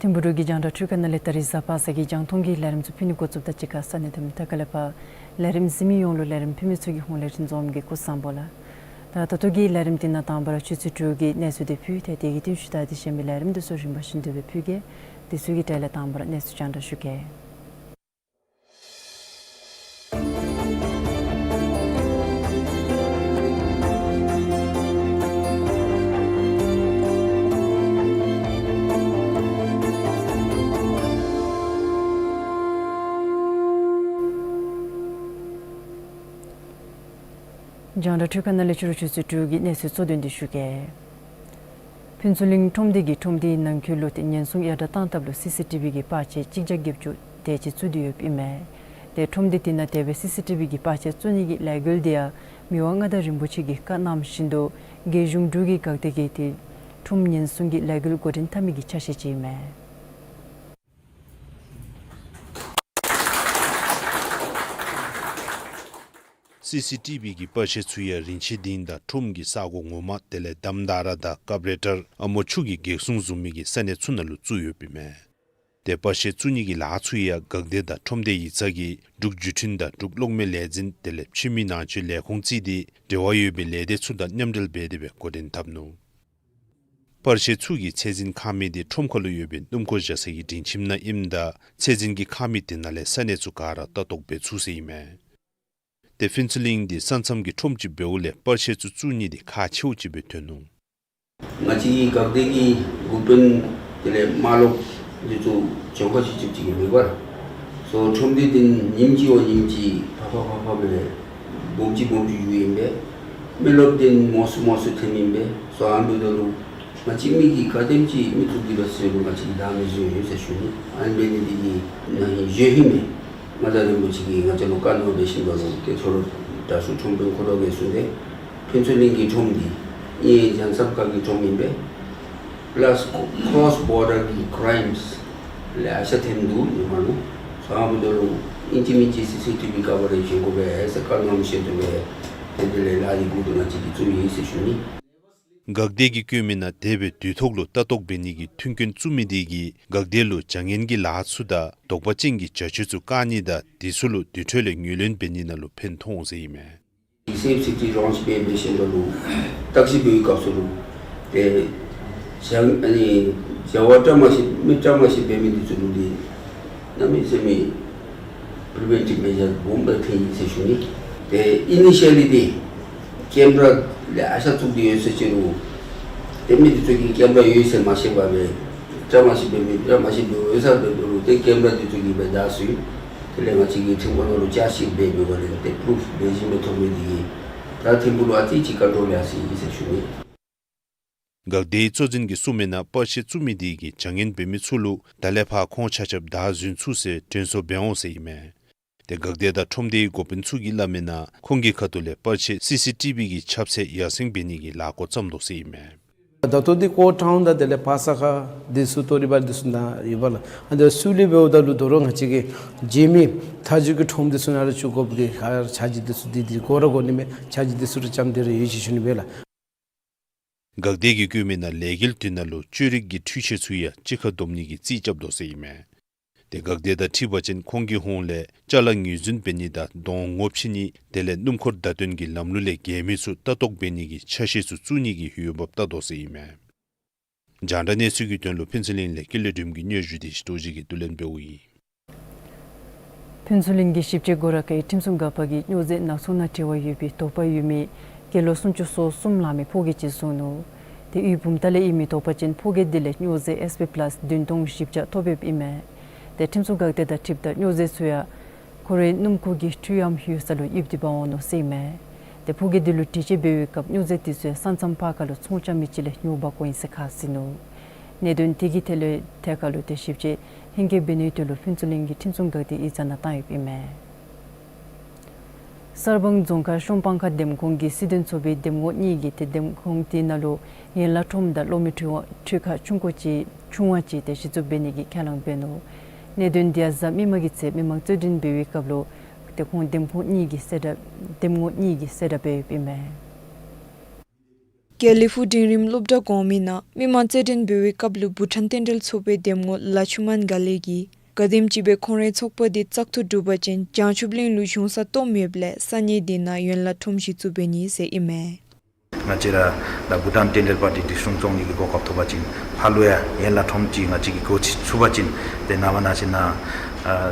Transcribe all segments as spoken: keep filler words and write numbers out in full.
ཐིམ་ཕུག་འབྲུག་གི་རྒྱང་བསྒྲགས་འཕྲུལ་ཁང་ནང་ལས་ད་རིས་གཟའ་པ་སངས་ཀྱི་རྒྱང་མཐོང་གི་ལས་རིམ་ཚུ་ཕུལ་ནི་འགོ་བཙུགསཔ་ད་གཅིག་ཁར་ས་གནས་འདི་ནང་ལས་ཕར་ལས་རིམ་གཟིགས་མི་ཡོངས་ལུ་ལས་རིམ་ཕུལ་མི་ཚུ་གི་ཧོངས་ལས་ལེགས་སོ་བྱིན་གྱིས་སྐུ་གཟུགས་བཟང་པོ་ལགས། ད་ད་ལྟོ་གི་ལས་རིམ་འདི་ནང་དང་པ་ར་ཆུ་ཚོད་དྲུག་གི་གནས་ཚུལ་འདི་ཕུལ་ཏེ་དེ་གི་རྟིང་ཤུལ་ད་དེ་གཞན་མི་ལས་རིམ་འདི་ཚུ་རིམ་པ་བཞིན་དུ་སྦེ་ཕུལ་གེ། དེ་ཚུ་གི་གྲས་ལས་དང་པ་ར་གནས་ཚུལ་རྒྱང་བསྒྲགས་ཞུ་གེ། རྒྱང་བསྒྲགས་འཕྲུལ་ཁང་ནང་ལས་ཕྱི་རུ་ཆུ་ཚོད་དྲུག་གི་གནས་ཚུལ་གཙོ་དོན་འདི་ཞུ་གེ། ཕུན་ཚོགས་གླིང་ཁྲོམ་སྡེ་གིས་ཁྲོམ་སྡེའི་ནང་འཁོད་ལུ་ཏེ་ཉེན་སྲུང་ཡར་དྲག་གཏང་ཐབས་ལུ་སི་སི་ཊི་བི་གི་པར་ཆས་གཅིག་བརྒྱ་བརྒྱད་ཅུ་དེ་ཅིག་བཙུགས་ཏེ་ཡོདཔ་ཨིན་མས། ཏེ་ཁྲོམ་སྡེ་དེ་ནང་དེ་སྦེ་སི་སི་ཊི་བི་གི་པར་ཆས་བཙུགས་ནི་གི་ལས་འགུལ་འདི་ཡང་མི་དབང་མངའ་བདག་རིན་པོ་ཆེ་གི་བཀའ་གནང་བཞིན་དུ་རྒྱལ་གཞུང་འབྲུག་གི་འགག་སྡེ་གིས་ཏེ་ཁྲོམ་ཉེན་སྲུང་གི་ལས་འགུལ་འགོ་འདྲེན་འཐབ་མི་གི་ཆ་ཤས་ཅིག་ཨིན་མས། སི་སི་ཊི་བི་གི་པར་ཆས་ཚུ་ཡང་རིན་ཆེན་སྡིངས་དང་ཁྲོམ་གྱི་ས་གོ་ངོ་མ་དེ་ལས་དྷམ་དྷ་ར་དང་ཀབ་རེ་ཊར་ཨ་མོ་ཆུ་གི་གེགས་སྲུང་བཟུམ་མའི་གི་ས་གནས་ཚུ་ནང་ལུ་བཙུགས་ཡོདཔ་ཨིན་མས། ཏེ་པར་ཆས་བཙུགས་ནི་གི་ལཱ་ཚུ་ཡང་འགག་སྡེ་དང་ཁྲོམ་སྡེ་ཡིག་ཚང་གིས་འབྲུག་བརྒྱུད་འཕྲིན་དང་འབྲུག་གློག་མེ་ལས་འཛིན་དེ་ལས་ཕྱི་མི་ནང་འཛུལ་ལས་ཁུངས་བརྩིས་ཏེ་འབྲེལ་བ་ཡོད་པའི་ལས་སྡེ་ཚུ་དང་མཉམ་འབྲེལ་འབད་དེ་སྦེ་འགོ་འདྲེན་འཐབ་ནུག། པར་ཆས་ཚུ་གི་ཚད་འཛིན་ཁང་མིག་འདི་ཁྲོམ་ཁ་ལུ་ཡོད་པའི་སྣུམ་འཁོར་བཞག་ས་གི་སྒྲིང་ཁྱིམ་ནང་ཨིནམ་ད་ཚད་འཛིན་གྱི་ཁང་མིག་དེ་ནང་ལས་ས་གནས་ཚུ་ག་ར་ལྟ་རྟོག་འབད་ཚུགས་ཟེར་ཨིན་མས། ཏེ་ཕུན་ཚོགས་གླིང་འདི་ས་མཚམས་ཀྱི་ཁྲོམ་ཅིག་འབདཝ་ལས་པར་ཆས་ཚུ་བཙུགས་ནི་འདི་ཁག་ཆེཝ་ཅིག་སྦེ་ཐོན་ནུག། ང་བཅས་ཀྱི་འགག་སྡེ་གི་འགོ་དཔོན་དེ་ལས་མ་ལོག་འདི་ཚུ་གྱོང་ཁ་ཅིག་ཅིག་ཅིག་མེད་པར་སོ་ཁྲོམ་སྡེ་འདི་ཉིནམ་གཅིག་བ་ཉིནམ་གཅིག་ཕར་ཕར་ཕར་ཕར་སྦེ་སྦོམ་ཅིག་སྦོམ་ཅིག་འགྱོཝ་ཨིན་པས། མི་རློབས་འདི་མང་སུ་མང་སུ་ཐོནམ་ཨིན་པས། སོ་ཨ་ནི་འབདཝ་ད་ལུ་ང་བཅས་མི་གིས་ག་དེམ་ཅིག་མི་ཚུ་འདི་ལུ་ཟེར་རུང་ང་བཅས་ཀྱིས་ལཱ་མི་བཟོ་ཡི་ཟེར་ཞུ་ནི། ཨ་ནི་འབད་ནི་འདི་གིས་ན་ཧིང་གཞེས་ཧིང་ནང་མངའ་བདག་རིན་པོ་ཆེ་གིས་ང་བཅས་ལུ་བཀའ་གནང་བའི་ཤུལ་ལུ་ཏེ་ཁོ་ར་དྲག་ཤོས་ཁྲོམ་དཔོན་ཁོ་ར་གིས་གསུངས་ཏེ་ཕུན་ཚོགས་གླིང་གི་ཁྲོམ་འདི་ཨིན་རྒྱལ་མཚམས་ཁ་གི་ཁྲོམ་ཨིན་པས། པ་ལཱསི་ཀོ་སི་བོར་ཌར་གྱི་ཀྲའིམས་ལེ་ཤ་ཐོནམ་འདུག་ཨིན་མས་ལོ། སོ་ཨ་ནི་འབདཝ་ད་ལུ་ཨིན་ཅི་མིན་ཅི་སི་སི་ཊི་བི་ཀ་བ་རེཇ་བྱིན་དགོ་པས་ཟེར་བཀའ་གནང་ཞིནམ་ལས་ཏེ་དེ་ལས་ལཱ་འདི་འགོ་བཙུགས་ནི་ཨིན་ཟེར་ཞུ་ནི། འགག་སྡེ་གིས་བཀོད་མི་ནང་དེ་སྦེ་དུས་ཐོག་ལུ་ལྟ་རྟོག་འབད་ནི་གི་མཐུན་རྐྱེན་བཙུགས་མི་དེ་གིས་འགག་སྡེ་ལུ་བྱ་ངན་གྱི་ལཱ་ཚུ་དང་དོགས་པ་ཅན་གྱི་བྱ་སྤྱོད་ཚུ་བཀག་ནི་དང་དེ་ཚུ་ལུ་དེ་འཕྲོ་ལས་ངོས་ལེན་འབད་ནི་ནང་ལུ་ཕན་ཐོགས་འོང་ཟེར་ཨིན་མས། སེབ་སི་ཊི་ལོན་ཅི་འབད་འབད་ཞིནམ་ལས་བརྟག་ཞིབ་འབད་བའི་སྐབས་སུ་ལུ་ཏེ་བྱ་ཨ་ནི་བྱ་བ་བཀྲ་མ་ཤིས་མི་བཀྲ་མ་ཤིས་འབད་མི་འདི་ཚུ་ལུ་འདི་གནམ་མེད་ས་མེད་པི་རི་ཝེན་ཊིབ་མེ་ཇར་སྦོམ་སྦེ་ཐོན་ཡི་ཟེར་ཞུ་ནི། ཏེ་ཨི་ནི་ཤལ་ལི་འདི་ཀེམ་ར་ལེ་ཤ་བཙུགས་ཏེ་ཡོད་ཟེར་ཅི་རུང་ཏེ་མི་འདི་ཚུ་གིས་ཀེམ་ར་ཡོད་ཟེར་མ་ཤེས་པར་སྦེ་བཀྲ་མ་ཤིས་འབད་མི་བཀྲ་མ་ཤིས་འབད་འོང་ཟེར་འབད་འབདཝ་ལས་ཏེ་ཀེམ་ར་འདི་ཚུ་གིས་སྦེ་བདའ་ཟུན། དེ་ལས་ང་བཅས་ཀྱིས་ཐིམ་ཕུག་ནང་ལུ་བཅར་ཞིབ་འབད་འབདཝ་ལས་ཏེ་པུ་རུཕ་ལེགས་ཤོམ་སྦེ་ཐོབ་མི་འདི་གིས་ད་ཐིམ་ཕུག་ལུ་ཨ་ཙི་ཅིག་ཀོན་ཊོལ་ཡར་སོ་ཡི་ཟེར་ཞུ་ནི། འགག་སྡེའི་གཙོ་འཛིན་གྱིས་གསུངས་མི་ནང་པར་ཆས་བཙུགས་མི་དེ་གིས་བྱ་ངན་འབད་མི་ཚུ་ལུ་ད་ལས་ཕར་ཁོང་ཆ་ཁྱབ་བདའ་ཟུན་ཚུགས་ཟེར་དྲན་གསོ་འབད་འོང་ཟེར་ཨིན་མས། ཏེ་འགག་སྡེ་དང་ཁྲོམ་སྡེའི་འགོ་དཔོན་ཚུ་གིས་སླབ་མིའི་ནང་ཁོང་གི་ཁ་ཐུག་ལས་པར་ཆས་སི་སི་ཊི་བི་གི་ཁྱབ་ཚད་ཡར་སེང་འབད་ནི་གི་ལས་འགུལ་བརྩམ་དོ་ཟེར་ཨིན་མས། ད་ལྟོ་འདི་ཀོ་ཊའུན་དང་དེ་ལས་ཕ་ས་ཁ་འདི་ཚུ་ཏོ་རི་བ་འདི་ཚུ་ནང་ཡོད་པས་ལགས། ཨ་ནི་སུ་ལུ་འབདཝ་ད་ལུ་དོ་རུང་ང་བཅས་ཀྱིས་རྗེས་མའི་མཐའ་མཇུག་གི་ཁྲོམ་འདི་ཚུ་ནང་ལུ་བཙུགས་དགོཔ་གི་ཁར་འཆར་གཞི་འདི་ཚུ་འདི་འདི་འགོ་ར་འགོ་ནི་མས། འཆར་གཞི་འདི་ཚུ་ར་བརྩམས་ཏེ་ར་ཡོད་ཅེས་ཞུ་ནི་སྦེ་ལགས། འགག་སྡེ་གིས་བཀོད་མིའི་ནང་ལས་འགུལ་དེ་ནང་ལུ་བཅོས་རིག་གི་འཕྲུལ་ཆས་ཚུ་ཡང་གཅིག་ཁར་བསྡོམ་ནི་གི་རྩིས་རྐྱབ་དོ་ཟེར་ཨིན་མས། ཏེ་འགག་སྡེ་དང་འཁྲིལ་བ་ཅིན་ཁོང་གི་ཧོངས་ལས་ཅ་ལ་ངོས་འཛིན་འབད་ནི་དང་གདོང་ངོ་ཕྱེ་ནི་དེ་ལས་སྣུམ་འཁོར་བརྡ་སྟོན་གྱི་ལམ་ལུགས་ལས་འགལ་མི་ཚུ་ལྟ་རྟོག་འབད་ནི་གི་ཆ་ཤས་ཚུ་བཙུགས་ནི་གི་འོས་འབབ་བལྟ་དོ་ཟེར་ཨིན་མས། རྒྱང་བསྒྲགས་གནས་ཚུལ་གྱི་དོན་ལུ་ཕུན་ཚོགས་གླིང་ལས་ཀུན་ལེགས་སྒྲོལམ་གྱི་སྙན་ཞུ་དེ་ཞི་ཏོ་ཇི་གིས་བསྡུ་ལེན་འབདཝ་ཨིན། ཕུན་ཚོགས་གླིང་གི་ཞིབ་དཔྱད་སྒོ་ར་ཁའི་ཁྲིམས་སྲུང་འགག་པ་གིས་སྨྱོ་རྫས་ནག་ཚོང་ནང་འབྲེལ་བ་ཡོད་པའི་དོགས་པ་ཡོད་མི་དགེ་ལོ་སུམ་ཅུ་སོ་གསུམ་ལང་མི་ཕོ་སྐྱེས་ཅིག་བཟུང་ནུག། ཏེ་དབུས་བུམ་ཐང་ལས་ཨིན་མི་དོགས་པ་ཅན་ཕོ་སྐྱེས་འདི་ལས་སྨྱོ་རྫས་ཨེས་པི་པ་ལཱསི་བདུན་སྟོང་བཞི་བརྒྱ་ཐོབ་ཡོདཔ་ཨིན་མས། ཏེ་ཁྲིམས་སྲུང་འགག་སྡེ་དང་འཁྲིལཝ་ད་སྨྱོ་རྫས་ཚུ་ཡང་ཁོ་རའི་སྣུམ་འཁོར་གྱི་འཕྲུལ་ལམ་ཡོད་ས་ལུ་ཡིབ་སྟེ་འབག་འོང་ནུག་ཟེར་ཨིན་མས། ཏེ་ཕོ་སྐྱེས་འདི་ལུ་དྲི་དཔྱད་འབད་བའི་སྐབས་སྨྱོ་རྫས་འདི་ཚུ་ཡང་ས་མཚམས་ཕར་ཁ་ལུ་ཚོང་རྐྱབ་མི་ཅིག་ལས་ཉོ་འབག་དགོཔ་ཨིན་ཟེར་ཁ་བཟེད་ནུག། གནད་དོན་དེ་གི་ཐད་ལས་ཐད་ཁ་ལུ་ཏེ་ཞིབ་དཔྱད་ཧེང་སྐལ་འབད་ནིའི་དོན་ལུ་ཕུན་ཚོགས་གླིང་གི་ཁྲིམས་སྲུང་འགག་སྡེ་གིས་བཙག་གནང་བཏང་ཡོདཔ་ཨིན་མས། གསར་སྤང་རྫོང་ཁག་ཤོམ་སྤང་ཁ་འདེམས་ཁོངས་ཀྱི་སྲིད་དོན་ཚོགས་པའི་འདེམས་ངོ་གཉིས་ཀྱིས་ཏེ་འདེམས་ཁོངས་དེ་ནང་ལུ་ཡན་ལག་ཁྲོམ་དང་གློག་མེ་འཕྲུལ་ཁང་ཆུང་ཀུ་ཅིག་ཆུང་བ་ཅིག་ཏེ་གཞི་བཙུགས་འབད་ནི་གི་ཁས་བླངས་འབད་ནུག། གནད་དོན་དེ་ཡང་གཟའ་མིག་དམར་གྱི་ཚེ་མི་མང་རྩོད་འགྲན་འབད་བའི་སྐབས་ལུ་ཏེ་ཁོང་འདེམས་ཁོངས་གཉིས་ཀྱིས་གསལ་བསྒྲགས་འདེམས་ངོ་གཉིས་ཀྱིས་གསལ་བསྒྲགས་འབད་ཡོདཔ་ཨིན་མས། དགེ་ལེགས་ཕུག་འབྲིང་རིམ་སློབ་གྲྭ་གོང་མའི་ནང་མི་མང་རྩོད་འགྲན་འབད་བའི་སྐབས་ལུ་བུ་ཊཱན་རྟེན་འབྲེལ་ཚོགས་པའི་འདེམས་ངོ་ལ་ཆུ་མན་ག་ལེ་གིས་ག་དེམ་ཅིག་སྦེ་ཁོང་རའི་ཚོགས་པ་འདི་བཙག་འཐུ་གྲུབ་པ་ཅིན་བྱང་ཆུབ་གླིང་ལུ་གཞུང་ས་སྟོངམ་ཡོདཔ་ལས་ས་གནས་དེ་ནང་ཡན་ལག་ཁྲོམ་གཞི་བཙུགས་འབད་ནི་ཟེར་ཨིན་མས། ང་བཅས་ར་ད་བུ་ཊཱན་རྟེན་འབྲེལ་པར་ཊི་འདི་སྲུང་སྐྱོང་ནི་གི་གོ་སྐབས་ཐོབ་པ་ཅིན་ཕར་ལུ་ཡང་ཡན་ལག་ཁྲོམ་ཅིག་ང་བཅས་ཀྱིས་སྒོ་ཕྱེ་ཚུགས་པ་ཅིན་ཏེ་ནངས་པ་ནང་ཞིན་ན་ཨ་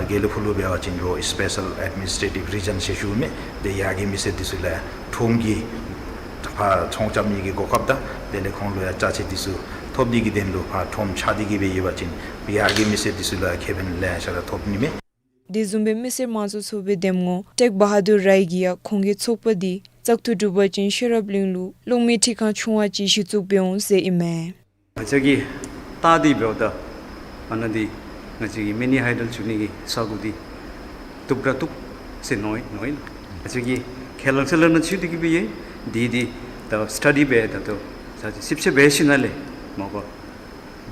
དགེ་ལེགས་ཕུག་ལུ་འབད་བ་ཅིན་རོགས་སི་པེ་ཤལ་ཨེཌ་མི་ནིས་ཊེ་ཊིབ་རི་ཇཱན་ཟེར་ཞུཝ་མས། ཏེ་ཡར་རྒྱས་མི་སེར་འདི་ཚུ་ལུ་ཡང་ཁྲོམ་གྱི་ཕར་ཚོང་རྐྱབ་ནི་གི་གོ་སྐབས་དང་དེ་ལས་ཁོང་ལུ་ཡང་ཅ་ཆས་འདི་ཚུ་ཐོབ་ནི་གི་དོན་ལུ་ཕར་ཁྲོམ་ཆགས་ཏེ་གི་སྦེ་ཡོད་པ་ཅིན་ཡར་རྒྱས་མི་སེར་འདི་ཚུ་ལུ་ཡང་ཁེ་ཕན་ལེ་ཤ་ར་ཐོབ་ནི་མས། དེ་བཟུམ་སྦེ་མི་སེར་དམངས་གཙོ་ཚོགས་པའི་འདེམས་ངོ་ཊེག་བ་ཧ་དུར་རའི་གིས་ཡང་ཁོང་གི་ཚོགས་པ་འདི་བཙག་འཐུ་གྲུབ་པ་ཅིན་ཤེས་རབ་གླིང་ལུ་གློག་མེ་འཕྲུལ་ཁང་ཆུང་བ་ཅིག་གཞི་བཙུགས་འབད་འོང་ཟེར་ཨིན་མས། ང་བཅས་ཀྱིས་བལྟ་སྟེ་འབདཝ་ད་ཨ་ནཱ་འདི་ང་བཅས་ཀྱི་མི་ནི་ཧའི་ཌལ་བཙུགས་ནི་གི་ས་གོ་འདི་བཏུབ་ར་བཏུབ་ཟེར་མནོ་ཡི་མནོ་ཡི་ལགས། ང་བཅས་ཀྱིས་ཁས་བླངས་ཚུ་ལུ་ནང་ཚུད་དེ་གི་སྦེ་ཡོད། འདི་འདི་ད་སི་ཊ་ཌི་འབད་ད་ལྟོ་ས་ཅིག་ཞིབ་དཔྱད་འབད་ཞིནམ་ལས་མ་པ་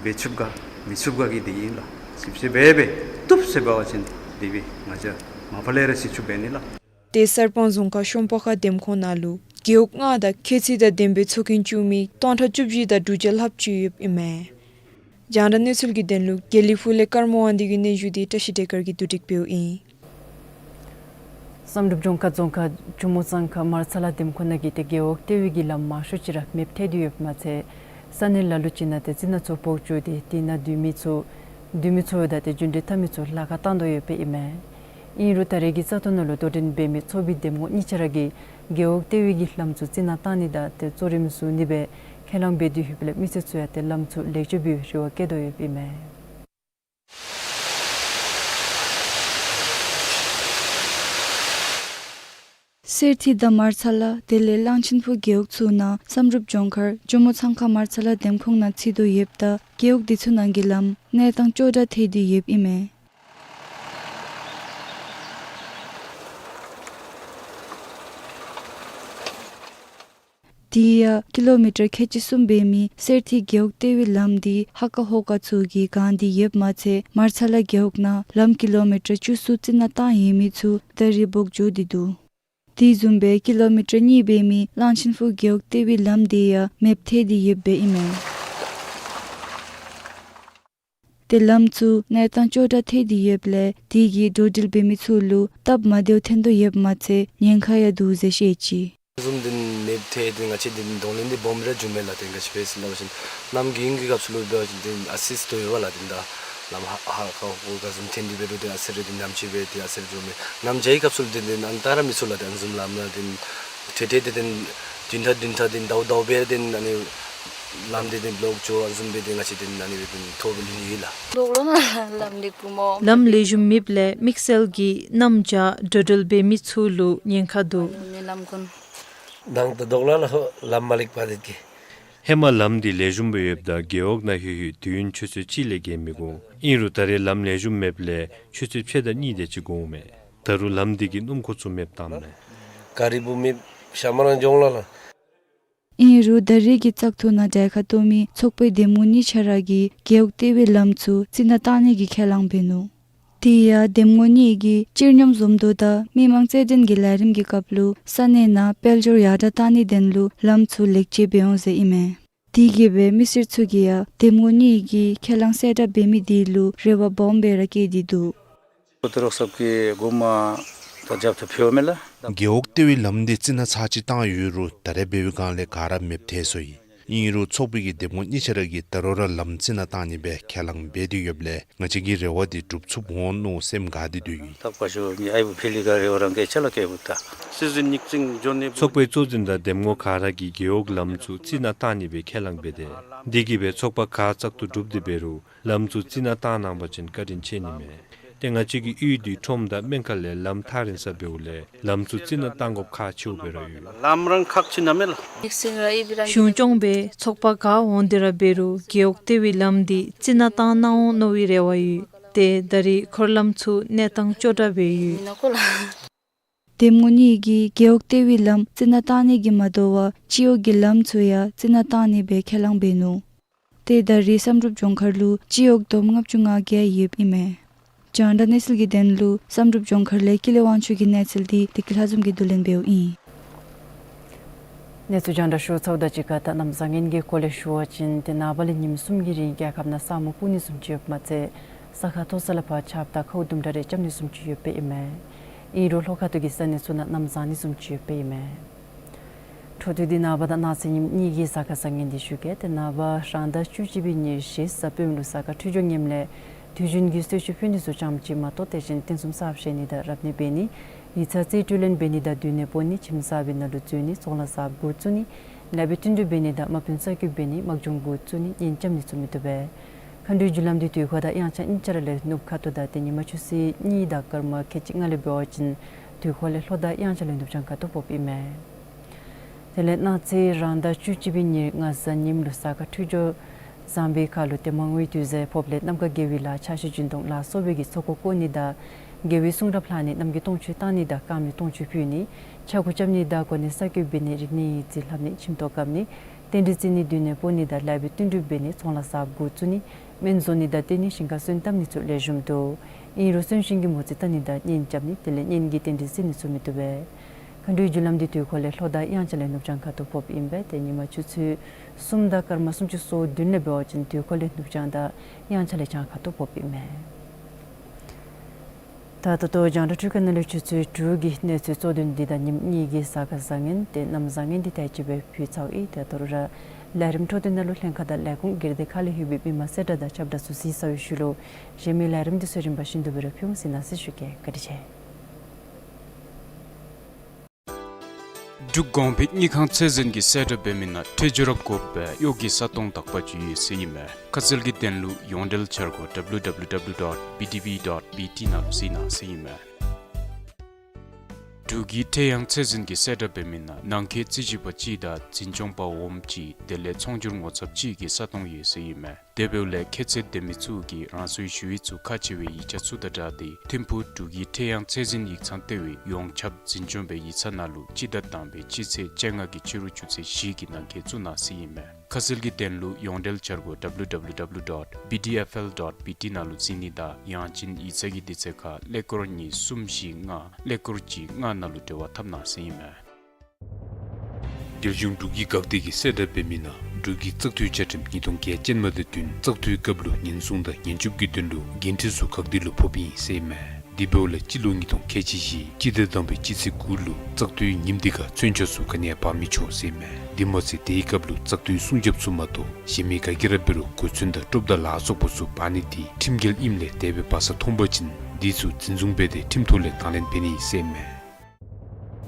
འབད་ཚུགསཔ་ག་མི་ཚུགསཔ་ག་གི་འདི་ཨིན་ལགས། ཞིབ་དཔྱད་འབད་འབད་བཏུབ་ཟེར་འབད་བ་ཅིན་འདི་སྦེ་ང་བཅས་མ་པ་ལས་ར་སེལ་ཚུགས་འབད་ནི་ལགས། ཏེ་གསར་སྤང་རྫོང་ཁག་ཤོམ་སྤང་ཁ་འདེམས་ཁོངས་ནང་ལུ་རྒེད་འོག་ལྔ་དང་ཁྱད་ཚད་དང་ལྡན་པའི་ཚོགས་རྒྱན་བཙུགས་མི་སྟོང་ཕྲག་བཅུ་བཞི་དང་དྲུག་བརྒྱ་ལྷགཔ་ཅིག་ཡོདཔ་ཨིན་མས། རྒྱང་བསྒྲགས་གནས་ཚུལ་གྱི་དོན་ལུ་དགེ་ལེགས་ཕུག་ལས་ཀརྨ་དབང་འདུས་ཀྱི་སྙན་ཞུ་འདི་བཀྲ་ཤིས་བདེ་སྐར་གྱིས་བསྡུ་སྒྲིག་འབདཝ་ཨིན། བསམ་གྲུབ་ལྗོངས་མཁར་རྫོང་ཁག་ཇོ་མོ་གཙང་ཁ་མར་ཚ་ལ་འདེམས་ཁོངས་ནང་གི་ཏེ་རྒེད་འོག་ལྟེ་བའི་གི་ལམ་མང་ཤོས་ཅིག་ར་མེདཔ་ཐལ་ཏེ་ཡོདཔ་མ་ཚད་ས་གནས་ལ་ལུ་ཅིག་ནང་ཏེ་རྩི་ནག་ཚུ་ཕོག་བཅུག་སྟེ་དེ་ནང་སྡོད་མི་ཚུ་སྡོད་མི་ཚུ་དང་ཏེ་རྒྱུ་འབྲས་འཐབ་མི་ཚུ་ལཱ་ཁག་བཏང་དོ་ཡོདཔ་ཨིན་མས། ཨིན་རུང་ད་རེས་ཀྱི་བཙག་འཐུ་ནང་ལུ་དོ་འགྲན་འབད་མི་ཚོགས་པའི་འདེམས་ངོ་གཉིས་ཆ་ར་གིས་རྒེད་འོག་ལྟེ་བའི་གི་ལམ་ཚུ་རྩི་ནག་བཏང་ནི་དང་ཏེ་གཙོ་རིམ་བཟུང་ནི་སྦེ་ཁས་བླངས་འབད་དེ་ཡོདཔ་ལས་མི་སེར་ཚུ་ཡང་ཏེ་ལམ་ཚུ་ལེགས་བཅོས་འབད་བའི་རེ་བ་བསྐྱེད་དོ་ཡོདཔ་ཨིན་མས། སེར་ཐིག་དང་མར་ཚ་ལ་དེ་ལས་གླང་ཆེན་ཕུག་རྒེད་འོག་ཚུ་ནང་བསམ་གྲུབ་ལྗོངས་མཁར་ཇོ་མོ་གཙང་ཁ་མར་ཚ་ལ་འདེམས་ཁོངས་ནང་ཚུད་དོ་ཡོདཔ་ད་རྒེད་འོག་དེ་ཚུ་ནང་གི་ལམ་གནས་སྟངས་ཅོག་འཐདཔ་ཐལ་ཏེ་ཡོདཔ་ཨིན་མས། དེ་ཡང་ཀི་ལོ་མི་ཊར་ཁལ་གཅིག་གསུམ་འབད་མི་སེར་ཐིག་རྒེད་འོག་ལྟེ་བའི་ལམ་འདི་ཧ་ཀ་ཧོ་ཀ་ཚུ་གིས་གང་སྟེ་ཡོདཔ་མ་ཚད་མར་ཚ་ལ་རྒེད་འོག་ནང་ལམ་ཀི་ལོ་མི་ཊར་བཅུ་གསུམ་རྩི་ནག་བཏང་ཡོད་མི་ཚུ་ད་རིས་འབོག་འགྱོ་སྟེ་འདུག། དེ་བཟུམ་སྦེ་ཀི་ལོ་མི་ཊར་གཉིས་འབད་མི་གླང་ཆེན་ཕུག་རྒེད་འོག་ལྟེ་བའི་ལམ་དེ་ཡང་མེདཔ་ཐལ་ཏེ་ཡོདཔ་ཨིན་མས། ཏེ་ལམ་ཚུ་གནས་སྟངས་ཅོག་འཐདཔ་ཐལ་ཏེ་ཡོདཔ་ལས་དེ་གིས་འགྲོ་འགྲུལ་འབད་མི་ཚུ་ལུ་སྟབས་མ་བདེཝ་ཐོན་དོ་ཡོདཔ་མ་ཚད་ཉེན་ཁ་ཡང་འདུག་ཟེར་བཤད་ཅི། ལམ་འདི་མེདཔ་ཐལ་ཏེ་ང་བཅས་འདི་གདོང་ལེན་འདི་སྦོམ་ར་བྱུང་མས་ལགས། ཏེ་ག་ཅི་སྦེ་ཟེར་བ་ཅིན་གནམ་དགུན་གྱི་སྐབས་སུ་ལུ་འབད་བ་ཅིན་ཏེ་ཨ་སིས་ཏེ་ཡོད་པས་ལགས། ཏེ་ད་ལམ་ཧ་ཧ་ཀ་ཧོ་ཀ་བཟུམ་ཐོན་ཏེ་འབད་རུང་ཏེ་ཨ་ཙི་རེ་ཏེ་ནམ་ཕྱེད་སྦེ་ཏེ་ཨ་ཙི་རེ་འགྱོ་མས། གནམ་བྱཱར་གྱི་སྐབས་སུ་ལུ་ཏེ་ཏེ་ཨ་ནི་ད་ར་མི་ཚུགས་ལགས། ཏེ་ཨ་ནི་བཟུམ་ལམ་ལུ་ཏེ་ཏེ་ཏེ་ཏེ་ཏེ་བདུན་ཕྲག་བདུན་ཕྲག་ཏེ་ཟླཝ་ཟླཝ་སྦེ་ཏེ་ཨ་ནི་ལམ་འདི་ཏེ་བློག་འགྱོ་ཨ་ནི་བཟུམ་སྦེ་ཏེ་ང་བཅས་ཏེ་ཨ་ནི་སྦེ་ཏེ་ཐོབ་ལུས་ཡི་ལགས། ལོག་ལོ་ན་ལམ་ལེགས་པོ་མོ། ལམ་ལེགས་ཤོམ་མེདཔ་ལས་དམིགས་བསལ་གྱིས་གནམ་བྱཱར་འགྲོ་འགྲུལ་འབད་མི་ཚུ་ལུ་ཉེན་ཁ་འདུག། ནི་ལམ་ཀུན། ནང་དུ་ལྡོག་ལ་ལ་ཧོ་ལམ་མ་ལེགས་པ་འདི་གིས། ཧེ་མ་ལམ་འདི་ལེགས་ཤོམ་སྦེ་ཡོདཔ་ད་རྒེད་འོག་ནང་ལྷོད་ལྷོད་དུས་ཡུན་ཆུ་ཚོད་གཅིག་ལས་བརྒལ་མི་འགོར། ཨིན་རུང་ད་རེས་ལམ་ལེགས་ཤོམ་མེདཔ་ལས་ཆུ་ཚོད་ཕྱེད་དང་གཉིས་དེ་ཅིག་འགོརཝ་མས། ད་རུང་ལམ་འདི་གི་སྣུམ་འཁོར་ཚུ་མེདཔ་བཏངམ་མས། ག་རི་བུ་མེདཔ་ཤ་མ་རང་ཇོང་ལ་ལ། ཨིན་རུང་ད་རེས་ཀྱི་བཙག་འཐུ་ནང་གྲལ་ཁར་གཏོགས་མི་ཚོགས་པའི་འདེམས་ངོ་གཉིས་ཆ་ར་གིས་རྒེད་འོག་ལྟེ་བའི་ལམ་ཚུ་རྩི་ནག་བཏང་ནི་གི་ཁས་བླངས་འབད་ནུག། དེ་ཡང་འདེམས་ངོ་གཉིས་ཀྱིས་སྤྱིར་སྙོམས་འཛོམས་འདུ་དང་མི་མང་རྩེད་འགྲན་གྱི་ལས་རིམ་གྱི་སྐབས་ལུ་ས་གནས་ནང་དཔལ་འབྱོར་ཡར་དྲག་བཏང་ནིའི་དོན་ལུ་ལམ་ཚུ་ལེགས་བཅོས་འབད་འོང་ཟེར་ཨིན་མས། དེ་གིས་སྦེ་མི་སེར་ཚུ་གིས་ཡང་འདེམས་ངོ་གཉིས་ཀྱིས་ཁས་བླངས་གསལ་བསྒྲགས་འབད་མི་དེ་ལུ་རེ་བ་སྦོམ་སྦེ་ར་བསྐྱེད་དེ་འདུག། ཨོ་ཏེ་རོགས་ཚབ་ཀྱིས་གོ་མ་ད་རྒྱབ་ཏུ་ཕུལཝ་མས་ལགས། རྒེད་འོག་ལྟེ་བའི་ལམ་འདི་རྩི་ནག་ཚར་གཅིག་བཏང་ཡོད་རུང་ད་རེས་འབད་བའི་སྒང་ལས་ག་ར་མེདཔ་ཐལ་སོ་ཡི། ཨིན་རུང་ཚོགས་པའི་གི་འདེམས་ངོ་གཉིས་ཆ་ར་གིས་ད་རུང་ར་ལམ་རྩི་ནག་བཏང་ནི་སྦེ་ཁས་བླངས་འབད་དེ་ཡོདཔ་ལས་ང་བཅས་ཀྱི་རེ་བ་འདི་འགྲུབ་ཚུགསཔ་འོང་མནོ་སེམས་དགའ་སྟེ་སྡོད་ཡི། ད་ཁ་ཤོ་ནི་ཨའི་བུ་ཕི་ལི་ག་རེ་འོ་རང་གི་ཆ་ལ་ཁེ་བུ་ད། སྲིད་འཛིན་ཉིག་ཙིང་ཇོན་ནི་བུ། ཚོགས་པའི་གཙོ་འཛིན་དང་འདེམས་ངོ་ག་ར་གིས་རྒེད་འོག་ལམ་ཚུ་རྩི་ནག་བཏང་ནི་སྦེ་ཁས་བླངས་འབད་དེ། འདི་གིས་སྦེ་ཚོགས་པ་ག་བཙག་འཐུ་གྲུབ་སྟེ་འབད་རུང་ལམ་ཚུ་རྩི་ནག་བཏང་གནང་པ་ཅིན་བཀའ་དྲིན་ཆེ་ནི་མས། ཏེ་ང་བཅས་ཀྱི་གཡུས་འདི་ཁྲོམ་དང་སྨན་ཁང་ལས་ལམ་ཐག་རིང་ས་འབདཝ་ལས་ལམ་ཚུ་རྩི་ནག་བཏང་དགོཔ་ཁག་ཆེཝ་སྦེ་ར་ཡོད། ལམ་རང་ཁག་ཆེ་ན་མེ་ལགས། གཞུང་སྐྱོང་སྦེ་ཚོགས་པ་ག་འོང་སྟེ་ར་འབད་རུང་རྒེད་འོག་ལྟེ་བའི་ལམ་འདི་རྩི་ནག་བཏང་གནང་འོང་མནོ་བའི་རེ་བ་ཡོད། ཏེ་ད་རེས་འཁོར་ལམ་ཚུ་གནས་སྟངས་སྐྱོ་དྲགས་སྦེ་ཡོད། འདེམས་ངོ་གཉིས་ཀྱིས་རྒེད་འོག་ལྟེ་བའི་ལམ་རྩི་ནག་བཏང་ནི་གི་མ་དོ་བར་སྤྱི་འོག་གི་ལམ་ཚུ་ཡང་རྩི་ནག་བཏང་ནི་སྦེ་ཁས་བླངས་འབད་ནུག། ཏེ་ད་རེས་བསམ་གྲུབ་ལྗོངས་མཁར་ལུ་སྤྱི་འོག་བསྡོམས་ལྔ་བཅུ་ང་བརྒྱད་ཡོདཔ་ཨིན་མས། རྒྱང་བསྒྲགས་གནས་ཚུལ་གྱི་དོན་ལུ་བསམ་གྲུབ་ལྗོངས་མཁར་ལས་ཀུན་ལེགས་དབང་ཕྱུག་གིས་གནས་ཚུལ་འདི་བདེ་སྐྱིད་ལྷ་འཛོམས་ཀྱིས་བསྡུ་ལེན་འབདཝ་ཨིན། གནས་ཚུལ་རྒྱང་བསྒྲགས་ཞུ་ཚརཝ་དང་གཅིག་ཁར་ད་གནམ་བཟང་ངན་གྱི་སྐོར་ལས་ཞུ་བ་ཅིན་ཏེ་ནངས་པ་ལས་ཉིནམ་གསུམ་གྱི་རིང་རྒྱལ་ཁབ་ནང་ས་སྨུག་སྤུབ་ནི་བཟུམ་ཅིག་ཡོདཔ་མ་ཚད་ས་ཁ་མཐོ་ས་ལས་ཕར་ཆརཔ་དང་ཁཝ་དུམ་གྲ་རེ་རྐྱབ་ནི་བཟུམ་ཅིག་ཡོདཔ་ཨིན་མས། ཨིན་རུང་ལྷོ་ཁ་ཐུག་གི་ས་གནས་ཚུ་ནང་གནམ་བཟང་ནི་བཟུམ་ཅིག་ཡོདཔ་ཨིན་མས། འཕྲོ་མཐུད་དེ་ནངས་པ་དང་གནངས་ཚེ་ཉིནམ་གཉིས་ཀྱི་གཟའ་སྐར་བཟང་ངན་འདི་ཞུ་གེ། ཏེ་ནངས་པ་རང་ཟླ་བཅུ་གཅིག་པའི་ཉེར་བཞི་གཟའ་སྤེནམ་ལུ་གཟའ་སྐར་འཕྲོད་སྦྱོར་ངནམ་ལས་དུས་རྒྱུན་གྱི་གསོལ་མཆོད་ཕུལ་ནི་ཚུ་ཙམ་ཅིག་མ་གཏོགས་དེ་བཞིན་རྟེན་གསུམ་གསརཔ་བཞེངས་ནི་དང་རབ་གནས་འབད་ནི་ཡིག་ཚང་རྩིས་སྤྲོད་ལེན་འབད་ནི་དང་མདུན་ནས་འབོ་ནི་ཁྱིམ་གསར་པའི་ནང་ལུ་འཛུལ་ནི་ཚོང་ལཱ་གསརཔ་འགོ་བཙུགས་ནི་ལེགས་པའི་བསྟུན་གྲོས་འབད་ནི་དང་དམག་དཔོན་གསར་བསྐོ་འབད་ནི་དམག་སྦྱོང་འགོ་བཙུགས་ནི་གཉེན་རྐྱབ་ནི་ཚུ་མི་བཏུབ་པས། མཁའ་འགྲོའི་རྒྱུ་ལམ་འདི་དུས་འཁོར་དང་དབྱངས་འཆར་གཉིས་ཆ་ར་ལས་ནུབ་ཁ་ཐུག་དང་ཏེ་ཉིན་མ་ཆུ་ཚོད་གཉིས་དང་སྐར་མ་ཁལ་གཅིག་ལྔ་ལས་འབད་བ་ཅིན་དུས་འཁོར་ལས་ལྷོ་དང་དབྱངས་འཆར་ལས་ནུབ་བྱང་ཁ་ཐུག་ཕོགཔ་ཨིན་མས། དེ་ལས་གནངས་ཚེ་རང་ཟླ་བཅུ་གཅིག་པའི་ཉེར་ལྔ་གཟའ་ཉིམ་ལུ་གཟའ་སྐར་འཕྲོད་སྦྱོར་བཟང་པའི་ཁར་ལུ་ཏེ་མང་བའི་དུས་མཛོད་ཕོགཔ་ལས་གནམ་ཁ་དགེ་བའི་ལཱ་ཕྱག་ཕྱི་སྦྱིན་གཏོང་ལ་སོགས་པའི་གི་ཚོགས་འཁོར་བསྐོར་ནི་དང་དགེ་བའི་གསུང་རབ་ལྷག་ནི་རྣམ་རྒྱལ་སྟོང་མཆོད་བཏང་ནི་དང་དཀར་མེ་སྟོང་མཆོད་ཕུལ་ནི་ཕྱྭ་འགུགས་རྐྱབ་ནི་དང་གོ་གནས་གསར་བསྐོ་འབད་ནི་རིག་གནས་ཡིག་རྩིས་ལྷབ་ནི་ཁྱིམ་ཐོག་བཀབ་ནི་རྟེན་འབྲེལ་བརྩི་ནི་མདུན་ནས་འབོ་ནི་དང་ལེགས་པའི་བསྟུན་གྲོས་འབད་ནི་ཚོང་ལཱ་གསརཔ་འགོ་བཙུགས་ནི་སྨན་བཟོ་ནི་དང་བསྟེན་ནི་ཞིང་ཁར་སོན་བཏབ་ནི་ཚུ་ལེགས་ཤོམ་འདུག། ཨིན་རུང་གསོན་གཤིན་གྱི་མོ་རྩིས་བལྟ་ནི་དང་གཉེན་རྐྱབ་ནི་དེ་ལས་གཉེན་གྱི་རྟེན་འབྲེལ་བརྩི་ནི་ཚུ་མི་བཏུབ་པས། མཁའ་འགྲོའི་རྒྱུ་ལམ་འདི་དུས་འཁོར་ལས་ལྷོ་དང་དབྱངས་འཆར་ལས་ནུབ་བྱང་ཁ་ཐུག་ཕོགཔ་ཨིན་པས། ཏེ་ཉིན་མ་ཆུ་ཚོད་གསུམ་དང་སྐར་མ་སུམ་ཅུ་སོ་བདུན་ལས་འབད་བ་ཅིན་དུས་འཁོར་ལས་ནུབ་བྱང་དང་དབྱངས་འཆར་ལས་བྱང་ཁ་ཐུག་ཕོགཔ་ཨིན་མས། ད་ད་ལྟོ་རྒྱང་བསྒྲགས་འཕྲུལ་ཁང་ནང་ལུ་ཆུ་ཚོད་དྲུག་གི་གནས་ཚུལ་གཙོ་དོན་འདི་དང་ཉིནམ་གཉིས་ཀྱི་གཟའ་སྐར་བཟང་ངན་ཏེ་གནམ་བཟང་ངན་འདི་དེ་ཅིག་སྦེ་ཕུལ་ཚརཝ་ཨིན། ད་ད་རུང་ར་ལས་རིམ་འཕྲོ་མཐུད་ནང་ལུ་ལྷན་ཁག་དང་ལས་ཁུངས་སྒེར་སྡེ་ཁག་ལས་ལྷོད་པའི་མི་མང་གསལ་བསྒྲགས་དང་ཁྱབ་བསྒྲགས་ཚུ་གཟིགས་ཚར་བའི་ཤུལ་ལུ་གཞན་མི་ལས་རིམ་འདི་ཚུ་རིམ་པ་བཞིན་དུ་སྦེ་ར་ཕུལ་འོང་ཟེར་གནང་ཞུ་གེ། བཀའ་དྲིན་ཆེ། འབྲུག་གོང་འཕེལ་དངུལ་ཁང་ཚད་འཛིན་གྱིས་གསལ་བསྒྲགས་འབད་མི་ནང་འཕྲོད་སྦྱོར་ར་དགོ་པའི་གཡོག་གི་ས་སྟོང་དག་པ་ཅིག་ཡོད་ཟེར་ཨིན་མས། ཁ་གསལ་གྱི་དོན་ལུ་ཡོངས་འབྲེལ་འཆར་སྒོ་W W W dot B D B dot B T ནང་ལུ་གཟིགས་གནང་ཟེར་ཨིན་མས། འབྲུག་གི་ཁྲེ་ཡང་ཚད་འཛིན་གྱིས་གསལ་བསྒྲགས་འབད་མི་ནང་ནང་འཁོད་རྩིས་ཞིབ་པ་གཅིག་དང་འཛིན་སྐྱོང་པ་འོགམ་གཅིག་དེ་ལས་ཚོང་སྒྱུར་ངོ་ཚབ་གཅིག་གི་ས་སྟོང་ཡོད་ཟེར་ཨིན་མས། དེ་འབདཝ་ལས་ཁྱད་ཚད་ལྡན་མི་ཚུ་གིས་རང་སོའི་ཞུ་ཡིག་ཚུ་ཁག་ཆེ་བའི་ཡིག་ཆ་ཚུ་དང་སྦྲགས་ཏེ་ཐིམ་ཕུག་འབྲུག་གི་ཁྲེ་ཡང་ཚད་འཛིན་ཡིག་ཚང་ལྟེ་བའི་ཡོངས་ཁྱབ་འཛིན་སྐྱོང་པའི་ཡིག་ཚང་ནང་ལུ་སྤྱི་ཟླ་དང་པའི་སྤྱི་ཚེས་བཅོ་ལྔ་གི་ཕྱི་རུ་ཆུ་ཚོད་བཞི་གི་ནང་འཁོད་བཙུགས་གནང་ཟེར་ཨིན་མས། ཁ་གསལ་གྱི་དོན་ལུ་ཡོངས་འབྲེལ་འཆར་སྒོ་W W W dot B D F L dot B T ནང་ལུ་གཟིགས་ནི་དང་ཡང་ཅིན་ཡིག་ཚང་གི་དུས་ཚོད་ཁར་ཀླད་ཀོར་གཉིས་གསུམ་བཞི་ལྔ་ཀླད་ཀོར་གཅིག་ལྔ་ནང་ལུ་འབྲེལ་བ་འཐབ་གནང་ཟེར་ཨིན་མས། རྒྱལ་གཞུང་འབྲུག་གི་འགག་སྡེ་གིས་གསལ་བསྒྲགས་འབད་མི་ནང་འབྲུག་གི་བཙག་འཐུའི་བཅའ་ཁྲིམས་ཉིས་སྟོང་བརྒྱད་ཅན་མ་དང་བསྟུན་བཙག་འཐུའི་སྐབས་ལུ་ཉེན་སྲུང་དང་ཉེན་སྐྱོབ་ཀྱི་དོན་ལུ་འགན་འཁྲི་ཚུ་འགག་སྡེ་ལུ་ཕོགཔ་ཨིན་ཟེར་ཨིན་མས། དེ་འབདཝ་ལས་སྤྱི་ལོ་ཉིས་སྟོང་ཁལ་གཅིག་བཞི་སྤྱི་ཟླ་དང་པའི་སྤྱི་ཚེས་དགུ་ལུ་བཙག་འཐུའི་ཉིནམ་འདི་ཁར་མཚོན་ཆ་ཚུ་ག་ནི་ཡང་འབག་མི་ཆོག་ཟེར་ཨིན་མས། དེ་མ་ཚད་དེའི་སྐབས་ལུ་བཙག་འཐུའི་སྲུང་རྒྱབ་ཚུ་མ་གཏོགས་གཞན་མི་ག་གིས་ར་འབད་རུང་གོ་མཚོན་དང་ཀྲོབ་དང་ལ་སོགས་པ་ཚུ་འབག་ནི་འདི་ཁྲིམས་འགལ་ཨིནམ་ལས་དེ་སྦེ་འབག་ས་མཐོང་པ་ཅིན་འདི་ཚུ་འཛིན་བཟུང་འབད་དེ་ཁྲིམས་ཐོག་ལས་དང་ལེན་འབད་ནི་ཨིན་ཟེར་ཨིན་མས།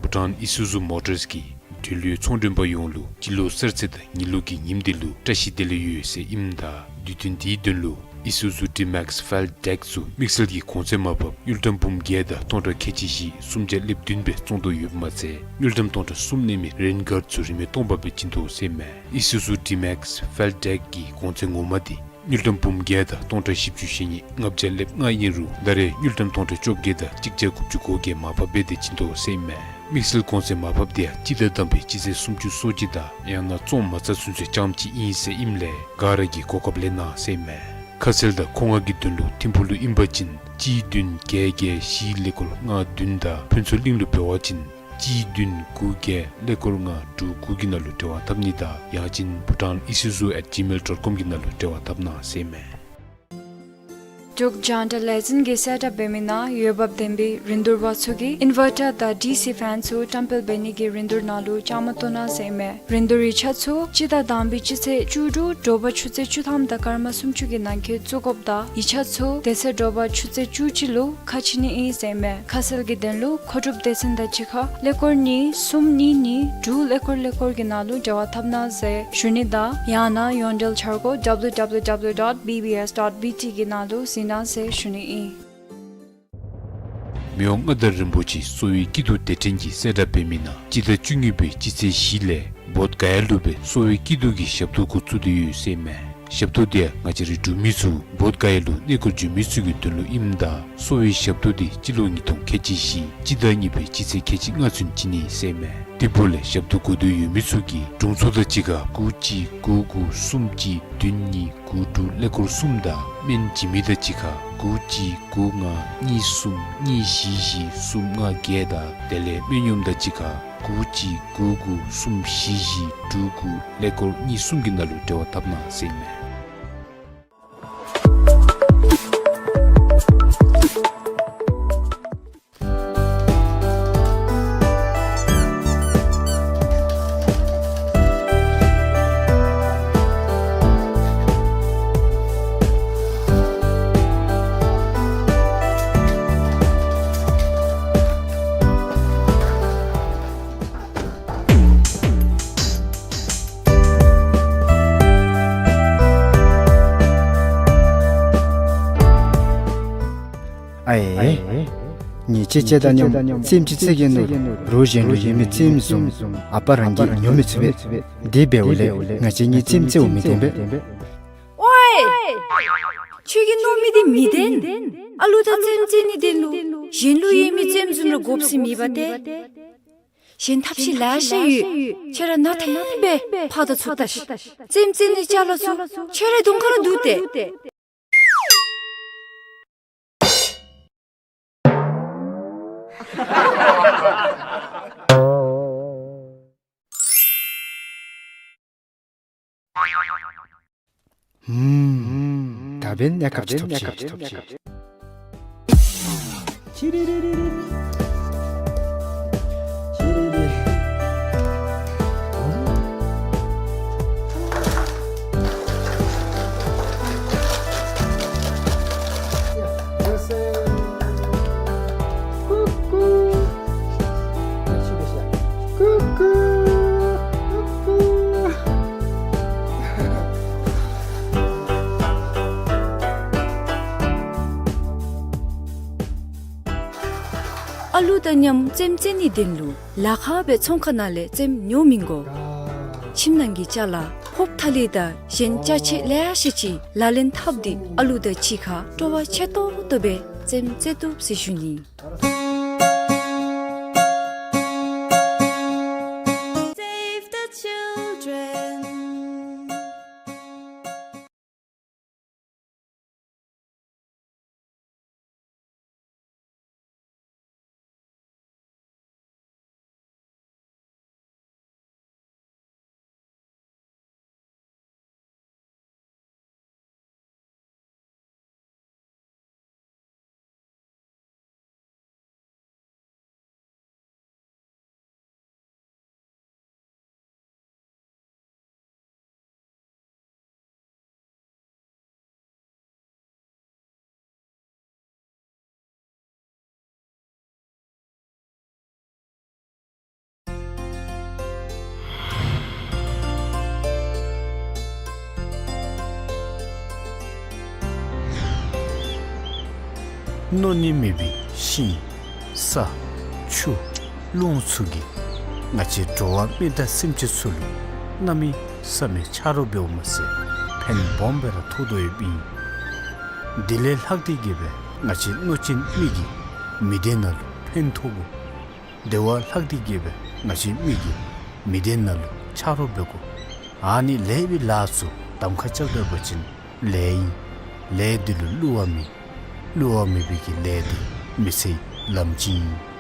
བྷུ་ཊཱན་ཨི་སུ་ཛུ་མོ་ཊརས་ཀྱིས་འབྲེལ་ཡོད་ཚོང་མགྲོན་པ་ཡོངས་ལུ་སྤྱི་ལོ་གསར་ཚེས་དང་ཉི་ལོ་གི་ཉིནམ་འདི་ལུ་བཀྲ་ཤིས་བདེ་ལེགས་ཡོད་ཟེར་ཨིནམ་ད་དུས་སྟོན་འདིའི་དོན་ལུ་ཨི་སུ་ཛུ་ཌི་མེགསི་ཕེལ་ཌེཀ་ཚུ་དམིགས་བསལ་གྱི་གོང་ཚད་མར་ཕབ་དངུལ་ཀྲམ་འབུམ་བརྒྱད་དང་སྟོང་ཕྲག་ཁལ་གཅིག་བཞི་སུམ་བརྒྱ་ལེབ་བདུན་སྦེ་བཙོང་དོ་ཡོདཔ་མ་ཚད་དངུལ་ཀྲམ་སྟོང་ཕྲག་གསུམ་གནས་མི་རེན་གཱརཌ་ཚུ་རིན་མེད་སྟོང་པ་སྦེ་བྱིན་དོ་ཟེར་ཨིན་མས། ཨི་སུ་ཛུ་ཌི་མེགསི་ཕེལ་ཌེཀ་གི་གོང་ཚད་ངོ་མ་འདི་ དངུལ་ཀྲམ་འབུམ་བརྒྱད་དང་སྟོང་ཕྲག་བཞི་བཅུ་ཞེ་གཉིས་ལྔ་བརྒྱ་ལེབ་ལྔ་ཨིན་རུང་ད་རེས་དངུལ་ཀྲམ་སྟོང་ཕྲག་བཅོ་བརྒྱད་དང་གཅིག་བརྒྱ་དགུ་བཅུ་གོ་བརྒྱད་མར་ཕབ་འབད་དེ་བྱིན་དོ་ཟེར་ཨིན་མས། དམིགས་བསལ་གོང་ཚད་མར་ཕབ་དེ་ཡང་སྤྱི་ཟླ་དང་པའི་སྤྱི་ཚེས་སུམ་ཅུ་སོ་གཅིག་དང་ཡང་ན་བཙོང་མ་ཚར་ཚུན་ཚོད་རྐྱངམ་གཅིག་ཨིན་ཟེར་ཨིནམ་ལས་ག་ར་གིས་གོ་སྐབས་ལེན་གནང་ཟེར་ཨིན་མས། ཁ་གསལ་དང་མཁོ་མངགས་ཀྱི་དོན་ལུ་ཐིམ་ཕུག་ལུ་ཨིན་པ་ཅིན་གཅིག་བདུན་བརྒྱད་བརྒྱད་བཞི་ཀླད་ཀོར་ལྔ་བདུན་དང་ཕུན་ཚོགས་གླིང་ལུ་འབད་བ་ཅིན་གཅིག་བདུན་དགུ་བརྒྱད་ཀླད་ཀོར་ལྔ་དྲུག་དགུ་གི་ནང་ལུ་འབྲེལ་བ་འཐབ་ནི་དང་ཡང་ཅིན་bhutan isuzu at gmail dot com གི་ནང་ལུ་འབྲེལ་བ་འཐབ་གནང་ཟེར་ཨིན་མས། འབྲུག་ཇཱན་ཊ་ལས་འཛིན་གྱིས་གསལ་བསྒྲགས་འབད་མི་ནང་འོས་འབབ་ལྡན་པའི་རིན་བསྡུར་པ་ཚུ་གིས་ཨིན་ཝར་ཊར་དང་ཌི་སི་ཕེན་ཚུ་བཀྲམ་སྤེལ་འབད་ནི་གི་རིན་བསྡུར་ནང་ལུ་བཅའ་མར་གཏོགས་གནང་ཟེར་ཨིན་མས། རིན་བསྡུར་ཡིག་ཆ་ཚུ་སྤྱི་ཟླ་དང་པའི་སྤྱི་ཚེས་བཅུ་དྲུག་དྲོ་པ་ཆུ་ཚོད་བཅུ་ཐམ་དང་སྐར་མ་སུམ་ཅུ་གི་ནང་འཁོད་བཙུགས་དགོཔ་དང་ཡིག་ཆ་ཚུ་དེ་ཚེ་དྲོ་པ་ཆུ་ཚོད་བཅུ་གཅིག་ལུ་ཁ་ཕྱེ་ནི་ཨིན་ཟེར་ཨིན་མས། ཁ་གསལ་གྱི་དོན་ལུ་མཁོ་སྒྲུབ་སྡེ་ཚན་དང་གཅིག་ཁར་ཀླད་ཀོར་གཉིས་གསུམ་གཉིས་གཉིས་དྲུག་ཀླད་ཀོར་ཀླད་ཀོར་གྱི་ནང་ལུ་འབྲེལ་བ་འཐབ་གནང་ཟེར་ཞུ་ནི་དང་ཡང་ན་ཡོངས་འབྲེལ་འཆར་སྒོ་W W W dot B B S dot B T གི་ནང་ལུ་གཟིགས་གནང་ཟེར་ཞུ་ནི་ཨིན། མི་དབང་མངའ་བདག་རིན་པོ་ཆེ་གསོ་བའི་སྐྱིད་སྡུག་སྡེ་ཕྲན་གྱིས་གསལ་བསྒྲགས་འབད་མི་ནང་སྤྱི་ཟླ་བཅུ་གཉིས་པའི་སྤྱི་ཚེས་བཞི་ལས་བོདྷ་ག་ཡ་ལུ་སྦེ་གསོ་བའི་སྐྱིད་སྡུག་གི་ཞབས་ཏོག་འགོ་བཙུགས་ཏེ་ཡོད་ཟེར་ཨིན་མས། ཞབས་ཏོག་དེ་ཡང་ང་བཅས་རའི་འབྲུག་མི་ཚུ་བོདྷ་ག་ཡ་ལུ་གནས་སྐོར་འབྱོན་མི་ཚུ་གི་དོན་ལུ་ཨིནམ་ད་གསོ་བའི་ཞབས་ཏོག་དེ་སྤྱི་ལོ་ཉིས་སྟོང་ཁལ་གཅིག་བཞི་སྤྱི་ཟླ་གཉིས་པའི་སྤྱི་ཚེས་ཁལ་གཅིག་ལྔ་ཚུན་བྱིན་ནི་ཟེར་ཨིན་མས། དེ་འབདཝ་ལས་ཞབས་ཏོག་དགོ་འདོད་ཡོད་མི་ཚུ་གིས་དྲུང་འཚོ་དང་གཅིག་ཁར་དགུ་གཅིག་དགུ་དགུ་གསུམ་གཅིག་བདུན་གཉིས་དགུ་དྲུག་ཀླད་ཀོར་གསུམ་དང་སྨན་བྱིན་མི་དང་གཅིག་ཁར་དགུ་གཅིག་དགུ་ལྔ་གཉིས་གསུམ་གཉིས་བཞི་བཞི་གསུམ་ལྔ་བརྒྱད་དང་དེ་ལས་སྨན་གཡོགམ་དང་གཅིག་ཁར་དགུ་གཅིག་དགུ་དགུ་གསུམ་བཞི་བཞི་དྲུག་དགུ་ཀླད་ཀོར་གཉིས་གསུམ་གྱི་ནང་ལུ་འབྲེལ་བ་འཐབ་གནང་ཟེར་ཨིན་མས། ཨའེ། ཉེས་ཅན་ཅིག་དང་མཉམ་རྩེདམོ་ཅིག་རྩེ་གེ་མནོ་རུང་གཞན་ལུ་ཡོད་མི་རྩེདམོ་བཟུམ་ཨ་པ་རང་གིས་ཉོ་མི་ཚུགས་པས། དེ་འབདཝ་ལས་ང་བཅས་གཉིས་རྩེདམོ་རྩེཝ་མི་བདེན་པས། ཨོའེ། ཁྱོད་ཀྱིས་མནོ་མི་དེ་མི་བདེན། ཨ་ལུ་དང་རྩེདམོ་རྩེ་ནིའི་དོན་ལུ་གཞན་ལུ་ཡོད་མི་རྩེདམོ་བཟུམ་ར་དགོཔ་ཟེར་མེད་པ་ཏེ། གཞན་ཐབས་ཤེས་ལེ་ཤ་ཡོད། ཁྱོད་ར་ནང་ཐེངས་སྦེ་ཕར་དང་ཚུར་བལྟ་ཤིག། རྩེདམོ་རྩེ་ནིའི་ཅ་ལ་ཚུ་ཁྱོད་རའི་གདོང་ཁར་ར་འདུག་སྟེ། ཧུམ། ད་འབདན་གནས་སྐབས་ཅིག་ཐོབ་ཅི། ཨ་ལུ་དང་མཉམ་རྩེདམོ་རྩེ་ནིའི་དོན་ལུ་ལཱ་ཁག་སྦེ་ཚོང་ཁང་ནང་ལས་རྩེདམོ་ཉོ་མི་དགོ། ཁྱིམ་ནང་གི་ཅ་ལ་ཕོརཔ་ཐ་ལི་དང་གཞན་ཅ་ཆས་ལེ་ཤ་ཅིག་ལག་ལེན་འཐབ་སྟེ་ཨ་ལུ་དང་གཅིག་ཁར་སྤྲོ་བ་ཆེ་ཏོག་ཏོ་སྦེ་རྩེདམོ་རྩེ་བཏུབ་ཟེར་ཞུ་ནི། Save the children. མནོ་ནི་མེད་པའི་ཤིང་ས་ཆུ་རླུང་ཚུ་གིས་ང་བཅས་འགྲོ་བ་མི་དང་སེམས་ཅན་ཚུ་ལུ་གནམ་མེད་ས་མེད་ཆ་རོགས་འབདཝ་མ་ཚད་ ཕན་སྦོམ་སྦེ་ར་ཐོགས་དོ་ཡོདཔ་ཨིན། དེ་ལས་ལྷག་སྟེ་གི་སྦེ་ང་བཅས་གནོད་སྦྱིན་མི་གིས་མི་སྡེ་ནང་ལུ་ཕན་ཐོགས་དགོ། དེ་བ་ལྷག་སྟེ་གི་སྦེ་ང་བཅས་མི་གིས་མི་སྡེ་ནང་ལུ་ཆ་རོགས་འབད་དགོ། ཨ་ནི་ལེགས་པའི་ལཱ་ཚུ་གདམ་ཁ་རྐྱབ་ད་པ་ཅིན་ལེགས་ཨིན། ལས་འདི་ལུ་བསླུ་བ་མེད། བསླུ་བ་མེད་པའི་གི་ལས་འདི་མི་ཚེའི་ལམ་སྤྱི་ཨིན།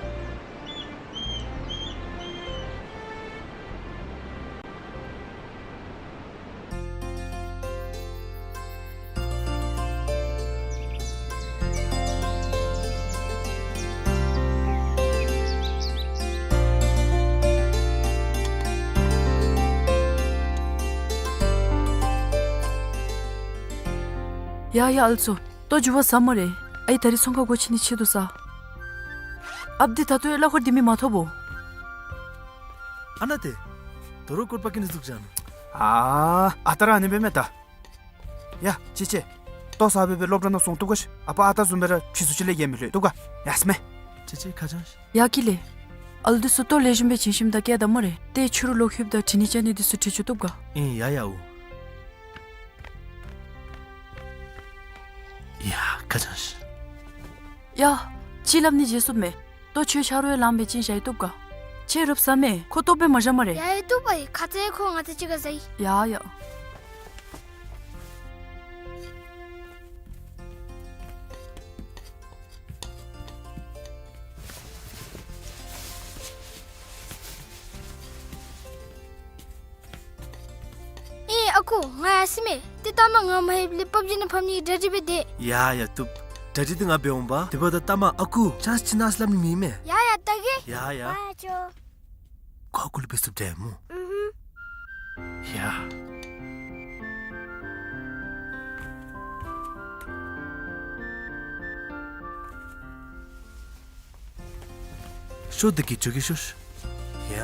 ཡ་ཡ་ཨ་ལོ་ཚུ། ལྟོ་འགྱོ་བ་ཟ་སྨ་རེ། ཨའི་ད་རིས་ཚོང་ཁང་སྒོ་ཕྱེ་ནི་ཆེད་དུ་ས། ཨཔ་འདི་ད་ལྟོ་ཡང་གླ་འཁོར་འདི་མི་མ་ཐོབ་བོ། ཨ་ནཱ་ཏེ། དོ་རུང་སྐུར་པ་གི་ནི་འཛུགས་བཞག་ནུག། ཨ་ཨ་རྟག་ར་ཨ་ནི་སྦེ་མས་ད། ཡ་ཅི་ཅི། ལྟོ་ཟ་སྦེ་སྦེ་སློབ་གྲྭ་ནང་སོང་བཏུབ་ག་ཤིག། ཨ་པ་ཨ་རྟག་བཟུམ་སྦེ་ར་ཕྱི་སུ་ཅིག་ལས་ཡང་མི་ལྷོད་བཏུབ་ག། ཡ་སྨས། ཅི་ཅི་ཁ་བྱང་ཤིག། ཡ་ཀི་ལེ། ཨ་ལོ་འདི་ཚུ་ལྟོ་ལེགས་ཤོམ་སྦེ་བྱིན་ཞིནམ་ད་བསྐྱལ་ད་སྨ་རེ། ཏེ་ཕྱི་རུ་ལོག་ལྷོདཔ་ད་དྲི་ནི་བཅའ་ནི་འདི་ཚུ་དྲི་བཅུག་བཏུབ་ག། ཨིན་ཡ་ཡ་འོ། ཡ་ཁ་བྱང་ཤིག། ཡ། ཅིག་སླབ་ནི་བརྗེད་སོངམ་མས། ལྟོ་ཁྱོད་ཆ་རོགས་ཡང་ལངམ་སྦེ་བྱིན་བཞག་ཡི་བཏུབ་ག། ཁྱོད་རུབ་ཟ་མས། ཁོ་ལྟོ་སྦེ་མ་བཞག་སྨ་རེ། ཡ་ཡ་བཏུབ་པ་ཡི། ཁ་ཙ་ཁོ་ང་བཅས་གཅིག་ཁར་ཟ་ཡི། ཡ་ཡ། ཨེ་ཨ་ཁུ་ང་ཡར་སོ་མས། ཏེ་ལྟ་མ་ང་མ་ལྷོདཔ་ལས་པབ་ཇི་ནང་ཕབ་ནི་གི་གྲ་སྒྲིག་འབད་དེ། ཡ་ཡ་བཏུབ། གྲ་སྒྲིག་འདི་ང་འབད་འོང་པ། དེ་འབདཝ་ད་ལྟ་མ་ཨ་ཁུ་ཅང་ཅིག་གནང་ཟེར་སླབ་ནི་མེད་མས། ཡ་ཡ་ལྟ་གེ། ཡ་ཡ། ཡ་ཡ་ཅོ། ཁོ་ཨ་ཁུ་ལུ་འབད་ཚུགསཔ་འདྲས་སྨོ། ཨུ་ཧུམ། ཡ། ཤོག་འདི་གིས་འགྱོ་གེ་ཤོག། ཡ།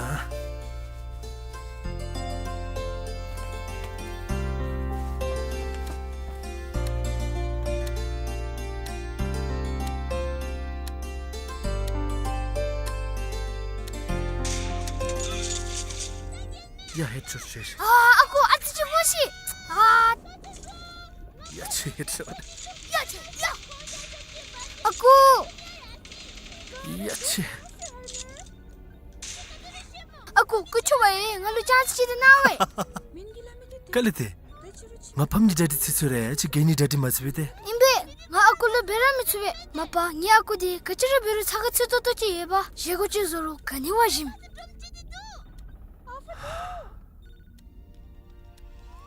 ཡ་ཧེད་ཤོག་ཤོག་ཤོག། ཨ་ཨ་ཁུ་ཨ་ཙི་ཅིག་སྨོ་ཤིག། ཨ། ཡ་ཆེ་ཧེད་ཤོག། ཡ་ཆེ་ཡ། ཨ་ཁུ། ཡ་ཆེ། ཨ་ཁུ་སྐུ་མཁྱེན་པ་ཡིས་ང་ལུ་ཅང་ཅིག་ཅིག་ཏེ་གནང་བས། ག་ལས་ཏེ། ང་ཕམ་གྱི་གྲ་སྒྲིག་ཚུད་ཚུད་རེ་ཅིག་གི་ནི་གྲ་སྒྲིག་མ་ཚུད་པས་ཏེ། ཨིན་པས། ང་ཨ་ཁུ་ལུ་འབད་ར་མི་ཚུགས་པས། མ་པ་ངེའི་ཨ་ཁུ་འདི་ག་ཅི་ར་འབད་རུང་ཚ་ཁ་ཚུད་ཏོག་ཏོ་ཅིག་ཡོད་པ། བཞེས་སྒོ་ཅིག་བཟོ་རུང་ག་ནི་བ་ཞིམ།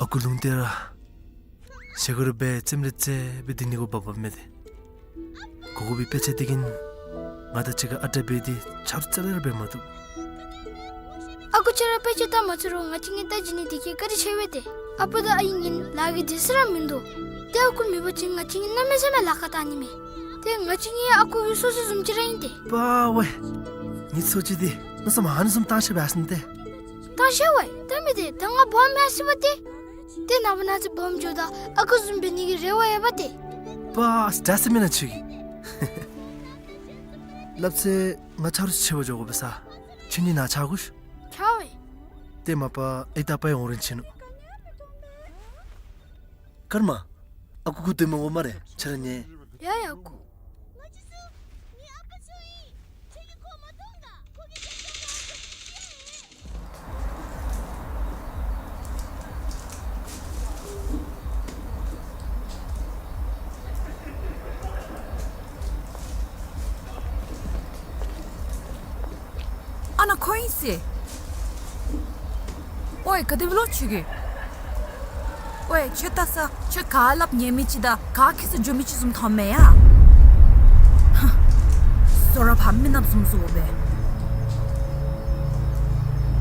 ཨ་ཁུ་ལུང་བསྟན་ར། བཞེས་སྒོ་ར་འབད་རྩེདམོ་ར་རྩེ་སྦེ་སྡོད་ནི་གུ་བབ་བབ་མས་ཏེ། གོ་གོ་བའི་དཔེ་ཆ་འདི་གིས་ང་དང་གཅིག་ཁར་ཨ་རྟག་འབད་དེ་ཆ་རོགས་རྩ་ལས་ར་འབད་མ་བཏུབ། ཨ་ཁུ་ཁྱོད་ར་དཔེ་ཆ་ལྟ་མ་ཚུགས་རུང་ང་བཅས་གཉིས་ལྟ་བྱིན་ནི་འདི་གིས་བཀའ་དྲིན་ཆེ་བས་ཏེ། ཨ་པ་དང་ཨའི་གཉིས་ལཱ་གི་སྡོད་ས་ར་མིན་འདུག། ཏེ་ཨ་ཁུ་མེད་པ་ཅིན་ང་བཅས་གཉིས་གནམ་མེད་ས་མེད་ལཱ་ཁག་བཏང་ནི་མས། ཏེ་ང་བཅས་གཉིས་ཨ་ཁུ་གི་སོ་སོ་བཟུམ་ཅིག་ར་ཨིན་ཏེ། པ་ཝའི། ངེའི་ཚ་བོ་ཅིག་འདི་མནོ་བསམ་ཨ་ནི་བཟུམ་བཏང་ཤེས་པས་ཟེར་ནི་ཏེ། བཏང་ཤེས་ཝའི། ད་མི་འདི་ད་ང་སྦོམ་མས་ཟེར་བ་ཏེ། ཏེ་ནངས་པ་གནངས་ཚེ་སྦོམ་འགྱོཝ་ད་ཨ་ཁུ་བཟུམ་འབད་ནི་གི་རེ་བ་ཡོད་པ་ཏེ། པ་ཨ་ཙི་ད་ཟེར་མེན་ན་ཁྱོད་ཀྱིས། སླབ་ཚེ་ང་ཆ་རོགས་ཆེ་བ་འགྱོ་དགོ་པས་ས། ཁྱོད་གཉིས་ནཱ་ཆ་དགོ་ཤིག། ཆ་ཝའི། ཏེ་མ་པ་ཨའི་ད་པའི་འོང་རན་ཆི་ནུག། ཀརྨ། ཨ་ཁུ་ཁུ་སྡོད་མི་དགོ་སྨ་རེ། ཁྱོད་ར་ཉལ། ཡ་ཡ་ཨ་ཁུ། ཨ་ནཱ་ཁོ་ཨིན་ཟེར། ཨོའི་ག་དེ་སྦེ་ལོ་ཁྱོད་ཀྱིས། ཨོའི་ཁྱོད་ལྟ་ས་ཁྱོད་ག་སླབ་ཉན་མི་ཅིག་དང་ག་ཁྱད་ས་འགྱོ་མི་ཅིག་བཟུམ་མཐོངམ་མས་ཡ། ཧ། བཟོ་ར་ཕམ་མི་ནགཔ་བཟུམ་བཟོ་སྦེ།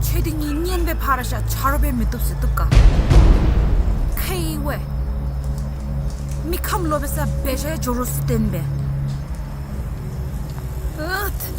ཁྱོད་འདི་གཉིས་གཉེན་སྦེ་ཕར་བཞག་ཆ་རོགས་སྦེ་མི་བཏུབ་ཟེར་བཏུབ་ག། ཁ་ཡི་ཝའི། མི་ཁམས་ལོག་པའི་ས་འབད་བཞག་ཡ་འགྱོ་རོགས་ཟེར་བསྟན་པས། ཨུད།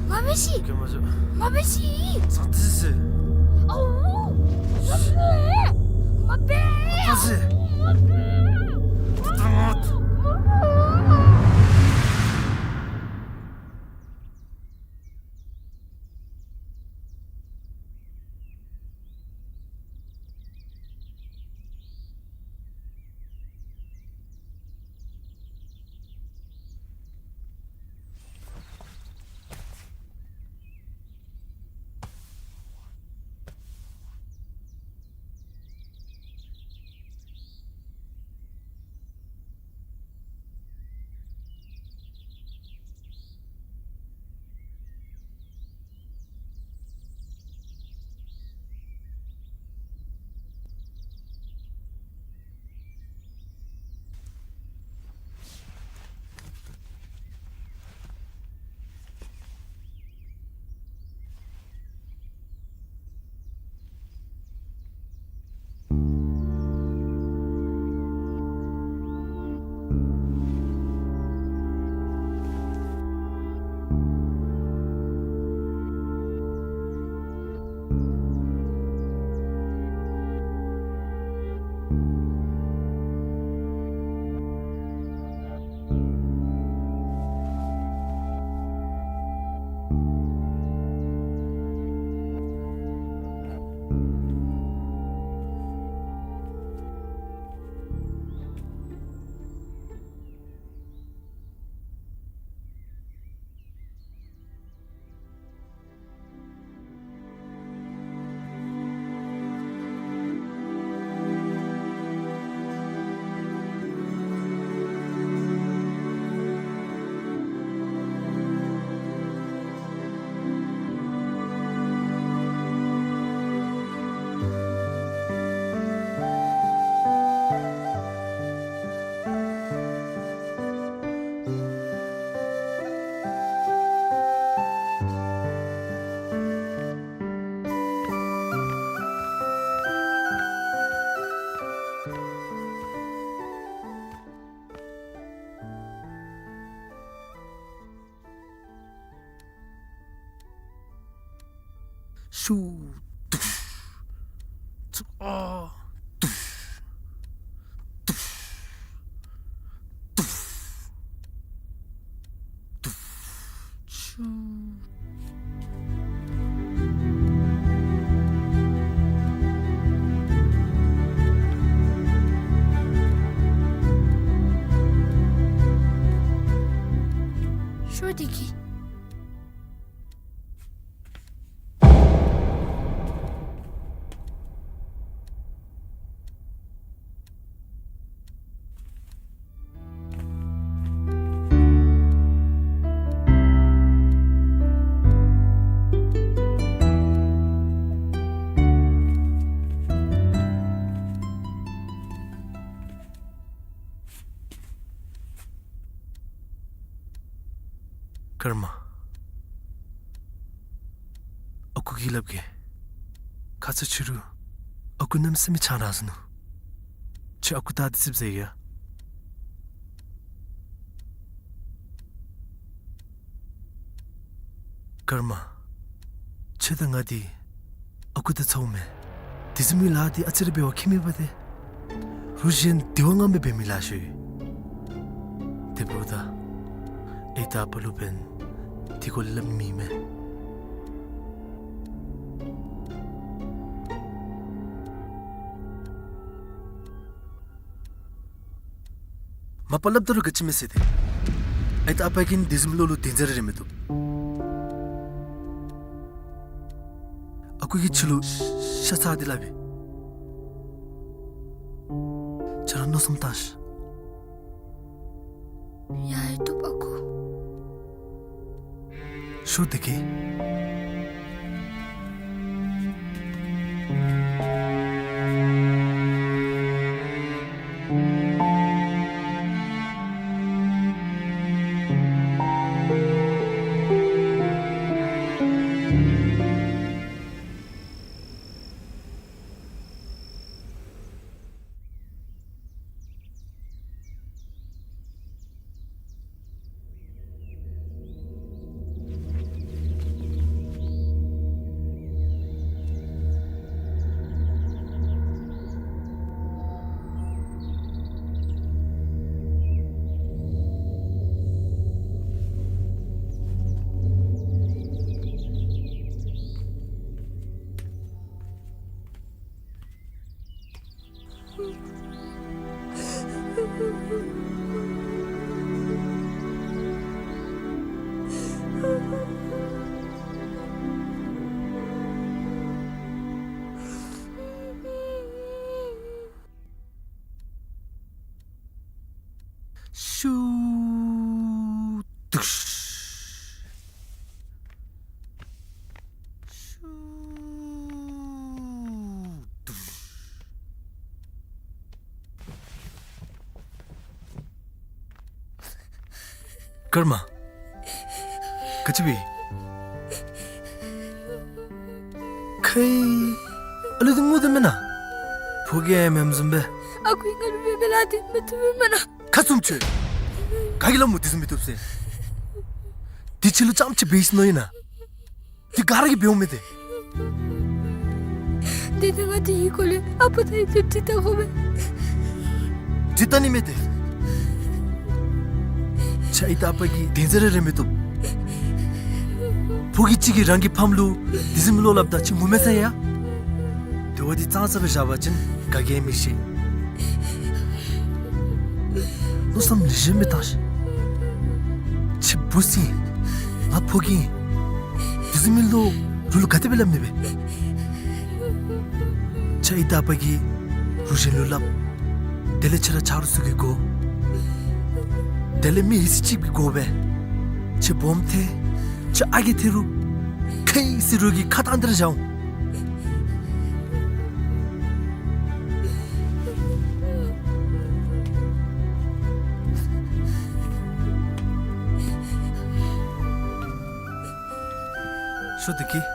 མ་འབད་ཤིག། ག་ཡང་མ་འབད། མ་འབད་ཤིག། ས་ཏི་ཟེར། ཨོ། མ་འབད། མ་འབད། ས་ཏི་ཟེར། མ་འབད། ད་ལྟ་ངོ་། མ་འབད། ཤུ། དུཤ། ཚུ། ཨ། དུཤ། དུཤ། དུཤ། དུཤ། ཤུ། ཤུ་དེ་གི། ཀརྨ། ཨ་ཁུ་གིས་སླབ་གེ། ཁ་ཙ་ཕྱི་རུ་ཨ་ཁུ་གནམ་མེད་ས་མེད་ཆང་རག་སོ་ནུག། ཁྱོད་ཨ་ཁུ་ལྟ་སྟེ་རྩིགཔ་ཟ་ཡི་ཡ། ཀརྨ། ཁྱོད་དང་ང་འདི་ཨ་ཁུ་དང་ཚ་བོ་མེན། དེ་བཟུམ་མའི་ལཱ་འདི་ཨ་ཙི་རེ་འབད་བ་ཁྱད་མེད་པ་ཏེ། རུ་གཞན་དེ་བ་ང་མི་འབད་མི་ལཱ་ཤོས། དེ་འབདཝ་ད་ཨའི་དང་ཨ་པ་ལུ་འབདན་དེ་གུ་ལུ་སླབ་མི་མེད། མ་པ་སླབ་ད་རུང་ག་ཅི་མེད་ཟེར་ཏེ། ཨའི་དང་ཨ་པ་གིས་དེ་བཟུམ་བློ་ལུ་དེ་ཟེར་རེ་མི་བཏུབ། ཨ་ཁུ་གིས་ཁྱོད་ལུ་ཤ་ཚ་སྟེ་སླབ་ཨིན། ཁྱོད་ར་མནོ་བསམ་བཏང་ཤིག། ཡ་ཡ་བཏུབ་ཨ་ཁུ། ཤུ་དེ་གི། ཀརྨ། ག་ཅི་སྦེ། ཁའི་ཨ་ལུ་འདི་ངུ་དོ་མེན་ན། ཕོ་རྒྱས་མེནམ་བཟུམ་སྦེ། ཨ་ཁུ་ང་ལུ་འབད་མི་ལ་དེ་མི་བཏུབ་མེན་ན། ཁ་བཙུམ་ཁྱོད། ག་གིས་སླབ་སྨོ་དེ་བཟུམ་མི་བཏུབ་ཟེར། དེ་ཁྱོད་ལུ་རྐྱངམ་ཅིག་འབད་ཡི་ཟེར་མནོ་ཡི་ན། དེ་ག་ར་གིས་འབདཝ་མས་ཏེ། དེ་ནི་ང་དེའི་སྐོར་ལས་ཨ་པ་དང་ཡུམ་ལུ་དྲི་བལྟ་དགོ་པས། དྲི་བལྟ་ནི་མེད་དེ། ཁྱོད་ཨའི་དང་ཨ་པ་གི་དོན་ཟེར་ར་རེ་མི་བཏུབ། ཕོ་རྒྱས་ཅིག་གིས་རང་གི་ཕམ་ལུ་དེ་བཟུམ་མའི་བློ་སླབ་ད་ཁྱོད་ངུ་མས་ས་ཡ། དེ་བ་འདི་ཙང་ཙ་སྦེ་བཞག་པ་ཅིན་ག་གིས་མི་ཤེས། མནོ་བསམ་ལེགས་ཤོམ་སྦེ་བཏང་ཤིག། ཁྱོད་བུ་ཟེར་ང་ཕོ་རྒྱས་ཨིན། དེ་བཟུམ་མའི་བློ་རུ་ལུ་ག་དེ་སྦེ་སླབ་ནི་སྦེ། ཁྱོད་ཨའི་དང་ཨ་པ་གིས་རུ་གཞན་ལུ་སླབ། དེ་ལས་ཁྱོད་ར་ཆ་རོགས་ཚུ་གིས་གོ། དེ་ལས་མི་ཧེ་སི་ཅིག་གིས་གོ་སྦེ། ཁྱོད་སྦོམ་ཐལ། ཁྱོད་ཨ་རྒས་ཐལ་རུང་། ཁའི་སི་རོགས་ཀྱིས་ཁ་བཏང་སྟེ་ར་བཞག་འོང་། ཤོག་བདེ་སྐྱིད།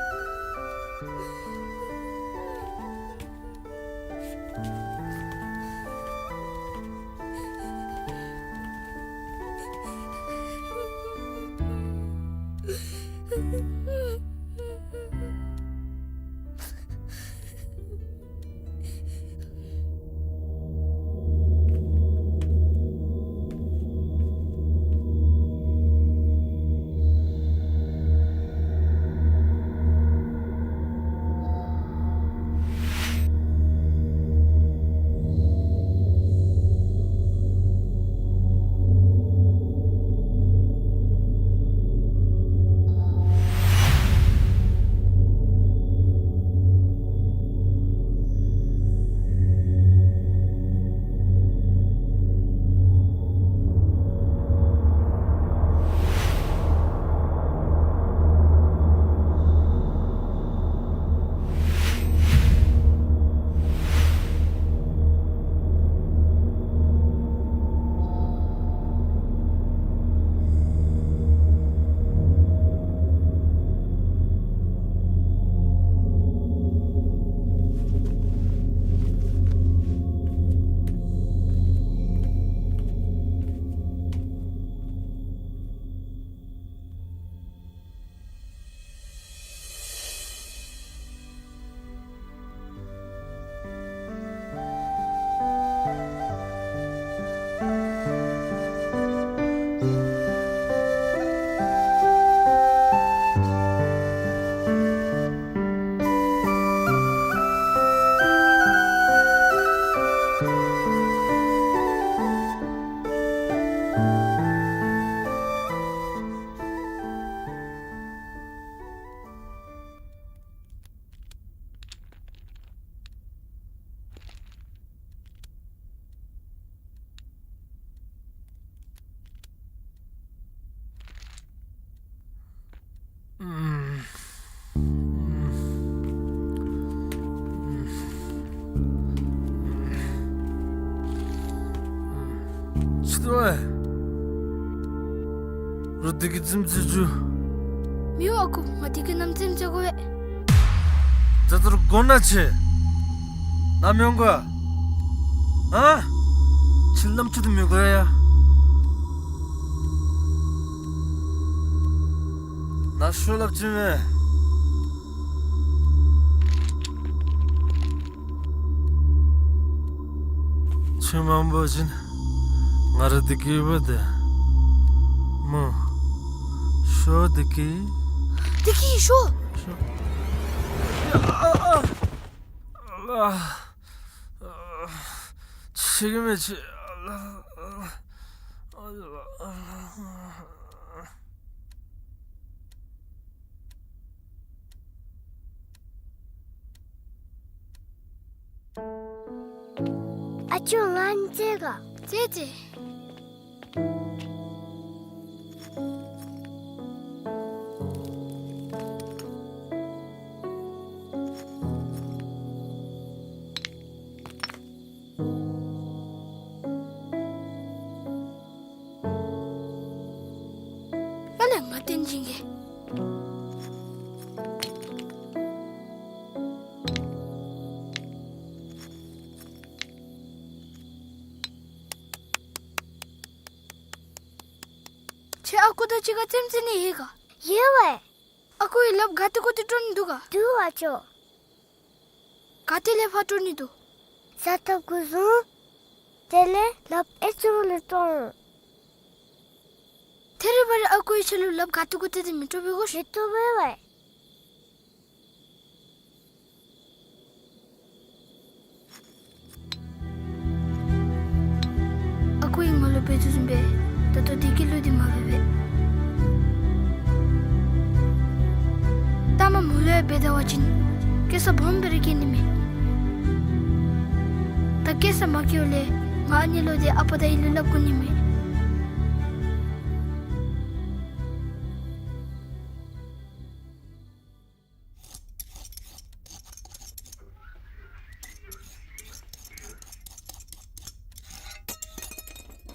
ཅི་འདུག་པས། རུ་འདི་གིས་རྫུན་རྫུན་བྱུང་། མི་འོང་ཨ་ཁུ། ང་འདི་གིས་ནམ་རྫུན་བྱེད་དགོ་པས། ད་ལྟོ་ར་དགོ་ན་ཁྱོད་ནཱ་མི་འོང་ག། ཨ། ཁྱོད་ནམ་ཁྱོད་འདི་མི་དགོ་ཡ། ནཱ་ཤོག་སླབ་ཅི་མས། ཁྱོད་མ་འབོ་བ་ཅིན་ང་ར་འདི་གིས་འབོ་སྟེ་སྨོ། ཤོག་འདི་གིས། འདི་གིས་ཤོག། ཤོག། ཨ་ཨ་ཨ། ཨ་ཨ། ཤེས་ཀྱི་མེད་ཅི། ཨ་ཨ། ཨ་ཅོ་ང་འཛེགས་ག། འཛེགས་འཛེགས། ཨ་ཁུ་དང་གཅིག་ཁར་རྩེདམོ་རྩེ་ནི་ཡོད་ག། ཡོད་པས། ཨ་ཁུ་གིས་ལགཔ་ག་ཏེ་གུ་ཏེ་དཀྲོག་ནི་འདུག་ག། འདུག་པ་ཅོ། ག་ཏེ་ལས་ཕར་དཀྲོག་ནི་འདུག། ས་ཐོབ་གུ་བཟུང་། དེ་ལས་ལགཔ་ཨེ་ཙི་ལུ་དཀྲོག་འོང་། ཐད་རི་བ་རི་ཨ་ཁུ་གིས་ཁྱོད་ལུ་ལགཔ་ག་ཏེ་གུ་ཏེ་ཏེ་མི་དཀྲོག་པས་གོ། མི་དཀྲོག་པས་པ། ཨ་ཁུ་གིས་ང་ལུ་འབད་དོ་བཟུམ་སྦེ་ད་ལྟོ་བདེ་སྐྱིད་ལུ་འདི་མ་འབད་བས། ད་མ་མོ་ལུ་ཡང་འབད་ད་པ་ཅིན་སྐྱེ་ས་སྦོམ་སྦེ་ར་སྐྱེ་ནི་མས། ད་སྐྱེ་ས་མ་སྐྱེཝ་ལས་ང་ཨ་ནི་ལུ་འདི་ཨ་པ་དང་ཨའི་ལུ་སླབ་དགོ་ནི་མས།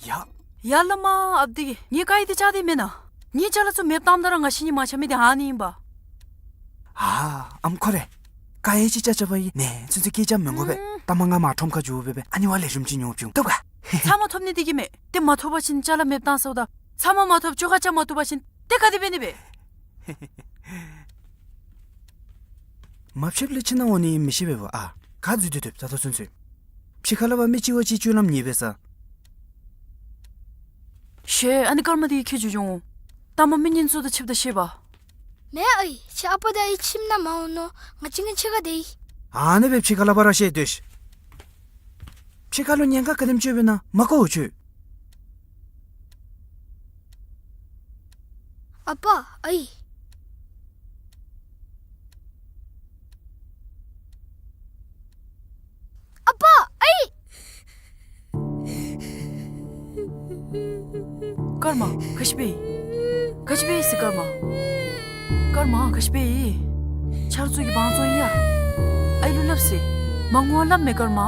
ཡ། ཡ་བླ་མ་ཨཔ་དེ་གིས་ངེའི་ཀ་ཡི་དེ་བཅག་སྟེ་མེན་ན། ངེའི་ཅ་ལ་ཚུ་མེདཔ་བཏངམ་ད་ར་ང་ཤི་ནི་མ་ཆ་མི་དེ་ཨ་ནི་ཨིན་པ། ཨ་ཨམ་ཁོ་རེ། ཀ་ཡི་ཅིག་བཅག་བཅགཔ་ཨིན། ནེ་ཚུན་ཚོད་སྐད་རྐྱབ་མི་དགོ་པས། ཨུམ། ད་མ་ང་མར་ཁྲོམ་ཁར་འགྱོ་སྦེ་སྦེ་ཨ་ནི་བ་ལེགས་ཤོམ་ཅིག་ཉོ་བྱིན་འོང་། བཏུབ་ག། ཚབ་མ་ཐོབ་ནི་དེ་གིས་མས། ཏེ་མ་ཐོབ་པ་ཅིན་ཅ་ལ་མེདཔ་བཏང་ཟེརཝ་ད། ཚབ་མ་མ་ཐོབ་བཅོ་ཁ་རྐྱབ་མ་བཏུབ་པ་ཅིན་ཏེ་ག་དེ་འབད་ནི་སྦེ། མ་ཕྱདཔ་ལས་ཕྱི་ནང་འོང་ནི་མི་ཤེས་པས་པ། ཨ་ག་འཛུལ་ཏེ་སྡོདཔ་ད་ལྟོ་ཚུན་ཚོད། ཕྱི་ཁ་ལས་ཕར་མི་གཅིག་བ་གཅིག་སྤྱོད་ལམ་ཉེས་པས་ས། ཤེས། ཨ་ནི་སྐར་མ་དེ་གིས་ཁྱོད་འགྱོ་འགྱོཝ་འོང་། ད་མ་མི་ངན་ཚུ་དང་ཕྱདཔ་ད་ཤེས་པ། མེན་ཨའི། ཁྱོད་ཨ་པ་དང་ཨའི་ཁྱིམ་ནང་མ་འོང་ནོ། ང་བཅས་གཉིས་ཕྱི་ཁར་སྡོད་ཡི། ཨ་ནི་སྦེ་ཕྱི་ཁ་ལས་ཕར་ར་བཤལ་སྡོད་ཤིག། ཕྱི་ཁ་ལུ་ཉེན་ཁ་ག་དེམ་ཅིག་ཡོདཔ་ཨིན་ན་མ་གོ་འོང་ཁྱོད། ཨ་པ་ཨའི། ཨ་པ་ཨའི། སྐར་མ་ག་ཅི་འབད་ཡི། ག་ཅི་འབད་ཡི་ཟེར་སྐར་མ། སྐར་མ་ག་ཅི་འབད་ཡི། ཆ་རོགས་ཚུ་གིས་དབང་བཙོང་ཡི་ཡ། ཨའི་ལུ་སླབ་ཟེར། མ་ངུ་བར་སླབ་མས་སྐར་མ།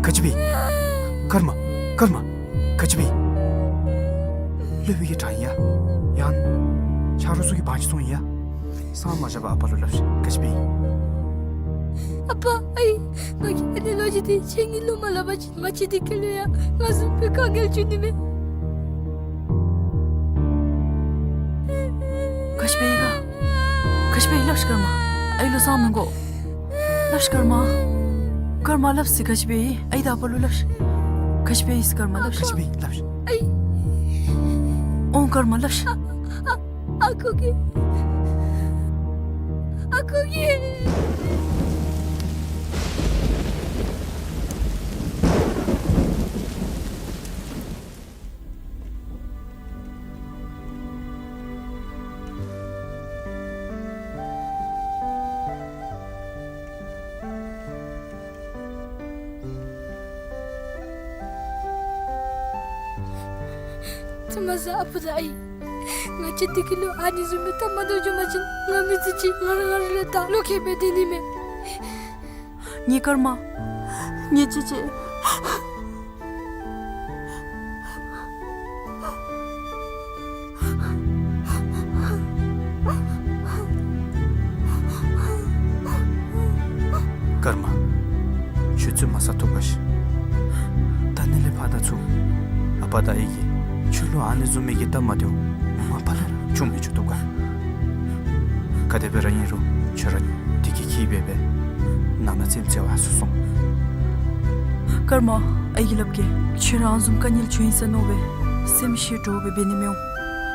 ག་ཅི་འབད་ཡི། སྐར་མ། སྐར་མ། ག་ཅི་འབད་ཡི། སློབ་དཔོན་གྱིས་དྲངས་ཡི་ཡ། ཡང་ཆ་རོགས་ཚུ་གིས་དབང་ཅིག་བཙོང་ཡི་ཡ། སངས་མ་རྒྱས་པར་ཨ་པ་ལུ་སླབ་ཤིག། ག་ཅི་འབད་ཡི། ཨ་པ་ཨའི། ང་གིས་ཨ་ནི་ལོ་རྒྱུས་དེ་ཁྱེད་གཉིས་ལུ་མ་སླབ་པ་ཅིན་ང་བཅས་བདེ་སྐྱིད་ལུ་ཡང་ང་བཟུམ་སྦེ་དཀའ་ངལ་འབྱུང་ནི་མས། ག་ཅི་འབད་ཡི་ག། ག་ཅི་འབད་ཡི་སླབ་ཤིག་སྐར་མ། ཨའི་ལུ་སངས་མི་དགོ། སླབ་ཤིག་སྐར་མ། སྐར་མ་སླབ་ཟེར། ག་ཅི་འབད་ཡི། ཨའི་དང་ཨ་པ་ལུ་སླབ་ཤིག། ག་ཅི་འབད་ཡི་ཟེར་སྐར་མ་སླབ་ཤིག། ག་ཅི་འབད་ཡི་སླབ་ཤིག། ཨའི། ཨོང་སྐར་མ་སླབ་ཤིག། ཨ་ཨ་ཨ་ཁུ་གིས། ཨ་ཁུ་གིས། ཐུ་མ་ས་ཨ་པ་དང་ཨའི། ང་བཅས་བདེ་སྐྱིད་ལུ་ཨ་ནི་བཟུམ་སྦེ་སྟབས་མ་བདེཝ་བྱུང་པ་ཅིན་ང་མི་ཚེ་གཅིག་ང་ར་ང་ར་ལུ་ད་བློ་ཁེལ་སྦེ་སྡོད་ནི་མས། ངེའི་སྐར་མ། ངེའི་ཅེ་ཅེ། སྐར་མ། ཁྱོད་བཙུན་མ་ས་ཐོབ་ག་ཤིག། ད་ནི་ལས་ཕར་ད་ཚུར་ཨ་པ་དང་ཨའི་གིས་ཁྱོད་ལུ་ཨ་ནི་བཟུམ་མའི་གི་སྟབས་མ་བདེཝ་མ་པ་ལས་ར་བྱུང་མི་བཅུག་ཐོབ་ག། ག་དེ་སྦེ་ར་ཨིན་རུང་ཁྱོད་ར་བདེ་སྐྱིད་འཁྱིད་སྦེ་སྦེ་ནང་ན་རྩེདམོ་རྩེ་བར་སོང་། སྐར་མ། ཨའི་གིས་སླབ་གེ། ཁྱོད་ར་ཨ་ནི་བཟུམ་དཀའ་ངལ་བྱུང་ཡི་ཟེར་མནོ་སྦེ་སེམས་ཤི་འདྲོག་སྦེ་འབད་ནི་མི་འོང་།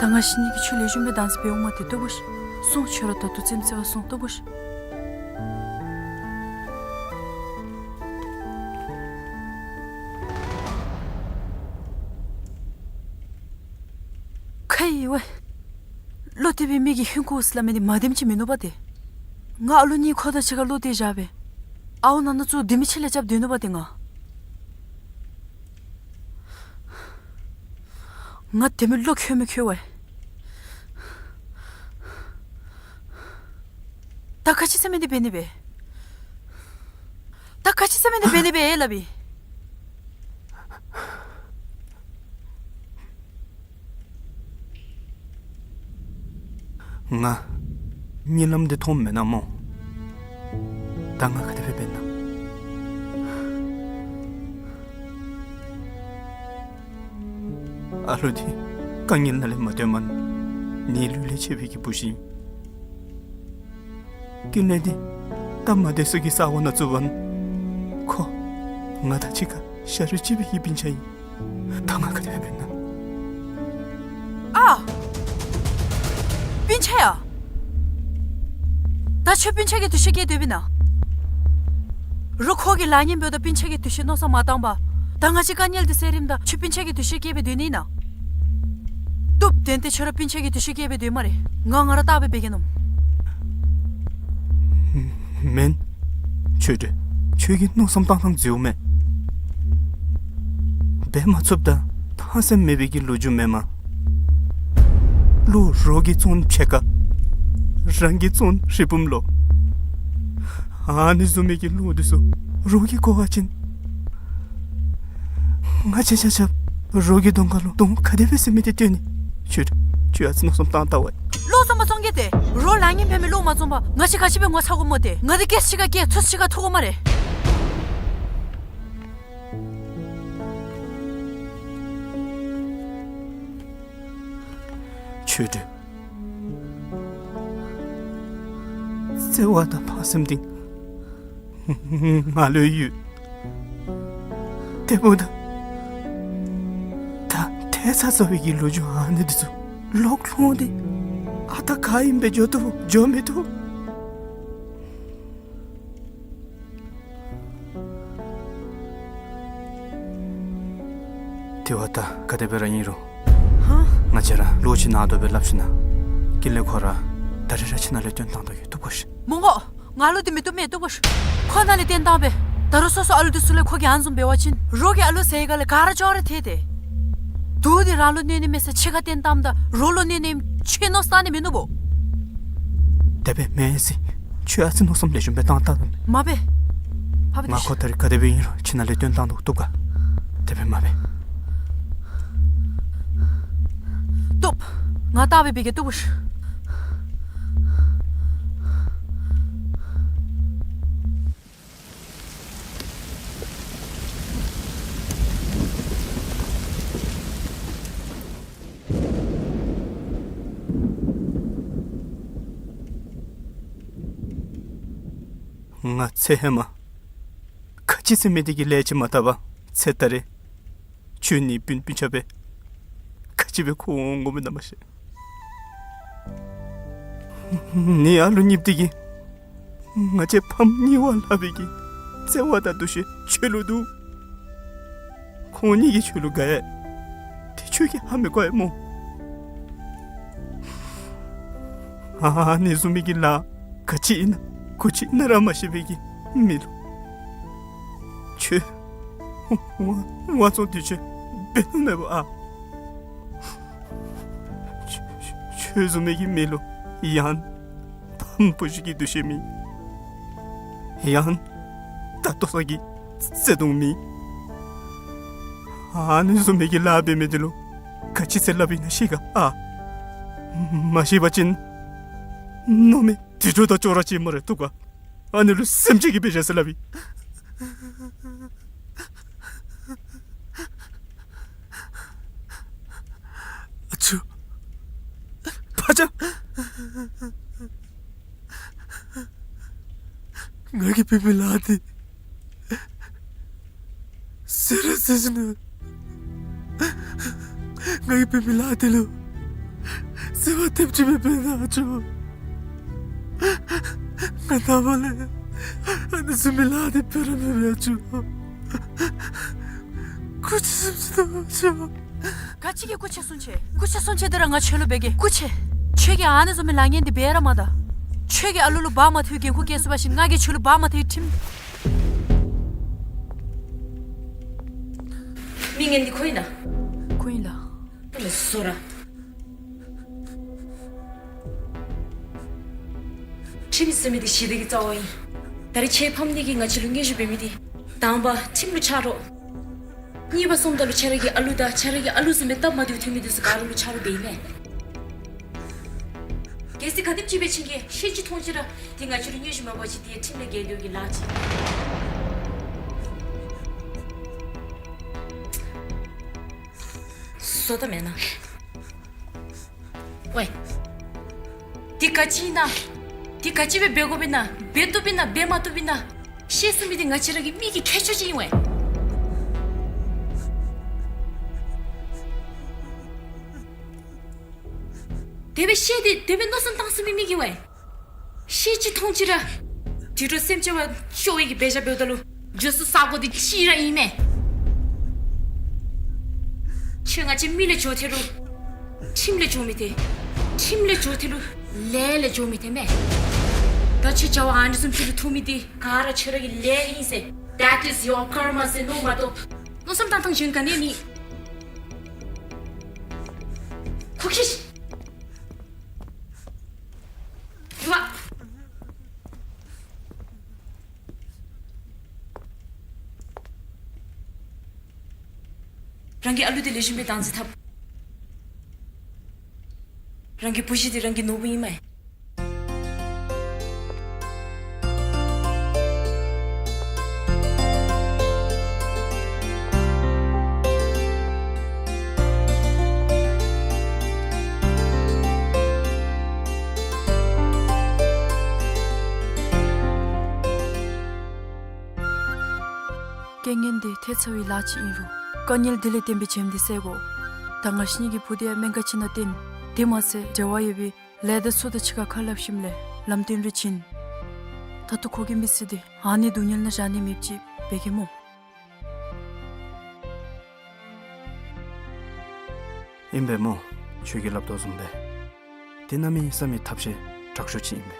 ད་ང་ཤི་ནི་གི་ཁྱོད་ལེགས་ཤོམ་སྦེ་བདག་འཛིན་འབད་འོང་མ་སྟེ་བཏུབ་བོ་ཤིག། སོང་། ཁྱོད་ར་ད་ལྟོ་རྩེདམོ་རྩེ་བར་སོང་། བཏུབ་བོ་ཤིག། ཁེ་ཝེ། བློ་གཏད་པའི་མི་གིས་ཧིང་ཁུ་ཟེར་སླབ་མི་འདི་མ་བདེནམ་ཅིག་མིན་ནུག་པ་ཏེ། ང་ཨ་ལུ་གཉིས་ཁོ་དང་གཅིག་ཁར་བློ་གཏད་བཞག་སྦེ་ཨའོ་ནང་ན་ཚུར་སྡོད་མི་ཆེད་ལས་རྐྱབ་སྡོད་ནུག་པ་ཏེ་ང་། ང་དེ་མི་བློ་ཁེལ་མི་ཁེལ་བས། ད་ག་ཅི་ཟེར་མི་འདི་འབད་ནི་སྦེ། ད་ག་ཅི་ཟེར་མི་འདི་འབད་ནི་སྦེ་ཨེ་སླབ་ཨིན། ང་གཉིད་ལམ་འདི་མཐོངམ་མེན་ན་སྨོ། ད་ང་ག་དེ་སྦེ་འབད་ན། ཨ་ལུ་འདི་ དཀའ་ངལ་ནང་ལས་མ་བཏོན་མ་ནི་ལུས་ལས་ཆད་པའི་གི་བུ་ཤིང་། ཀུན་ལས་འདི་སྟབས་མ་བདེ་སུ་གི་ས་འོག་ན་བཙུགས་པ་ཁོ་ང་དང་གཅིག་ཁར་ཤ་རུས་གཅིག་པའི་གི་སྤུན་ཆ་ཨིན། ད་ང་ག་དེ་སྦེ་འབད་ན། ཨ། སྤུན་ཆ་ཡ། ད་ཁྱོད་སྤུན་ཆ་གི་འདུ་ཤེས་བསྐྱེད་སྡོདཔ་ཨིན་ན། རོགས་ཁོ་གི་ལཱ་ངན་འབདཝ་ད་སྤུན་ཆ་གི་འདུ་ཤེས་མནོ་བསམ་མ་བཏང་པར། ད་ང་བཅས་དཀའ་ངལ་འདི་སེལ་རནམ་ད་ཁྱོད་སྤུན་ཆ་གི་འདུ་ཤེས་བསྐྱེད་སྦེ་སྡོད་ནི་ཨིན་ན། བཏུབ། དེ་འདི་ཁྱོད་ར་སྤུན་ཆ་གི་འདུ་ཤེས་བསྐྱེད་སྦེ་སྡོད་སྨ་རེ། ང་ང་ར་བལྟ་སྦེ་འབད་གེ་ནོ། མེན། ཆོས་སྒྲོན། ཁྱོད་ཀྱིས་མནོ་བསམ་བཏང་ཐངས་འཛོལཝ་མས། འབད་མ་ཚུགསཔ་ད་ཐང་སེམས་མེད་པའི་གི་ལོ་རྒྱུས་མེན་མས། གླུ་རོགས་ཀྱིས་བཙོང་ཕྱེད་ཀ། རང་གིས་བཙོང་རི་བུམ་ལོ། ཨ་ནི་བཟུམ་མའི་གི་གླུ་འདི་ཚུ་རོགས་ཀྱིས་གོ་བ་ཅིན། ང་བཅས་ཆ་ཁྱབ་རོགས་ཀྱི་གདོང་ཁ་ལུ་གདོང་ག་དེ་སྦེ་ཟེར་མི་འདི་སྟོན་ནི། ཁྱོད་ཁྱོད་ཨ་ཙི་མནོ་བསམ་བཏང་བལྟ་བ། གླུ་བཙོང་མ་བཙོང་གེ་ཏེ། རོགས་ལཱ་ངན་འབད་མི་གླུ་མ་བཙོང་པར་ང་བཅས་ག་ཅི་སྦེ་ངོ་ཚ་དགོཔ་སྨོ་ཏེ། ང་འདི་སྐད་ཅིག་ཁར་སྐད་ཚུ་ཅིག་ཁར་ཐུག་དགོ་སྨ་རེ། ཆོས་སྒྲོན། བརྩེ་བ་དང་ཕངས་སེམས་འདི་ང་ལུ་ཡོད། དེ་འབདཝ་ད་ད་ཐལ་ཚ་ཚ་བའི་གི་ལོ་རྒྱུས་ཨ་ནི་འདི་ཚུ་ལོག་ལྷོང་སྟེ་ཨ་རྟག་ག་ཨིནམ་སྦེ་འགྱོ་བཏུབ་འགྱོ་མི་བཏུབ། དེ་བ་ད་ག་དེ་སྦེ་ར་ཨིན་རུང་། ཧ། ང་བཅས་ར་ལོག་ཅིག་ནང་དོག་སྦེ་སླབ་ཞིན་ན་ཀུན་ལས་ཁོ་ར་ད་རིས་ར་ཁྱིམ་ནང་ལས་བཏོན་བཏང་དོ་ཡོད། བཏུབ་གོ་ཤིག། མོང་གོ། ང་ལུ་འདི་མི་བཏུབ་མས། བཏུབ་གོ་ཤིག། ཁོ་ནཱ་ལས་བཏོན་བཏང་པས། ད་རུང་སོ་སོ་ཨ་ལུ་འདི་ཚུ་ལས་ཁོ་གིས་ཨ་ནི་བཟུམ་འབད་བ་ཅིན་རོགས་ཀྱི་ཨ་ལུ་ཟེར་ག་ལས་ག་ར་ཅོག་ར་ཐལ་ཏེ། དུག་འདི་རང་ལུ་གནོད་ནི་མེད་ཟེར་ཕྱེད་ཀ་བཏོན་བཏངམ་ད་རོགས་ལུ་གནོད་ནི་ཨིནམ་ཁྱོད་མནོ་བསམ་བཏང་ནི་མིན་ནུག་པོ། དེ་སྦེ་མེན་ཟེར། ཁྱོད་ཨ་ཙི་མནོ་བསམ་ལེགས་ཤོམ་སྦེ་བཏང་བལྟ་ད། མ་འབད། ཕ་བུ་ང་ཁོ་ད་རིས་ག་དེ་སྦེ་ཨིན་རུང་ཁྱིམ་ནང་ལས་བཏོན་བཏང་དོ། བཏུབ་ག། དེ་སྦེ་མ་འབད། བཏུབ། ང་བལྟ་སྦེ་འབད་གེ། བཏུབ་གོ་ཤིག། ང་ཚེ་ཧེ་མ་ཁ་ཅིག་ཟེར་མི་འདི་གི་ལས་ཅིག་མ་བཏབ་པར་ཚེ་ད་རེས་ཁྱོད་ནི་སྤུན་སྤུན་ཆ་སྦེ་ཁ་ཅིག་སྦེ་ཁོ་འོང་འོང་མི་ནང་མ་ཤེས། ནི་ཨ་ལུ་གཉིས་འདི་གིས་ང་བཅས་ཕམ་གཉིས་བ་ལྷག་པའི་གི་བརྩེ་བ་དང་འདུ་ཤེས་ཁྱོད་ལུ་འདུག། ཁོང་གཉིས་ཀྱིས་ཁྱོད་ལུ་དགའ་ཡི། དེ་ཁྱོད་ཀྱིས་ཧ་མི་གོ་ཡི་སྨོ། ཨ་ནི་བཟུམ་མའི་གི་ལཱ་ག་ཅི་ཨིན་ན་གུ་ཅི་ཨིན་ན་ར་མ་ཤེས་པའི་གི་མི་ལུ་ཁྱོད་དབང་དབང་བཙོང་དུས་ཆེ་འབད་ནི་མེད་པ་ཨ། ཁྱོད་ཁྱོད་བཟུམ་མའི་གི་མི་ལུ་ཡང་ཕམ་བུ་ཅིག་གི་འདུ་ཤེས་མེད། ཡང་ད་ལྟོ་ས་གི་བརྩེ་དུང་མེད། ཨ་ནི་བཟུམ་མའི་གི་ལཱ་འབད་མི་འདི་ལུ་ག་ཅི་ཟེར་སླབ་ཨིན་ན་ཤེས་ག་ཨ། མ་ཤེས་པ་ཅིན་མནོ་མེད་དུད་འགྲོ་དང་ཅོག་ར་ཅིག་སྨ་རེ། བཏུབ་ག། ཨ་ནི་ལུ་སེམས་ཅན་གྱི་དཔེ་བཞག་ཟེར་སླབ་ཨིན། ཨ་ཅོ། ཕ་ཅག། ང་གིས་འབད་མི་ལཱ་འདི་ཟེར་ར་ཟེར་ཞིན་ན་ང་གིས་འབད་མི་ལཱ་འདི་ལུ་བརྩེ་བ་ཐེབས་ཅིག་མེད་པས་ན་ཨ་ཅོ། ང་ནངས་པ་ལས་ཨ་ནི་བཟུམ་མའི་ལཱ་འདི་འབད་ར་མི་འབད་ཨ་ཅོ། སྐུ་མཁྱེན་གསུང་ཅི་དང་ཨ་ཅོ། ག་ཅི་གི་སྐུ་མཁྱེན་གསུང་ཅི། སྐུ་མཁྱེན་གསུང་ཅི་འདི་ར་ང་ཁྱོད་ལུ་འབད་གེ། སྐུ་མཁྱེན། ཁྱོད་ཀྱིས་ཨ་ནི་བཟུམ་མའི་ལཱ་ངན་འདི་འབད་ར་མ་ད། ཁྱོད་ཀྱིས་ཨ་ལུ་ལུ་འབག་མ་ཐེག་འགན་ཁུར་བཀལ་ཚུགས་པ་ཅིན་ང་གིས་ཁྱོད་ལུ་འབག་མ་ཐེག་ཁྲིམས། མི་ངན་འདི་ཁོ་ཨིན་ན། ཁོ་ཨིན་ལགས། ཕུ་ལས་སོ་ར། ཁྲིམས་ཟེར་མི་འདི་ཞི་བདེ་གི་རྩ་བ་ཨིན། ད་རིས་ཁྱོད་ཕམ་འདི་གིས་ང་བཅས་ལུ་དངོས་ཤུགས་འབད་མི་འདི་དང་པ་ཁྲིམས་ལུ་ཆ་རོགས། གཉིས་པ་སོངམ་ད་ལུ་ཁྱོད་ར་གི་ཨ་ལུ་དང་ཁྱོད་ར་གི་ཨ་ལུ་བཟུམ་སྦེ་སྟབས་མ་བདེཝ་ཐོན་མི་འདི་ཚུ་ག་ར་ལུ་ཆ་རོགས་འབད་ཨིན་མས། གལ་སྲིད་ག་དེམ་ཅིག་སྦེ་ཁྱོད་ཀྱིས་ཤེས་ཅི་མཐོང་ཅི་ར་འདི་ང་བཅས་ལུ་དངོས་ཤུགས་མ་འབད་བ་ཅིན་འདི་ཁྲིམས་ལས་འགལ་འགྱོ་གི་ལཱ་ཅིག། བཟོ་ལྟ་མེན་ན། ཝའེ། དེ་ག་ཅི་ཨིན་ན། དེ་ག་ཅི་སྦེ་འབད་དགོཔ་ཨིན་ན། འབད་བཏུབ་ཨིན་ན་འབད་མ་བཏུབ་ཨིན་ན། ཤེས་ཚུགས་མི་དེ་ང་བཅས་ར་གི་མི་གི་ཁྱད་ཆོས་ཅིག་ཨིན་ཝའེ། དེ་སྦེ་ཤེས་ཏེ་དེ་སྦེ་མནོ་བསམ་བཏང་ཚུགས་མི་མི་གིས་ཝའེ། ཤེས་ཅི་མཐོང་ཅི་ར། དུད་འགྲོ་སེམས་ཅན་བ་ཤོར་བའི་གི་འབད་བཞག་འབདཝ་ད་ལུ་རྗེས་སུ་ས་གོ་འདི་ཅིག་ར་ཨིན་མས། ཁྱོད་ང་བཅས་མི་ལས་འགྱོ་ཐལ་རུང་ཁྲིམས་ལས་འགྱོ་མི་ཐལ། ཁྲིམས་ལས་འགྱོ་ཐལ་རུང་ལས་ལས་འགྱོ་མི་ཐལ་མས། ད་ཁྱོད་བྱ་བ་ཨ་ནི་བཟུམ་ཅིག་ལུ་ཐུག་མི་འདི་ག་ར་ཁྱོད་ར་གི་ལས་ཨིན་ཟེར། That is your karma ཟེར་མནོ་མ་གཏོགས་མནོ་བསམ་བཏང་ཐངས་གཞན་ག་ནི་ཡང་མེད། ཁོ་ཁྱིད། ཡུ་བ། རང་གི་ཨ་ལུ་དེ་ལེགས་ཤོམ་སྦེ་བདག་འཛིན་འཐབ། རང་གི་བུ་གཞི་དེ་རང་གི་ནོར་བུ་ཨིན་མས། རྐྱེན་ངན་འདི་ཐལ་ཚར་བའི་ལཱ་ཅིག་ཨིན་རུང་དཀའ་ངལ་འདི་ལས་བརྟེན་པའི་བྱེམ་འདི་བསལ་དགོ། ད་ང་བཅས་གཉིས་ཀྱི་བུ་དེ་ཡང་སྨན་ཁང་ཅིག་ནང་བསྟེན། དེ་མ་ཚད་འབྲེལ་བ་ཡོད་པའི་ལས་དང་ཚོགས་དང་གཅིག་ཁར་ཁ་སླབ་ཞིནམ་ལས་ལམ་སྟོན་རེ་བྱིན། ད་ལྟོ་ཁོ་གི་མི་ཚེ་འདི་ཨ་ནི་སྡུག་བསྔལ་ནང་བཞག་ནི་མེདཔ་ཅིག་འབད་གེ་སྨོ། ཨིན་པས་སྨོ། ཁྱོད་ཀྱིས་སླབ་དོ་བཟུམ་སྦེ་དེ་གནམ་མེད་ས་མེད་ཐབས་ཤེས་དྲག་ཤོས་ཅིག་ཨིན་པས།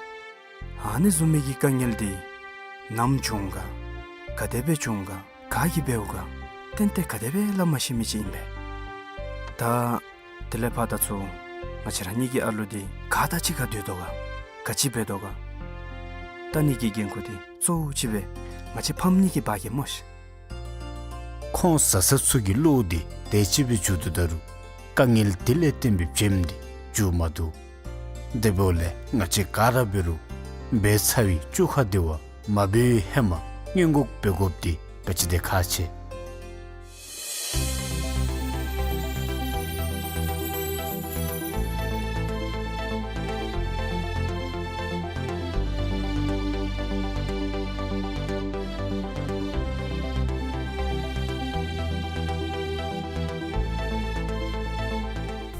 ཨ་ནི་བཟུམ་མའི་གི་དཀའ་ངལ་འདི་ནམ་བྱུང་ག་ག་དེ་སྦེ་བྱུང་ག་ག་གིས་འབདཝ་ག་ཏན་ཏན་ག་དེ་སྦེ་སླབ་མ་ཤེས་མི་ཅིག་ཨིན་པས། ད་དེ་ལས་ཕར་ད་ཚུར་ང་བཅས་ར་གཉིས་ཀྱི་ཨ་ལུ་འདི་ག་དང་གཅིག་ཁར་སྡོད་དོ་ག་ག་ཅི་འབད་དོ་ག་ལྟ་ནི་གི་འགན་ཁུར་འདི་གཙོ་བོ་ཅིག་སྦེ་ང་བཅས་ཕམ་གཉིས་ཀྱིས་འབག་གེ་སྨོ་ཤིག། ཁོང་བཟའ་ཚང་ཚུ་གི་བློ་འདི་དེ་ཅིག་སྦེ་འགྱུར་དོ་ད་རུང་དཀའ་ངལ་དེ་ལས་བརྟེན་པའི་བྱེམ་འདི་འགྱུར་མ་བཏུབ། དེ་འབདཝ་ལས་ང་བཅས་ག་ར་འབད་རུང་འབད་ཚར་བའི་བཅོས་ཁ་དེ་བ་མ་འབད་བའི་ཧེ་མ་སྔོན་འགོག་འབད་དགོཔ་འདི་ག་ཅི་དེ་ཁག་ཆེ།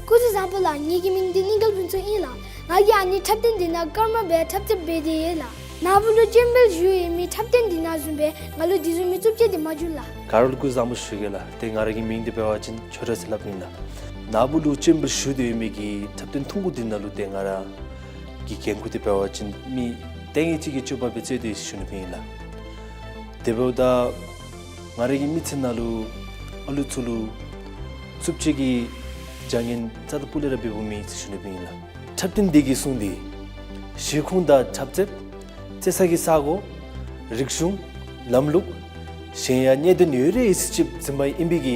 སྐུ་གཟུགས་བཟང་པོ་ལགས། ངེ་གི་མིང་འདི་གླིང་དཀར་ཕུན་ཚོགས་ཨིན་ལགས། ང་གིས་ཨ་ནི་འཁྲབ་སྟོན་འདི་ནང་ཀརྨ་སྦེ་འཁྲབ་རྩེདཔ་འབད་དེ་ཡོད་ལགས། ནཱ་བུ་ལུ་སྤྱན་འབུལ་ཞུ་ཡོད་མི་འཁྲབ་སྟོན་འདི་ནང་བཟུམ་སྦེ་ང་ལུ་དེ་བཟུམ་མའི་རྩུབ་སྤྱོད་འདི་མ་འབྱུང་ལགས། ག་ར་ལུ་སྐུ་གཟུགས་བཟང་པོ་ཞུ་གེ་ལགས། ཏེ་ང་ར་གི་མིང་འདི་འབད་བ་ཅིན་ཆོས་གྲགས་ཟེར་སླབ་ཨིན་ལགས། ནཱ་བུ་ལུ་སྤྱན་འབུལ་ཞུ་སྟེ་ཡོད་མི་གི་འཁྲབ་སྟོན་ཐུང་ཀུ་འདི་ནང་ལུ་ཏེ་ང་ར་གི་འགན་ཁུར་འདི་འབད་བ་ཅིན་མི་ལྟས་ངན་ཅིག་གི་སྤྱོད་པ་སྦེ་རྩོད་དེ་ཡོད་ཟེར་ཞུ་ནི་སྦེ་ཨིན་ལགས། དེ་འབདཝ་ད་ང་ར་གི་མི་ཚེ་ནང་ལུ་ཨ་ལུ་ཚུ་ལུ་རྩུབ་སྤྱོད་ཀྱི་བྱ་ངན་རྩ་དང་སྤུ་ལས་ར་འབདཝ་མེད་ཟེར་ཞུ་ནི་སྦེ་ཨིན་ལགས། འཁྲབ་སྟོན་འདི་གི་གསུང་འདི་གཞིས་ཁོངས་དང་འཁྲབ་རྩེདཔ་རྩེ་ས་གི་ས་གོ་རིག་གཞུང་ལམ་ལུགས་གཞན་ཡང་གནད་དོན་ཡོད་རིགས་ཡོད་ཚད་ཅིག་འཛིན་པ་ཨིན་པའི་གི་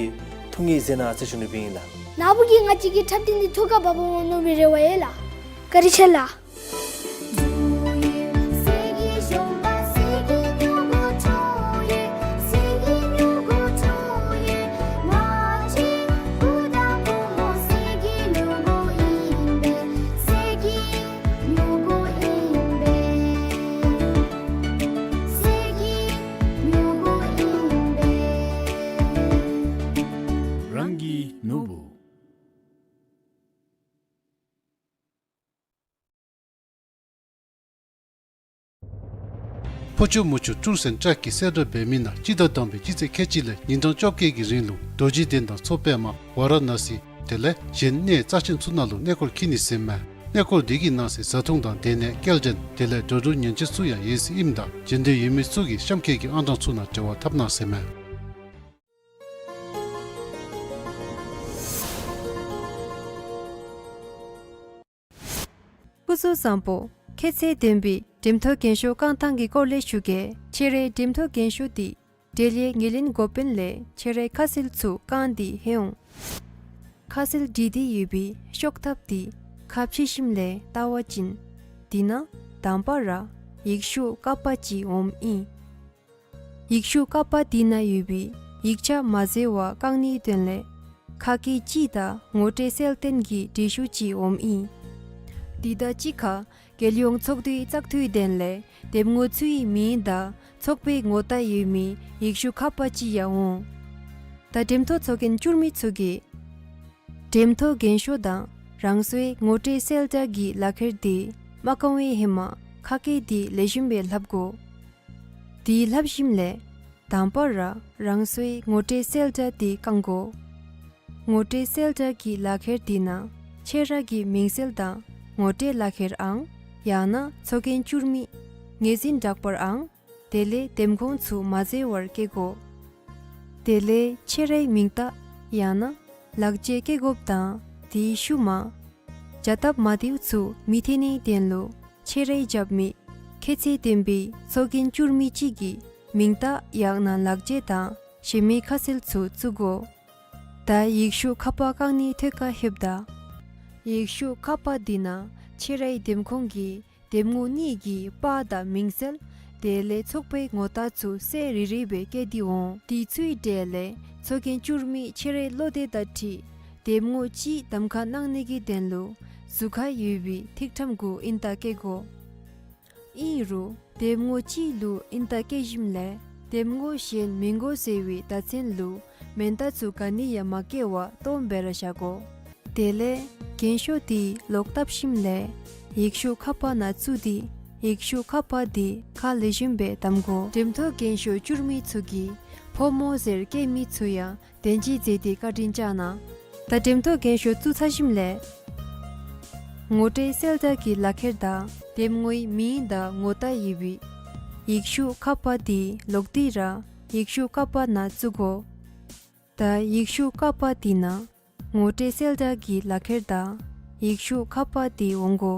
ཐུགས་ངེས་མཛད་གནང་ཟེར་ཞུ་ནི་སྦེ་ཨིན་ལགས། ནཱ་བུ་གིས་ང་བཅས་ཀྱི་འཁྲབ་སྟོན་འདི་ཐུགས་ཁར་བབ་འོང་མནོ་བའི་རེ་བ་ཡོད་ལགས། བཀའ་དྲིན་ཆེ་ལགས། རང་གི་ནོར་བུ། ཕོ་ཆུ་མོ་ཆུ་སྤྲུལ་ཟེར་བཀྲག་གི་གསལ་བསྒྲགས་འབད་མི་ནང་སྤྱི་ཟླ་དང་པའི་སྤྱི་ཚེས་ཁལ་གཅིག་ལས་ཉིན་གྲངས་བཅོ་བརྒྱད་ཀྱི་རིང་ལུ་རྡོ་རྗེ་གདན་དང་མཚོ་པདྨ་ཝཱ་ར་ཎཱ་སི་དེ་ལས་གཞན་གནས་རྩ་ཆེན་ཚུ་ནང་ལུ་གནས་སྐོར་འཁྱིད་ནི་ཟེར་མས། གནས་སྐོར་འདི་གི་ནང་གསེས་བཟའ་འཐུང་དང་སྡོད་གནས་སྐྱེལ་འདྲེན་དེ་ལས་འགྲོ་འགྲུལ་ཉེན་བཅོལ་ཚུ་ཡང་ཡོད་ཟེར་ཨིནམ་ད་འབྱོན་འདོད་ཡོད་མི་ཚུ་གིས་གཤམ་འཁོད་ཀྱི་ཨང་གྲངས་ཚུ་ནང་འབྲེལ་བ་འཐབ་གནང་ཟེར་མས། སྐུ་གཟུགས་བཟང་པོ། ཁྱེད་ཚེ་བདུན་པའི་འགྲེམས་ཐོག་རྒན་ཤོས་རྐང་ཐང་གི་སྐོར་ལས་ཞུ་གེ། ཁྱེད་རའི་འགྲེམས་ཐོག་རྒན་ཤོས་འདི་འབྲེལ་ཡོད་ངོས་ལེན་འགོ་དཔོན་ལས་ཁྱེད་རའི་ཁ་གསལ་ཚུ་རྐང་འདི་ལྷོད་འོང་། ཁ་གསལ་བྲིས་ཏེ་ཡོད་པའི་ཤོག་ཐབས་འདི་ཁ་ཕྱེ་ཞིནམ་ལས་བལྟ་བ་ཅིན་འདི་ནང་དང་པ་ར་ཡིག་ཤོག་ཀ་པ་ཅིག་འོངམ་ཨིན། ཡིག་ཤོག་ཀ་པ་འདི་ནང་ཡོད་པའི་ཡིག་ཆ་མ་བཟོ་བར་བཀང་ནིའི་དོན་ལས་ཁ་སྐད་ཅིག་དང་ངོ་སྤྲོད་གསལ་སྟོན་གྱི་འགྲེལ་ཤོག་ཅིག་འོངམ་ཨིན། དེ་དང་གཅིག་ཁར་རྒྱལ་ཡོངས་ཚོགས་འདུའི་བཙག་འཐུའི་དོན་ལས་འདེམས་ངོ་ཚུའི་མིང་དང་ཚོགས་པའི་ངོ་རྟགས་ཡོད་མི་ཡེ་ཤུ་ཁ་པར་ཅིག་ཡང་འོང་། ད་འགྲེམས་ཐོག་ཚོགས་རྒྱན་བསྐྱུར་མི་ཚུ་གིས་འགྲེམས་ཐོག་རྒྱན་ཤོག་དང་རང་སོའི་ངོ་སྤྲོད་གསལ་བསྒྲགས་ཀྱི་ལག་ཁྱེར་དེ་མ་བཀང་བའི་ཧེ་མ་ཁ་སྐད་དེ་ལེགས་ཤོམ་སྦེ་ལྷབ་དགོ། དེ་ལྷབ་ཞིནམ་ལས་དང་པ་ར་རང་སོའི་ངོ་སྤྲོད་གསལ་བསྒྲགས་དེ་བཀང་དགོ། ངོ་སྤྲོད་གསལ་བསྒྲགས་ཀྱི་ལག་ཁྱེར་དེ་ནང་ཁྱེད་ར་གི་མིང་གསལ་དང་ངོ་སྤྲོད་ལག་ཁྱེར་ཨང་ཡང་ན་ཚོགས་རྒྱན་བསྐྱུར་མི་ངོས་འཛིན་འདྲ་པར་ཨང་དེ་ལས་འདེམས་ཁོངས་ཚུ་མ་འཛོལ་བར་བཀལ་དགོ། དེ་ལས་ཁྱེད་རའི་མིང་རྟགས་ཡང་ན་ལག་འཁྱེར་བཀལ་དགོཔ་དང་དེའི་ཤུལ་མ་བྱ་སྟབས་མ་བདེཝ་ཚུ་མི་ཐོན་ནིའི་དོན་ལུ་ཁྱེད་རའི་རྒྱབ་མི་ཁྱད་ཚད་ལྡན་པའི་ཚོགས་རྒྱན་བསྐྱུར་མི་གཅིག་གི་མིང་རྟགས་ཡང་ན་ལག་འཁྱེར་དང་གཞན་མི་ཁ་གསལ་ཚུ་བཙུགས་དགོ། ད་ཡེ་ཤུ་ཁ་པར་བཀང་ནིའི་ཐད་ཁར་ལྷོདཔ་ད་ཡེ་ཤུ་ཁ་པར་དེ་ནང་ཁྱེད་རའི་འདེམས་ཁོངས་ཀྱི་འདེམས་ངོ་གཉིས་ཀྱི་པར་དང་མིང་གསལ་དེ་ལས་ཚོགས་པའི་ངོ་རྟགས་ཚུ་གསལ་རི་རི་སྦེ་བཀལ་ཏེ་འོང་། དེ་ཚུའི་གྲས་ལས་ཚོགས་རྒྱན་བསྐྱུར་མི་ཁྱེད་རའི་བློ་འདོད་དང་འཁྲིལ་འདེམས་ངོ་གཅིག་གདམ་ཁ་གནང་ནི་གི་དོན་ལུ་ཟུར་ཁར་ཡོད་པའི་ཐིག་ཕྲེང་གུ་ཨིན་རྟགས་བཀལ་དགོ། ཨིན་རུང་འདེམས་ངོ་གཅིག་ལུ་ཨིན་རྟགས་བཀལ་ཞིནམ་ལས་འདེམས་ངོ་གཞན་མི་དགོ་ཟེར་བའི་བརྡ་མཚོན་ལུ་མེན་རྟགས་ཚུ་ག་ནི་ཡང་མ་བཀལ་བར་སྟོངམ་སྦེ་ར་བཞག་དགོ། དེ་ལས་རྒྱན་ཤོག་དེ་ལོག་བཏབ་ཞིནམ་ལས་ཡེ་ཤུ་ཁ་པར་ནང་བཙུགས་ཏེ་ཡེ་ཤུ་ཁ་པར་དེ་ཁ་ལེགས་ཤོམ་སྦེ་བསྡམ་དགོ། འགྲེམས་ཐོག་རྒྱན་ཤོག་བསྐྱུར་མི་ཚུ་གིས་ཕོ་མོ་ཟེར་བཀོད་མི་ཚུ་ཡང་དོན་གཅིག་མཛད་དེ་བཀའ་དྲིན་བསྐྱང་གནང་། ད་འགྲེམས་ཐོག་རྒྱན་ཤོག་བཙུགས་ཚར་ཞིནམ་ལས་ངོ་སྤྲོད་གསལ་བསྒྲགས་ཀྱི་ལག་ཁྱེར་དང་འདེམས་ངོའི་མིང་དང་ངོ་རྟགས་ཡོད་པའི་ཡེ་ཤུ་ཁ་པར་དེ་ལོག་སྟེ་ར་ཡེ་ཤུ་ཁ་པར་ནང་བཙུགས་དགོ། ད་ཡེ་ཤུ་ཁ་པར་དེ་ནང་ངོ་སྤྲོད་གསལ་བསྒྲགས་ཀྱི་ལག་ཁྱེར་དང་ཡེ་ཤུ་ཁ་པར་དེ་འོང་དགོ།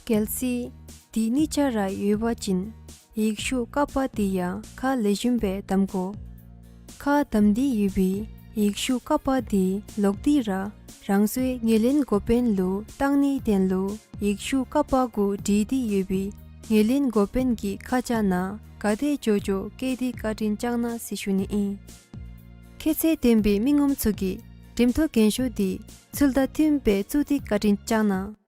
གལ་སྲིད་དེ་གཉིས་ཆ་ར་ཡོད་པ་ཅིན་ཡེ་ཤུ་ཁ་པར་དེ་ཡང་ཁ་ལེགས་ཤོམ་སྦེ་བསྡམ་དགོ། ཁ་བསྡམས་ཏེ་ཡོད་པའི་ཡེ་ཤུ་ཁ་པར་དེ་ལོག་སྟེ་ར་རང་སོའི་ངོས་ལེན་འགོ་དཔོན་ལུ་བཏང་ནིའི་དོན་ལུ་ཡེ་ཤུ་ཁ་པར་གུ་བྲིས་ཏེ་ཡོད་པའི་ངོས་ལེན་འགོ་དཔོན་གྱི་ཁ་བྱང་ནང་ག་དེ་འགྱོ་འགྱོ་བཀོད་དེ་བཀའ་དྲིན་བསྐྱང་གནང་ཟེར་ཞུ་ནི་ཨིན། ཁྱད་ཚད་ལྡན་པའི་མི་ངོམ་ཚུ་གིས་འགྲེམས་ཐོག་རྒྱན་ཤོག་དེ་ཚུལ་དང་མཐུནམ་སྦེ་བཙུགས་ཏེ་བཀའ་དྲིན་བསྐྱང་གནང་།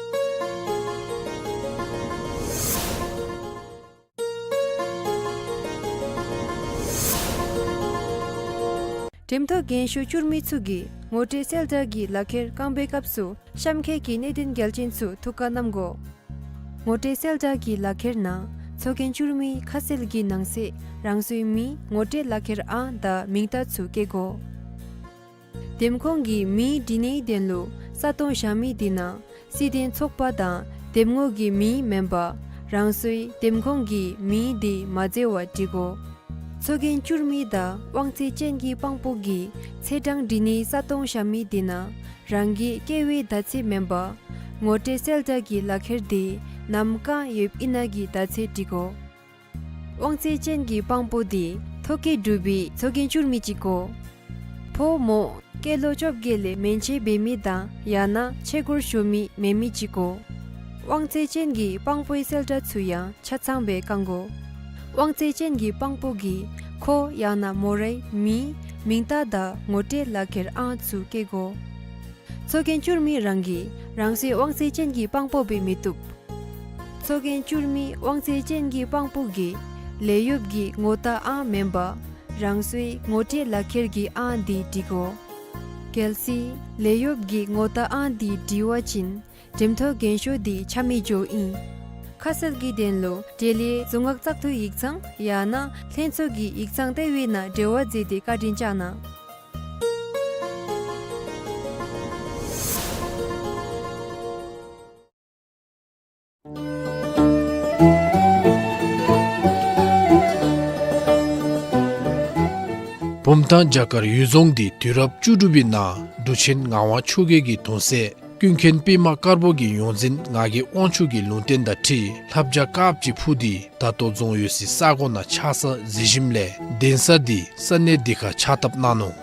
འགྲེམས་ཐོག་རྒྱན་ཤོག་བསྐྱུར་མི་ཚུ་གིས་ངོ་སྤྲོད་གསལ་བསྒྲགས་ཀྱི་ལག་ཁྱེར་བཀང་བའི་སྐབས་སུ་གཤམ་འཁོད་ཀྱི་གནད་དོན་གལ་ཆེན་ཚུ་ཐུགས་ཁར་བསྣམ་དགོ། ངོ་སྤྲོད་གསལ་བསྒྲགས་ཀྱི་ལག་ཁྱེར་ནང་ཚོགས་རྒྱན་བསྐྱུར་མི་ཁ་གསལ་གྱི་ནང་གསེས་རང་སོའི་མིང་ངོ་སྤྲོད་ལག་ཁྱེར་ཨང་དང་མིང་རྟགས་ཚུ་བཀོད་དགོ། འདེམས་ཁོངས་ཀྱི་མིང་བྲི་ནིའི་དོན་ལུ་ས་སྟོང་བཞག་མི་དེ་ནང་སྲིད་དོན་ཚོགས་པ་དང་འདེམས་ངོ་གི་མིང་མེན་པར་རང་སོའི་འདེམས་ཁོངས་ཀྱི་མིང་དེ་མ་འཛོལ་བར་བྲི་དགོ། ཚོགས་རྒྱན་བསྐྱུར་མི་དང་དབང་ཚད་ཅན་གྱི་དཔང་པོ་གི་ཚེས་གྲངས་བྲི་ནི་ས་སྟོང་བཞག་མི་དེ་ནང་རང་གི་སྐྱེ་བའི་ཟླ་ཚེས་མེན་པར་ངོ་སྤྲོད་གསལ་བསྒྲགས་ཀྱི་ལག་ཁྱེར་དེ་ནམ་བཀང་ཡོདཔ་ཨིན་ན་གི་ཟླ་ཚེས་བྲི་དགོ། དབང་ཚད་ཅན་གྱི་དཔང་པོ་དེ་ཐོ་བཀོད་གྲུབ་པའི་ཚོགས་རྒྱན་བསྐྱུར་མི་ཅིག་དགོ། ཕོ་མོ་སྐྱེས་ལོ་བཅོ་བརྒྱད་ལས་མན་ཆད་འབད་མི་དང་ཡང་ན་ཆས་གོས་ཞུ་མི་མེད་མི་ཅིག་དགོ། དབང་ཚད་ཅན་གྱི་དཔང་པོའི་གསལ་བསྒྲགས་ཚུ་ཡང་ཆ་ཚང་སྦེ་བཀང་དགོ། དབང་ཚད་ཅན་གྱི་དཔང་པོ་གིས་ཁོ་ཡང་ན་མོ་རའི་མིང་མིང་རྟགས་དང་ངོ་སྤྲོད་ལག་ཁྱེར་ཨང་ཚུ་བཀོད་དགོ། ཚོགས་རྒྱན་བསྐྱུར་མི་རང་གིས་རང་སོའི་དབང་ཚད་ཅན་གྱི་དཔང་པོ་འབད་མི་བཏུབ། ཚོགས་རྒྱན་བསྐྱུར་མི་དབང་ཚད་ཅན་གྱི་དཔང་པོ་གིས་ལས་གཡོགཔ་གི་ངོ་རྟགས་ཨང་མེན་པར་རང་སོའི་ངོ་སྤྲོད་ལག་ཁྱེར་གྱི་ཨང་དེ་བྲི་དགོ། གལ་སྲིད་ལས་གཡོགཔ་གི་ངོ་རྟགས་ཨང་དེ་བྲི་བ་ཅིན་འགྲེམས་ཐོག་རྒྱན་ཤོག་དེ་ཆ་མེད་འགྱོཝ་ཨིན། ཁ་གསལ་གྱི་དོན་ལུ་འབྲེལ་ཡོད་རྫོང་ཁག་བཙག་འཐུ་ཡིག་ཚང་ཡང་ན་ལྷན་ཚོགས་ཀྱི་ཡིག་ཚང་ལྟེ་བའི་ནང་འབྲེལ་བ་མཛད་དེ་བཀའ་དྲིན་བསྐྱང་གནང་། བུམ་ཐང་བྱ་དཀར་གཡུལ་རྫོང་འདི་དུས་རབས་བཅུ་དྲུག་པའི་ནང་འབྲུག་ཆེན་ངག་དབང་ཆོས་རྒྱལ་གྱི་གདུང་སྲས་ཀུན་མཁྱེན་པདྨ་དཀར་པོ་གི་ཡོངས་འཛིན་ངག་གི་དབང་ཕྱུག་གི་ལུང་བསྟན་དང་འཁྲིལ་ལྷ་བྱ་དཀརཔོ་ཅིག་འཕུར་ཏེ་ད་ལྟོ་རྫོང་ཡོད་སའི་ས་གོ་ནང་ཆགས་ས་གཟིགས་ཞིནམ་ལས་གདན་ས་འདི་ས་གནས་འདི་ཁར་ཕྱག་བཏབ་གནང་ནུག།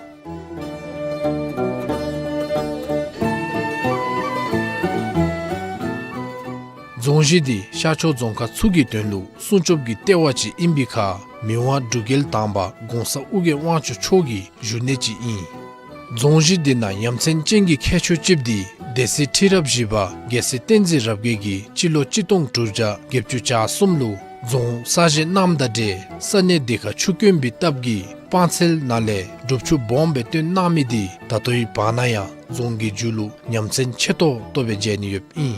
རྫོང་གཞི་འདི་ཤར་ཕྱོགས་རྫོང་ཁག་ཚུ་གི་དོན་ལུ་སྲུང་སྐྱོབ་ཀྱི་ལྟེ་བ་ཅིག་ཨིན་པའི་ཁར་མི་དབང་འབྲུག་རྒྱལ་དང་པ་གོང་ས་ཨོ་རྒྱན་དབང་ཕྱུག་མཆོག་གི་བཞུགས་གནས་ཅིག་ཨིན། རྫོང་གཞི་འདི་ནང་ཡ་མཚན་ཅན་གྱི་ཁྱད་ཆོས་ཅིག་འདི་ སྡེ་སྲིད་ཁྲི་རབས་བཞི་པ་རྒྱལ་སྲས་བསྟན་འཛིན་རབ་རྒྱས་ཀྱིས་སྤྱི་ལོ་གཅིག་སྟོང་དྲུག་བརྒྱ་བརྒྱད་ཅུ་གྱ་གསུམ་ལུ་རྫོང་གསར་བཞེངས་གནངམ་དང་འབྲེལ་ས་གནས་དེ་ཁར་ཆུ་དཀོན་པའི་སྟབས་ཀྱིས་སྤང་ཚལ་ནང་ལས་སྒྲུབ་ཆུ་སྦོམ་སྦེ་བཏོན་གནང་མི་དེ་ད་ལྟོའི་བར་ན་ཡང་རྫོང་གི་མཇུག་ལུ་ཉམས་ཚད་ཆེ་ཏོག་ཏོ་སྦེ་མཇལ་ནི་ཡོདཔ་ཨིན།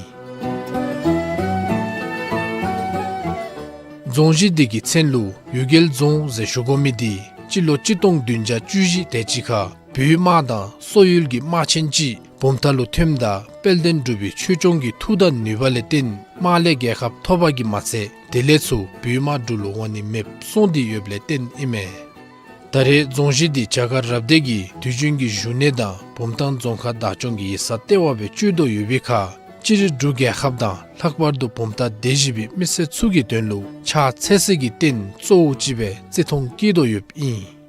རྫོང་གཞི་དེ་གི་མཚན་ལུ་གཡུལ་རྒྱལ་རྫོང་ཟེར་ཞུ་དགོ་མི་དེ་སྤྱི་ལོ་གཅིག་སྟོང་བདུན་བརྒྱ་བཅུ་བཞི་དེ་ཅིག་ཁར་བོད་དམག་དང་སོག་ཡུལ་གྱི་དམག་ཆེན་ཅིག་བུམ་ཐང་ལུ་ཐོནམ་ད་དཔལ་ལྡན་འབྲུག་པའི་ཆོས་སྐྱོང་གི་མཐུ་དང་ནུས་པ་ལས་བརྟེན་དམག་ལས་རྒྱལ་ཁ་ཐོབ་པ་གིས་མ་ཚད་དེ་ལས་ཚུར་བོད་དམག་འབྲུག་ལུ་འོང་ནི་མེདཔ་སོང་སྟེ་ཡོདཔ་ལས་བརྟེན་ཨིན་མས། ད་རེས་རྫོང་གཞི་འདི་བྱ་དཀར་རབ་སྡེ་གིས་དུས་རྒྱུན་གྱི་བཞུགས་གནས་དང་བུམ་ཐང་རྫོང་ཁག་བདག་སྐྱོང་གི་ཡིག་ཚང་ལྟེ་བ་སྦེ་སྤྱོད་དོ་ཡོད་པའི་ཁར་སྤྱིར་འབྲུག་རྒྱལ་ཁབ་དང་ལྷག་པར་དུ་བུམ་ཐང་སྡེ་བཞི་པའི་མི་སེར་ཚུ་གི་དོན་ལུ་ཕྱག་འཚལ་སའི་རྟེན་གཙོ་བོ་ཅིག་སྦེ་བརྩི་མཐོང་བསྐྱེད་དོ་ཡོདཔ་ཨིན།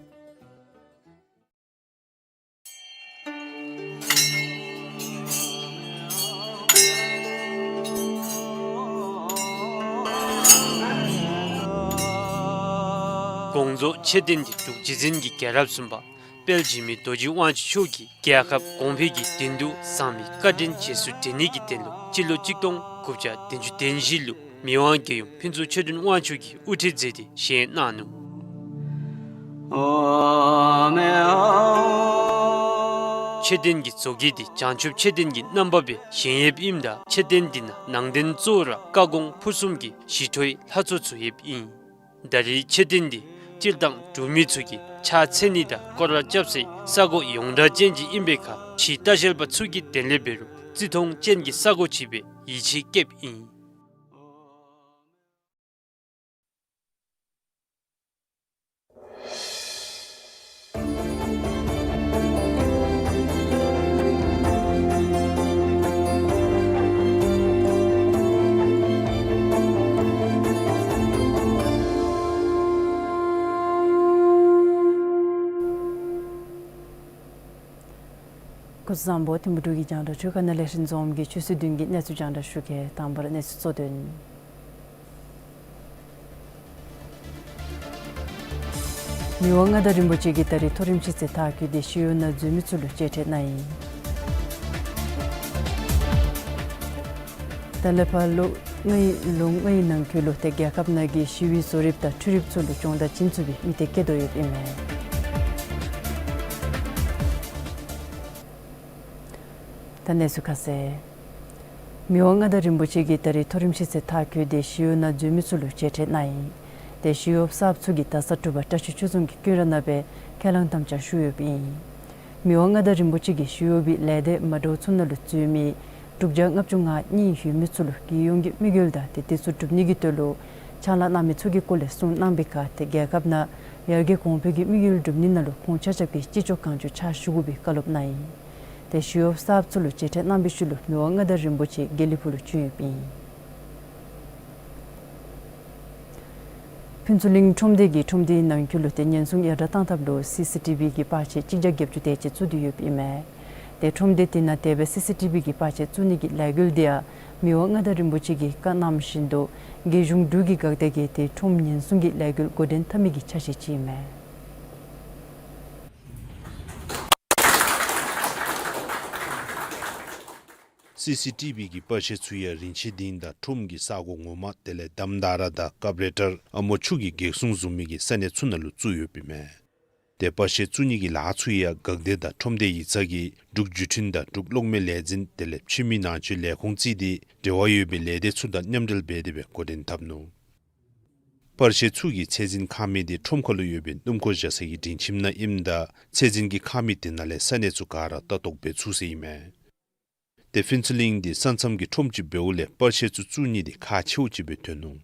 དགོངས་རྫོགས་མཆོད་རྟེན་འདི་འབྲུག་རྗེ་བཙུན་གྱི་རྒྱལ་རབས་གསུམ་པ་དཔལ་འཇིགས་མེད་རྡོ་རྗེ་དབང་ཕྱུག་མཆོག་གིས་རྒྱལ་ཁབ་གོང་འཕེལ་གྱི་དོན་དུ་བཟང་མི་བཀའ་དྲིན་རྗེས་སུ་དྲན་ནི་གི་དོན་ལུ་སྤྱི་ལོ་གཅིག་སྟོང་དགུ་བརྒྱ་བདུན་ཅུ་དོན་བཞི་ལུ་མི་དབང་རྒྱལ་ཡུམ་ཕུན་ཚོགས་ཆོས་སྒྲོན་དབང་ཕྱུག་གིས་དབུ་ཁྲིད་མཛད་དེ་བཞེངས་གནང་ནུག། མཆོད་རྟེན་གྱི་བཟོ་བཀོད་འདི་བྱང་ཆུབ་མཆོད་རྟེན་གྱི་རྣམ་པ་སྦེ་བཞེངས་ཡོདཔ་ཨིནམ་ད་མཆོད་རྟེན་འདི་ནང་ནང་རྟེན་གཙོ་བོ་ར་བཀའ་དགོངས་ཕུར་གསུམ་གྱི་ཞི་ཁྲོའི་ལྷ་ཚོགས་ཚུ་ཡོདཔ་ཨིན། ད་རེས་མཆོད་རྟེན་འདི་སྤྱིར་བཏང་འབྲུག་མི་ཚུ་གིས་ཕྱག་འཚལ་ནི་དང་སྐོར་ར་རྐྱབ་སའི་ས་གོ་ཡོངས་གྲགས་ཅན་ཅིག་ཨིན་པའི་ཁར་ཕྱིའི་ལྟ་བཤལ་པ་ཚུ་གི་དོན་ལས་འབད་རུང་བརྩི་མཐོང་ཅན་གྱི་ས་གོ་ཅིག་སྦེ་ཡིད་ཆེས་བསྐྱེདཔ་ཨིན། སྐུ་གཟུགས་བཟང་པོ། ཐིམ་ཕུ་འབྲུག་གི་རྒྱང་བསྒྲགས་ཆུ་ཁ་ནང་ལས་རིན་འཛོམས་ཀྱིས་ཆུ་ཚོད་བདུན་གྱི་གནས་ཚུལ་རྒྱང་བསྒྲགས་ཞུ་གེ། དང་པ་ར་གནས་ཚུལ་གཙོ་དོན། མི་དབང་མངའ་བདག་རིན་པོ་ཆེ་གིས་ད་རེས་མཐོ་རིམ་ཤེས་ཚད་མཐར་འཁྱོལ་ཏེ་ཞི་གཡོག་ནང་འཛུལ་མི་ཚུ་ལུ་མཇལ་འཕྲད་གནང་ཡི། ད་ལས་ཕར་ལོ་ལྔའི་ལོ་ལྔའི་ནང་འཁོད་ལུ་ཏེ་རྒྱལ་ཁབ་ནང་གི་ཞི་བའི་བཟོ་རིགཔ་དང་འཕྲུལ་རིགཔ་ཚུ་ལུ་སྦྱོང་བརྡར་བྱིན་ཚུགས་པའི་དམིགས་གཏད་བསྐྱེད་དོ་ཡོདཔ་ཨིན་མས། ད་གནས་ཚུལ་ཁ་གསལ། མི་དབང་མངའ་བདག་རིན་པོ་ཆེ་གིས་ད་རེས་མཐོ་རིམ་ཤེས་ཚད་མཐར་འཁྱོལ་ཏེ་ཞི་གཡོག་ནང་འཛུལ་མི་ཚུ་ལུ་མཇལ་འཕྲད་གནང་ཡི། ཏེ་ཞི་གཡོགཔ་གསརཔ་ཚུ་གིས་ད་ས་དྲུག་པ་བཀྲ་ཤིས་ཆོས་རྫོང་གི་ཀུན་ར་ནང་སྦེ་ཁས་བླངས་དམ་བཅའ་ཞུ་ཡོདཔ་ཨིན། མི་དབང་མངའ་བདག་རིན་པོ་ཆེ་གིས་ཞི་གཡོག་པའི་ལས་སྡེ་མ་འདྲཝ་ཚུ་ནང་ལུ་འཛུལ་མི་དྲུག་བརྒྱ་ལྔ་བཅུ་ང་གཉིས་ཡོད་མི་ཚུ་ལུ་རྒྱལ་ཡོངས་ཀྱི་དམིགས་ཡུལ་དང་ཏེ་དེ་ཚུ་སྒྲུབ་ནི་གི་དོན་ལུ་ཕྱག་ལཱ་གནང་མི་ཚུ་གི་སྐོར་ལས་གསུངས་གནང་བའི་ཁར་ཏེ་རྒྱལ་ཁབ་ནང་ཡར་རྒྱས་གོང་འཕེལ་གྱི་དམིགས་ཡུལ་སྒྲུབ་ནི་ནང་ལུ་ཁོང་ཆ་ཁྱབ་ཀྱིས་ཅི་ལྕོགས་གང་ལྕོགས་ཕྱག་ཞུ་དགོ་པའི་བཀའ་སློབ་གནང་ཡི། ཏེ་ཞི་གཡོགཔ་གསརཔ་ཚུ་ལུ་མཇལ་འཕྲད་གནང་བའི་ཤུལ་ལུ་མི་དབང་མངའ་བདག་རིན་པོ་ཆེ་དགེ་ལེགས་ཕུག་ལུ་བྱོན་ཡོདཔ་ཨིན། ཕུན་ཚོགས་གླིང་ཁྲོམ་སྡེ་གིས་ཁྲོམ་སྡེའི་ནང་འཁོད་ལུ་ཏེ་ཉེན་སྲུང་ཡར་དྲག་གཏང་ཐབས་ལུ་སི་སི་ཊི་བི་གི་པར་ཆས་གཅིག་བརྒྱ་བརྒྱད་ཅུ་དེ་ཅིག་བཙུགས་ཏེ་ཡོདཔ་ཨིན་མས། ཏེ་ཁྲོམ་སྡེ་དེ་ནང་དེ་སྦེ་སི་སི་ཊི་བི་གི་པར་ཆས་བཙུགས་ནི་གི་ལས་འགུལ་དེ་ཡང་མི་དབང་མངའ་བདག་རིན་པོ་ཆེ་གིས་བཀའ་གནང་བཞིན་དུ་རྒྱལ་གཞུང་འབྲུག་གི་འགག་སྡེ་གིས་ཏེ་ཁྲོམ་ཉེན་སྲུང་གི་ལས་འགུལ་འགོ་འདྲེན་འཐབ་མི་གི་ཆ་ཤས་ཅིག་ཨིན་མས། སི་སི་ཊི་བི་གི་པར་ཆས་ཚུ་ཡང་རིན་ཆེན་སྡིངས་དང་ཁྲོམ་གྱི་ས་གོ་ངོ་མ་དེ་ལས་དམ་དྷ་ར་དང་ཀབ་རེ་ཊར་ཨ་མོ་ཆུ་གི་གེགས་སྲུང་བཟུམ་མའི་གི་ས་གནས་ཚུ་ནང་ལུ་བཙུགས་ཡོདཔ་ཨིན་མས། ཏེ་པར་ཆས་བཙུགས་ནི་གི་ལཱ་ཚུ་ཡང་འགག་སྡེ་དང་ཁྲོམ་སྡེ་ཡིག་ཚང་གིས་འབྲུག་བརྒྱུད་འཕྲིན་དང་འབྲུག་གློག་མེ་ལས་འཛིན་དེ་ལས་ཕྱི་མི་ནང་འཛུལ་ལས་ཁུངས་བརྩིས་ཏེ་འབྲེལ་བ་ཡོད་པའི་ལས་སྡེ་ཚུ་དང་མཉམ་འབྲེལ་འབད་དེ་སྦེ་འགོ་འདྲེན་འཐབ་ནུག། པར་ཆས་ཚུ་གི་ཚད་འཛིན་ཁང་མིག་དེ་ཁྲོམ་ཁ་ལུ་ཡོད་པའི་སྣུམ་འཁོར་བཞག་སའི་གི་སྒྲིང་ཁྱིམ་ནང་ཨིནམ་ད་ཚད་འཛིན་གྱི་ཁང་མིག་དེ་ནང་ལས་ས་གནས་ཚུ་ག་ར་ལྟ་རྟོག་འབད་ཚུགས་ཟེར་ཨིན་མས། ཏེ་ཕུན་ཚོགས་གླིང་འདི་ས་མཚམས་ཀྱི་ཁྲོམ་ཅིག་འབདཝ་ལས་པར་ཆས་ཚུ་བཙུགས་ནི་འདི་ཁག་ཆེཝ་ཅིག་སྦེ་ཐོན་ནུག།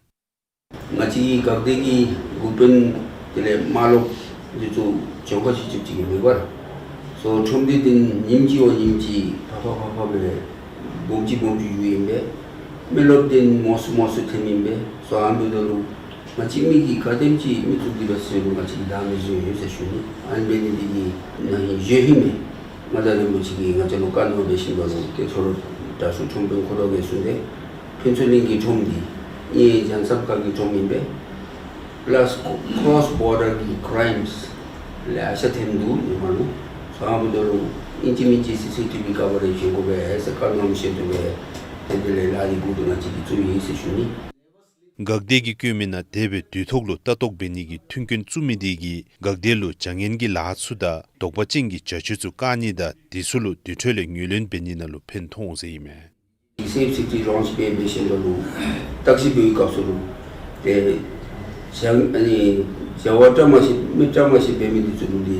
ང་བཅས་འགག་སྡེ་གི་འགོ་དཔོན་དེ་ལས་མ་ལོག་འདི་ཚུ་གྱོང་ཁ་ཅིག་ཅིག་ཅིག་མེད་པར་སོ་ཁྲོམ་སྡེ་འདི་ཉིནམ་གཅིག་བ་ཉིནམ་གཅིག་ཕར་ཕར་ཕར་ཕར་སྦེ་སྦོམ་ཅིག་སྦོམ་ཅིག་འགྱོཝ་ཨིན་པས། མི་རློབས་འདི་མང་སུ་མང་སུ་ཐོནམ་ཨིན་པས། སོ་ཨ་ནི་འབདཝ་ད་ལུ་ང་བཅས་མི་གིས་ག་དེམ་ཅིག་མི་བཙུགས་ཏེ་འབད་ཟེར་རུང་ང་བཅས་ཀྱིས་བདའ་མི་བཟོད་ཡོད་ཟེར་ཞུ་ནི། ཨ་ནི་འབད་ནི་འདི་གིས་ན་ཧིང་གཞེས་ཧིང་མེད་མངའ་བདག་རིན་པོ་ཆེ་གིས་ང་བཅས་ལུ་བཀའ་གནང་འབད་ཞིནམ་ལས་ཏེ་ཁོ་ར་དྲག་ཤོས་ཁྲོམ་དཔོན་ཁོ་ར་གིས་གསུངས་ཏེ་ཕུན་ཚོགས་གླིང་གི་ཁྲོམ་འདི་ཨིན་རྒྱལ་མཚམས་ཁ་གི་ཁྲོམ་ཨིན་པས། པ་ལཱསི་ཀོ་སི་བོར་ཌར་གྱི་ཀྲའིམས་ལེ་ཤ་ཐོནམ་འདུག་ཉི་མ་ལུ། སོ་ཨ་ནི་འབདཝ་ད་ལུ་ ཨིན་ཅི་མིན་ཅི་སི་སི་ཊི་བི་ཀ་བ་རེཇ་ཞུ་དགོ་པས་ཟེར་བཀའ་གནང་མི་ཤེས་དོ་བས། དེ་དེ་ལས་ལཱ་འདི་འགོ་བཙུགས་ན་ཅིག་གི་བཙུགས་ཡོད་ཟེར་ཞུ་ནི། འགག་སྡེ་གིས་བཀོད་མི་ནང་དེ་སྦེ་དུས་ཐོག་ལུ་ལྟ་རྟོག་འབད་ནི་གི་མཐུན་རྐྱེན་བཙུགས་མི་དེ་གིས་འགག་སྡེ་ལུ་བྱ་ངན་གྱི་ལཱ་ཚུ་དང་དོགས་པ་ཅན་གྱི་བྱ་སྤྱོད་ཚུ་བཀག་ནི་དང་དེ་ཚུ་ལུ་དེ་འཕྲོ་ལས་ངོས་ལེན་འབད་ནི་ནང་ལུ་ཕན་ཐོགས་འོང་ཟེར་ཨིན་མས། སེབ་སི་ཊི་ལོནཆ་འབད་འབད་ཞིནམ་ལས་བརྟག་ཞིབ་འབད་བའི་སྐབས་སུ་ལུ་ཏེ་བྱ་ཨ་ནི་བྱ་བ་བཀྲ་མ་ཤིས་མི་བཀྲ་མ་ཤིས་འབད་མི་དེ་ཚུ་ལུ་འདི་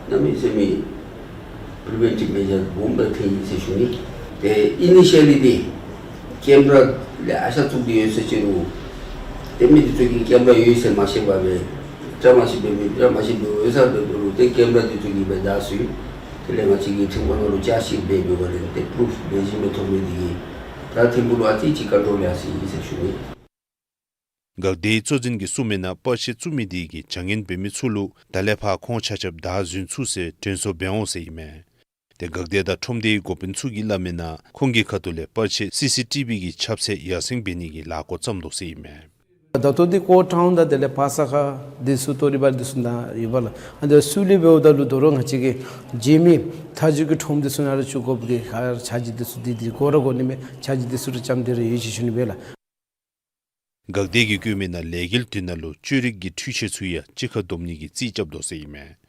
གནམ་མེད་ས་མེད་པྲི་བེན་ཊིབ་མེ་ཇར་སྦོམ་སྦེ་ཐོན་ཡི་ཟེར་ཞུ་ནི། ཏེ་ཨི་ནི་ཤལ་ལི་འདི་ཀེམ་ར་ལེ་ཤ་བཙུགས་ཏེ་ཡོད་ཟེར་ཅི་རུང་ཏེ་མི་དེ་ཚུ་གིས་ཀེམ་ར་ཡོད་ཟེར་མ་ཤེས་པར་སྦེ་བཀྲ་མ་ཤིས་འབད་མི་བཀྲ་མ་ཤིས་འབད་འོང་ཟེར་འབདཝ་ད་ལུ་ཏེ་ཀེམ་ར་དེ་ཚུ་གིས་སྦེ་བདའ་ཟུན། དེ་ལས་ང་བཅས་ཀྱིས་ཐིམ་ཕུག་ནང་ལུ་བཅའ་ཞིབ་འབད་འབདཝ་ལས་ཏེ་པུ་རུཕ་ལེགས་ཤོམ་སྦེ་ཐོབ་མི་དེ་གིས་ད་ཐིམ་ཕུག་ལུ་ཨ་ཙི་ཅིག་ཀོན་ཊོལ་ཡར་སོ་ཡི་ཟེར་ཞུ་ནི། འགག་སྡེའི་གཙོ་འཛིན་གྱིས་གསུངས་མི་ནང་པར་ཆས་བཙུགས་མི་དེ་གིས་བྱ་ངན་འབད་མི་ཚུ་ལུ་ད་ལས་ཕར་ཁོང་ཆ་ཁྱབ་བདའ་ཟུན་ཚུགས་ཟེར་དྲན་གསོ་འབད་འོང་ཟེར་ཨིན་མས། ཏེ་འགག་སྡེ་དང་ཁྲོམ་སྡེའི་འགོ་དཔོན་ཚུ་གིས་སླབ་མི་ནང་ཁོང་གི་ཁ་ཐུག་ལས་པར་ཆས་སི་སི་ཊི་བི་གི་ཁྱབ་ཚད་ཡར་སེང་འབད་ནི་གི་ལཱ་འགོ་བརྩམས་དོ་ཟེར་ཨིན་མས། ད་ལྟོ་འདི་ཀོ་ཊའུན་དང་དེ་ལས་བ་ས་ག་འདི་ཚུ་ཏོ་རི་བ་འདི་ཚུ་ནང་ཡོད་པ་ལགས། ཨ་ནི་སུ་ལུ་འབདཝ་ད་ལུ་དོ་རུང་ང་བཅས་ཀྱིས་རྗེས་མའི་མཐའ་མཇུག་གི་ཁྲོམ་འདི་ཚུ་ནང་ལུ་བཙུགས་དགོཔ་གི་ཁར་ཆ་རྒྱུས་འདི་ཚུ་འདི་འདི་དགོ་ར་དགོ་ནི་མས། ཆ་རྒྱུས་འདི་ཚུ་ར་རྐྱངམ་དེ་ར་ཡོད་ཟེར་ཞུ་ནི་སྦེ་ལགས། འགག་སྡེ་གིས་བཀོད་མི་ནང་ལས་འགུལ་དེ་ནང་ལུ་བཅོས་རིག་གི་འཕྲུལ་ཆས་ཚུ་ཡང་གཅིག་ཁར་བསྡོམ་ནི་གི་རྩིས་རྐྱབ་དོ་ཟེར་ཨིན་མས།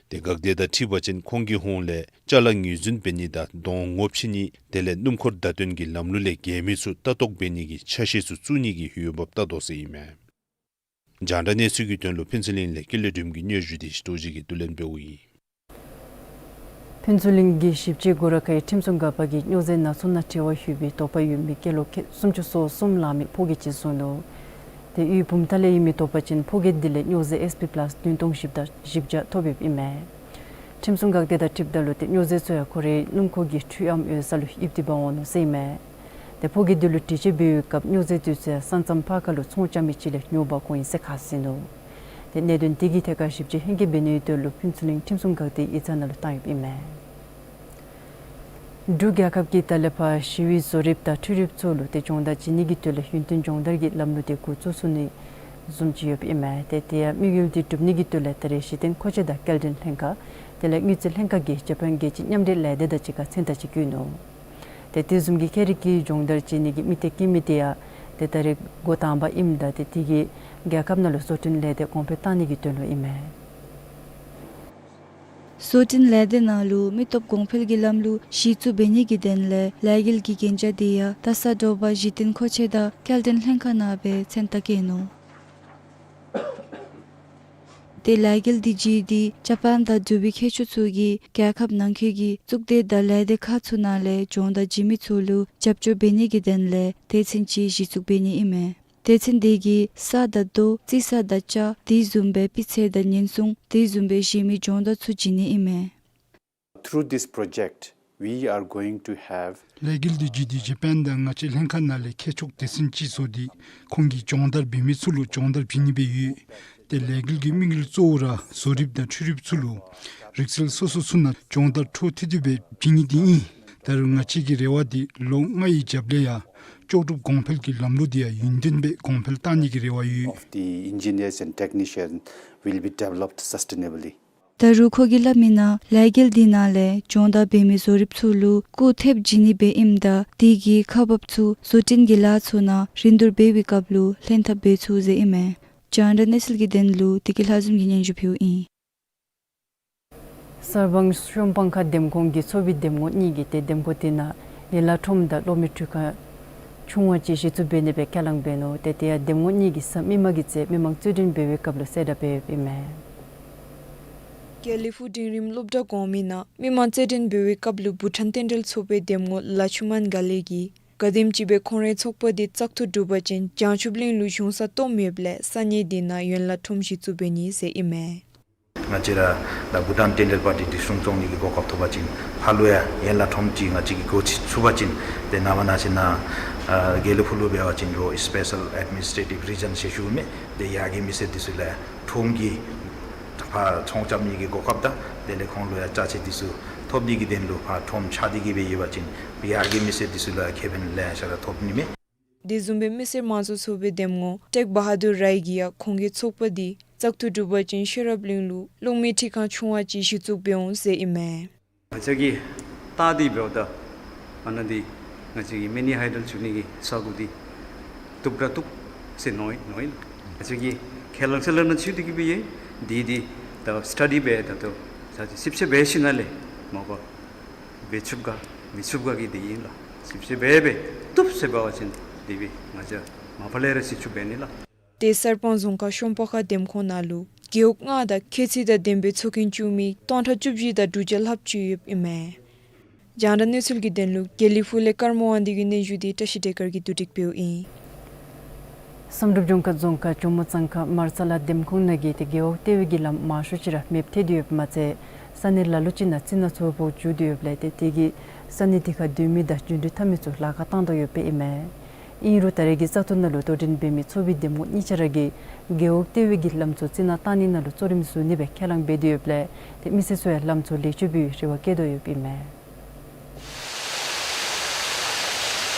ཏེ་འགག་སྡེ་དང་འཁྲིལ་བ་ཅིན་ཁོང་གི་ཧོངས་ལས་ཅ་ལ་ངོས་འཛིན་འབད་ནི་དང་གདོང་ངོ་ཕྱེ་ནི་དེ་ལས་སྣུམ་འཁོར་བརྡ་སྟོན་གྱི་ལམ་ལུགས་ལས་འགལ་མི་ཚུ་ལྟ་རྟོག་འབད་ནི་གི་ཆ་ཤས་ཚུ་བཙུགས་ནི་གི་འོས་འབབ་བལྟ་དོ་ཟེར་ཨིན་མས། རྒྱང་བསྒྲགས་གནས་ཚུལ་གྱི་དོན་ལུ་ཕུན་ཚོགས་གླིང་ལས་ཀུན་ལེགས་སྒྲོལམ་གྱི་སྙན་ཞུ་དེ་ཞུ་དོ་ཅིག་གིས་བསྡུ་ལེན་འབདཝ་ཨིན། ཕུན་ཚོགས་གླིང་གི་ཞིབ་དཔྱད་སྒོ་ར་ཁའི་ཁྲིམས་སྲུང་འགག་པ་གིས་སྨྱོ་རྫས་སྣ་ཚོགས་ནང་འབྲེལ་བ་ཡོད་པའི་དོགས་པ་ཡོད་མི་སྐྱེས་ལོ་ཁལ་སུམ་ཅུ་སོ་གསུམ་ལང་མི་ཕོ་སྐྱེས་ཅིག་བཟུང་ནུག། ཏེ་ཡུལ་བུམ་ཐང་ལས་ཨིན་མི་དོགས་པ་ཅན་ཕོ་སྐྱེས་འདི་ལས་སྨྱོ་རྫས་ཨེས་པི་པ་ལཱསི་བདུན་སྟོང་བཞི་བརྒྱ་བཞི་བརྒྱ་ཐོབ་ཡོདཔ་ཨིན་མས། ཁྲིམས་སྲུང་འགག་སྡེ་དང་འཁྲིལཝ་ད་ལུ་ཏེ་སྨྱོ་རྫས་ཚུ་ཡང་ཁོ་རའི་སྣུམ་འཁོར་གྱི་འཕྲུལ་ཨམ་ཡོད་ས་ལུ་ཡིབ་སྟེ་འབག་འོང་ནུག་ཟེར་ཨིན་མས། ཏེ་ཕོ་སྐྱེས་འདི་ལུ་དྲི་དཔྱད་འབད་བའི་སྐབས་སྨྱོ་རྫས་འདི་ཚུ་ཡང་ས་མཚམས་ཕར་ཁ་ལུ་ཚོང་རྐྱབ་མི་ཅིག་ལས་ཉོ་འབག་འོང་ཡི་ཟེར་ཁ་བཟེད་ནུག། ཏེ་གནད་དོན་དེ་གི་ཐད་ཁར་ཞིབ་དཔྱད་ལྷན་རྒྱས་འབད་ནིའི་དོན་ལུ་ཕུན་ཚོགས་གླིང་ཁྲིམས་སྲུང་འགག་སྡེའི་ཡིག་ཚང་ནང་ལུ་བཏང་ཡོདཔ་ཨིན་མས། འབྲུག་རྒྱལ་ཁབ་ཀྱིས་ད་ལས་ཕར་ཞི་བའི་བཟོ་རིགཔ་དང་འཕྲུལ་རིགཔ་ཚུ་ལུ་ཏེ་སྦྱོང་བརྡར་བྱིན་ནི་གི་དོན་ལས་ཡུན་བརྟན་སྦྱོང་བརྡར་གྱི་ལམ་ལུགས་དེ་འགོ་བཙུགས་ཚུགས་ནི་བཟུམ་ཅིག་ཡོདཔ་ཨིན་མས། ཏེ་དེ་ཡང་དམིགས་ཡུལ་དེ་སྒྲུབ་ནི་གི་དོན་ལས་ད་རེས་གཞི་རྟེན་མཁོ་ཆས་དང་སྐྱེལ་འདྲེན་ལྷན་ཁག་དེ་ལས་དངུལ་རྩིས་ལྷན་ཁག་གིས་ཇ་པཱན་རྒྱལ་སྤྱིའི་མཉམ་འབྲེལ་ལས་སྡེ་དང་གཅིག་ཁར་མཚན་རྟགས་ཅིག་བཀོད་ནུག། ཏེ་དེ་བཟུམ་གྱི་ཁྱད་རིག་གི་སྦྱོང་བརྡར་བྱིན་ནི་གི་དམིགས་གཏད་བསྐྱེད་མི་དེ་ཡང་ཏེ་ད་རེས་འགོ་དང་པ་ཨིནམ་ད་ཏེ་དེ་གིས་རྒྱལ་ཁབ་ནང་ལུ་བཟོ་སྐྲུན་ལས་སྡེ་གོང་འཕེལ་བཏང་ནི་གི་དོན་ལུ་ཨིན་མས། བཟོ་སྐྲུན་ལས་སྡེ་ནང་ལུ་མི་སྟོབས་གོང་འཕེལ་གྱི་ལམ་ལུགས་གཞི་བཙུགས་འབད་ནི་གི་དོན་ལས་ལས་འགུལ་གྱི་གན་རྒྱ་དེ་ཡང་ད་ས་དྲོ་པ་གཞི་རྟེན་མཁོ་ཆས་དང་སྐྱེལ་འདྲེན་ལྷན་ཁག་ནང་སྦེ་མཚན་རྟགས་བཀོད་ནུག། ཏེ་ལས་འགུལ་དེ་བརྒྱུད་དེ་ཇ་པཱན་དང་འབྲུག་པའི་མཁས་མཆོག་ཚུ་གིས་རྒྱལ་ཁབ་ནང་འཁོད་ཀྱི་གཙུག་སྡེ་དང་ལས་སྡེ་ཁག་ཚུ་ནང་ལས་སྦྱོང་བརྡར་བྱིན་མི་ཚུ་ལུ་རྒྱབ་སྐྱོར་འབད་ནི་གི་དོན་ལས་སྡེ་ཚན་ཅིག་གཞི་བཙུགས་འབད་ནི་ཨིན་མས། སྡེ་ཚན་དེ་གིས་ས་དང་རྡོ་རྩི་ས་དང་ལྕགས་དེ་བཟུམ་སྦེ་སྤུས་ཚད་དང་ཉེན་སྲུང་དེ་བཟུམ་སྦེ་གཞན་མི་སྦྱོང་བརྡར་ཚུ་བྱིན་ནི་ཨིན་མས། Through this project, we are going to have ལས་འགུལ་དེ་བརྒྱུད་དེ་ཇ་པཱན་དང་ང་བཅས་ལྷན་ཁག་ནང་ལས་མཁས་མཆོག་སྡེ་ཚན་ཅིག་བཟོ་སྟེ་ཁོང་གིས་སྦྱོང་བརྡར་འབད་མི་ཚུ་ལུ་སྦྱོང་བརྡར་བྱིན་ནི་སྦེ་ཡོད། ཏེ་ལས་འགུལ་གྱི་དམིགས་ཡུལ་གཙོ་བོ་ར་བཟོ་རིགཔ་དང་འཕྲུལ་རིགཔ་ཚུ་ལུ་རིག་རྩལ་སོ་སོ་ཚུ་ནང་སྦྱོང་བརྡར་འཕྲོ་མཐུད་དེ་སྦེ་བྱིན་ནི་དེ་ཨིན། ད་རུང་ང་བཅས་ཀྱི་རེ་བ་དེ་ལོ་ལྔ་ཡི་རྒྱབ་ལས་ཡང་ལྕོགས་གྲུབ་གོང་འཕེལ་གྱི་ལམ་ལུགས་དེ་ཡང་ཡུན་བརྟན་སྦེ་གོང་འཕེལ་བཏང་ནི་གི་རེ་བ་ཡོད། Of the engineers and technicians will be developed sustainably. ད་རུང་ཁོ་གིས་སླབ་མི་ནང་ལས་འགུལ་དེ་ནང་ལས་སྦྱོང་བརྡར་འབད་མི་བཟོ་རིགཔ་ཚུ་ལུ་སྐུགས་ཐེབས་བྱིན་ནི་སྦེ་ཨིནམ་ད་དེ་གིས་ཁག་འབགཔ་ཚུ་བཟོ་སྐྲུན་གྱི་ལཱ་ཚུ་ནང་རིན་བསྡུར་འབད་བའི་སྐབས་ལུ་ལྷན་ཐབས་འབད་ཚུགས་ཟེར་ཨིན་མས། རྒྱང་བསྒྲགས་གནས་ཚུལ་གྱི་དོན་ལུ་བདེ་སྐྱིད་ལྷ་འཛོམས་ཀྱིས་སྙན་ཞུ་ཕུལཝ་ཨིན། གསར་སྤང་ཤོམ་སྤང་ཁ་འདེམས་ཁོངས་ཀྱི་ཚོགས་པའི་འདེམས་ངོ་གཉིས་ཀྱིས་ཏེ་འདེམས་ཁོངས་དེ་ནང་ཡན་ལག་ཁྲོམ་དང་གློག་མེ་འཕྲུལ་ཁང་ཆུང་བ་ཅིག་གཞི་བཙུགས་འབད་ནི་སྦེ་ཁས་བླངས་འབད་ནུག། ཏེ་དེ་ཡང་འདེམས་ངོ་གཉིས་ཀྱི་གཟའ་མིག་དམར་གྱི་ཚེ་མི་མང་རྩོད་འགྲན་འབད་བའི་སྐབས་ལུ་གསལ་བསྒྲགས་འབད་ཡོདཔ་ཨིན་མས། དགེ་ལེགས་ཕུག་འབྲིང་རིམ་སློབ་གྲྭ་གོང་མའི་ནང་མི་མང་རྩོད་འགྲན་འབད་བའི་སྐབས་ལུ་བྷུ་ཊཱན་རྟེན་འབྲེལ་ཚོགས་པའི་འདེམས་ངོ་ལ་ཆུ་མན་དགའ་ལེགས་ཀྱིས་ག་དེམ་ཅིག་སྦེ་ཁོང་རའི་ཚོགས་པ་དེ་བཙག་འཐུ་གྲུབ་པ་ཅིན་བྱང་ཆུབ་གླིང་ལུ་གཞུང་ས་སྟོངམ་མེདཔ་ལས་ས་གནས་དེ་ནང་ཡན་ལག་ཁྲོམ་གཞི་བཙུགས་འབད་ནི་ཟེར་ཨིན་མས། ང་བཅས་ར་ད་བྷུ་ཊཱན་རྟེན་འབྲེལ་པར་ཊི་འབྲི་གསུམ་བཙོང་ནི་གི་གོ་སྐབས་ཐོབ་པ་ཅིན་ཕར་ལུ་ཡང་ཡན་ལག་ཁྲོམ་ཅིག་ང་བཅས་ཀྱིས་སྒོ་ཕྱེ་ཚུགས་པ་ཅིན་ཏེ་ནངས་པ་ནང་ཅིག་ནང་ཨ་དགེ་ལེགས་ཕུག་ལུ་འབད་བ་ཅིན་རོགས་སི་པེ་ཤལ་ཨེཌ་མི་ནིས་ཊེ་ཊིབ་རི་ཇཱན་ཟེར་ཞུཝ་མས། ཏེ་ཡར་རྒྱས་མི་སེར་འདི་ཚུ་ལུ་ཁྲོམ་གྱི་ཕར་ཚོང་རྐྱབ་ནི་གི་གོ་སྐབས་དང་དེ་ལས་ཁོང་ལུ་ཡང་ཅ་ཆས་འདི་ཚུ་ཐོབ་ནི་གི་དོན་ལུ་ཕར་ཁྲོམ་ཆགས་ཏེ་གི་སྦེ་ཡོད་པ་ཅིན་ཡར་རྒྱས་མི་སེར་འདི་ཚུ་ལུ་ཡང་ཁེ་ཕན་ལེ་ཤ་ར་ཐོབ་ནི་མས། དེ་བཟུམ་སྦེ་མི་སེར་མང་གཙོ་ཚོགས་པའི་འདེམས་ངོ་ཊེག་བ་ཧ་དུར་རའི་གིས་ཡང་ཁོང་གི་ཚོགས་པ་དེ་བཙག་འཐུ་གྲུབ་པ་ཅིན་ཤེས་རབ་གླིང་ལུ་གློག་མེ་འཕྲུལ་ཁང་ཆུང་བ་ཅིག་གཞི་བཙུགས་འབད་འོང་ཟེར་ཨིན་མས། ང་བཅས་ཀྱིས་བལྟ་སྟེ་འབདཝ་ད་ཨ་ནཱ་འདི་ང་བཅས་ཀྱི་མི་ནི་ཧའི་ཌལ་འཛུགས་ནི་གི་ས་གོ་འདི་བཏུབ་ར་བཏུབ་ཟེར་མནོ་ཡི་མནོ་ཡི་ལགས། ང་བཅས་ཀྱིས་ཁས་བླངས་ཚུ་ལག་ནང་ཚུད་དེ་གི་སྦེ་ཡོད། འདི་འདི་ད་སི་ཊ་ཌི་འབད་ད་ལྟོ་ས་ཆ་ཞིབ་དཔྱད་འབད་ཞིནམ་ལས་མ་པ་འབད་ཚུགས་ག་མི་ཚུགས་ག་གི་འདི་ཨིན་ལགས། ཞིབ་དཔྱད་འབད་འབད་བཏུབ་ཟེར་འབད་བ་ཅིན་འདི་སྦེ་ང་བཅས་མ་པ་ལས་ར་ཞིབ་དཔྱད་འབད་ནི་ལགས། ཏེ་གསར་སྤང་རྫོང་ཁག་ཤོམ་སྤ་ཁ་འདེམས་ཁོངས་ནང་ལུ་རྒེད་འོག་ལྔ་དང་ཁྱད་ཚད་དང་ལྡན་པའི་ཚོགས་རྒྱན་བཙུགས་མི་སྟོང་ཕྲག་བཅུ་བཞི་དང་དྲུག་བརྒྱ་ལྷགཔ་ཅིག་ཡོདཔ་ཨིན་མས། རྒྱང་བསྒྲགས་གནས་ཚུལ་གྱི་དོན་ལུ་དགེ་ལེགས་ཕུག་ལས་ཀརྨ་དབང་འདུས་ཀྱི་སྙན་ཞུ་འདི་བཀྲ་ཤིས་བདེ་དཀར་གྱིས་བསྡུ་སྒྲིག་འབདཝ་ཨིན། བསམ་གྲུབ་ལྗོངས་མཁར་རྫོང་ཁག་ཇོ་མོ་གཙང་ཁ་མར་ཚ་ལ་འདེམས་ཁོངས་ནང་གི་ཏེ་རྒེད་འོག་ལྟེ་བའི་གི་ལམ་མང་ཤོས་ཅིག་ར་མེདཔ་ཐལ་ཏེ་ཡོདཔ་མ་ཚད་ས་གནས་ལ་ལུ་ཅིག་ནང་རྩི་ནག་ཚུ་འབོག་འགྱོ་སྟེ་ཡོདཔ་ལས་ཏེ་དེ་གིས་ས་གནས་དེ་ཁར་སྡོད་མི་དང་འགྲུལ་འཕྲིན་འཐབ་མི་ཚུ་ལཱ་ཁག་བཏང་དོ་ཡོདཔ་ཨིན་མས། ཨིན་རུང་ད་རེས་ཀྱི་བཙག་འཐུ་ནང་ལུ་དོ་འགྲན་འབད་མི་ཚོགས་པའི་འདེམས་ངོ་གཉིས་ཆ་ར་གིས་རྒེད་འོག་ལྟེ་བའི་གི་ལམ་ཚུ་རྩི་ནག་བཏང་ནི་ནང་ལུ་གཙོ་རིམ་བཟུང་ནི་སྦེ་ཁས་བླངས་འབད་དེ་ཡོདཔ་ལས་ཏེ་མི་སེར་ཚུ་ཡང་ལམ་ཚུ་ལེགས་བཅོས་འབད་བའི་རེ་བ་བསྐྱེད་དོ་ཡོདཔ་ཨིན་མས།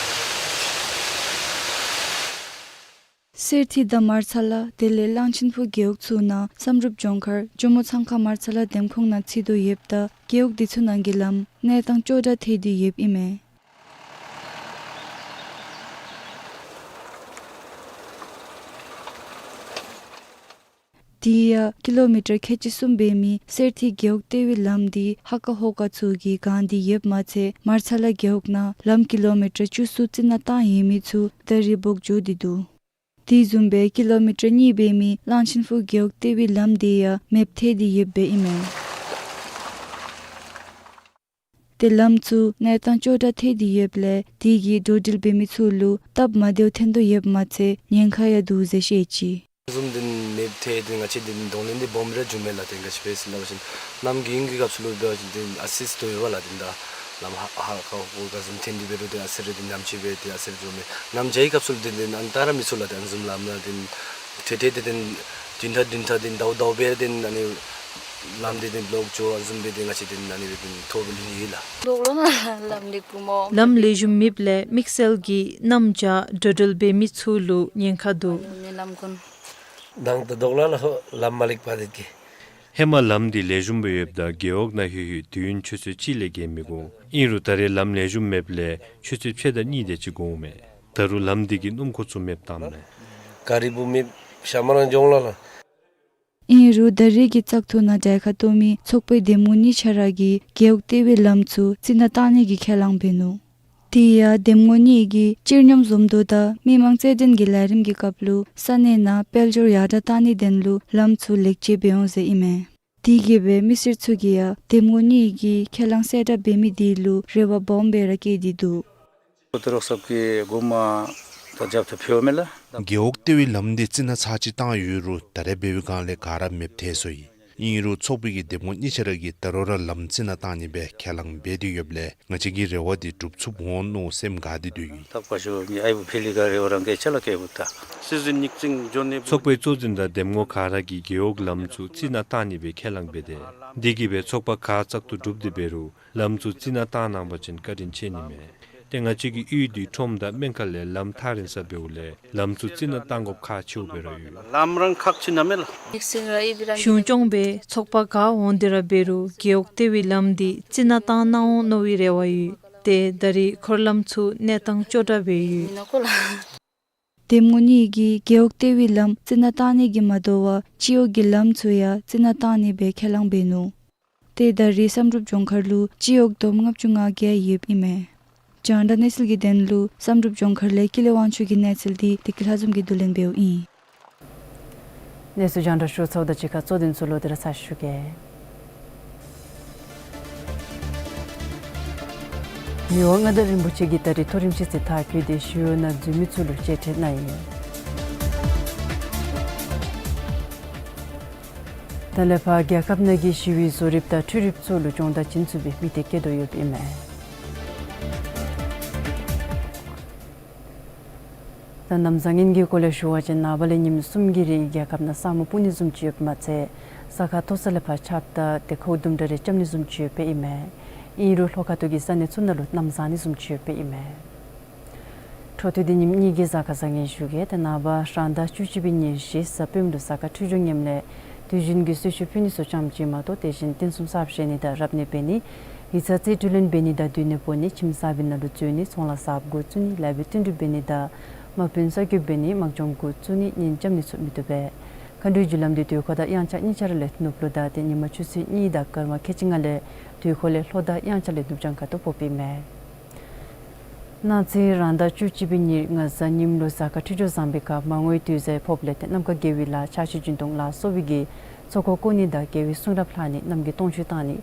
གསེར་ཐིག་དང་མར་ཚ་ལ་དེ་ལས་གླང་ཆེན་ཕུག་རྒེད་འོག་ཚུ་ནང་བསམ་གྲུབ་ལྗོངས་མཁར་ཇོ་མོ་གཙང་ཁ་མར་ཚ་ལ་འདེམས་ཁོངས་ནང་ཚུད་དོ་ཡོདཔ་ད་རྒེད་འོག་དེ་ཚུ་ནང་གི་ལམ་གནས་སྟངས་སྐྱོ་དྲགས་ཐལ་ཏེ་ཡོདཔ་ཨིན་མས། དེ་ཡང་ཀི་ལོ་མི་ཊར་ཁལ་གཅིག་གསུམ་འབད་མི་གསེར་ཐིག་རྒེད་འོག་ལྟེ་བའི་ལམ་འདི་ཧ་ཀ་ཧོ་ཀ་ཚུ་གིས་གང་སྟེ་ཡོདཔ་མ་ཚད་མར་ཚ་ལ་རྒེད་འོག་ནང་ལམ་ཀི་ལོ་མི་ཊར་བཅུ་གསུམ་རྩི་ནག་བཏང་ཡོད་མི་ཚུ་ད་རེས་འབོག་འགྱོ་སྟེ་འདུག། དེ་བཟུམ་སྦེ་ཀི་ལོ་མི་ཊར་གཉིས་འབད་མི་གླང་ཆེན་ཕུག་རྒེད་འོག་ལྟེ་བའི་ལམ་དེ་ཡང་མེདཔ་ཐལ་ཏེ་ཡོདཔ་ཨིན་མས། ཏེ་ལམ་ཚུ་གནས་སྟངས་སྐྱོ་དྲགས་ཐལ་ཏེ་ཡོདཔ་ལས་དེ་གིས་འགྲོ་འགྲུལ་འབད་མི་ཚུ་ལུ་སྟབས་མ་བདེཝ་ཐོན་དོ་ཡོདཔ་མ་ཚད་ཉེན་ཁ་ཡང་འདུག་ཟེར་བཤད་ཅི། བཟུམ་འདི་མེདཔ་ཐལ་ཏེ་ང་བཅས་འདི་གདོང་ལེན་འདི་སྦོམ་ར་འགྱོཝ་མས་ལགས། ཏེ་ག་ཅི་སྦེ་ཟེར་བ་ཅིན་གནམ་དགུན་གྱི་སྐབས་སུ་ལུ་འབད་བ་ཅིན་འདི་ཨ་སིར་སྡོད་པས་ལགས། འདི་ད་ལམ་ཧ་ཧ་ཀ་ཧོ་ཀ་བཟུམ་ཐོན་ཏེ་འབད་རུང་འདི་ཨ་སིར་འདི་ནམ་ཅིག་སྦེ་འདི་ཨ་སིར་འགྱོཝ་མས། གནམ་བྱཱར་གྱི་སྐབས་སུ་ལུ་འདི་འདི་ཨ་ནི་བལྟ་ར་མི་ཚུགས་ལགས། འདི་ཨ་ནི་བཟུམ་ལམ་ལགས་འདི་ཏེ་ཏེ་འདི་འདི་བདུན་ཕྲག་བདུན་ཕྲག་འདི་ཟླཝ་ཟླཝ་སྦེ་འདི་ཨ་ནི་ལམ་འདི་འདི་ལོག་འགྱོ་ཨ་ནི་བཟུམ་སྦེ་འདི་ང་བཅས་འདི་ཨ་ནི་སྦེ་འདི་ཐོག་སྦེ་ལུས་ཡི་ལགས། ལོག་ལོ་ན་ལམ་ལེགས་པོ་མོ། ལམ་ལེགས་ཤོམ་མེདཔ་ལས་དམིགས་བསལ་གྱིས་གནམ་བྱཱར་འགྲོ་འགྲུལ་འབད་མི་ཚུ་ལུ་ཉེན་ཁ་འདུག། ནི་ལམ་ཀུན་དང་ད་ལྡོག་ལ་ལ་ཧོ་ལམ་མ་ལེགས་པ་འདི་གིས། ཧེ་མ་ལམ་འདི་ལེགས་ཤོམ་སྦེ་ཡོདཔ་ད་རྒེད་འོག་ནང་ལྷོད་ལྷོད་དུས་ཡུན་ཆུ་ཚོད་གཅིག་ལས་བརྒལ་མི་འགོར། ཨིན་རུང་ད་རེས་ལམ་ལེགས་ཤོམ་མེདཔ་ལས་ཆུ་ཚོད་ཕྱེད་དང་གཉིས་དེ་ཅིག་འགོརཝ་མས། ད་རུང་ལམ་འདི་གིས་སྣུམ་འཁོར་ཚུ་མེདཔ་བཏངམ་མས། ག་རི་བུ་མེད་ཤ་མ་རང་འགྱོ་འོང་ལ་ལ། ཨིན་རུང་ད་རེས་ཀྱི་བཙག་འཐུ་ནང་གྲལ་ཁར་གཏོགས་མི་ཚོགས་པའི་འདེམས་ངོ་གཉིས་ཆ་ར་གིས་རྒེད་འོག་ལྟེ་བའི་ལམ་ཚུ་རྩི་ནག་བཏང་ནི་གི་ཁས་བླངས་འབད་ནུག། དེ་ཡང་འདེམས་ངོ་གཉིས་ཀྱིས་སྤྱིར་སྙོམས་བཟུམ་དུ་དང་མི་མང་རྩེད་འགྲན་གྱི་ལས་རིམ་གྱི་སྐབས་ལུ་ས་གནས་ནང་དཔལ་འབྱོར་ཡར་དྲགས་བཏང་ནིའི་དོན་ལུ་ལམ་ཚུ་ལེགས་བཅོས་འབད་འོང་ཟེར་ཨིན་མས། དེ་གིས་སྦེ་མི་སེར་ཚུ་གིས་ཡང་འདེམས་ངོ་གཉིས་ཀྱིས་ཁས་བླངས་གསལ་བསྒྲགས་འབད་མི་དེ་ལུ་རེ་བ་སྦོམ་སྦེ་ར་བསྐྱེད་དེ་འདུག། ཨོ་ཏེ་རོགས་ཚབ་ཀྱིས་གོ་མ་ད་རྒྱབ་ཏུ་ཕུལཝ་མས་ལགས། རྒེད་འོག་ལྟེ་བའི་ལམ་འདི་རྩི་ནག་ཚར་གཅིག་བཏང་ཡོད་རུང་ད་རེས་འབད་བའི་སྒང་ལས་ག་ར་མེདཔ་ཐལ་སོ་ཡི། ཨིན་རུང་ཚོགས་པའི་གི་འདེམས་ངོ་གཉིས་ཆ་ར་གིས་ད་རུང་ར་ལམ་རྩི་ནག་བཏང་ནི་སྦེ་ཁས་བླངས་འབད་དེ་ཡོདཔ་ལས་ང་བཅས་ཀྱི་རེ་བ་འདི་འགྲུབ་ཚུགསཔ་འོང་མནོ་སེམས་དགའ་སྟེ་སྡོད་ཡི། ཐབས་བཀའ་ཤོག་ནི་ཨའི་བུ་ཕི་ལི་ག་རེ་བ་རང་གི་ཅ་ལ་སྐད་བུ་ད། སྲིད་འཛིན་ཉིག་ཙིང་ཇོ་ནི་ཚོགས་པའི་གཙོ་འཛིན་དང་འདེམས་ངོ་ག་ར་གིས་རྒེད་འོག་ལམ་ཚུ་རྩི་ནག་བཏང་ནི་སྦེ་ཁས་བླངས་འབད་དེ། འདི་གིས་སྦེ་ཚོགས་པ་ག་བཙག་འཐུ་གྲུབ་སྟེ་འབད་རུང་ལམ་ཚུ་རྩི་ནག་བཏང་གནང་པ་ཅིན་བཀའ་དྲིན་ཆེ་ནི་མས། ཏེ་ང་བཅས་ཀྱི་གཡུས་འདི་ཁྲོམ་དང་སྨན་ཁང་ལས་ལམ་ཐག་རིང་ས་འབདཝ་ལས་ལམ་ཚུ་རྩི་ནག་བཏང་དགོཔ་ཁག་ཆེཝ་སྦེ་ར་ཡོད། ལམ་རང་ཁག་ཆེ་ན་མེ་ལ། གཞུང་སྐྱོང་སྦེ་ཚོགས་པ་ག་འོང་སྟེ་ར་འབད་རུང་རྒེད་འོག་ལྟེ་བའི་ལམ་འདི་རྩི་ནག་བཏང་གནང་འོང་མནོ་བའི་རེ་བ་ཡོད། ཏེ་ད་རེས་འཁོར་ལམ་ཚུ་གནས་སྟངས་སྐྱོ་དྲགས་སྦེ་ཡོད། འདེམས་ངོ་གཉིས་ཀྱིས་རྒེད་འོག་ལྟེ་བའི་ལམ་རྩི་ནག་བཏང་ནི་གིས་མ་དོ་བར་སྤྱི་འོག་གི་ལམ་ཚུ་ཡང་རྩི་ནག་བཏང་ནི་སྦེ་ཁས་བླངས་འབད་ནུག། ཏེ་ད་རེས་བསམ་གྲུབ་ལྗོངས་མཁར་ལུ་སྤྱི་འོག་བསྡོམས་ལྔ་བཅུ་ང་བརྒྱད་ཡོདཔ་ཨིན་མས། རྒྱང་བསྒྲགས་གནས་ཚུལ་གྱི་དོན་ལུ་བསམ་གྲུབ་ལྗོངས་མཁར་ལས་ཀུན་ལེགས་དབང་ཕྱུག་གི་གནས་ཚུལ་འདི་བདེ་སྐྱིད་ལྷ་འཛོམས་ཀྱིས་བསྡུ་ལེན་འབདཝ་ཨིན། གནས་ཚུལ་རྒྱང་བསྒྲགས་ཞུ་ཚརཝ་དང་གཅིག་ཁར་གཙོ་དོན་ཚུ་ལོག་སྟེ་ར་ཚར་ཞུ་གེ། མི་དབང་མངའ་བདག་རིན་པོ་ཆེ་གིས་ད་རེས་མཐོ་རིམ་ཅིག་སྦེ་མཐར་འཁྱོལ་ཏེ་ཞི་གཡོག་ནང་འཛུལ་མི་ཚུ་ལུ་མཇལ་ཕྲད་གནང་ཡི། ད་ལས་ཕར་རྒྱལ་ཁབ་ནང་གི་ཞི་བའི་བཟོ་རིགཔ་དང་འཕྲུལ་རིགཔ་ཚུ་ལུ་སྦྱོང་བརྡར་བྱིན་ཚུགས་པའི་དམིགས་གཏད་བསྐྱེད་དོ་ཡོདཔ་ཨིན་མས། ད་གནམ་བཟང་ངན་གྱི་སྐོར་ལས་ཞུ་བ་ཅིན་ནངས་པ་ལས་ཉིནམ་གསུམ་གྱི་རིང་རྒྱལ་ཁབ་ནང་ས་སྨུག་སྤུབ་ནི་བཟུམ་ཅིག་ཡོདཔ་མ་ཚད་ས་ཁ་མཐོ་ས་ལས་ཕར་ཆརཔ་དང་ཏེ་ཁཝ་དུམ་གྲ་རེ་རྐྱབ་ནི་བཟུམ་ཅིག་ཡོདཔ་ཨིན་མས། ཨིན་རུང་ལྷོ་ཁ་ཐུག་གི་ས་གནས་ཚུ་ནང་ལུ་གནམ་བཟང་ནི་བཟུམ་ཅིག་ཡོདཔ་ཨིན་མས། འཕྲོ་མཐུད་དེ་ཉིནམ་གཉིས་ཀྱི་གཟའ་སྐར་བཟང་ངན་ཞུ་གེ། ཏེ་ནངས་པ་རང་ཟླ་བཅུ་གཅིག་པའི་ཉེར་བཞི་གཟའ་སྤེནམ་ལུ་གཟའ་སྐར་འཕྲོད་སྦྱོར་ངནམ་ལས་དུས་རྒྱུན་གྱི་གསོལ་མཆོད་ཕུལ་ནི་ཚུ་ཙམ་ཅིག་མ་གཏོགས་དེ་བཞིན་རྟེན་གསུམ་གསརཔ་བཞེངས་ནི་དང་རབ་གནས་འབད་ནི་ ཡིག་ཚང་རྩིས་སྤྲོད་ལེན་འབད་ནི་དང་སྡོད་གནས་སྤོ་ནི་ཁྱིམ་གསརཔའི་ནང་ལུ་འཛུལ་ནི་ཚོང་ལཱ་གསརཔ་འགོ་བཙུགས་ནི་ལཱ་འབད་བསྟུན་གྲོས་འབད་ནི་དང་དམག་དཔོན་གསར་བསྐོ་འབད་ནི་དམག་སྦྱོང་འགོ་བཙུགས་ནི་གཉེན་རྐྱབ་ནི་ཚུ་མི་བཏུབ་པས། མཁའ་འགྲོའི་རྒྱུ་ལམ་འདི་དུས་འཁོར་དང་དབྱངས་འཆར་གཉིས་ཆ་ར་ལས་ནུབ་ལུ་དང་ཏེ་ཉིན་མ་ཆུ་ཚོད་གཉིས་དང་སྐར་མ་ཁལ་གཅིག་ལྔ་ལས་དུས་འཁོར་ལས་ལྷོ་དང་དབྱངས་འཆར་ལས་ནུབ་བྱང་ཁ་ཐུག་ཕོགཔ་ཨིན་མས། གནངས་ཚེ་རང་ཟླ་བཅུ་གཅིག་པའི་ཉིནམ་ངར་གཟའ་ཉིམ་ལུ་གཟའ་སྐར་འཕྲོད་སྦྱོར་བཟང་པའི་སྐབས་མར་ངོའི་དུས་བཟང་ཕོགཔ་ལས་ཏེ་ནམ་མཁའ་དགེ་བའི་ལཱ་ཕྱག་ཕྱི་རྒྱུན་གཏོང་ལ་སོགས་པའི་གི་ཚོགས་འཁོར་བསྐོར་ནི་དང་དགེ་བའི་གསུང་རབ་ལྷག་ནི་གནམ་གྱི་སྟོང་མཆོད་བཏང་ནི་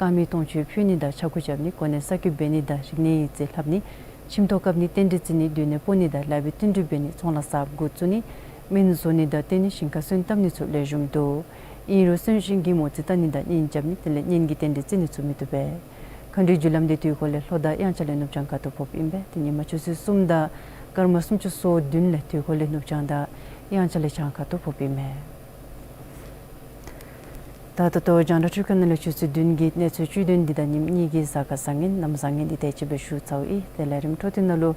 དཀར་མེའི་སྟོང་མཆོད་ཕུལ་ནི་དང་ཕྱྭ་འགུགས་རྐྱབ་ནི་གོ་གནས་གསར་བསྐོ་འབད་ནི་དང་རིག་གནས་ཡིག་རྩིས་ལྷབ་ནི་ཁྱིམ་ཐོག་བཀབ་ནི་རྟེན་འབྲེལ་བརྩི་ནི་སྡོད་གནས་སྤོ་ནི་དང་ལཱ་འབད་བསྟུན་གྲོས་འབད་ནི་ཚོང་ལཱ་གསརཔ་འགོ་བཙུགས་ནི་སྨན་བཟོ་ནི་དང་བསྟེན་ནི་ཞིང་ཁ་སོན་བཏབ་ནི་ཚུ་ལེགས་ཤོམ་འདུག། ཨིན་རུང་གསོན་གཤིན་གྱི་མོ་རྩིས་བལྟ་ནི་དང་གཉེན་རྐྱབ་ནི་དེ་ལས་གཉེན་གྱི་རྟེན་འབྲེལ་བརྩི་ནི་ཚུ་མི་བཏུབ་པས། མཁའ་འགྲོའི་རྒྱུ་ལམ་འདི་དུས་འཁོར་ལས་ལྷོ་དང་དབྱངས་འཆར་ལས་ནུབ་བྱང་ཁ་ཐུག་ཕོགཔ་ཨིན་པས། ཏེ་ཉིན་མ་ཆུ་ཚོད་གསུམ་དང་སྐར་མ་སུམ་ཅུ་སོ་བདུན་ལས་དུས་འཁོར་ལས་ནུབ་བྱང་དང་དབྱངས་འཆར་ལས་བྱང་ཁ་ཐུག་ཕོགཔ་ཨིན་མས། ད་ད་ལྟོ་རྒྱང་བསྒྲགས་འཕྲུལ་ཁང་ནང་ལས་ཆུ་ཚོད་བདུན་གྱི་གནས་ཚུལ་བཅུད་དོན་འདི་དང་ཉིནམ་གཉིས་ཀྱི་གཟའ་སྐར་བཟང་ངན་གནམ་བཟང་ངན་འདི་དེ་ཅིག་སྦེ་ཞུ་ཚརཝ་ཨིན། ཏེ་ལས་རིམ་འཕྲོ་མཐུད་ནང་ལུ་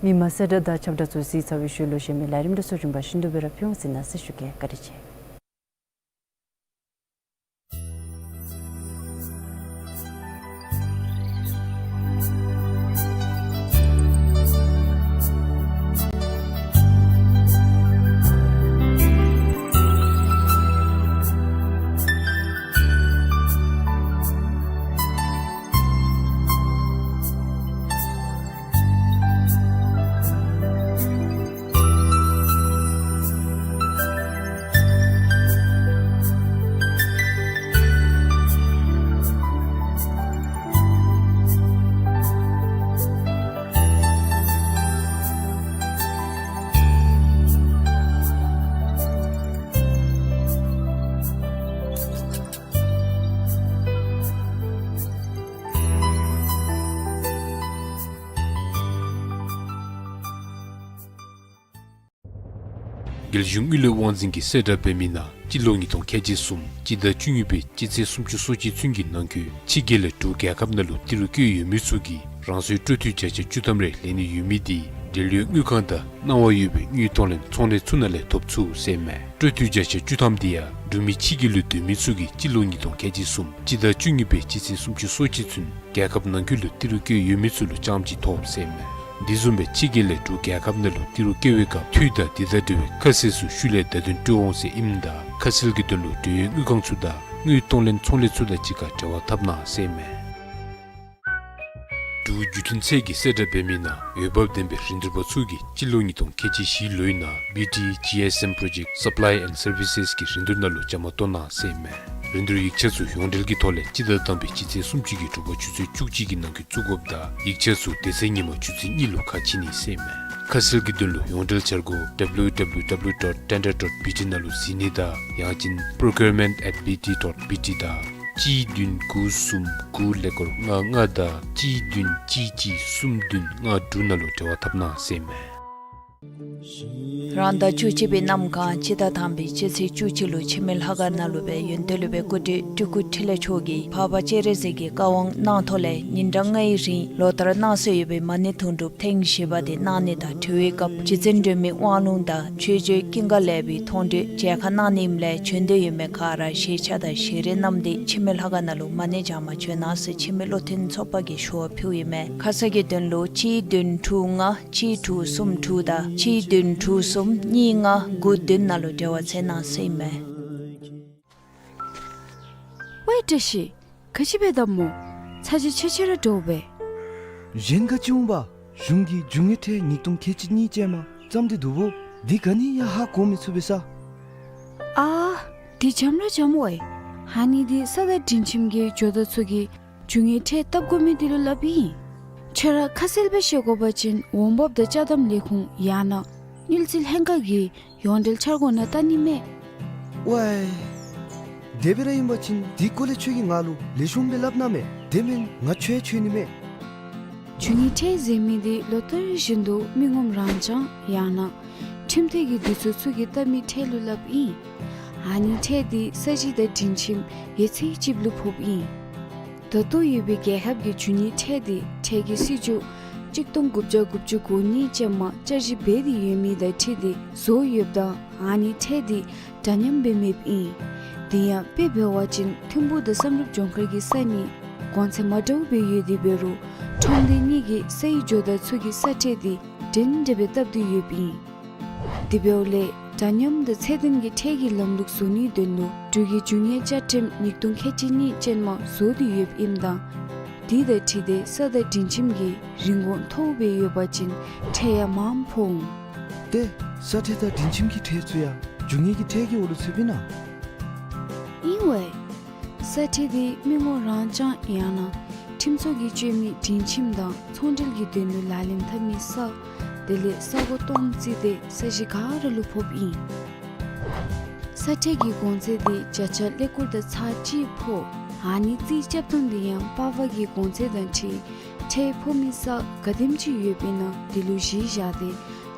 མི་མང་གསལ་བསྒྲགས་དང་ཁྱབ་བསྒྲགས་ཚུ་གཟིགས་ཚར་བའི་ཤུལ་ལུ་གཞན་མི་ལས་རིམ་འདི་ཚུ་རིམ་པ་བཞིན་དུ་སྦེ་ར་ཕུལ་འོང་ཟེར་མནོ་ཞིནམ་ལས་བཀའ་དྲིན་ཆེ། རྒྱལ་གཞུང་དངུལ་ལས་དབང་འཛིན་གྱིས་གསལ་བསྒྲགས་འབད་མི་ནང་སྤྱི་ལོ་ཉིས་སྟོང་ཁལ་གཅིག་གསུམ་སྤྱི་ཟླ་བཅུ་གཉིས་པའི་སྤྱི་ཚེས་སུམ་ཅུ་སོ་གཅིག་ཚུན་གྱི་ནང་འཁོད་ཕྱི་རྒྱལ་ལས་འབྲུག་རྒྱལ་ཁབ་ནང་ལུ་ཏི་རུ་བཀོད་ཡོད་མི་ཚུ་གིས་རང་སོའི་སྤྲོད་འཐུས་བརྒྱ་ཆ་བཅུ་ཐམ་རེ་ལེན་ནི་ཡོད་མི་འདི་འབྲེལ་ཡོད་དངུལ་ཁང་དང་གནང་བ་ཡོད་པའི་དངུལ་གཏོང་ལེན་ཚོང་ལས་ཚུ་ནང་ལས་ཐོབ་ཚུགས་ཟེར་མས། སྤྲོད་འཐུས་བརྒྱ་ཆ་བཅུ་ཐམ་འདི་ཡང་འབྲུག་མི་ཕྱི་རྒྱལ་ལུ་སྡོད་མི་ཚུ་གིས་སྤྱི་ལོ་ཉིས་སྟོང་ཁལ་གཅིག་གསུམ་སྤྱི་ཟླ་བཅུ་གཉིས་པའི་སྤྱི་ཚེས་སུམ་ཅུ་སོ་གཅིག་ཚུན་རྒྱལ་ཁབ་ནང་འཁོད་ལུ་ཏི་རུ་བཀོད་ཡོད་མི་ཚུ་ལུ་རྐྱངམ་གཅིག་ཐོབ་ཟེར་མས། འདི་བཟུམ་སྦེ་ཕྱི་རྒྱལ་ལས་འབྲུག་རྒྱལ་ཁབ་ནང་ལུ་ཏི་རུ་བཀོད་པའི་སྐབས་འཐུས་དང་འདི་དང་འབྲེལ་བའི་ཁ་གསལ་ཚུ་ཤུལ་ལས་བརྡ་དོན་སྤྲོད་འོང་ཟེར་ཨིནམ་ད་ཁ་གསལ་གྱི་དོན་ལུ་འབྲེལ་ཡོད་དངུལ་ཁང་ཚུ་དང་དངུལ་གཏོང་ལེན་ཚོང་ལས་ཚུ་དང་གཅིག་ཁར་འབྲེལ་བ་འཐབ་གནང་ཟེར་མས། འབྲུག་བརྒྱུད་འཕྲིན་ཚད་ཀྱིས་གསལ་བསྒྲགས་འབད་མི་ནང་འོས་འབབ་ལྡན་པའི་རིན་བསྡུར་པ་ཚུ་གིས་སྤྱི་ལོ་ཉིས་སྟོང་ཁལ་གཅིག་བཞི་ལོའི་ནང་བི་ཊི་ཇི་ཨེསི་ཨེམ་པྲོ་ཇེཀཊ་སབ་ལའི་ཨེནཌ་སར་བི་སེསི་གི་རིན་བསྡུར་ནང་ལུ་བཅའ་མར་གཏོགས་གནང་ཟེར་མས། རིན་བསྡུར་ཡིག་ཆ་ཚུ་ཡོངས་འབྲེལ་གྱི་ཐོག་ལས་སྤྱི་ཟླ་དང་པའི་སྤྱི་ཚེས་སུམ་ཅུ་གི་དྲོ་པ་ཆུ་ཚོད་བཅུ་གཅིག་གི་ནང་འཁོད་བཙུགས་དགོཔ་དང་ཡིག་ཆ་ཚུ་དེ་ཚེ་ཉིན་མ་ཆུ་ཚོད་གཉིས་ལུ་ཁ་ཕྱེ་ནི་ཟེར་མས། ཁ་གསལ་གྱི་དོན་ལུ་ཡོངས་འབྲེལ་འཆར་སྒོ་ཌབ་ལིའུ་ཌབ་ལིའུ་ཌབ་ལིའུ་ཌོཊ་ཊེན་ཌར་ཌོཊ་བི་ཊི་ནང་ལུ་གཟིགས་ནི་དང་ཡང་ཅིན་པྲོ་ཀིའུར་མེནཊ་ཨེཊ་བི་ཊི་ཌོཊ་བི་ཊི་དང་གཅིག་བདུན་དགུ་གསུམ་དགུ་ཀླད་ཀོར་ལྔ་ལྔ་དང་གཅིག་བདུན་གཅིག་གཅིག་གསུམ་བདུན་ལྔ་དྲུག་ནང་ལུ་འབྲེལ་བ་འཐབ་གནང་ཟེར་མས། རང་ཟླ་བཅུ་གཅིག་པའི་གནམ་གང་སྤྱི་ཟླ་དང་པའི་སྤྱི་ཚེས་བཅུ་གཅིག་ལུ་འཆི་མེད་ལྷ་ཁང་ནང་ལུ་སྦེ་ཡོན་ཏན་སློབ་དཔོན་སྐུ་བགྲེས་སྤྲུལ་སྐུ་འཕྲིན་ལས་མཆོག་གིས་འཕགས་པ་སྤྱན་རས་གཟིགས་ཀྱི་བཀའ་དབང་གནང་ཐོག་ལས་ཉིན་གྲངས་ལྔའི་རིང་ལོ་ལྟར་གནང་སྲོལ་ཡོད་པའི་མ་ཎི་དུང་སྒྲུབ་ཐེངས་བཞི་པ་དེ་གནང་ནི་དང་འབྲེལ་བའི་སྐབས་རྗེ་བཙུན་སྒྲོལ་མའི་དབང་ལུང་དང་ཆོས་རྗེ་ཀུན་དགའ་ལེགས་པའི་མཐོང་གྲོལ་མཇལ་ཁ་གནང་ནི་ཨིནམ་ལས་བྱོན་འདོད་ཡོད་མི་ག་ར་ཞལ་ཆས་དང་ཞལ་རས་བསྣམས་ཏེ་འཆི་མེད་ལྷ་ཁང་ནང་ལུ་མ་ཎི་བགྱང་པར་བྱོན་གནང་ཟེར་འཆི་མེད་བློ་མཐུན་ཚོགས་པ་གིས་ཞུ་བ་ཕུལཝ་ཨིན་མས། ཁ་གསལ་གྱི་དོན་ལུ་གཅིག་བདུན་དྲུག་ལྔ་གཅིག་དྲུག་གསུམ་དྲུག་དང་གཅིག་བདུན་དྲུག་གསུམ་གཉིས་ལྔ་དགུ་བདུན་ནང་ལུ་འབྲེལ་བ་འཚལ་གནང་ཟེར་ཨིན་མས། ཝའེ་བཀྲ་ཤིས། ག་ཅི་འབད་དོ་སྨོ། ཚ་གྱང་ཆེ་ཆེ་ར་འདྲཝ་སྦེ། གཞན་ག་ཅི་འོང་པ། གཞུང་གིས་རྒྱུ་དངོས་ཁྲལ་ཉིས་སྟོང་ཁལ་གཅིག་གཉིས་ཅན་མ་བརྩམས་ཏེ་འདུག་སྨོ། འདི་ག་ནི་ཡང་ཧ་གོ་མི་ཚུགས་པས་ས། ཨ་འདི་འཇམ་ར་འཇམ་ཝའེ། ཨ་ནི་འདི་ས་དང་སྒྲིང་ཁྱིམ་གྱི་ཇོ་བདག་ཚུ་གིས་རྒྱུ་དངོས་ཁྲལ་བཏབ་དགོ་མི་འདི་ལུ་སླབ་ཨིན། ཁྱོད་ར་ཁ་གསལ་སྦེ་བཤད་དགོ་པ་ཅིན་འོང་འབབ་དང་ཅ་དམ་ལས་ཁུངས་ཡང་ན་དངུལ་རྩིས་ལྷན་ཁག་གི་ཡོངས་འབྲེལ་འཆར་སྒོ་ནང་བལྟ་ནི་མས། ཝའེ། དེ་སྦེ་ར་ཨིན་པ་ཅིན་འདི་སྐོར་ལས་ཁྱོད་ཀྱིས་ང་ལུ་ལེགས་ཤོམ་སྦེ་སླབ་གནང་མས། དེ་མེན་ང་འཆོལ་ཡང་འཆོལ་ནི་མས། རྒྱུ་དངོས་ཁྲལ་ཟེར་མི་འདི་ལོ་ལྟར་བཞིན་དུ་མི་ངོམ་རང་འཇང་ཡང་ན་ཁྲིམས་འཐུས་ཀྱི་འདི་ཚུ་ཚུ་གིས་བཏབ་མི་ཁྲལ་ལུ་སླབ་ཨིན། ཨ་ནི་ཁྲལ་འདི་ས་གཞི་དང་སྒྲིང་ཁྱིམ་ཡོད་ཚད་ཅིག་ལུ་ཕོགཔ་ཨིན། ད་ལྟོ་ཡོད་པའི་རྒྱལ་ཁབ་ཀྱི་རྒྱུ་དངོས་ཁྲལ་འདི་ཁྲལ་གྱི་སྲིད་བྱུས་གཅིག་སྟོང་དགུ་བརྒྱ་དགུ་བཅུ་གོ་གཉིས་ཅན་མ་བསྐྱར་ཞིབ་འབད་དེ་ཡོད་མི་དང་འཁྲིལ་ཏེ་བཟོ་ཡོདཔ་ད་ཨ་ནི་ཁྲལ་འདི་འདྲ་མཉམ་སྦེ་མེདཔ་ཨིན། དེ་ཡང་དཔེ་འབད་བ་ཅིན་ཐིམ་ཕུག་དང་བསམ་གྲུབ་ལྗོངས་མཁར་གྱི་ས་གཉིས་ གོང་ཚད་མ་འདྲཝ་སྦེ་ཡོད་དེ་འབད་རུང་ཁྲོམ་སྡེ་གཉིས་ཀྱིས་སའི་ཇོ་བདག་ཚུ་གི་ས་ཁྲལ་དེ་འདྲན་འདྲ་སྦེ་བཏབ་སྟེ་ཡོདཔ་ཨིན། དེ་འབདཝ་ལས་འདྲ་མཉམ་དང་ཚད་ལྡན་གྱི་ཁྲལ་གྱི་ལམ་ལུགས་བཟོ་ནིའི་དོན་ལུ་འབྲུག་གི་རྒྱུ་དངོས་བཅའ་ཁྲིམས་ཉིས་སྟོང་ཁལ་གཅིག་གཉིས་ཅན་མ་བཟོ་སྟེ་ཡོདཔ་ཨིནམ་ད་དེ་དང་འཁྲིལ་ཏེ་ས་དང་སྒྲིང་ཁྱིམ་གྱི་རིན་གོང་མཐོ་སྦེ་ཡོད་པ་ཅིན་ཁྲལ་ཡང་མངམ་ཕོག་འོང་། ཏེ་ས་ཁྲལ་དང་སྒྲིང་ཁྱིམ་གྱི་ཁྲལ་ཚུ་ཡང་རྒྱུ་དངོས་ཀྱི་ཁྲལ་གྱི་འོག་ལུ་ཚུདཔ་ཨིན་ན། ཨིན་ཝའེ། ས་ཁྲལ་དེ་མི་ངོམ་རང་རྐྱང་ཡང་ན་ཁྲིམས་ཚོགས་ཀྱིས་སྤྱོད་མི་སྒྲིང་ཁྱིམ་དང་ཚོང་འབྲེལ་གྱི་དོན་ལུ་ལག་ལེན་འཐབ་མི་ས་དེ་ལས་ས་གོ་སྟོང་བརྩིས་ཏེ་ས་གཞི་ག་ར་ལུ་ཕོགཔ་ཨིན། ས་ཁྲལ་གྱི་གོང་ཚད་དེ་བརྒྱ་ཆ་ཀླད་ཀོར་དང་ཚག་གཅིག་ཕོག། ཨ་ནི་རྩིས་རྐྱབ་ཐངས་དེ་ཡང་པར་པ་གི་གོང་ཚད་དང་འཁྲིལ་ཁྲལ་ཕོག་མི་ས་ག་དེམ་ཅིག་ཡོདཔ་ཨིན་ན་དེ་ལུ་གཞི་བཞག་སྟེ་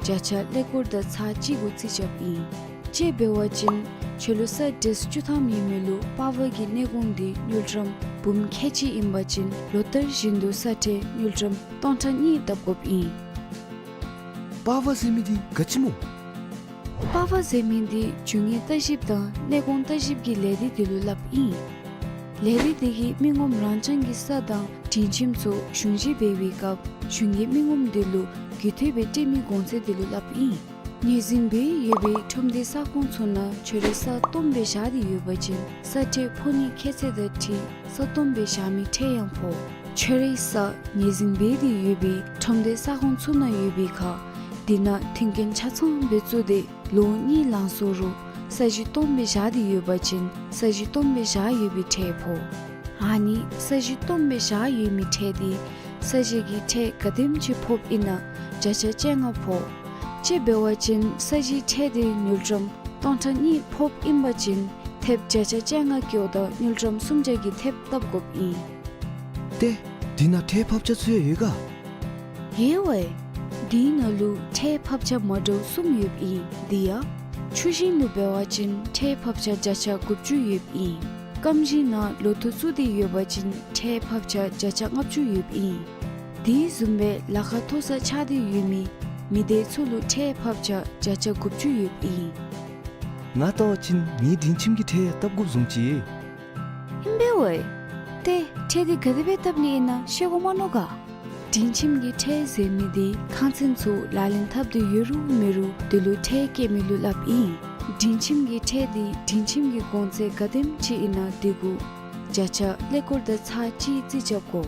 བརྒྱ་ཆ་ཀླད་ཀོར་དང་ཚག་གཅིག་གུ་རྩིས་རྐྱབ་ཨིན། དཔྱེ་འབད་བ་ཅིན་ཁྱོད་ལུ་ས་ཌེས་བཅུ་ཐམ་ཡོད་མི་ལུ་པར་པ་གི་གནས་གོང་དེ་དངུལ་ཀྲམ་འབུམ་ཁལ་གཅིག་ཨིན་པ་ཅིན་ལོ་ལྟར་བཞིན་དུ་ས་ཁྲལ་དངུལ་ཀྲམ་སྟོང་ཕྲག་གཉིས་བཏབ་དགོཔ་ཨིན། པར་པ་ཟེར་མི་དེ་ག་ཅི་སྨོ། པར་པ་ཟེར་མི་དེ་རྒྱུ་དངོས་ལྟ་ཞིབ་དང་གནས་གོང་ལྟ་ཞིབ་ཀྱི་ལས་སྡེ་དེ་ལུ་སླབ་ཨིན། ལས་སྡེ་དེ་གིས་མི་ངོམ་རང་རྐྱང་གི་ས་དང་སྒྲིང་ཁྱིམ་ཚུ་གཞུང་བཞེས་འབད་བའི་སྐབས་གཞུང་གིས་མི་ངོམ་དེ་ལུ་རྒུད་འཐུས་སྦེ་སྤྲོད་མི་གོང་ཚད་དེ་ལུ་སླབ་ཨིན། ངོས་འཛིན་འབད་ཡོད་པའི་ཁྲོམ་སྡེ་ས་ཁོངས་ཚུ་ནང་ཁྱོད་རའི་ས་སྟོངམ་སྦེ་བཞག་སྟེ་ཡོད་པ་ཅིན་ས་ཁྲལ་ཕོག་ནིའི་ཁྱད་ཚད་དང་འཁྲིལ་ས་སྟོངམ་སྦེ་བཞག་མི་ཁྲལ་ཡང་ཕོག། ཁྱོད་རའི་ས་ངོས་འཛིན་འབད་དེ་ཡོད་པའི་ཁྲོམ་སྡེ་ས་ཁོངས་ཚུ་ནང་ཡོད་པའི་ཁར་དེ་ནང་མཐུན་རྐྱེན་ཆ་ཚང་སྦེ་བཙུགས་ཏེ་ལོ་གཉིས་ལང་སོང་རུང་ས་གཞི་སྟོངམ་སྦེ་བཞག་སྟེ་ཡོད་པ་ཅིན་ས་གཞི་སྟོངམ་སྦེ་བཞག་ཡོད་པའི་ཁྲལ་ཕོག། ཨ་ནི་ས་གཞི་སྟོངམ་སྦེ་བཞག་ཡོད་མི་ཁྲལ་དེ་ས་གཞི་གི་ཁྲལ་ག་དེམ་ཅིག་ཕོགཔ་ཨིན་ན་བརྒྱ་ཆ་བཅོ་ལྔ་ཕོག། དཔྱེ་འབད་བ་ཅིན་ས་གཞིའི་ཁྲལ་དེ་དངུལ་ཀྲམ་སྟོང་ཕྲག་གཉིས་ཕོགཔ་ཨིན་པ་ཅིན་ཐེབས་བརྒྱ་ཆ་བཅོ་ལྔ་བཀོག་ད་དངུལ་ཀྲམ་སུམ་བརྒྱ་གི་ཐེབས་བཏབ་དགོཔ་ཨིན། ཏེ་དེ་ནང་ཁྲལ་ཕབ་ཆ་ཚུ་ཡང་ཡོད་ག། ཡོད་ཝའེ། དེ་ནང་ལུ་ཁྲལ་ཕབ་ཆ་མ་འདྲཝ་གསུམ་ཡོདཔ་ཨིན། དེ་ཡང་ཆུ་ཞིང་ལུ་འབད་བ་ཅིན་ཁྲལ་ཕབ་ཆ་བརྒྱ་ཆ་དགུ་བཅུ་ཡོདཔ་ཨིན། སྐམ་ཞིང་ནང་ལོ་ཐོག་བཙུགས་ཏེ་ཡོད་པ་ཅིན་ཁྲལ་ཕབ་ཆ་བརྒྱ་ཆ་ལྔ་བཅུ་ཡོདཔ་ཨིན། དེ་བཟུམ་སྦེ་ལ་ཁ་མཐོ་སར་ཆགས་ཏེ་ཡོད་མི་མི་སྡེ་ཚུ་ལུ་ཁྲལ་ཕབ་ཆ་བརྒྱ་ཆ་དགུ་བཅུ་ཡོདཔ་ཨིན། ང་བལྟ་བ་ཅིན་ངེའི་སྒྲིང་ཁྱིམ་གྱི་ཁྲལ་ཡང་བཏབ་དགོཔ་བཟུམ་ཅིག། ཨིན་པས་ཝའེ། ཏེ་ཁྲལ་དེ་ག་དེ་སྦེ་བཏབ་ནི་ཨིན་ན་ཤེས་དགོ་མ་མནོ་ག། སྒྲིང་ཁྱིམ་གྱི་ཁྲལ་ཟེར་མི་དེ་ཁང་ཚན་ཚུ་ལག་ལེན་འཐབ་སྟེ་ཡོད་རུང་མེད་རུང་དེ་ལུ་ཁྲལ་བཀལ་མི་ལུ་སླབ་ཨིན། སྒྲིང་ཁྱིམ་གྱི་ཁྲལ་དེ་སྒྲིང་ཁྱིམ་གྱི་གོང་ཚད་ག་དེམ་ཅིག་ཨིན་ན་དེ་གུ་བརྒྱ་ཆ་ཀླད་ཀོར་དང་ཚག་གཅིག་རྩིས་རྐྱབ་དགོ།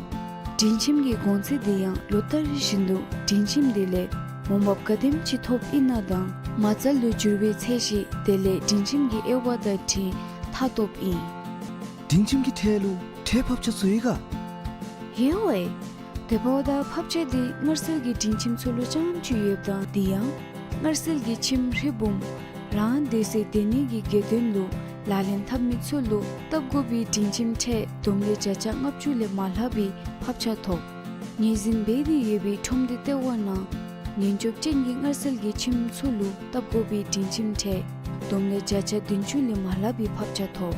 སྒྲིང་ཁྱིམ་གྱི་གོང་ཚད་དེ་ཡང་ལོ་ལྟར་བཞིན་དུ་སྒྲིང་ཁྱིམ་དེ་ལས་འོང་འབབ་ག་དེམ་ཅིག་ཐོབ་ཨིན་ན་དང་མ་རྩ་ལུ་འགྱུར་བའི་ཚད་གཞི་དེ་ལས་སྒྲིང་ཁྱིམ་གྱི་དབྱེ་བ་དང་འཁྲིལ་མཐའ་སྟོངམ་ཨིན། སྒྲིང་ཁྱིམ་གྱི་ཁྲལ་ལུ་ཁྲལ་ཕབ་ཆ་ཚུ་ཡོད་ག། ཡོད་ཝའེ། དེ་འབདཝ་ད་ཕབ་ཆ་དེ་མངར་ཟིལ་གྱི་སྒྲིང་ཁྱིམ་ཚུ་ལུ་རྐྱངམ་ཅིག་ཡོདཔ་ད་དེ་ཡང་མངར་ཟིལ་གྱི་ཁྱིམ་རི་བུམ་རང་སྡོད་སའི་སྡོད་གནས་ཀྱི་དགོས་དོན་ལུ་ལག་ལེན་འཐབ་མི་ཚུ་ལུ་བཏབ་དགོ་པའི་སྒྲིང་ཁྱིམ་ཁྲལ་བསྡོམས་ལས་བརྒྱ་ཆ་ལྔ་བཅུ་ལས་མ་ལྷག་པའི་ཕབ་ཆ་ཐོབ། ངོས་འཛིན་འབད་དེ་ཡོད་པའི་ཁྲོམ་སྡེ་ལྟེ་བ་ནང་ཉེན་སྐྱོབ་ཅན་གྱི་མངར་ཟིལ་གྱི་ཁྱིམ་ཚུ་ལུ་བཏབ་དགོ་པའི་སྒྲིང་ཁྱིམ་ཁྲལ་བསྡོམས་ལས་བརྒྱ་ཆ་བདུན་ཅུ་ལས་མ་ལྷག་པའི་ཕབ་ཆ་ཐོབ།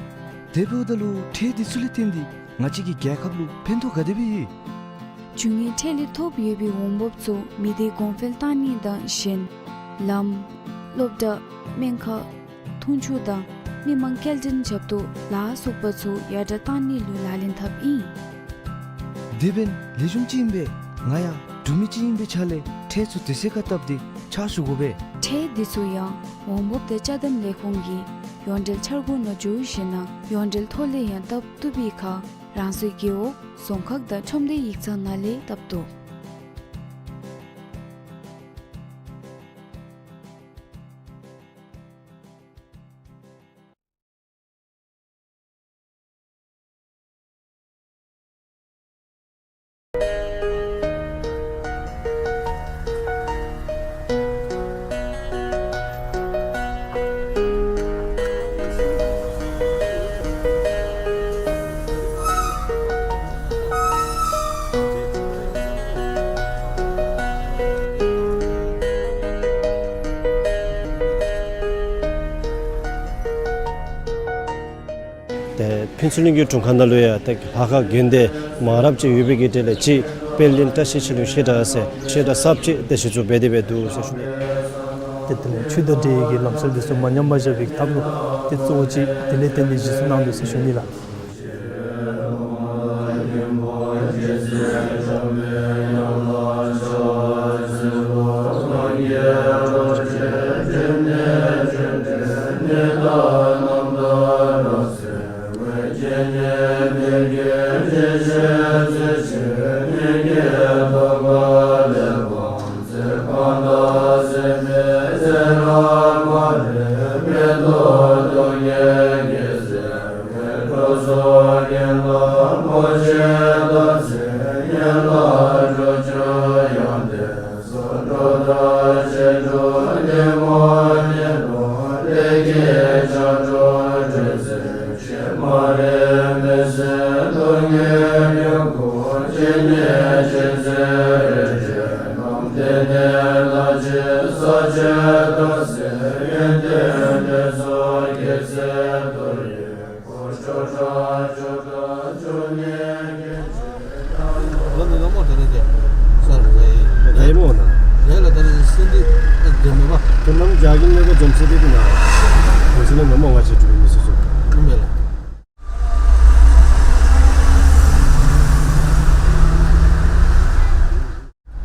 དེ་འབདཝ་ད་ལུ་ཁྲལ་དེ་ཚུ་ལས་བརྟེན་ཏེ་ང་བཅས་ཀྱི་རྒྱལ་ཁབ་ལུ་ཕན་ཐོགས་ག་དེ་སྦེ་ཡོད། རྒྱུ་དངོས་ཁྲལ་ལས་ཐོབ་ཡོད་པའི་འོང་འབབ་ཚུ་མི་སྡེ་གོང་འཕེལ་གཏང་ནི་དང་གཞན་ལམ་སློབ་གྲྭ་སྨན་ཁང་འཐུང་ཆུ་དང་མི་མང་སྐྱེལ་འདྲེན་རྒྱབ་ཏོ་ལ་སོགས་པ་ཚུ་ཡར་དྲག་གཏང་ནི་ལུ་ལག་ལེན་འཐབ་ཨིན། དེ་འབདན་ལེགས་ཤོམ་ཅིག་ཨིན་པས། ང་ཡང་འབྲུག་མི་ཅིག་ཨིན་པའི་ཆ་ལས་ཁྲལ་ཚུ་དེ་ཚུ་ག་བཏབ་སྟེ་ཕྱག་ཞུ་དགོ་པས། ཁྲལ་དེ་ཚུ་ཡང་འོང་འབབ་དང་ཅ་དམ་ལས་ཁུངས་ཀྱི་ཡོངས་འབྲེལ་འཆར་སྒོ་ནང་འགྱོ་ཞིནམ་ན་ཡོངས་འབྲེལ་ཐོག་ལས་ཡང་བཏབ་བཏུབ་པའི་ཁར་རང་སོའི་རྒེད་འོག་རྫོང་ཁག་དང་ཁྲོམ་སྡེ་ཡིག་ཚང་ནང་ལས་བཏབ་བཏུབ། ཏེ་ཕུན་ཚོགས་གླིང་གི་དྲུང་ཁག་ནང་ལུ་ཡང་ཏེ་ལྷ་ཁང་དགོན་སྡེ་མང་རབས་ཅིག་ཡོད་པའི་གི་གྲས་ལས་ཅིག་དཔལ་ལྡན་བཀྲ་ཤིས་ཆོས་གླིང་བཤད་གྲྭ་ཟེར་བཤད་གྲྭ་གསརཔ་ཅིག་ཏེ་གཞི་བཙུགས་འབད་དེ་འབད་འདུག་ཟེར་ཞུ་ནི། ཏེ་དེ་ལས་ཆོས་དང་འབྲེལ་བའི་གི་ལམ་སྲོལ་འདི་ཚུ་མ་ཉམས་པར་བཞག་པའི་ཐབས་ལུ་ཏེ་གཙོ་བོ་ཅིག་དེ་ལས་བརྟེན་ཏེ་གཞི་བཙུགས་གནང་འདུག་ཟེར་ཞུ་ནི་ལགས།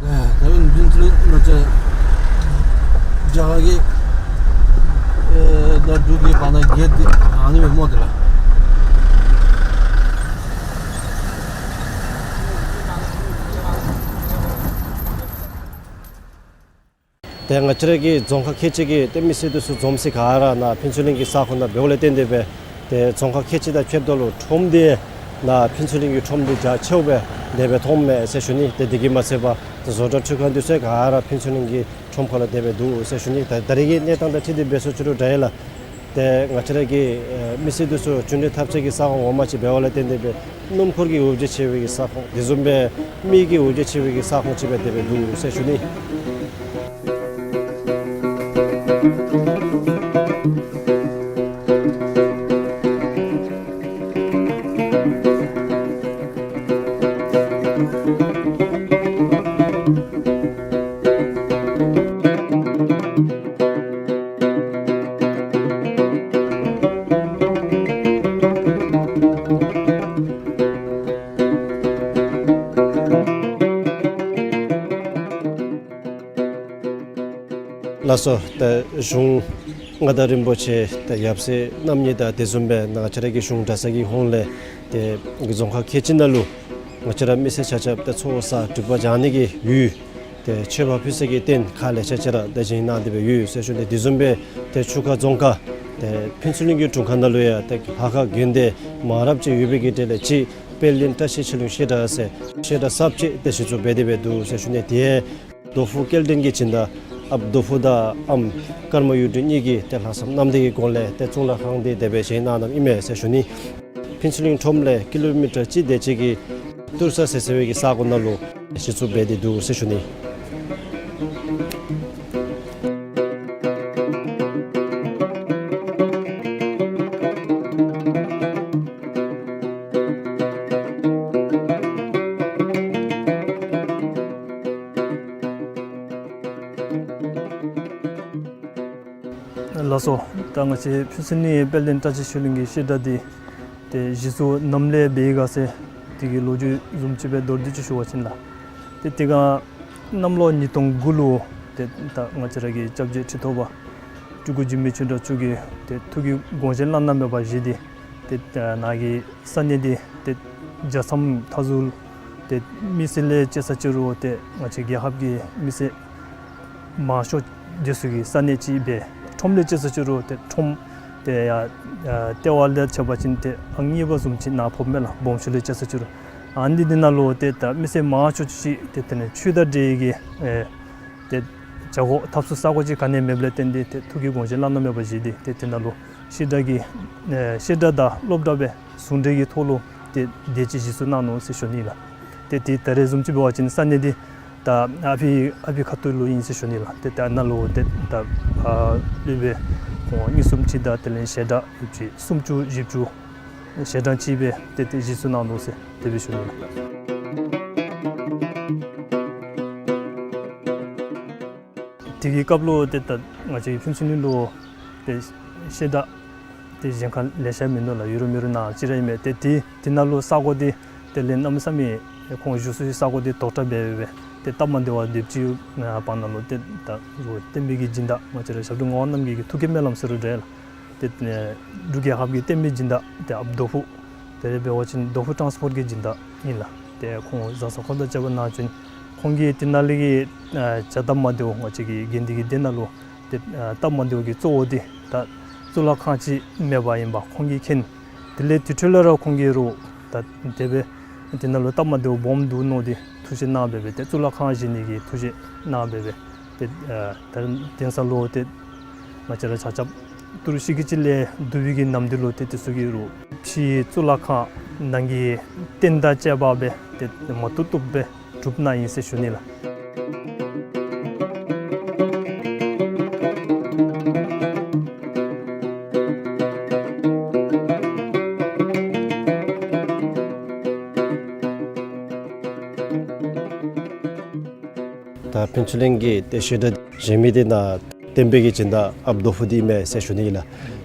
ཨེ་ད་རུང་འདི་ཚུ་ང་བཅས་རྒྱ་གར་གྱི་ཨེ་ད་འབྲུག་གི་བར་ན་གེཊ་འདི་ཨ་ནི་སྦེ་སྨོ། དེ་ལགས། ཏེ་ང་བཅས་ར་གི་རྫོང་ཁག་ཁལ་གཅིག་གི་ཏེ་མི་སེར་འདི་ཚུ་འཛོམས་ས་ག་ར་ནཱ་ཕུན་ཚོགས་གླིང་གི་ས་ཁོངས་ནང་འབདཝ་ལས་བརྟེན་ཏེ་སྦེ་ཏེ་རྫོང་ཁག་ཁལ་གཅིག་དང་ཕྱདཔ་ད་ལུ་ཁྲོམ་འདི་ནཱ་ཕུན་ཚོགས་གླིང་གི་ཁྲོམ་འདི་རྒྱ་ཆེཝ་སྦེ་དེ་སྦེ་མཐོངམ་མས་ཟེར་ཞུ་ནི། ཏེ་དེ་གིས་མ་ཚད་པར་ཏེ་བཟོ་གྲྭ་འཕྲུལ་ཁང་འདི་ཚུ་ག་ར་ཕུན་ཚོགས་གླིང་གི་ཁྲོམ་ཁ་ལུ་དེ་སྦེ་འདུག་ཟེར་ཞུ་ནི། ད་ད་རེས་ཀྱི་གནས་སྟངས་དང་འཁྲིལ་ཏེ་འབད་ཟེར་ཞུ་རུང་འདྲ་ཡི་ལགས། ཏེ་ང་བཅས་ར་གི་ཨེ་མི་སེར་འདི་ཚུ་འབྱོན་འདྲེན་འཐབ་སའི་གི་ས་ཁོངས་ངོ་མ་ཅིག་འབདཝ་ལས་བརྟེན་ཏེ་སྦེ་སྣུམ་འཁོར་གྱི་འོ་བརྒྱལ་ཆེ་བའི་གི་ས་ཁོངས་དེ་བཟུམ་སྦེ་མི་གི་འོ་བརྒྱལ་ཆེ་བའི་གི་ས་ཁོངས་ཅིག་སྦེ་དེ་སྦེ་འདུག་ཟེར་ཞུ་ནི། ལགས་སོ། ད་གཞུང་མངའ་བདག་རིན་པོ་ཆེ་ད་ཡབ་སྲས་རྣམ་གཉིས་དང་དེ་བཟུམ་སྦེ་ང་བཅས་ར་གི་གཞུང་གྲྭ་ཚང་གི་ཧོངས་ལས་ཏེ་རྫོང་ཁག་ཁལ་གཅིག་ནང་ལུ་ང་བཅས་ར་མི་སེར་ཆ་ཁྱབ་ད་ཚོགས་བསགས་སྒྲིབ་པ་སྦྱང་ནི་གི་ཡུལ་ཏེ་མཆོད་པ་ཕུལ་སའི་གི་རྟེན་ཁག་ལེ་ཤ་ཅིག་ར་ད་བཞེངས་གནང་སྟེ་སྦེ་ཡོད་ཟེར་ཞུ་ནི། དེ་བཟུམ་སྦེ་ཏེ་ཆུ་ཁ་རྫོང་ཁག་ཏེ་ཕུན་ཚོགས་གླིང་གི་དྲུང་ཁག་ནང་ལུ་ཡང་ཏེ་ལྷ་ཁང་དགོན་སྡེ་མང་རབས་ཅིག་ཡོད་པའི་གི་གྲས་ལས་གཅིག་དཔལ་ལྡན་བཀྲ་ཤིས་ཆོས་གླིང་བཤད་གྲྭ་ཟེར་བཤད་གྲྭ་གསརཔ་ཅིག་ཏེ་གཞི་བཙུགས་འབད་དེ་སྦེ་འདུག་ཟེར་ཞུ་ནི། དེ་རྡོ་ཕུ་སྐལ་ལྡན་གྱི་སྦྱིན་བདག་ཨཔ་རྡོ་ཕུ་དང་ཨམ་ཀརྨ་གཡུ་སྒྲོན་གཉིས་ཀྱིས་ཏེ་ལྷག་བསམ་རྣམ་དག་གི་སྒོ་ལས་ཏེ་གཙུག་ལག་ཁང་འདི་དེ་སྦེ་བཞེངས་གནང་གནངམ་ཨིན་མས་ཟེར་ཞུ་ནི། ཕུན་ཚོགས་གླིང་ཁྲོམ་ལས་ཀི་ལོ་མི་ཊར་གཅིག་དེ་ཅིག་གི་ཏུར་ས་ཟེར་ཟེར་བའི་གི་ས་གོ་ནང་ལུ་གཞི་བཙུགས་འབད་དེ་འདུག་ཟེར་ཞུ་ནི། ལགས་སོ། ད་ང་བཅས་ཕུན་ཚོགས་གླིང་དཔལ་ལྡན་བཀྲ་ཤིས་ཆོས་གླིང་གི་བཤད་གྲྭ་འདི་ཏེ་གཞི་བཙུགས་ནམ་ལས་འབད་ཡི་ག་ཟེར་དེ་གི་ལོ་རྒྱུས་བཟུམ་ཅིག་སྦེ་མདོར་བསྡུས་ཅིག་ཞུ་བ་ཅིན་ལགས། ཏེ་དེ་སྒང་གནམ་ལོ་ཉིས་སྟོང་དགུ་ལུ་ཏེ་ད་ང་བཅས་ར་གི་སྐྱབས་རྗེ་ཁྲི་ཐོག་པ་སྤྲུལ་སྐུ་འཇིགས་མེད་ཆོས་གྲགས་མཆོག་གིས་ཏེ་ཐུགས་ཀྱི་དགོངས་བཞེད་བླ་ན་མེད་པ་བཞེས་ཏེ་ཏེ་ད་ནཱ་གི་ས་གནས་འདི་ཏེ་རྒྱལ་མཚམས་མཐའ་ཟུར་ཏེ་མི་སེར་ལས་དཔྱད་ས་ཅི་རུང་ཏེ་ང་བཅས་རྒྱལ་ཁབ་ཀྱི་མི་སེར་མང་ཤོས་འདི་ཚུ་གི་ས་གནས་ཅིག་སྦེ་ཁྲོམ་ལས་དཔྱད་ས་ཅི་རུང་ཏེ་ཁྲོམ་ཏེ་ཡ་ཨ་ལྟེ་བ་ལས་ཕྱེ་བ་ཅིན་ཏེ་ཨང་གཉིས་པ་བཟུམ་ཅིག་ནཱ་ཕོགཔ་མས་ལགས། སྦོམ་ཤོས་ལས་དཔྱད་ས་ཅི་རུང་ཨ་ནི་འདི་ནང་ལུ་ཏེ་ད་མི་སེར་མང་ཤོས་ཅིག་ཏེ་དེ་ནི་ཆོས་དང་འབྲེལ་གྱི་ཨེ་ཏེ་བྱ་སྒོ་འཐབ་ས་ས་གོ་ཅིག་ག་ནི་ཡང་མེདཔ་ལས་བརྟེན་ཏེ་ཏེ་ཐུགས་ཀྱི་དགོངས་བཞེད་བླ་ན་མེད་པ་བཞེས་ཏེ་ཏེ་དེ་ནང་ལུ་བཤད་གྲྭ་གི་ཨེ་བཤད་གྲྭ་དང་སློབ་གྲྭ་སྦེ་ཟུང་འབྲེལ་གྱི་ཐོག་ལུ་ཏེ་དེ་ཅིག་གཞི་བཙུགས་གནང་ནུག་ཟེར་ཞུ་ནི་ལགས། ཏེ་དེ་ད་རེས་བཟུམ་ཅིག་འབད་བ་ཅིན་ས་གནས་འདི་ད་ཨ་ཕི་ཨ་ཕི་ཁ་ཐུག་ལུ་ཨིན་ཟེར་ཞུ་ནི་ལགས། ཏེ་ད་ནཱ་ལུ་ཏེ་ད་ཨ་སློབ་དཔོན་ཁོང་གཉིས་གསུམ་ཅིག་དང་དེ་ལས་ཞལ་གྲངས་ཡོད་ཅིག་སུམ་ཅུ་བཞི་བཅུ་ཞལ་གྲངས་ཅིག་སྦེ་ཏེ་ཏེ་གཞི་བཙུགས་གནང་ནུག་ཟེར་དེ་སྦེ་ཞུ་ནི་ལགས། དེ་གི་སྐབས་ལུ་ཏེ་ད་ང་བཅས་ཕུན་ཚོགས་གླིང་ལུ་ཏེ་བཤད་གྲྭ་ཏེ་གཞན་ཁར་ལེ་ཤ་མིན་ནུག་ལགས། ཡོད་རུང་མེད་རུང་ནཱ་གཅིག་ར་ཨིན་མས། ཏེ་དེ་དེ་ནང་ལུ་ས་གོ་འདི་དེ་ལས་གནམ་མེད་ས་མེད་ཁོང་བཞུགས་ས་ས་གོ་འདི་དོག་དྲགས་འབད་འབད་ ཏེ་སྟབས་མ་བདེཝ་སྡེབ་ཅིག་ཨ་བར་ན་ལུ་ཏེ་ད་རུང་བསྟན་པའི་གི་སྦྱིན་བདག་ང་བཅས་ར་ཞབས་དྲུང་ངག་དབང་རྣམ་རྒྱལ་གྱི་ཐུགས་བསྐྱེད་སྨོན་ལམ་ཟེར་རུང་འདྲ་ལགས། ཏེ་ཨ་འབྲུག་རྒྱལ་ཁབ་ཀྱི་བསྟན་པའི་སྦྱིན་བདག་ཏེ་ཨཔ་རྡོ་ཕུ་དེ་ལས་འབད་བ་ཅིན་རྡོ་ཕུ་ཊཱནསི་པོརཊ་གི་སྦྱིན་བདག་ཨིན་ལགས། ཏེ་ཁོང་བཟའ་ཚང་ཁོང་དང་བཅས་པ་ནང་བྱོན། ཁོང་གིས་དེ་ནང་ལས་ཀྱི་ཨ་བྱ་སྟབས་མ་བདེཝ་ང་བཅས་ཀྱི་དགེ་འདུན་གྱི་སྡེ་ནང་ལུ་ཏེ་ཨ་སྟབས་མ་བདེཝ་གི་གཙོ་བོ་འདི་ད་གཙུག་ལག་ཁང་ཅིག་མེདཔ་ཨིནམ་ཁོང་གིས་མཁྱེན། དེ་ལས་དེ་འཕྲོ་ལས་ར་ཁོང་གིས་རུང་ད་དེ་སྦེ་དེ་ནང་ལུ་སྟབས་མ་བདེཝ་སྦོམ་འདུག་མནོ་སྟེ་ཐུགས་བཞེད་གནང་སྦེ་སྦེ་ཏེ་གཙུག་ལག་ཁང་བཞེངས་ནི་གི་ཐུགས་བཞེད་གནང་སྦེ་སྦེ་ཏེ་ཨ་ད་དེང་སང་ལུ་ཏེ་ང་བཅས་ར་ཆ་ཁྱབ་ཏི་རུ་ཤི་ཀི་ཅིག་ལས་བསྡུ་བའི་གི་ནམ་དུས་ལུ་ཏེ་དེ་ཚུ་གིས་རུང་ཕྱིའི་གཙུག་ལག་ཁང་ནང་གི་རྟེན་དང་བཅས་པ་སྦེ་ཏེ་མ་བཏུབ་བཏུབ་སྦེ་གྲུབ་ནི་ཨིན་ཟེར་ཞུ་ནི་ལགས། ད་ཕུན་ཚོགས་གླིང་གི་ཏེ་བཤད་གྲྭ་བཞེངས་མི་འདི་ནཱ་བསྟན་པའི་གི་སྦྱིན་བདག་ཨཔ་རྡོ་ཕུ་འདི་ཨིན་མས་ཟེར་ཞུ་ནི་ཨིན་ལགས།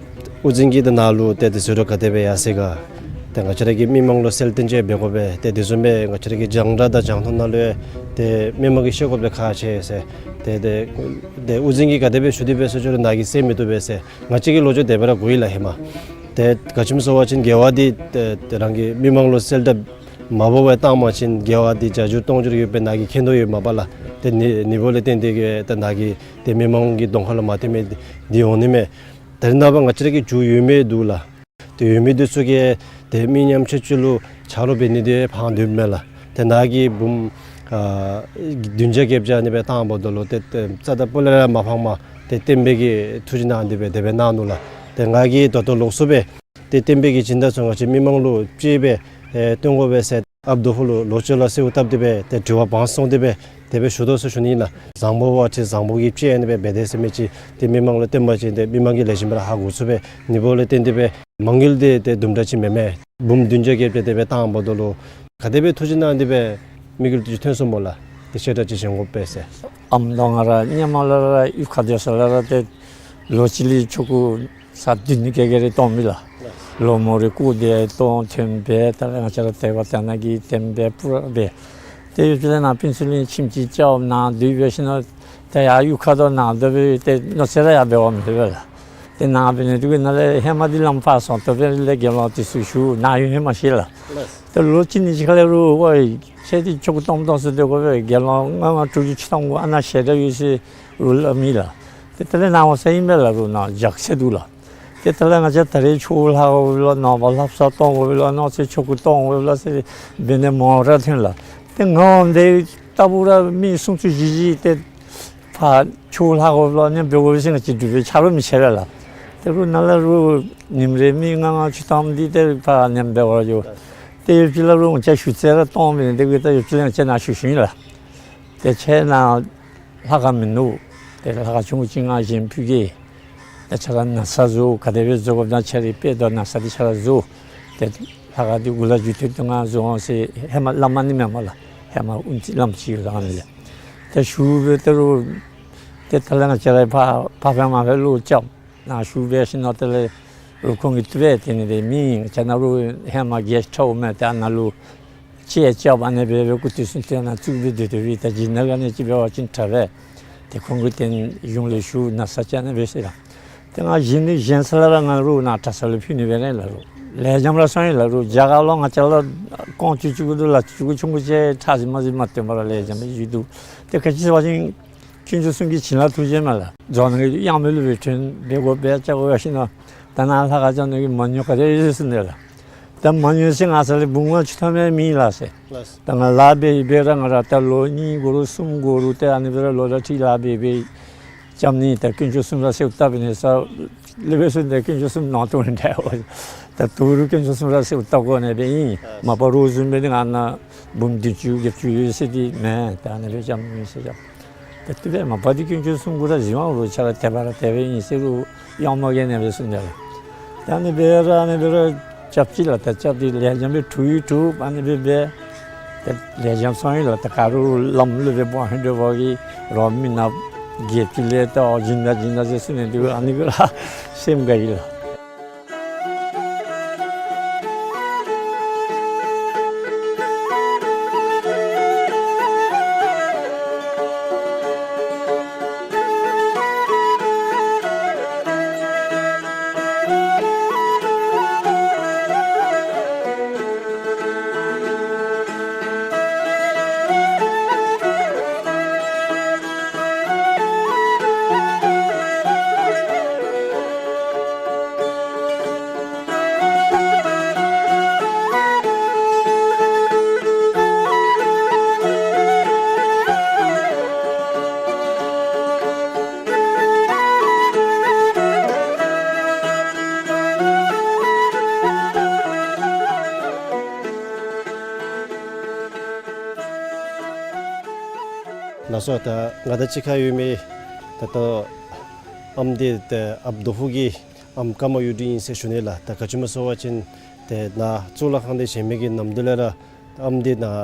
དབུ་འཛིན་གྱིས་ད་ནཱ་ལུ་ཏེ་དེ་ཟེར་རུང་ག་དེ་སྦེ་ཡར་སོང་ག། ཏེ་ང་བཅས་ར་གི་མི་མང་ལུ་གསལ་སྟོན་ཅིག་འབད་དགོ་པས། ཏེ་དེ་བཟུམ་སྦེ་ང་བཅས་ར་གི་རྒྱང་བསྒྲགས་དང་རྒྱང་མཐོང་ནང་ལུ་ཏེ་མི་མང་གིས་ཤེས་དགོཔ་སྦེ་ཁག་ཆེ་ཟེར། ཏེ་ཏེ་ཏེ་དབུ་འཛིན་གྱིས་ག་དེ་སྦེ་ཞུ་སྟེ་འབད་ཟེར་ཞུ་རུང་ནཱ་གིས་གསན་མི་བཏུབ་པས་ཟེར། ང་བཅས་ཀྱི་ལོ་རྒྱུས་དེ་སྦེ་ར་གོ་ཡི་ལགས་ཧེ་མ། ཏེ་ག་ཅི་སྨོ་ཟེར་བ་ཅིན་དགེ་བ་འདི་ཏེ་ཏེ་རང་གི་མི་མང་ལུ་གསལ་བསྒྲགས་མ་འབད་བར་བཏང་པ་ཅིན་དགེ་བ་འདི་བརྒྱ་འགྱུར་སྟོང་འགྱུར་ཡོདཔ་སྦེ་ནཱ་གིས་མཁྱེན་དོ་ཡོདཔ་མས་ལགས། ཏེ་ནི་ནི་འབདཝ་ལས་བརྟེན་ཏེ་གིས་ཏེ་ནཱ་གིས་ཏེ་མི་མང་གི་གདོང་ཁ་ལུ་མ་བསྟན་མི་འདི་འོང་ནི་མས། ད་རེས་ནངས་པ་ང་བཅས་ར་གི་རྒྱུ་ཡོད་མི་འདུག་ལགས། ཏེ་ཡོད་མི་འདི་ཚུ་གིས་ཏེ་མི་ཉམ་ཆུང་ཅིག་ལུ་ཆ་རོགས་འབད་ནི་འདི་ཕངས་འདུག་མས་ལགས། ཏེ་ནཱ་གིས་འབུམ་ཨ་བདུན་བརྒྱ་བརྒྱད་བརྒྱ་ཨ་ནི་སྦེ་བཏང་འབདཝ་ད་ལུ་ཏེ་ཏེ་རྩ་དང་སྤུ་ལས་ར་མ་ཕངས་པར་ཏེ་བསྟན་པའི་གི་ཐུགས་བཞེད་གནང་སྟེ་སྦེ་དེ་སྦེ་གནང་ནུག་ལགས། ཏེ་ང་གིས་ད་ལྟོ་ལོགས་སུ་སྦེ་ཏེ་བསྟན་པའི་གི་སྦྱིན་བདག་ཚུ་ང་བཅས་མི་མང་ལུ་སྤྱོད་སྦེ་ཨེ་སྟོན་དགོ་པས་ཟེར་ཨཔ་རྡོ་ཕུ་ལུ་ལོག་སྤྱོད་ལ་གསོལཝ་བཏབ་སྟེ་སྦེ་ཏེ་དྲི་བ་དབང་སོང་སྟེ་སྦེ་དེ་སྦེ་ཞུ་དོ་ཟེར་ཞུ་ནི་ཨིན་ལགས། བཟང་པོ་བ་ཅིན་བཟང་པོ་གིས་སྤྱོད་ཨ་ནི་སྦེ་འབད་དེས་ཟེར་མི་ཅིག་ཏེ་མི་མང་ལུ་སྟོན་པ་ཅིན་ཏེ་མི་མང་གིས་ལེགས་ཤོམ་སྦེ་ར་ཧ་གོ་ཚུགས་པས། ནི་འབདཝ་ལས་བརྟེན་ཏེ་སྦེ་མ་དངུལ་འདི་ཏེ་དུམ་གྲ་ཅིག་མེན་མས། འབུམ་བདུན་བརྒྱ་བརྒྱད་བརྒྱ་དེ་སྦེ་བཏང་འབདཝ་ད་ལུ་ག་དེ་སྦེ་ཐུགས་བཞེད་གནང་སྟེ་སྦེ་དམིགས་ཡུལ་འདི་ཐོན་སོང་སྨོ་ལགས། ཏེ་བཤད་གྲྭ་ཅིག་བཞེངས་དགོ་པས་ཟེར། ཨམ་ད་ང་ར་སྔོན་མ་ལས་ར་གཡུས་ཁར་སྡོད་ས་ལས་ར་ཏེ་ལོ་གཅིག་ལས་ཆོ་ག་ཚར་བདུན་ནི་ག་ག་ར་གཏང་མི་ལགས། ལོ་མོ་རེ་སྐུ་དེ་གཏང་ཐོན་སྦེ་ད་ལས་ང་བཅས་ར་དེ་བ་དེ་ནང་གི་བསྟན་པའི་སྤུ་ར་སྦེ། ཏེ་ཡུལ་ལས་ནཱ་ཕུན་ཚོགས་གླིང་ཁྱིམ་ཅིག་རྐྱབ་ནཱ་སྡོད་སྦེ་ཞིནམ་ལས་ཏེ་ཡར་གཡུས་ཁར་དང་ནཱ་སྡོད་སྦེ་ཏེ་མནོ་ཚད་ར་ཡར་འབད་བ་མེད་པས་ལགས། ཏེ་ནཱ་འབད་ནི་འདི་གིས་ནཱ་ལས་ཧེ་མ་འདི་ལམ་ཕར་སོང་སྟེ་སྦེ་ལས་དགེ་སློང་འདི་ཚུ་ཞུ་ནཱ་ཡོད་ཧེ་མ་ཤེས་ལགས། ཏེ་ལོ་གཅིག་གཉིས་ཅིག་ཁ་ལས་རུང་ཝའི་ཁྱེད་འདི་ཆོ་ག་གཏང་གཏང་ཟེར་སྡོད་དགོ་པས། དགེ་སློང་ལྔ་ལྔ་དྲུག་ཅུ་ཅིག་གཏང་དགོ། ཨ་ནཱ་ཞལ་གྲངས་ཡོད་ཟེར་རུང་སླབ་མི་ལགས། ཏེ་དེ་ལས་ནཱ་འོང་ས་ཨིན་པས་ལགས། རུང་ནཱ་རྒྱགས་ཚད་འདུག་ལགས། ཏེ་དེ་ལས་ང་བཅས་ད་རེས་ཆོས་ལྷག་དགོ་པས་ལགས། ནངས་པ་ལྷ་བསངས་གཏང་དགོ་པས་ལགས། གནངས་ཚེ་ཆོ་ག་གཏང་དགོ་པས་ལགས་ཟེར་འབད་ནི་མང་ར་ཐོན་ལགས། ཏེ་ང་འོང་དེ་ལྟ་བུ་ར་མི་སུམ་ཅུ་བཞི་བཞི་ཏེ་ཕར་ཆོས་ལྷག་དགོ་པས་ལགས། ཨ་ནི་འབད་དགོ་པས་ཟེར་ང་བཅས་འབྲུག་པའི་ཆ་རོགས་མི་ཆེ་བས་ལགས། ཏེ་རུང་ནཱ་ལས་རུང་ཉིནམ་རེ་མི་ལྔ་ལྔ་བཅུ་ཐམ་འདི་ཏེ་ཕར་ཨ་ནི་འབད་བར་འགྱོ། ཏེ་ཡོདཔ་ཅིག་ལས་རུང་ང་བཅས་ཞུ་ཚད་ར་གཏང་མི་འདི་གིས་ད་ཡོདཔ་ཅིག་ལས་ང་བཅས་ནཱ་ཞུ་ཞུ་ཡི་ལགས། ཏེ་ཁྱེད་ནཱ་ལྷ་ཁང་མིན་འདུག། ཏེ་ལྷ་ཁང་ཆུང་ཀུ་ཅིག་ང་བཞེངས་ཕུལ་གེ། ཏེ་ཁྱེད་ར་མནོ་བསམ་བཟོ། ག་དེ་སྦེ་བཟོ་དགོཔ་ད་ཁྱེད་རའི་དཔེ་དང་མནོ་བསམ་འདི་ཁྱེད་ར་བཟོ། ཏེ་ལྷ་ཁང་འདི་འགོ་ལས་མཇུག་མཐུད་དེ་ང་བཟོ་འོང་ཟེར་ཧེ་མ་སླབ་མ་ནི་མེན་མས་ལགས། ཧེ་མ་ཨུན་ཙི་སླབ་ཅི་ཡོད་ལགས། ཨ་ནི་ལས་ཏེ་ཞུ་སྦེ་ཏེ་རུང་ཏེ་དེ་ལས་ང་བཅས་ར་ཕར་ཕར་ཕར་མ་ཕར་ལུ་རྐྱབ། ནཱ་ཞུ་སྦེ་ཞིནམ་ལས་དེ་ལས་རུང་ཁོང་གིས་དེ་སྦེ་དེ་ནི་དེ་མི་ང་བཅས་ནཱ་རུང་ཧེ་མ་རྒྱལ་ཁྲ་འོང་མས། ཏེ་ཨ་ནཱ་ལུ་ཅིག་རྐྱབ། ཨ་ནི་སྦེ་སྦེ་སྐུ་དུས་གསུམ་དེ་ནཱ་བཙུགས་སྦེ་སྡོད་སྡོད་པའི་ད་ཅིག་ནཱ་ག་ནི་ཅིག་འབད་བ་ཅིན་དྲག་པས། ཏེ་ཁོང་གིས་ཏེ་གཞུང་ལས་ཞུ་མནོ་བསམ་བཅའ་ནི་སྦེ་ཟེར་ལགས། ཏེ་ང་བཞེངས་ནི་བཞེངས་ས་ལས་ར་ང་རུང་ནཱ་གྲྭ་ས་ལུ་ཕུལ་ནི་སྦེ་ར་ལགས། རུང་ལེགས་ཤོམ་ར་སོང་ཡི་ལགས། རུང་རྒྱ་གར་ལུ་ང་བཅས་ལུ་ཀོང་ཅུང་ཅིག་གུ་དུ་ལ་ཅིག་གུ་ཆུང་ཀུ་ཅིག་ཁྲག་ཟེར་མ་ཟེར་མ་སྟོན་པར་ར་ལེགས་ཤོམ་སྦེ་བཞུགས་འདུག། ཏེ་ག་ཅི་ཟེར་བ་ཅིན་དཀོན་མཆོག་གསུམ་གྱི་བྱིན་རླབས་ཐུགས་རྗེ་མས་ལགས། རྫོང་ནང་གི་གཡང་མེ་ལུ་སྦེ་ཐོན་སྦེ་དགོ་པས་ཅིག་དགོ་པས་ཞིནམ་ལས་ད་ནཱ་ལྷ་ཁང་རྐྱབ་ནི་གི་མ་དངུལ་ག་དེ་ཡོད་ཟེར་ནི་ལགས། ད་མ་དངུལ་ཟེར་ང་ས་ལས་འབུམ་ལྔ་བཅུ་ཐམ་ཡང་མེད་ལགས་ཟེར། ལགས། ད་ང་ལཱ་འབད་འབད་ར་ང་ར་ད་ལོ་གཉིས་འགོར་རུང་གསུམ་འགོར་རུང་ཏེ་ཨ་ནི་སྦེ་ར་ལོ་ཟླ་ཁྲི་ལཱ་འབད་འབད་རྐྱབ་ནི། ད་དཀོན་མཆོག་གསུམ་ར་གསོལཝ་བཏབ་ནི་ས་ལས་འབད་ས་ཏེ་དཀོན་མཆོག་གསུམ་ནང་དོན་འདྲ་འོང་། ད་ད་རུང་དཀོན་མཆོག་གསུམ་ར་གསོལཝ་བཏབ་དགོ་ནི་སྦེ་ཨིན། མ་པ་རོགས་བཟུམ་སྦེ་ནི་ང་ནཱ་འབུམ་བདུན་ཅུ་བརྒྱད་ཅུ་ཡོད་ཟེར་འདི་མེན། ད་ཨ་ནི་སྦེ་རྐྱབ་ནི་ཨིན་ཟེར་རྐྱབ། ཏེ་དེ་སྦེ་མ་པ་འདི་དཀོན་མཆོག་གསུམ་གུ་ར་གཟིགས་དབང་རུང་ཁྱེད་ར་དེ་སྦེ་ར་དེ་སྦེ་ཨིན་ཟེར་རུང་གཡང་མ་གིས་ཨ་ནི་སྦེ་གསུངས་ཏེ་ལགས། ད་ཨ་ནི་སྦེ་ར་ཨ་ནི་སྦེ་ར་རྐྱབ་ཅི་ལགས། ད་རྐྱབ་སྟེ་ལེགས་ཤོམ་སྦེ་གྲུབ་ཡི་གྲུབ། ཨ་ནི་སྦེ་སྦེ་ཏེ་ལེགས་ཤོམ་སོང་ཡི་ལགས། ད་ག་རུང་ལམ་ལུ་སྦེ་འབད་ཧིང་འདོད་པ་གིས་རོགས་མི་ནག་གིས་ཅིག་ལས་ད་སྦྱིན་བདག་སྦྱིན་བདག་ཟེར་གསུངས་ནི་འདུག། ཨ་ནི་གུ་ར་སེམས་དགའ་ཡི་ལགས། ལགས་སོ། ད་ང་དང་གཅིག་ཁར་ཡོད་མི་ད་ལྟོ་ཨམ་འདི་ཏེ་ཨཔ་རྡོ་ཕུག་གི་ཨམ་ཀརྨ་གཡུ་སྒྲོན་ཨིན་ཟེར་ཞུ་ནི་ལགས། ད་ག་ཅི་སྨོ་ཟེར་བ་ཅིན་ཏེ་ནཱ་གཙུག་ལག་ཁང་འདི་བཞེངས་མི་གི་ནམ་དུས་ལས་ར་ཨམ་འདི་ནཱ་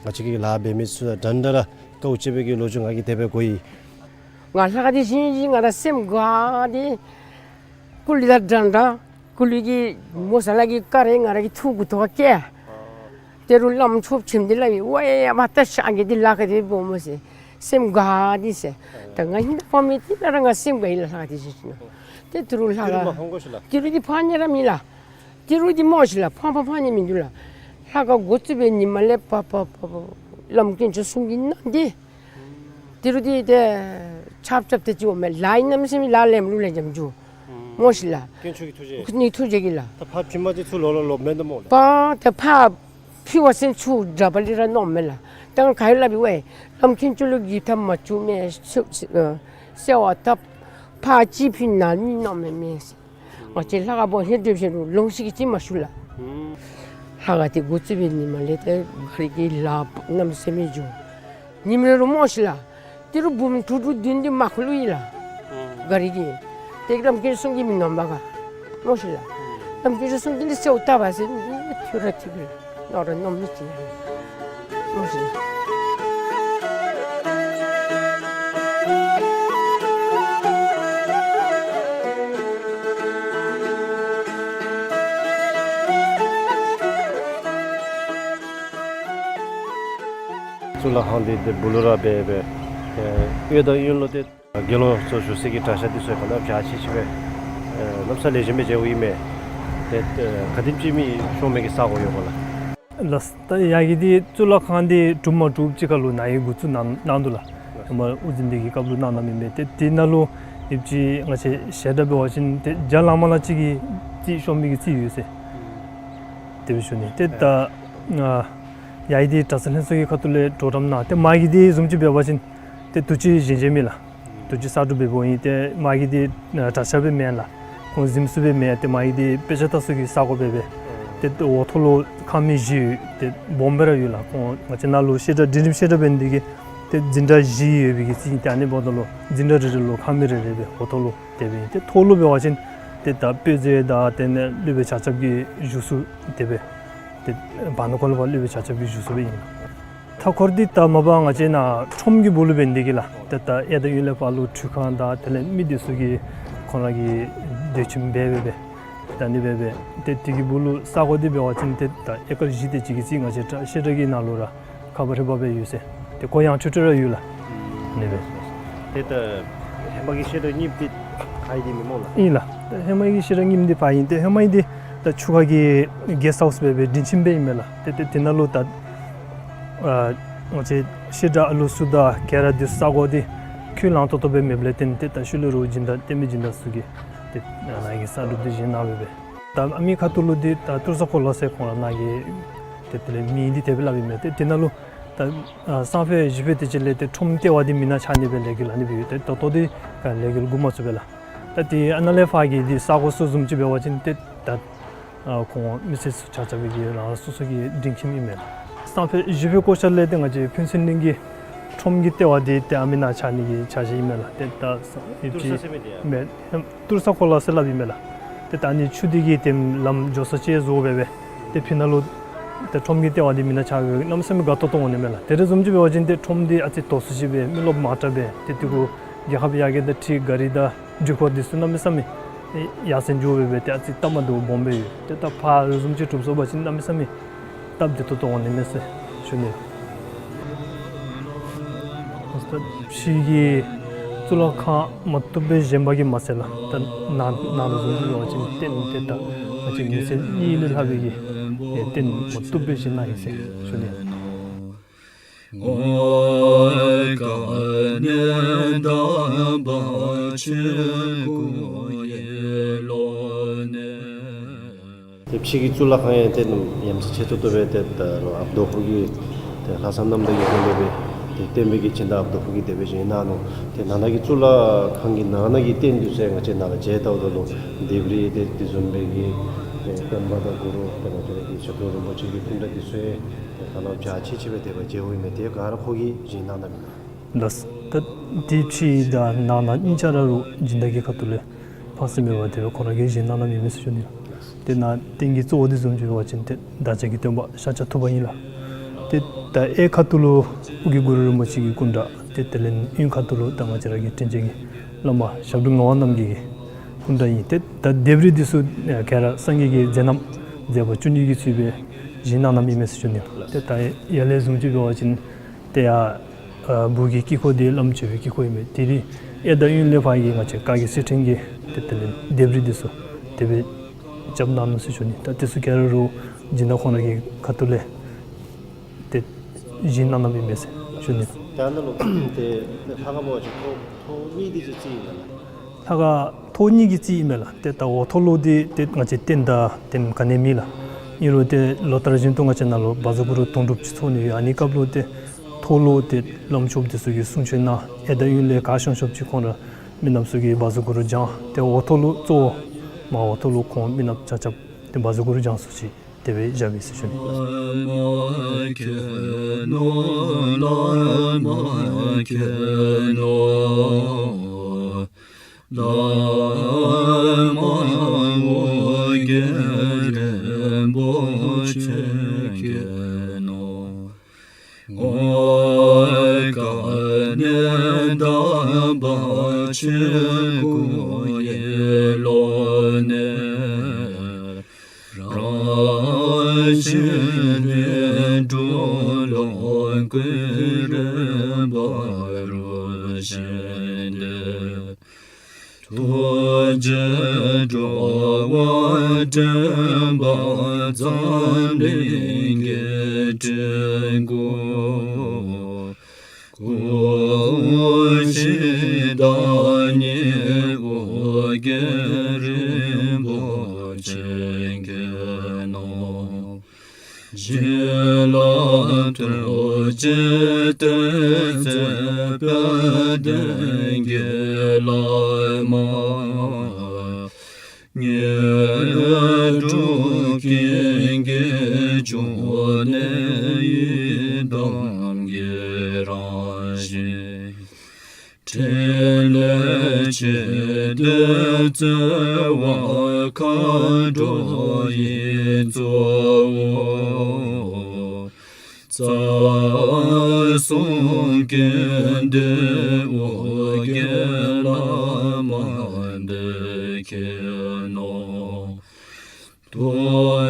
ང་བཅས་ཀྱི་ལཱ་འབད་མི་ཚུ་དང་འདྲན་འདྲ་ར་དཀའཝ་སྤྱད་པའི་གི་ལོ་རྒྱུས་ང་གིས་དེ་སྦེ་གོ་ཡི། ང་ལྷ་ཁང་འདི་བཞེངས་ཞིནམ་ང་ར་སེམས་དགའ་སྟེ་སྐུ་ལུས་དང་འདྲན་འདྲ། སྐུ་ལུས་ཀྱི་མོ་ས་ལ་གི་ཀ་རེ་ང་ར་གི་ཐུགས་ཁར་ཐོགས་ཁར་བཀལ། དེ་རུང་བླམ་ཆོསཔ་ཆེན་པོ་འདི་ལགས་ཨིན་ཝའེ་ཡ་མ་ད་ཤ་གི་འདི་ལཱ་ཁག་འདི་སྦོམ་མས་ཟེར་སེམས་དགའ་སྟེ་ཟེར། ད་ང་ཧིང་ད་ཕ་མེད་དེ་ན་ར་ང་སེམས་དགའ་ཡི་ལགས། ལྷ་ཁང་འདི་བཞེངས་ཞིནམ་ལས། ཏེ་དེ་རུང་ལྷ་ཁང་དེ་རུང་མ་ཕངས་དགོ་ཤིག་ལགས། དེ་རུང་འདི་ཕངས་ནི་ར་མེད་ལགས། དེ་རུང་འདི་སྨོ་ཤིག་ལགས། ཕངས་པ་ཕངས་ནི་མིན་འདུག་ལགས། ལྷ་ཁང་འགོ་བཙུགས་པའི་ཉིནམ་ལས་ཕར་ཕར་ཕར་ཕར་བླམ་དཀོན་མཆོག་གསུམ་གྱི་ནང་འདི་དེ་རུང་འདི་ཏེ་ཆབ་ཆབ་ཏེ་ཅིག་འོང་མས་ལགས། ཨིན་ནམ་སེམས་ལཱ་ལེན་ལུ་ལེན་འཇམ་འགྱོ་སྨོ་ཤིག་ལགས། དཀོན་མཆོག་གི་ཐུགས་རྗེ། ནི་ཐུགས་རྗེ་གིས་ལགས། ད་ཕར་བྱིན་མི་འདི་ཚུ་ལོག་ལོག་ལོག་མེན་ན་སྨོ་ལགས། ཕར་ཏེ་ཕར་ཕུལ་བ་ཅིན་ཚུར་དགྲ་བ་ལས་ར་གནོདཔ་མས་ལགས། ད་ང་ག་ཡོད་སླབ་ཡི་ཝའེ། བླམ་དཀོན་མཆོག་ལུ་གི་ཐབས་མ་བྱུང་མས་ཟེར་ཨ་གསོལ་བ་བཏབ། ཕར་གཅིག་ཕུལ་ནཱ་གཉིས་གནོདཔ་མས་མས་ཟེར། ང་བཅས་ལྷ་ཁང་སྦོམ་ཧེ་སྒྲུབ་ཞིནམ་ལུ་ལོང་ཤིག་གི་ཅིག་མ་ཞུ་ལགས། ལྷ་ཁང་འདི་འགོ་བཙུགས་པའི་ཉིནམ་ལས་ཏེ་ག་རི་གི་ལཱ་གནམ་མེད་ས་མེད་འགྱོ། ཉིནམ་རེ་རེ་སྨོ་ཤིག་ལགས། དེ་རུང་འབུམ་དྲུག་དྲུག་བདུན་བདུན་མ་ཁུག་ལུ་ཡི་ལགས། ག་རི་གི་ཏེ་བླམ་དཀོན་མཆོག་གསུམ་གྱིས་མི་གནང་པས་ག་སྨོ་ཤིག་ལགས། བླམ་དཀོན་མཆོག་གསུམ་གྱིས་འདི་གསོལཝ་བཏབ་པས་ཟེར་འདི་ཐོས་ར་ཐོས་པས་ལགས། གནང་ར་གནང་མི་ཅིག་ཡང་མེད་ཟེར། གཙུག་ལག་ཁང་འདི་ཏེ་སྦུག་ལུ་ར་སྦེ་སྦེ་ཨེ་གཡས་དང་གཡོན་ལུ་ཏེ་དགེ་སློང་ཚུ་བཞུགས་སའི་གི་གྲྭ་ཤག་འདི་ཚུ་ག་ནི་བ་ཅིག་ཅིག་སྦེ་ཨེ་གནམ་ས་ལེགས་ཤོམ་སྦེ་མཇལཝ་ཨིན་མས། ཏེ་ཨེ་ག་དེམ་ཅིག་མི་ཤོང་མི་གི་ས་གོ་ཡོད་ག་ལགས། ལགས། ད་ཡ་གི་འདི་གཙུག་ལག་ཁང་འདི་གྲུབ་མ་གྲུབ་ཅིག་ཁར་ལུ་ནཱ་གིས་འགོ་བཙུགས་གནང་གནང་འདུག་ལགས། ཧེ་མ་དབུ་འཛིན་འདི་གི་སྐབས་ལུ་གནང་གནངམ་ཨིན་མས། ཏེ་དེ་ནང་ལུ་ཡོདཔ་ཅིག་ང་བཅས་ཞལ་གྲངས་འབད་བ་ཅིན་ཏེ་བརྒྱ་ལང་མ་ལང་ཅིག་གི་རྩིས་ཤོང་མི་གི་རྩིས་ཡོད་ཟེར་དེ་སྦེ་ཞུ་ནི། ཏེ་ད་ཨ་ཡ་གི་འདི་གྲྭ་ཚང་ལྷན་ཚོགས་ཀྱི་ཁ་ཐུག་ལས་གྲོགས་རམ་གནང་། ཏེ་མ་གི་འདི་བཟུམ་ཅིག་འབད་བ་ཅིན་ཏེ་དུས་ཅི་བཞེངས་བཞེངསམ་ཨིན་ལགས། དུས་ཅི་གསར་སྒྲུབ་འབདཝ་ཨིན། ཏེ་མ་གི་འདི་ཨ་གྲྭ་ཤག་སྦེ་མེན་ལགས། ཁོང་གཟིམ་ས་སྦེ་མེན། ཏེ་མ་གི་འདི་དཔེ་ཆ་ལྟ་ས་གི་ས་གོ་སྦེ་སྦེ། ཏེ་འོག་ཐོག་ལུ་ཁང་མིག་བཞི་ཡོད། ཏེ་སྦོམ་སྦེ་ར་ཡོད་ལགས། ཁོང་ང་བཅས་ནཱ་ལུ་བཤད་གྲྭ་སྒྲིག་རིམ་བཤད་གྲྭ་འབད་ནི་འདི་གིས་ཏེ་འཛིན་གྲྭ་བཞི་ཡོད་པའི་གི་རྩིས་ཨིན། ཏེ་ཨ་ནི་འབདཝ་ད་ལུ་འཛིན་གྲྭ་རེ་རེ་ལུ་ཁང་མིག་རེ་རེ་སྦེ་འོག་ཐོག་ལུ་དེ་སྦེ་ཨིན། ཏེ་ཐོག་ལུ་འབད་བ་ཅིན་ཏེ་ད་དཔེ་མཛོད་དང་དེ་ལས་སློབ་དཔོན་ཆ་ཁྱབ་ཀྱི་བཞུགས་ས་དེ་སྦེ་ཏེ་བར་ན་ཁོ་ལུ་ཕར་སློབ་དཔོན་ཆ་ཁྱབ་ཀྱི་བཞུགས་ས་སྦེ་ཨིན། མཐའ་འཁོར་འདི་ད་མ་པ་ང་བཅས་ནཱ་ཁྲོམ་གྱི་སྦུག་ལུ་འབད་ནི་འདི་གིས་ལགས། ཏེ་ད་གཡས་དང་གཡོན་ལས་ཕར་ལུ་ཁྲུས་ཁང་དང་དེ་ལས་མི་སྡོད་ས་གི་ཁོང་ར་གི་སྡོད་ཁྱིམ་སྦེ་སྦེ་སྦེ་ད་ཨ་ནི་སྦེ་སྦེ་ཏེ་དེ་གི་སྦུག་ལུ་ས་གོ་འདི་འབད་བ་ཅིན་ཏེ་ད་ཨེ་ཀར་བཞི་དེ་ཅིག་གི་རྩིས་ང་བཅས་གྲྭ་བཤད་གྲྭ་གི་ནང་ལུ་ར་ཁ་པར་ཧེ་བ་སྦེ་ཡོད་ཟེར། ཏེ་གོ་ཡངས་ཁྲོ་ཁྲོ་ར་ཡོད་ལགས། ཨ་ནི་སྦེ། ཏེ་ད་ཧེ་མ་གི་བཤད་གྲྭ་རྙིངམ་འདི་ཕར་ཨིན་ཏེ་མེན་སྨོ་ལགས། ཨིན་ལགས། ད་ཧེ་མ་གི་བཤད་གྲྭ་རྙིངམ་འདི་ཕར་ཨིན། ཏེ་ཧེ་མ་ཨིན་འདི་ད་ཆུ་ཁ་གི་གེསཊ་ཧའུསི་སྦེ་སྦེ་སྒྲིང་ཁྱིམ་སྦེ་ཨིན་མས་ལགས། ཏེ་ཏེ་དེ་ནང་ལུ་ད་ཨ་ང་བཅས་བཤད་གྲྭ་ཨ་ལུ་ཚུ་དང་ག་ར་འདི་ས་གོ་འདི་ཁུངས་ལང་ཏོག་ཏོ་སྦེ་མེདཔ་ལས་བརྟེན་ཏེ་ད་ཤུལ་ལས་རོགས་སྦྱིན་བདག་བསྟན་པའི་སྦྱིན་བདག་ཚུ་གིས་ཏེ་ནཱ་གི་ས་སྒྲུབ་འདི་བཞེངས་གནང་སྦེ་སྦེ། ད་ཨ་མི་ཁ་ཐུག་ལུ་འདི་ད་ཏུར་ས་འཁོར་ལོ་ཟེར་ཁོང་ར་ནཱ་གི་ཏེ་དེ་ལས་མིང་འདི་དེ་སྦེ་སླབ་ཨིན་མས། ཏེ་དེ་ནང་ལུ་ད་ཨ་སང་ཕོད་གཞེས་ཕོད་དེ་ཅིག་ལས་ཏེ་ཁྲོམ་ལྟེ་བ་འདི་མི་ནང་ཆགས་ནི་སྦེ་ལས་འགུལ་ཨ་ནི་སྦེ་ཡོད། ཏེ་ད་ལྟོ་འདི་ག་ལས་འགུལ་འགོ་མ་བཙུགས་པས་ལགས། ད་ཏེ་ཨ་ནཱ་ལས་ཕར་གྱི་འདི་ས་གོ་ཚུ་བཟུམ་ཅིག་འབད་བ་ཅིན་ཏེ་ད་ཨ་ཁོང་མི་སེར་ཚུ་ཆ་ཁྱབ་ཀྱིས་རང་སོ་སོ་གི་སྒྲིང་ཁྱིམ་ཨིན་མས་ལགས། སང་ཕོད་གཞེས་ཕོད་སྐོར་ཆ་ལས་ཏེ་ང་བཅས་ཕུན་ཚོགས་གླིང་གི་ཁྲོམ་གྱི་ལྟེ་བ་འདི་ཏེ་ཨ་མི་ནང་ཆགས་ནི་གི་འཆར་གཞི་ཨིན་མས་ལགས། ཏེ་ད་ས་ཏུར་ས་ཟེར་མི་འདི་ཡང་མེན། ཏུར་ས་འཁོར་ལོ་ཟེར་སླབ་ཨིན་མས་ལགས། ཏེ་ད་ཨ་ནི་ཆུ་འདི་གིས་ཏེ་ལམ་འགྱོ་ས་ཅིག་བཟོ་སྦེ་སྦེ་ཏེ་ཕི་ནང་ལུ་ཏེ་ཁྲོམ་གྱི་ལྟེ་བ་འདི་མི་ནང་ཆགས་སྦེ་གནམ་མེད་ས་མེད་དགའ་ཏོག་ཏོ་འོང་ནི་མས་ལགས། དེ་རེ་བཟུམ་ཅིག་འབད་བ་ཅིན་ཏེ་ཁྲོམ་འདི་ཨ་ཙི་དོག་སུ་ཅིག་སྦེ་མི་རློབས་མང་དྲགས་སྦེ་ཏེ་དེ་གུ་རྒྱལ་ཁབ་ཡར་རྒྱས་དང་འཁྲིལ་ག་རི་དང་འགྲུལ་འཁོར་འདི་ཚུ་གནམ་མེད་ས་མེད་ཡར་སེང་འགྱོ་སྦེ་སྦེ་ཏེ་ཨ་ཙི་སྟབས་མ་བདེཝ་སྦོམ་སྦེ་ཡོད། ཏེ་ད་ཕར་རེ་བཟུམ་ཅིག་གྲུབ་སོང་པ་ཅིན་གནམ་མེད་ས་མེད་སྟབས་བདེ་ཏོག་ཏོ་འོང་ནི་མས་ཟེར་ཞུ་ནི། ད་ཕྱི་གི་གཙུག་ལག་ཁང་མ་བཏུབ་སྦེ་བཞེངས་པ་གིས་མ་ཚད་ལགས། ད་ནང་ནང་ལུ་བཟུམ་ཅིག་འབད་བ་ཅིན་རྟེན་འདི་ད་ང་བཅས་མི་སེར་གཉིས་ལས་ལྷག་པའི་གི་རྟེན་མ་བཏུབ་སྦེ་བཞེངས་གནང་ཡི་ཟེར་ཞུ་ནི། ཏེ་ཕྱི་གི་གཙུག་ལག་ཁང་ཡང་རྟེན་ཡ་མཚན་ཆེ་ཏོག་ཏོ་སྦེ་ཏེ་ད་ལུ་ཨཔ་རྡོ་ཕུག་གི་ཏེ་ལྷ་བསངས་གནམ་ཐང་གི་རྟེན་འབད་སྦེ་ཏེ་བསྟན་པའི་གི་སྦྱིན་བདག་ཨཔ་རྡོ་ཕུག་གིས་དེ་སྦེ་བཞེངས་གནང་ནུག། ཏེ་ནང་ན་གི་གཙུག་ལག་ཁང་གི་ནང་ན་གི་རྟེན་འདི་ཚུ་ང་བཅས་ནཱ་ལུ་མཇལ་བལྟཝ་ད་ལུ་ལྡེབས་རིས་ཏེ་དེ་བཟུམ་སྦེ་གི་ཏེ་སྟོན་པ་དང་གུ་རུ་ཏེ་ང་བཅས་ར་གི་ཆོས་སྐྱོང་རིན་པོ་ཆེ་གི་སྐུ་འདྲ་འདི་ཚུ་ཡང་ཏེ་ད་ལུ་འཇའ་ཆི་ཆི་སྦེ་དེ་སྦེ་མཇལཝ་ཨིན་མས། ཏེ་ག་ར་ཁོ་གིས་བཞེངས་གནང་གནངམ་ཨིན་ལགས། ལགས། ད་དེ་ཕྱི་དང་ནང་ན་གཉིས་ཆ་ར་རུང་སྦྱིན་བདག་གི་ཁ་ཐུག་ལས་ཕངས་སེམས་མེད་པར་དེ་སྦེ་ཁོང་ར་གིས་བཞེངས་གནང་གནངམ་ཨིན་མས་ཟེར་ཞུ་ནི། ཏེ་ནཱ་རྟེན་གྱི་གཙོ་བོ་འདི་བཟུམ་ཅིག་འབད་བ་ཅིན་ཏེ་བདག་ཅག་གི་སྟོན་པ་ཤཱཀྱ་ཐུབ་པ་ཨིན་ལགས། ཏེ་ད་གཡས་ཁ་ཐུག་ལུ་ཨོ་རྒྱན་གུ་རུ་རིན་པོ་ཆེ་གི་སྐུ་འདྲ། ཏེ་དེ་ལས་གཡོན་ཁ་ཐུག་ལུ་ད་ང་བཅས་ར་གི་དྲིན་ཅན་གྱི་བླ་མ་ཞབས་དྲུང་ངག་དབང་རྣམ་རྒྱལ་གྱི་སྐུ་འདྲ་ཨིན། ཏེ་ད་ལྡེབས་རིས་འདི་ཚུ་ཨེ་ག་ར་སངས་རྒྱས་ཀྱི་མཛད་རྣམ་མཛད་པ་བཅུ་གཉིས་ཀྱི་ཚུལ་སྦེ་བཞེངས་གནང་གནངམ་ཨིན་མས་ཟེར་ཞུ་ནི། ཏེ་ད་ཡར་ལས་བཟུམ་ཅིག་འབད་བ་ཅིན་ཏེ་ཡར་ཨ་སྦུག་གི་དཀྱིལ་འཁོར་འདི་བླམ་མཆོད་པའི་དཀྱིལ་འཁོར་ཨིན་མས། དེ་རིང་གཡས་དང་གཡོན་ལས་ཕར་གྱི་ང་བཅས་བཀའ་བརྒྱུད་ཚུལ་ཁྲིམས་ཀྱི་ཏེ་དེ་ལས་ལྡེབས་རིས་འདི་ཚུ་དེ་སྦེ་རྐྱབ་གནང་ནུག་ཟེར་ཞུ་ནི། ད་འདི་ཚུ་ག་ར་རུང་སྦྱིན་བདག་ཁོང་ར་གི་ཁ་ཐུག་ལས་ཏེ་བཞེངས་གནང་གནངམ་ཨིན་མས་ཟེར་ཞུ་ནི། ད་ནཱ་ལུ་ཏེ་ལྷ་ཁང་འབད་བ་ཅིན་ཐོག་ཐོག་གཉིས་འདི་ཅིག་རྩིས་ཨིན་མས་ལགས། ལྷ་ཁང་ཐོག་གཉིས་ཀྱི་རྩིས་ཨིན་མས་ལགས། ཏེ་ད་འོག་ཐོག་ལུ་འདི་ཏེ་ང་བཅས་རྟེན་དང་རྟེན་ག་ནི་མེད་ལགས། ཨིན་རུང་ཏེ་ལོ་ལྟར་བཞིན་དུ་ང་བཅས་ནཱ་ལུ་བཛྲ་གུ་རུ་དུང་སྒྲུབ་ཅིག་ཚོགས་ནི་ཡོད། ཨ་ནི་སྐབས་ལུ་ཏེ་ཐོག་ལུ་ཏེ་བླམ་ཆོསཔ་འདི་ཚུ་གིས་གསུང་ཆོག་གནང་། གཡས་དང་གཡོན་ལས་ག་ཤོང་ཤོངམ་ཅིག་ཁོང་ར་མི་ནགཔ་ཚུ་གིས་བཛྲ་གུ་རུ་བགྱང་། ཏེ་འོག་ཐོག་ལུ་གཙོ་བོ་མར་འོག་ཐོག་ལུ་ཁོང་མི་ནགཔ་ཆ་ཁྱབ་ཏེ་བཛྲ་གུ་རུ་བགྱང་ས་ཅིག་དེ་སྦེ་བཞགཔ་ཨིན་ཟེར་ཞུ་ནི། བླ་མ་མཁྱེན་ནོ། བླ་མ་མཁྱེན་ནོ། བླ་མ་ཨོ་རྒྱན་རིན་པོ་ཆེ་མཁྱེན་ནོ། ངོ་དཀར་ནས་དམ་པ་ཆོས་སྐུ་ཡེ་ལོ་ནས། རང་བཞིན་ལས་གྲུབ་ལོངས་སྐུའི་རིམ་པ་རུ་བཞེངས་ཏེ། ཐུགས་རྗེས་འགྲོ་བ་འདྲེན་པ་འཛམ་གླིང་གི་སྤྲུལ་སྐུ། སྐུ་བཞི་བདག་ཉིད་ཨོ་རྒྱན་རིན་པོ་ཆེ་མཁྱེན་ནོ། བྱིན་རླབས་ཐུགས་རྗེའི་གཏེར་མཛོད་དཔལ་ལྡན་གྱི་བླ་མ། དངོས་གྲུབ་ཀུན་གྱི་འབྱུང་གནས་ཡི་དམ་གྱི་རང་བཞིན། ཕྲིན་ལས་ཆེ་འདོད་རྩ་བ་མཁའ་འགྲོ་ཡི་གཙོ་བོ། རྩ་གསུམ་ཀུན་འདུས་ཨོ་རྒྱན་བླ་མ་འདི་མཁྱེན་ནོ། རྡོ་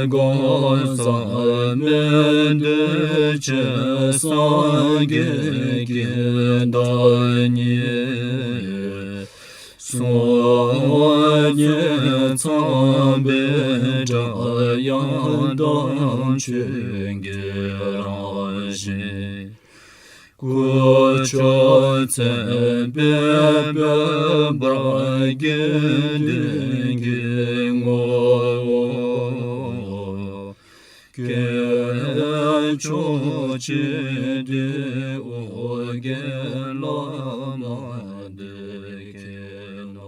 སྒང་བསམ་ཡས་གདུལ་བྱའི་སངས་རྒྱས་ཀྱི་བདག་ཉིད། སྲོག་བསྙེན་ཚངས་པའི་སྒྲ་དབྱངས་དང་ཆོས་ཀྱི་རང་བཞིན། སྐུ་མཆོག་མཚན་དཔལ་འབར་བ་དགེ་འདུན་གྱི་ངོ་བོ། སྐྱེས་མཆོག་ཆེ་འདོད་ཨོ་རྒྱན་བླ་མ་འདི་མཁྱེན་ནོ།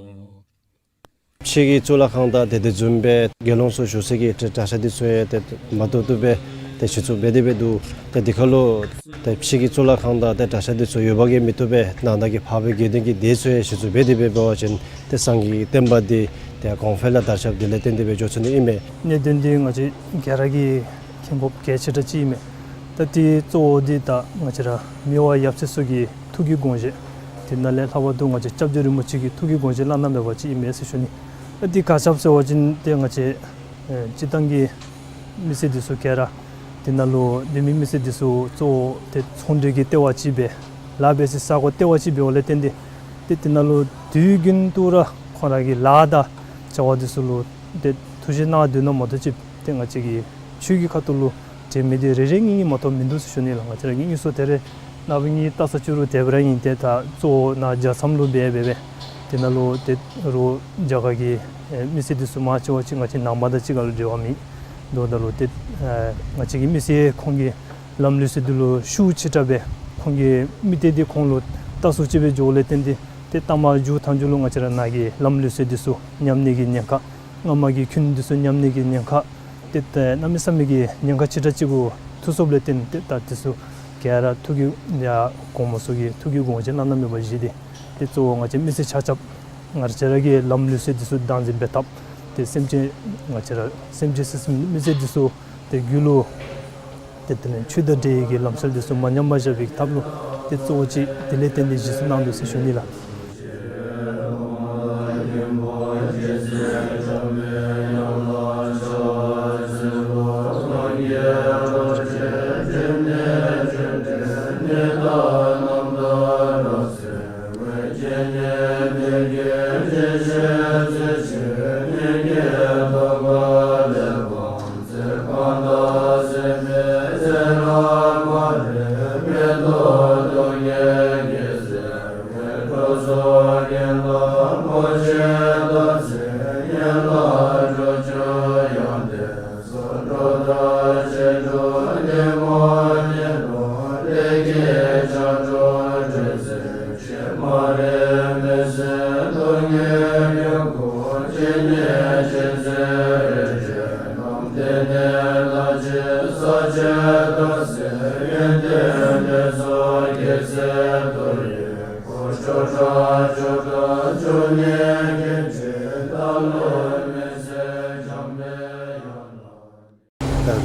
ཕྱི་གི་གཙུག་ལག་ཁང་དང་ཏེ་དེ་བཟུམ་སྦེ་དགེ་སློང་ཚུ་བཞུགས་སའི་གི་གྲྭ་ས་འདི་ཚུ་ཡང་ཏེ་མ་ཏོག་ཏོ་སྦེ་ཏེ་གཞི་བཙུགས་འབད་དེ་སྦེ་འདུག། ཏེ་འདི་ཁར་ལུ་ཏེ་ཕྱི་གི་གཙུག་ལག་ཁང་དང་ཏེ་གྲྭ་ས་འདི་ཚུ་ཡོདཔ་གིས་མི་བཏུབ་པས། ནང་ན་གི་འཕགས་པའི་དགེ་འདུན་གྱི་སྡེ་ཚུ་ཡང་གཞི་བཙུགས་འབད་དེ་སྦེ་འབད་བ་ཅིན་ཏེ་སངས་རྒྱས་ཀྱི་བསྟན་པ་འདི་ཏེ་གོང་འཕེལ་ལུ་དར་ཁྱབ་དེ་ལས་བརྟེན་ཏེ་སྦེ་འགྱོ་ཚུགས་ནི་ཨིན་མས། གནད་དོན་འདི་ང་བཅས་ག་ར་གིས་མཁྱེན་དགོཔ་གལ་ཆེ་དྲགས་ཅིག་ཨིན་མས། ད་འདི་གཙོ་བོ་འདི་ད་ང་བཅས་ར་མི་དབང་ཡབ་སྲས་ཚུ་གི་ཐུགས་ཀྱི་དགོངས་བཞེད། དེ་ནང་ལས་ལྷག་པར་དུ་ང་བཅས་སྐྱབས་རྗེ་རིན་པོ་ཆེ་གི་ཐུགས་ཀྱི་དགོངས་བཞེད་བླ་ན་མེད་པ་ཅིག་ཨིན་མས་ཟེར་ཞུ་ནི། ད་འདི་ག་ཅི་སྦེ་ཟེར་བ་ཅིན་ཏེ་ང་བཅས་ཨེ་སྤྱིར་བཏང་གི་མི་སེར་འདི་ཚུ་ག་ར་དེ་ནང་ལུ་བོད་མི་མི་སེར་འདི་ཚུ་གཙོ་བོ་ཏེ་ཚོང་འབྲེལ་གྱི་ལྟེ་བ་ཅིག་སྦེ་ལཱ་འབད་སའི་ས་གོ་ལྟེ་བ་ཅིག་འབདཝ་ལས་བརྟེན་ཏེ་ཏེ་དེ་ནང་ལུ་དུས་རྒྱུན་དུ་ར་ཁོང་ར་གི་ལཱ་དང་བྱ་བ་འདི་ཚུ་ལུ་ཏེ་ཐུགས་བཞེད་གནང་སྡོད་ནི་མ་གཏོགས་ཅིག་ཏེ་ང་བཅས་ཀྱི་ཆོས་ཀྱི་ཁ་ཐུག་ལུ་དྲན་མི་འདི་རེ་རེ་གཉིས་གཉིས་མ་གཏོགས་མིན་འདུག་ཟེར་ཞུ་ནི་ལགས། ང་བཅས་ར་གཉིས་གཉིས་སུ་ཏེ་རེ་ནངས་པ་གཉིས་སྟག་ཚང་བཅུ་རུ་དེ་སྦེ་ར་ཨིན། ཏེ་ད་གཙོ་བོ་ནཱ་རྒྱལ་མཚམས་ལུ་འབད་འབད་སྦེ་དེ་ནང་ལུ་ཏེ་རོགས་རྒྱ་གར་གྱི་ཨེ་མི་སེར་འདི་ཚུ་མང་ཆེ་བ་ཅིག་ང་བཅས་ནང་པ་དང་གཅིག་ཁར་ལུ་འབྲེལ་བ་མེད། དོ་ད་ལུ་ཏེ་ཨེ་ང་བཅས་ཀྱི་མི་སེར་ཁོང་གི་ལམ་ལུགས་སྲོལ་འདི་ལུ་ཤུགས་ཆེ་དྲགས་སྦེ་ཁོང་གི་མི་སྡེ་འདི་ཁོང་ལུ་ལྟ་ཚུགས་ཅིག་སྦེ་འགྱོཝ་ལས་བརྟེན་ཏེ་ཏེ་ལྟ་མ་འགྱོ་ཐངས་ཅིག་ལུ་ང་བཅས་ར་ནཱ་གི་ལམ་ལུགས་སྲོལ་འདི་ཚུ་ཉམས་ནི་གི་ཉེན་ཁ། སྔ་མ་གི་ཁུངས་འདི་ཚུ་ཉམས་ནི་གི་ཉེན་ཁ། ཏེ་ད་གནམ་མེད་ས་མེད་ཀྱི་ཉེན་ཁ་ཆེ་དྲགས་ཅིག་གུ་ཐུག་སོཔ་ལས་བརྟེན་ཏེ་ད་འདི་ཚུ་ ག་ར་ཐུགས་ཀྱི་ཡ་གོངམ་ཚུ་གིས་ཐུགས་ཀྱི་དགོངས་བཞེད་གནང་གནངམ་མེདཔ་བཞེས་ཏེ་ཏེ་གཙོ་བོ་ང་བཅས་མི་སེར་ཆ་ཁྱབ་ང་བཅས་ར་གི་ལམ་ལུགས་སྲོལ་འདི་ཚུ་བདག་འཛིན་འབད་ཐབས་ཏེ་སེམས་ཅན་ང་བཅས་ར་སེམས་ཅན་སེམས་ཅན་མི་སེར་འདི་ཚུ་ཏེ་རྒྱུད་ལུ་ཏེ་དེ་ལས་ཆོས་དང་འབྲེལ་བའི་གི་ལམ་སྲོལ་འདི་ཚུ་མ་ཉམས་པར་བཞག་པའི་ཐབས་ལུ་ཏེ་གཙོ་བོ་ཅིག་དེ་ལས་བརྟེན་ཏེ་བཞེས་ཚུལ་གནང་དོ་ཟེར་ཞུ་ནི་ལགས།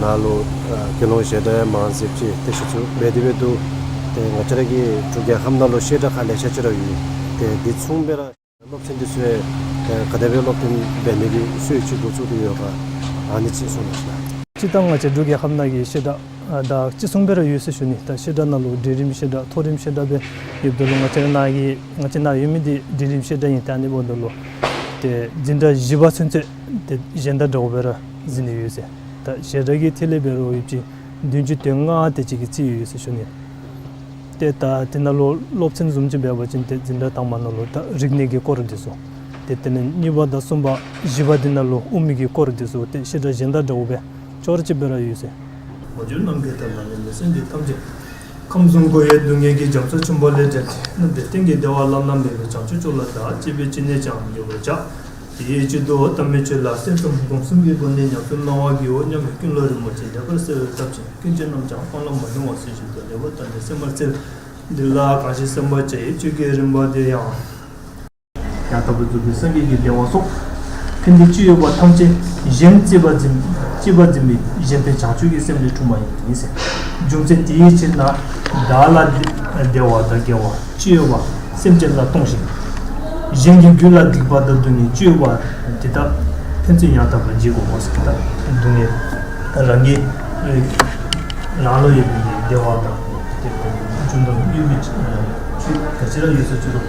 ནཱ་ལུ་ཨ་དགེ་སློང་བཤད་གྲྭ་ཡང་མང་སུ་ཅིག་ཏེ་གཞི་བཙུགས་འབད་དེ་འབད་དོ། ཏེ་ང་བཅས་ར་གི་འབྲུག་རྒྱལ་ཁབ་ནང་ལུ་བཤད་གྲྭ་ཁག་ལེ་ཤ་ཅིག་ར་ཡོད། ཏེ་འདི་མཚུངས་སྦེ་ར་སློབ་ཚན་འདི་ཚུ་ཡང་ག་དེ་སྦེ་སློབ་སྟོན་འབད་ནི་གི་སྲོལ་ཅིག་འགོ་བཙུགས་ཏེ་ཡོད་ག། ཨ་ནི་ཅིག་གསུང་གནང་ཤིག། སྤྱིར་བཏང་ང་བཅས་འབྲུག་རྒྱལ་ཁབ་ནང་གི་བཤད་གྲྭ་ཨ་དང་གཅིག་མཚུངས་སྦེ་ར་ཡོད་ཟེར་ཞུ་ནི། ད་བཤད་གྲྭ་ནང་ལུ་འབྲིང་རིམ་བཤད་གྲྭ་མཐོ་རིམ་བཤད་གྲྭ་སྦེ་ཡོདཔ་ད་ལུ་ང་བཅས་ནཱ་གི་ང་བཅས་ནཱ་ཡོད་མི་འདི་འབྲིང་རིམ་བཤད་གྲྭ་ཨིན། ད་ཨ་ནི་འབདཝ་ད་ལུ་ཏེ་འཛིན་གྲྭ་བཞི་པ་ཚུན་ཚོད་ཏེ་གཞན་དང་འདྲཝ་སྦེ་ར་འཛིན་ནི་ཡོད་ཟེར། ད་བཤད་གྲྭ་གི་ཐད་ལས་འབད་རུང་ཡོད་ཅི་བདུན་ཅུ་དོན་ལྔ་དེ་ཅིག་གི་རྩིས་ཡོད་ཟེར་ཞུ་ནི། ཏེ་ད་དེ་ནང་ལུ་སློབ་ཚན་བཟུམ་ཅིག་འབད་བ་ཅིན་ཏེ་འཛིན་གྲྭ་དང་པ་ནང་ལུ་ད་རིག་གནས་ཀྱི་སྐོར་འདི་ཚུ། ཏེ་དེ་ལས་གཉིས་པ་དང་གསུམ་པ་བཞི་པ་འདི་ནང་ལུ་དབུ་མའི་གི་སྐོར་འདི་ཚུ་ཏེ་བཤད་གྲྭ་གཞན་དང་འདྲཝ་སྦེ་ཅོག་ར་གཅིག་སྦེ་ར་ཡོད་ཟེར། མ་གྱུར་ནམ་མཁའི་མཐའ་ལ་གནས་པའི་སེམས་ཅན་ཐམས་ཅད། ཁམས་གསུམ་འཁོར་བའི་སྡུག་བསྔལ་གྱི་རྒྱ་མཚོ་ཆེན་པོ་ལས་བསྒྲལ་ཏེ། རྣམ་དག་གཏན་གྱི་བདེ་བ་བླ་ན་མེད་པའི་བྱང་ཆུབ་མཆོག་ལ་བདག་གཅེས་པའི་སྤྱན་ནས་ཀྱང་འབྱོར་བར་བྱ། དེའི་ཕྱིར་དུ་དམ་པའི་ཆོས་ལ་སེམས་གསུམ་སྒོམ་གསུམ་གྱི་སྒོ་ནས་ཉམས་སུ་བླང་བར་བགྱིའོ་སྙམ་པའི་ཀུན་སློང་རིན་པོ་ཆེ་ལེགས་པར་གསལ་བའི་སྟོབས་ཀྱིས་ཀུན་གྱི་རྣམ་བྱང་སྤང་བླང་མ་ལུས་པ་སྲིད་ཞིའི་དུས་ལེགས་པར་བརྟགས་ནས་སེམས་པར་འཚལ། འདི་ལ་གང་ཞིག་སེམས་དཔའ་བྱ་ཡི་བཅུད་ཀྱི་རིམ་པ་དེ་ཡང་། ཡང་དག་པར་རྫོགས་པའི་སངས་རྒྱས་ཀྱི་བདེ་བ་སོགས། ཕན་བདེ་ཅི་ཡོད་པ་ཐམས་ཅད་གཞན་གཅེས་པར་འཛིན་གཅེས་པར་འཛིན་པའི་གཞན་ཕན་བྱང་ཆུབ་ཀྱི་སེམས་ལས་འཁྲུངས་པ་ཡིན་ཟེར། རྒྱུ་མཚན་དེའི་ཕྱིར་ན་བདག་ལ་བདེ་བ་དང་དགེ་བ་ཅི་ཡོད་པ་སེམས་ཅན་ལ་གཏོང་ཞིང་། གཞན་གྱི་རྒྱུད་ལ་སྡིག་པ་དང་སྡུག་བསྔལ་ཅི་ཡོད་པ་དེ་དག་ཕན་ཚུན་ཡང་དག་པར་བརྗེ་དགོ་ཟེར། ད་སྡུག་བསྔལ་རང་གི་རང་ལུ་ཡོད་པའི་བདེ་བ་དང་དེ་ལྟར་རྒྱུ་ནོར་དབུལ་བའི་ཆེད་དུ་ག་ཅི་ར་ཡོད་ས་ཅི་རུང་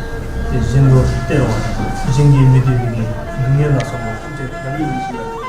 དེ་གཞན་ལུ་སྟེར་བ་དང་གཞན་གྱིས་མི་བདེ་བའི་སྡུག་བསྔལ་ལ་སོགས་པ་ཐམས་ཅད་རང་གི་ལུས་ཤིག་ལ།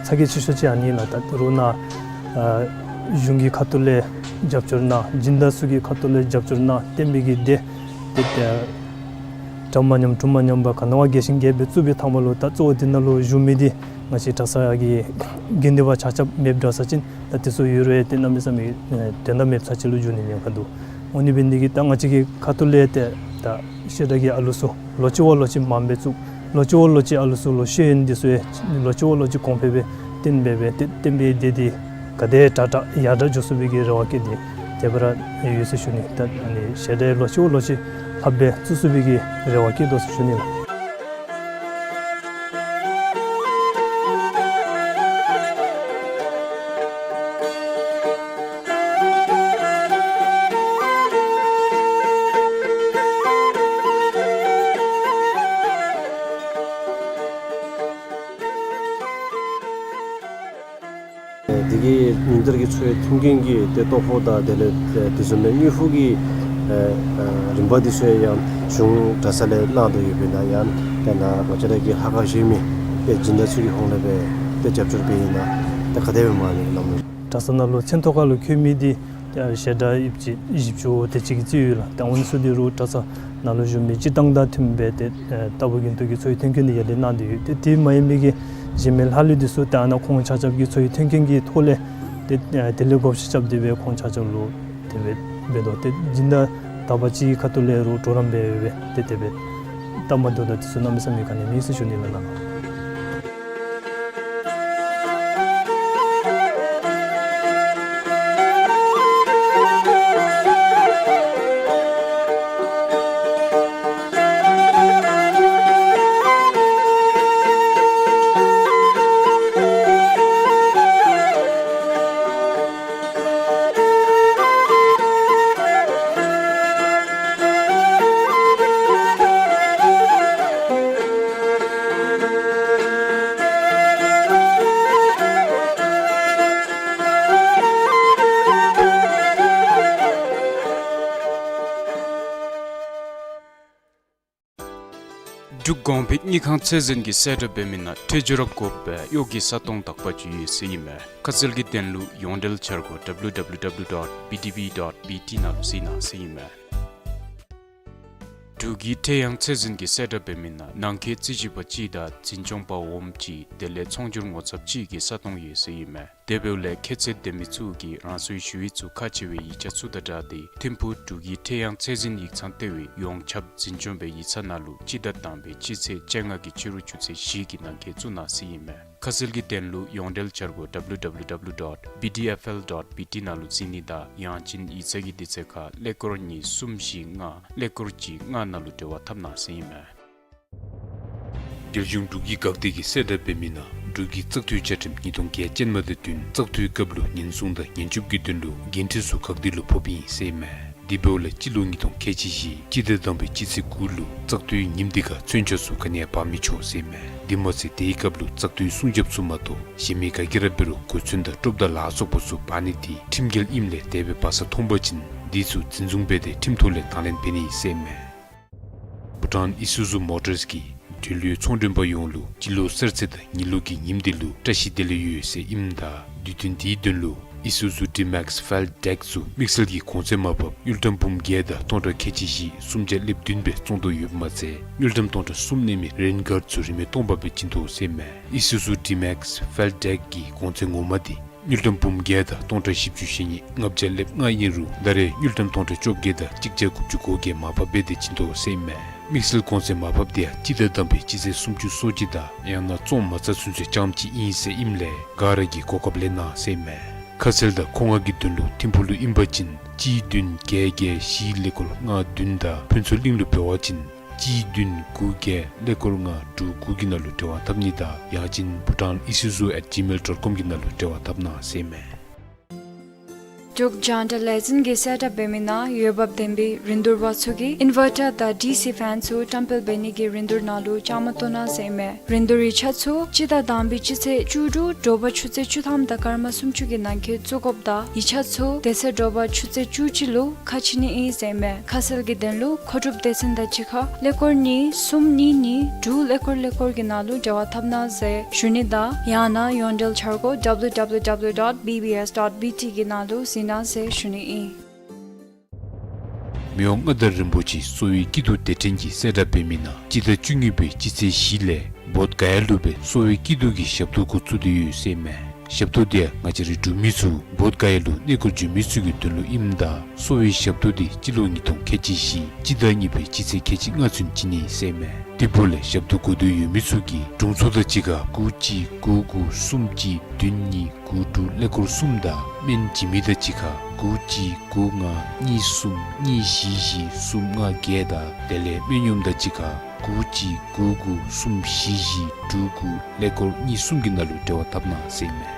ཚ་གྱང་ཆེ་ཤོས་ཅིག་ཨ་ནི་ལགས། ད་ད་རུང་ནཱ་ཨ་གཞུང་གི་ཁ་ཐུག་ལས་རྒྱབ་སྐྱོར་གནང་། སྦྱིན་བདག་ཚུ་གི་ཁ་ཐུག་ལས་རྒྱབ་སྐྱོར་གནང་། བསྟན་པའི་གི་སྡེ་དེ་ད་འགྲམ་མ་ཉམས་གྲུ་མ་ཉམས་པར་ག་ནི་བ་རྒྱས་ཤིང་རྒྱས་པའི་བཙུགས་པའི་ཐ་མ་ལུ་ད་གཙོ་བོ་དེ་ནང་ལུ་བཞུགས་མི་དེ་ང་བཅས་གྲྭ་ཚང་གི་དགེ་འདུན་པ་ཆ་ཁྱབ་མེདཔ་འདྲ་ས་ཅིན་ད་དེ་ཚུ་ཡོད་རུང་ཏེ་གནམ་མེད་ས་མེད་དོན་དག་མེདཔ་ས་ཅིག་ལུ་འགྱུར་ནི་ཉེན་ཁ་འདུག། འོ་ནི་འབད་ནི་དེ་གིས་ད་ང་བཅས་ཀྱི་ཁ་ཐུག་ལས་ཏེ་ད་བཤད་གྲྭ་གི་ཨ་ལུ་ཚུ་ལོ་གཅིག་བ་ལོ་གཅིག་མངམ་སྦེ་བཙུགས། ལོ་གཅིག་བ་ལོ་གཅིག་ཨ་ལུ་ཚུ་ལུ་ཤེས་ཡོན་འདི་ཚུ་ཡང་ལོ་གཅིག་བ་ལོ་གཅིག་གོང་འཕེལ་སྦེ་བསྟན་སྦེ་སྦེ་ཏེ་བསྟན་པའི་སྡེ་འདི་ག་དེ་དྲག་དྲག་ཡར་དྲག་འགྱོ་ཚུགས་པའི་གི་རེ་བ་བསྐྱེད་དེ་དེ་སྦེ་ར་ཡོད་ཟེར་ཞུ་ནི། ད་ཨ་ནི་བཤད་གྲྭ་ལོ་གཅིག་བ་ལོ་གཅིག་ལྷགཔ་སྦེ་བཙུགས་ཚུགས་པའི་གི་རེ་བ་བསྐྱེད་དོ་ཟེར་ཞུ་ནི་ལགས། ཨེ་ དེ་གི་ཉིན་ལྟར་གྱི་འཚོ་བའི་མཐུན་རྐྱེན་གྱི་ཏེ་ལྟོ་ཕོགས་དང་དེ་ལས་ཏེ་དེ་བཟུམ་མའི་དངུལ་ཕོགས་ཀྱི་ཨེ་ཨེ་རིམ་པ་འདི་ཚུ་ཡང་གཞུང་གྲྭ་ཚང་ལས་གནང་དོ་ཡོདཔ་ཨིན་ན་ཡང་ཏེ་ནཱ་ང་བཅས་ར་གི་ལྷ་ཁང་གཞན་མི་ཏེ་སྦྱིན་བདག་ཚུ་གི་ཧོངས་ལས་སྦེ་ཏེ་རྒྱབ་སྐྱོར་འབད་ཨིན་ན་ཏེ་ག་དེ་སྦེ་མ་ནི་ལམ་ལུགས། གྲྭ་ཚང་ནང་ལུ་མཚན་ཐོ་ཁ་ལུ་འཁོད་མི་འདི་ཏེ་ཞལ་གྲངས་ཡོདཔ་ཅིག་བཞི་བཅུ་དེ་ཅིག་གི་རྩིས་ཡོད་ལགས། ཏེ་ཨ་ནི་ཚུ་འདི་རུང་གྲྭ་ཚང་ནང་ལུ་བཞུགས་མི་སྤྱིར་བཏང་དང་མཐུནམ་སྦེ་ཏེ་ཨེ་ལྟ་བུ་དགེ་འདུན་གྱི་འཚོ་བའི་མཐུན་རྐྱེན་འདི་ཡར་ལས་གནང་སྟེ་ཡོད། ཏེ་དེ་མ་ཡིན་མི་གི་གཞན་མི་ལྷག་ལུས་འདི་ཚུ་ཏེ་ཨ་ནཱ་ཁོང་ཆ་ཁྱབ་ཀྱི་འཚོ་བའི་མཐུན་རྐྱེན་གྱི་ཐོག་ལས་ཏེ་ཨེ་དེ་ལས་བགོ་བཤའ་རྐྱབ་སྟེ་སྦེ་ཁོང་ཆ་ཁྱབ་ལུ་དེ་སྦེ་འབད་དོ། ཏེ་སྦྱིན་བདག་དག་པ་ཅིག་གི་ཁ་ཐུག་ལས་རུང་གྲོགས་རམ་འབད་སྦེ་ཏེ་དེ་སྦེ་སྟབས་མ་བདེཝ་དང་དེ་ཚུ་གནམ་མེད་ས་མེད་ག་ནི་མེད་ཟེར་ཞུ་ནི་ལགས། འབྲུག་གོང་འཕེལ་དངུལ་ཁང་ཚད་འཛིན་གྱིས་གསལ་བསྒྲགས་འབད་མི་ནང་ཁྲལ་བསྒྱུར་ར་དགོ་པའི་གཡོག་གི་ས་སྟོང་དག་པ་ཅིག་ཡོད་ཟེར་ཨིན་མས། ཁ་གསལ་གྱི་དོན་ལུ་ཡོངས་འབྲེལ་འཆར་སྒོ་W W W dot B D B dot B T ནང་ལུ་གཟིགས་གནང་ཟེར་ཨིན་མས། འབྲུག་གི་ཁྲལ་དབྱང་ཚད་འཛིན་གྱིས་གསལ་བསྒྲགས་འབད་མི་ནང་ནང་འཁོད་རྩིས་ཞིབ་པ་གཅིག་དང་འཛིན་སྐྱོང་པ་འོགམ་གཅིག་དེ་ལས་ཚོང་སྒྱུར་ངོ་ཚབ་གཅིག་གི་ས་སྟོང་ཡོད་ཟེར་ཨིན་མས། དེ་འབདཝ་ལས་ཁྱད་ཚད་ལྡན་མི་ཚུ་གིས་རང་སོའི་ཞུ་ཡིག་ཚུ་ཁག་ཆེ་བའི་ཡིག་ཆ་ཚུ་དང་སྦྲགས་ཏེ་ཐིམ་ཕུག་འབྲུག་གི་ཁྲལ་དབྱང་ཚད་འཛིན་ཡིག་ཚང་ལྟེ་བའི་ཡོངས་ཁྱབ་འཛིན་སྐྱོང་པའི་ཡིག་ཚང་ནང་ལུ་སྤྱི་ཟླ་དང་པའི་སྤྱི་ཚེས་བཅོ་ལྔ་གི་ཕྱི་རུ་ཆུ་ཚོད་བཞི་གི་ནང་འཁོད་བཙུགས་གནང་ཟེར་ཨིན་མས། ཁ་གསལ་གྱི་དོན་ལུ་ཡོངས་འབྲེལ་འཆར་སྒོ་W W W dot B D F L dot B T ནང་ལུ་གཟིགས་ནི་དང་ཡང་ཅིན་ཡིག་ཚང་གི་དུས་ཚོད་ཁར་ཀླད་ཀོར་གཉིས་གསུམ་བཞི་ལྔ་ཀླད་ཀོར་གཅིག་ལྔ་ནང་ལུ་འབྲེལ་བ་འཐབ་གནང་ཟེར་ཨིན་མས། རྒྱལ་གཞུང་འབྲུག་གི་འགག་སྡེ་གིས་གསལ་བསྒྲགས་འབད་མི་ནང་འབྲུག་གི་བཙག་འཐུའི་བཅའ་ཁྲིམས་ཉིས་སྟོང་བརྒྱད་ཅན་མ་དང་བསྟུན་བཙག་འཐུའི་སྐབས་ལུ་ཉེན་སྲུང་དང་ཉེན་སྐྱོབ་ཀྱི་དོན་ལུ་འགན་འཁྲི་ཚུ་འགག་སྡེ་ལུ་ཕོགཔ་ཨིན་ཟེར་ཨིན་མས། དེ་འབདཝ་ལས་སྤྱི་ལོ་ཉིས་སྟོང་ཁལ་གཅིག་བཞི་སྤྱི་ཟླ་དང་པའི་སྤྱི་ཚེས་དགུ་ལུ་བཙག་འཐུའི་ཉིནམ་དེ་ཁར་ཚོན་ཆ་ཚུ་ག་ནི་ཡང་འབག་མི་ཆོག་ཟེར་ཨིན་མས། དེ་མ་ཚད་དེའི་སྐབས་ལུ་བཙག་འཐུའི་སྲུང་སྐྱོབ་ཚུ་མ་གཏོགས་གཞན་མི་ག་གིས་ར་འབད་རུང་གོ་མཚོན་དང་སྤྲོཔ་དང་ལ་སོགས་པ་ཚུ་འབག་ནི་དེ་ཁྲིམས་འགལ་ཨིནམ་ལས་དེ་སྦེ་འབག་ས་མཐོང་པ་ཅིན་དེ་ཚུ་འཛིན་བཟུང་འབད་དེ་ཁྲིམས་ཐོག་ལས་དང་ལེན་འབད་ནི་ཟེར་ཨིན་མས། བྷུ་ཊཱན་ཨི་སུ་ཛུ་མོ་ཊརསི་གིས་འབྲེལ་ཡོད་ཚོང་མགྲོན་པ་ཡོངས་ལུ་སྤྱི་ལོ་གསར་ཚེས་དང་ཉི་ལོ་གི་ཉིནམ་དེ་ལུ་བཀྲ་ཤིས་བདེ་ལེགས་ཡོད་ཟེར་ཨིནམ་ད་དུས་སྟོན་དེའི་དོན་ལུ་ཨི་སུ་ཛུ་ཌི་མེགསི་ཕེལ་ཌེཀ་ཚུ་དམིགས་བསལ་གྱི་གོང་ཚད་མར་ཕབ་དངུལ་ཀྲམ་འབུམ་བརྒྱད་དང་སྟོང་ཕྲག་ཁལ་གཅིག་བཞི་སུམ་བརྒྱ་ལེབ་བདུན་སྦེ་བཙོང་དོ་ཡོདཔ་མ་ཚད་དངུལ་ཀྲམ་སྟོང་ཕྲག་གསུམ་གནས་མི་རེན་གཱརཌ་ཚུ་རིན་མེད་སྟོང་པ་སྦེ་བྱིན་དོ་ཟེར་ཨིན་མས། ཨི་སུ་ཛུ་ཌི་མེགསི་ཕེལ་ཌེཀ་གི་གོང་ཚད་ངོ་མ་དེ་དངུལ་ཀྲམ་འབུམ་བརྒྱད་དང་སྟོང་ཕྲག་བཞི་བཅུ་ཞེ་གཉིས་ལྔ་བརྒྱ་ལེབ་ལྔ་ཨིན་རུང་ད་རེས་དངུལ་ཀྲམ་སྟོང་ཕྲག་བཅོ་བརྒྱད་དང་གཅིག་བརྒྱ་དགུ་བཅུ་གོ་བརྒྱད་མར་ཕབ་འབད་དེ་བྱིན་དོ་ཟེར་ཨིན་མས། དམིགས་བསལ་གོང་ཚད་མར་ཕབ་དེ་ཡང་སྤྱི་ཟླ་དང་པའི་སྤྱི་ཚེས་སུམ་ཅུ་སོ་གཅིག་དང་ཡང་ན་བཙོང་མ་ཚར་ཚུན་ཚོད་རྐྱངམ་ཅིག་ཨིན་ཟེར་ཨིནམ་ལས་ག་ར་གིས་གོ་སྐབས་ལེན་གནང་ཟེར་ཨིན་མས། ཁ་གསལ་དང་མཁོ་མངགས་ཀྱི་དོན་ལུ་ཐིམ་ཕུག་ལུ་ཨིན་པ་ཅིན་གཅིག་བདུན་བརྒྱད་བརྒྱད་བཞི་ཀླད་ཀོར་ལྔ་བདུན་དང་ཕུན་ཚོགས་གླིང་ལུ་འབད་བ་ཅིན་གཅིག་བདུན་དགུ་བརྒྱད་ཀླད་ཀོར་ལྔ་དྲུག་དགུ་གི་ནང་ལུ་འབྲེལ་བ་འཐབ་ནི་དང་ཡང་ཅིན་bhutan isuzu at gmail dot com གི་ནང་ལུ་འབྲེལ་བ་འཐབ་གནང་ཟེར་ཨིན་མས། འབྲུག་རྒྱང་བསྒྲགས་ལས་འཛིན་གྱིས་གསལ་བསྒྲགས་འབད་མི་ནང་འོས་འབབ་ལྡན་པའི་རིན་བསྡུར་པ་ཚུ་གིས་ཨིན་ཝར་ཊར་དང་ཌི་སི་ཕེན་ཚུ་བཀྲམ་སྤེལ་འབད་ནི་གི་རིན་བསྡུར་ནང་ལུ་བཅའ་མར་གཏོགས་གནང་ཟེར་ཨིན་མས། རིན་བསྡུར་ཡིག་ཆ་ཚུ་སྤྱི་ཟླ་དང་པའི་སྤྱི་ཚེས་བཅུ་དྲུག་དྲོ་པ་ཆུ་ཚོད་བཅུ་ཐམ་དང་སྐར་མ་སུམ་ཅུ་གི་ནང་འཁོད་བཙུགས་དགོཔ་དང་ཡིག་ཆ་ཚུ་དེ་ཚེ་དྲོ་པ་ཆུ་ཚོད་བཅུ་གཅིག་ལུ་ཁ་ཕྱེ་ནི་ཨིན་ཟེར་ཨིན་མས། ཁ་གསལ་གྱི་དོན་ལུ་མཁོ་སྒྲུབ་སྡེ་ཚན་དང་གཅིག་ཁར་ཀླད་ཀོར་གཉིས་གསུམ་གཉིས་གཉིས་དྲུག་ཀླད་ཀོར་ཀླད་ཀོར་གྱི་ནང་ལུ་འབྲེལ་བ་འཐབ་གནང་ཟེར་ཞུ་ནི་དང་ཡང་ན་ཡོངས་འབྲེལ་འཆར་སྒོ་W W W dot B B S dot B T གི་ནང་ལུ་གཟིགས་གནང་ཟེར་ཞུ་ནི་ཨིན། མི་དབང་མངའ་བདག་རིན་པོ་ཆེ་གསོ་བའི་སྐྱིད་སྡུག་སྡེ་ཕྲན་གྱིས་གསལ་བསྒྲགས་འབད་མི་ནང་སྤྱི་ཟླ་བཅུ་གཉིས་པའི་སྤྱི་ཚེས་བཞི་ལས་བོདྷ་ག་ཡ་ལུ་སྦེ་གསོ་བའི་སྐྱིད་སྡུག་གི་ཞབས་ཏོག་འགོ་བཙུགས་ཏེ་ཡོད་ཟེར་ཨིན་མས། ཞབས་ཏོག་དེ་ཡང་ང་བཅས་རའི་འབྲུག་མི་ཚུ་བོདྷ་ག་ཡ་ལུ་གནས་སྐོར་འབྱོན་མི་ཚུ་གི་དོན་ལུ་ཨིནམ་ད་གསོ་བའི་ཞབས་ཏོག་དེ་སྤྱི་ལོ་ཉིས་སྟོང་ཁལ་གཅིག་བཞི་སྤྱི་ཟླ་གཉིས་པའི་སྤྱི་ཚེས་ཁལ་གཅིག་ལྔ་ཚུན་བྱིན་ནི་ཟེར་ཨིན་མས། དེ་འབདཝ་ལས་ཞབས་ཏོག་དགོ་འདོད་ཡོད་མི་ཚུ་གིས་དྲུང་འཚོ་དང་གཅིག་ཁར་དགུ་གཅིག་དགུ་དགུ་གསུམ་གཅིག་བདུན་གཉིས་དགུ་དྲུག་ཀླད་ཀོར་གསུམ་དང་སྨན་བྱིན་མི་དང་གཅིག་ཁར་དགུ་གཅིག་དགུ་ལྔ་གཉིས་གསུམ་གཉིས་བཞི་བཞི་གསུམ་ལྔ་བརྒྱད་དང་དེ་ལས་སྨན་གཡོགམ་དང་གཅིག་ཁར་དགུ་གཅིག་དགུ་དགུ་གསུམ་བཞི་བཞི་དྲུག་དགུ་ཀླད་ཀོར་གཉིས་གསུམ་གྱི་ནང་ལུ་འབྲེལ་བ་འཐབ་གནང་ཟེར་ཨིན་མས།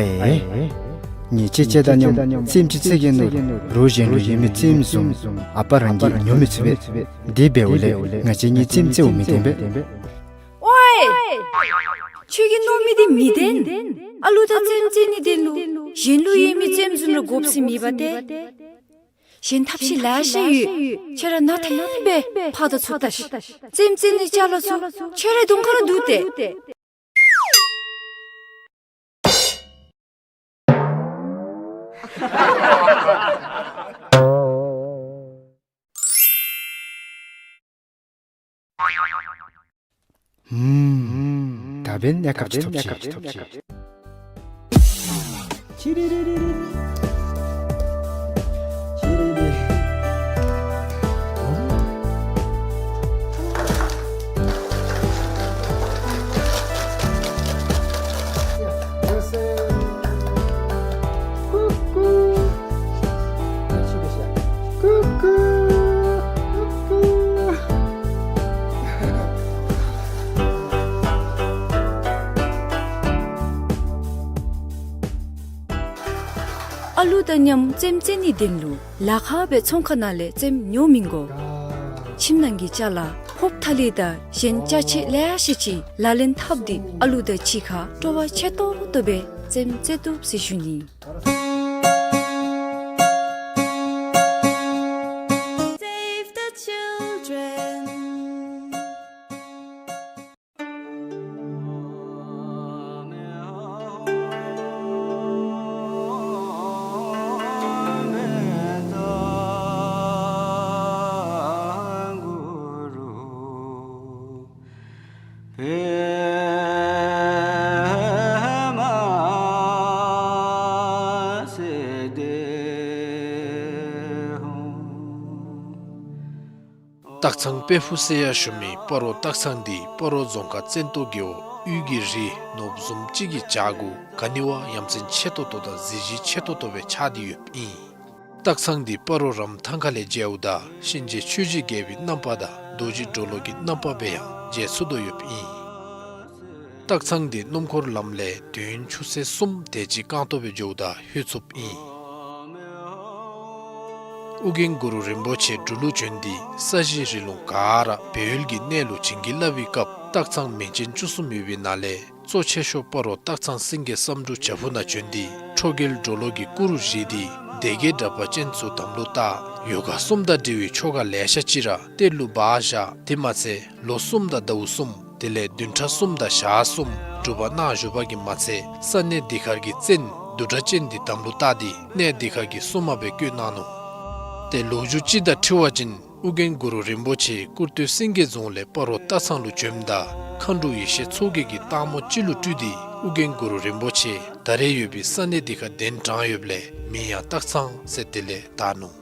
ཨེ། ངེ་ཁྱེད་ཅིག་དང་མཉམ་རྩེདམོ་ཅིག་རྩེ་གེ་མནོ། རོགས་གཞན་ལུ་ཡོད་མི་རྩེདམོ་བཟུམ་ཨ་པ་རང་གིས་ཉོ་མི་ཚུགས་པས། དེ་འབདཝ་ལས་ང་བཅས་གཉིས་རྩེདམོ་རྩེཝ་མི་བཏུབ་པས། ཝའེ། ཁྱོད་ཀྱིས་མནོ་མི་དེ་མི་བདེན། ཨ་ལུ་དང་རྩེདམོ་རྩེ་ནི་དོན་ལུ་གཞན་ལུ་ཡོད་མི་རྩེདམོ་བཟུམ་ར་དགོཔ་ཟེར་མེད་པ་ཏེ། གཞན་ཐབས་ཤེས་ལེ་ཤ་ཡོད། ཁྱོད་ར་ནཱ་ཐོན་སྦེ་ཕར་དང་ཚུར་ལྟ་ཤིག། རྩེདམོ་རྩེ་ནི་ཅ་ལ་ཚུ་ཁྱོད་རའི་གདོང་ཁར་འདུག་སྟེ། ཧུམ། ད་འབདན་གནས་སྐབས་ཅིག་ཐོབ་ཅི། ཨ་ལུ་དང་མཉམ་རྩེདམོ་རྩེ་ནི་དོན་ལུ་ལཱ་ཁག་སྦེ་ཚོང་ཁང་ནང་ལས་རྩེདམོ་ཉོ་མི་དགོ། ཁྱིམ་ནང་གི་ཅ་ལ་ཕོརཔ་ཐ་ལི་དང་གཞན་ཅ་ཆས་ལེ་ཤ་ཅིག་ལག་ལེན་འཐབ་སྟེ་ཨ་ལུ་དང་གཅིག་ཁར་སྤྲོ་བ་ཆེ་ཏོག་ཏོ་སྦེ་རྩེདམོ་རྩེ་བཏུབ་ཟེར་ཞུ་ནི། Save the children. སྟག་ཚང་དཔལ་ཕུག་ཟེར་ཡང་ཞུ་མི་སྤ་རོ་སྟག་ཚང་འདི་སྤ་རོ་རྫོང་ཁག་བཙན་ཏོ་རྒེད་འོག་དབུས་ཀྱི་རི་ནོར་བུ་བཟུམ་ཅིག་གི་བྱག་གུ་ག་ནི་བ་ཡ་མཚན་ཆེ་ཏོག་ཏོ་དང་གཟི་བརྗིད་ཆེ་ཏོག་ཏོ་སྦེ་ཆགས་ཏེ་ཡོདཔ་ཨིན། སྟག་ཚང་འདི་སྤ་རོ་རམ་ཐང་ཁ་ལས་མཇལཝ་ད་གཤིན་རྗེ་ཆོས་ཀྱི་རྒྱལ་པོའི་རྣམ་པ་དང་རྡོ་རྗེ་གྲོ་ལོད་ཀྱི་རྣམ་པ་སྦེ་ཡང་མཇལ་ཚུགས་དོ་ཡོདཔ་ཨིན། སྟག་ཚང་འདི་སྣུམ་འཁོར་ལམ་ལས་དུས་ཡུན་ཆུ་ཚོད་གསུམ་དེ་ཅིག་རྐང་སྟོང་སྦེ་འགྱོཝ་ད་ལྷོད་ཚུགསཔ་ཨིན། ཨོ་རྒྱན་གུ་རུ་རིན་པོ་ཆེ་འབྲུག་ལུ་བྱོན་ཏེ་ས་གཞི་རི་ལུང་ག་ར་སྦས་ཡུལ་གྱི་གནས་ལུ་བྱིན་གྱིས་བརླབས་པའི་སྐབས་སྟག་ཚང་མིང་ཅན་བཅུ་གསུམ་ཡོད་པའི་ནང་ལས་གཙོ་ཆེ་ཤོས་སྤ་རོ་སྟག་ཚང་སེང་གེ་བསམ་འགྲུབ་བྱག་ཕུག་ནང་བྱོན་ཏེ་ཁྲོ་རྒྱལ་གྲོ་ལོད་ཀྱི་སྐུ་རུ་བཞེངས་ཏེ་སྡེ་བརྒྱད་དྲེགས་པ་ཅན་ཚུ་དམ་ལུ་བཏགས། ཡོ་ག་གསུམ་དང་འབྲེལ་བའི་ཆོ་ག་ལེ་ཤ་ཅིག་ར་གཏེར་ལུ་སྦ་བཞག། དེ་མ་ཚད་ལོ་གསུམ་དང་ཟླཝ་གསུམ་དེ་ལས་བདུན་ཕྲག་གསུམ་དང་ཞག་གསུམ་སྒྲུབ་པ་གནང་བཞུགས་པ་གིས་མ་ཚད་ས་གནས་འདི་ཁར་གྱི་བཙན་བདུད་སྒྲ་གཅན་འདི་དམ་ལུ་བཏགས་ཏེ་གནས་འདི་ཁར་གྱི་སྲུང་མ་སྦེ་བསྐོས་གནང་ནུག། ཏེ་ལོ་རྒྱུས་ཅིག་དང་འཁྲིལ་བ་ཅིན་ཨོ་རྒྱན་གུ་རུ་རིན་པོ་ཆེ་ཀུར་སྟོད་སེང་གེ་རྫོང་ལས་སྤ་རོ་སྟག་ཚང་ལུ་བྱོནམ་ད་མཁའ་འགྲོ་ཡེ་ཤེས་མཚོ་རྒྱལ་གྱིས་སྟག་མོ་ཅིག་ལུ་སྤྲུལ་ཏེ་ཨོ་རྒྱན་གུ་རུ་རིན་པོ་ཆེ་ད་རེས་ཡོད་པའི་ས་གནས་འདི་ཁར་གདན་དྲངས་ཡོདཔ་ལས་མིང་ཡང་སྟག་ཚང་ཟེར་དེ་ལས་བཏགས་ནུག།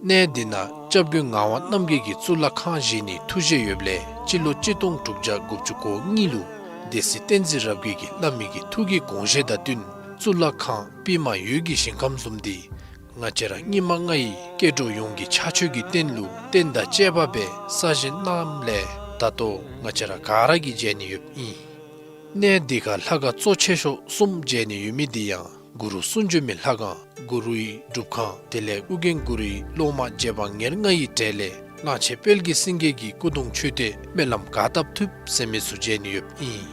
གནས་འདི་ནང་སྐྱབས་མགོན་ངག་དབང་རྣམ་རྒྱལ་གྱིས་གཙུག་ལག་ཁང་བཞེངས་ནིའི་ཐུགས་བཞེད་ཡོདཔ་ལས་སྤྱི་ལོ་གཅིག་སྟོང་དྲུག་བརྒྱ་དགུ་བཅུ་གོ་གཉིས་ལུ་སྡེ་སྲིད་བསྟན་འཛིན་རབ་རྒྱས་ཀྱིས་བླ་མའི་གི་ཐུགས་ཀྱི་དགོངས་བཞེད་དང་བསྟུན་གཙུག་ལག་ཁང་པདྨ་འོད་ཀྱི་ཞིང་ཁམས་བཟུམ་འདི་ང་བཅས་ར་སྙིགས་མ་ལྔ་ཡི་སྐྱེ་འགྲོ་ཡོངས་ཀྱི་ཕྱག་མཆོད་ཀྱི་རྟེན་ལུ་རྟེན་དང་བཅས་པ་སྦེ་གསར་བཞེངས་གནངམ་ལས་ད་ལྟོ་ང་བཅས་ར་ག་ར་གིས་མཇལ་ནི་ཡོདཔ་ཨིན། གནས་འདི་ཁར་ལྷ་ཁང་གཙོ་ཆེ་ཤོས་གསུམ་མཇལ་ནི་ཡོད་མི་འདི་ཡང་གུ་རུ་གསུང་བྱོན་མའི་ལྷ་ཁང་གུ་རུའི་སྒྲུབ་ཁང་དེ་ལས་ཨོ་རྒྱན་གུ་རུའི་སློབ་མ་རྗེ་འབངས་ཉེར་ལྔ་ཡི་གྲས་ལས་གླང་ཆེན་དཔལ་གྱི་སེང་གེ་གི་སྐུ་གདུང་མཆོད་རྟེན་སྨོན་ལམ་ག་བཏབ་ཐུབ་ཟེར་མི་ཚུ་མཇལ་ནི་ཡོདཔ་ཨིན།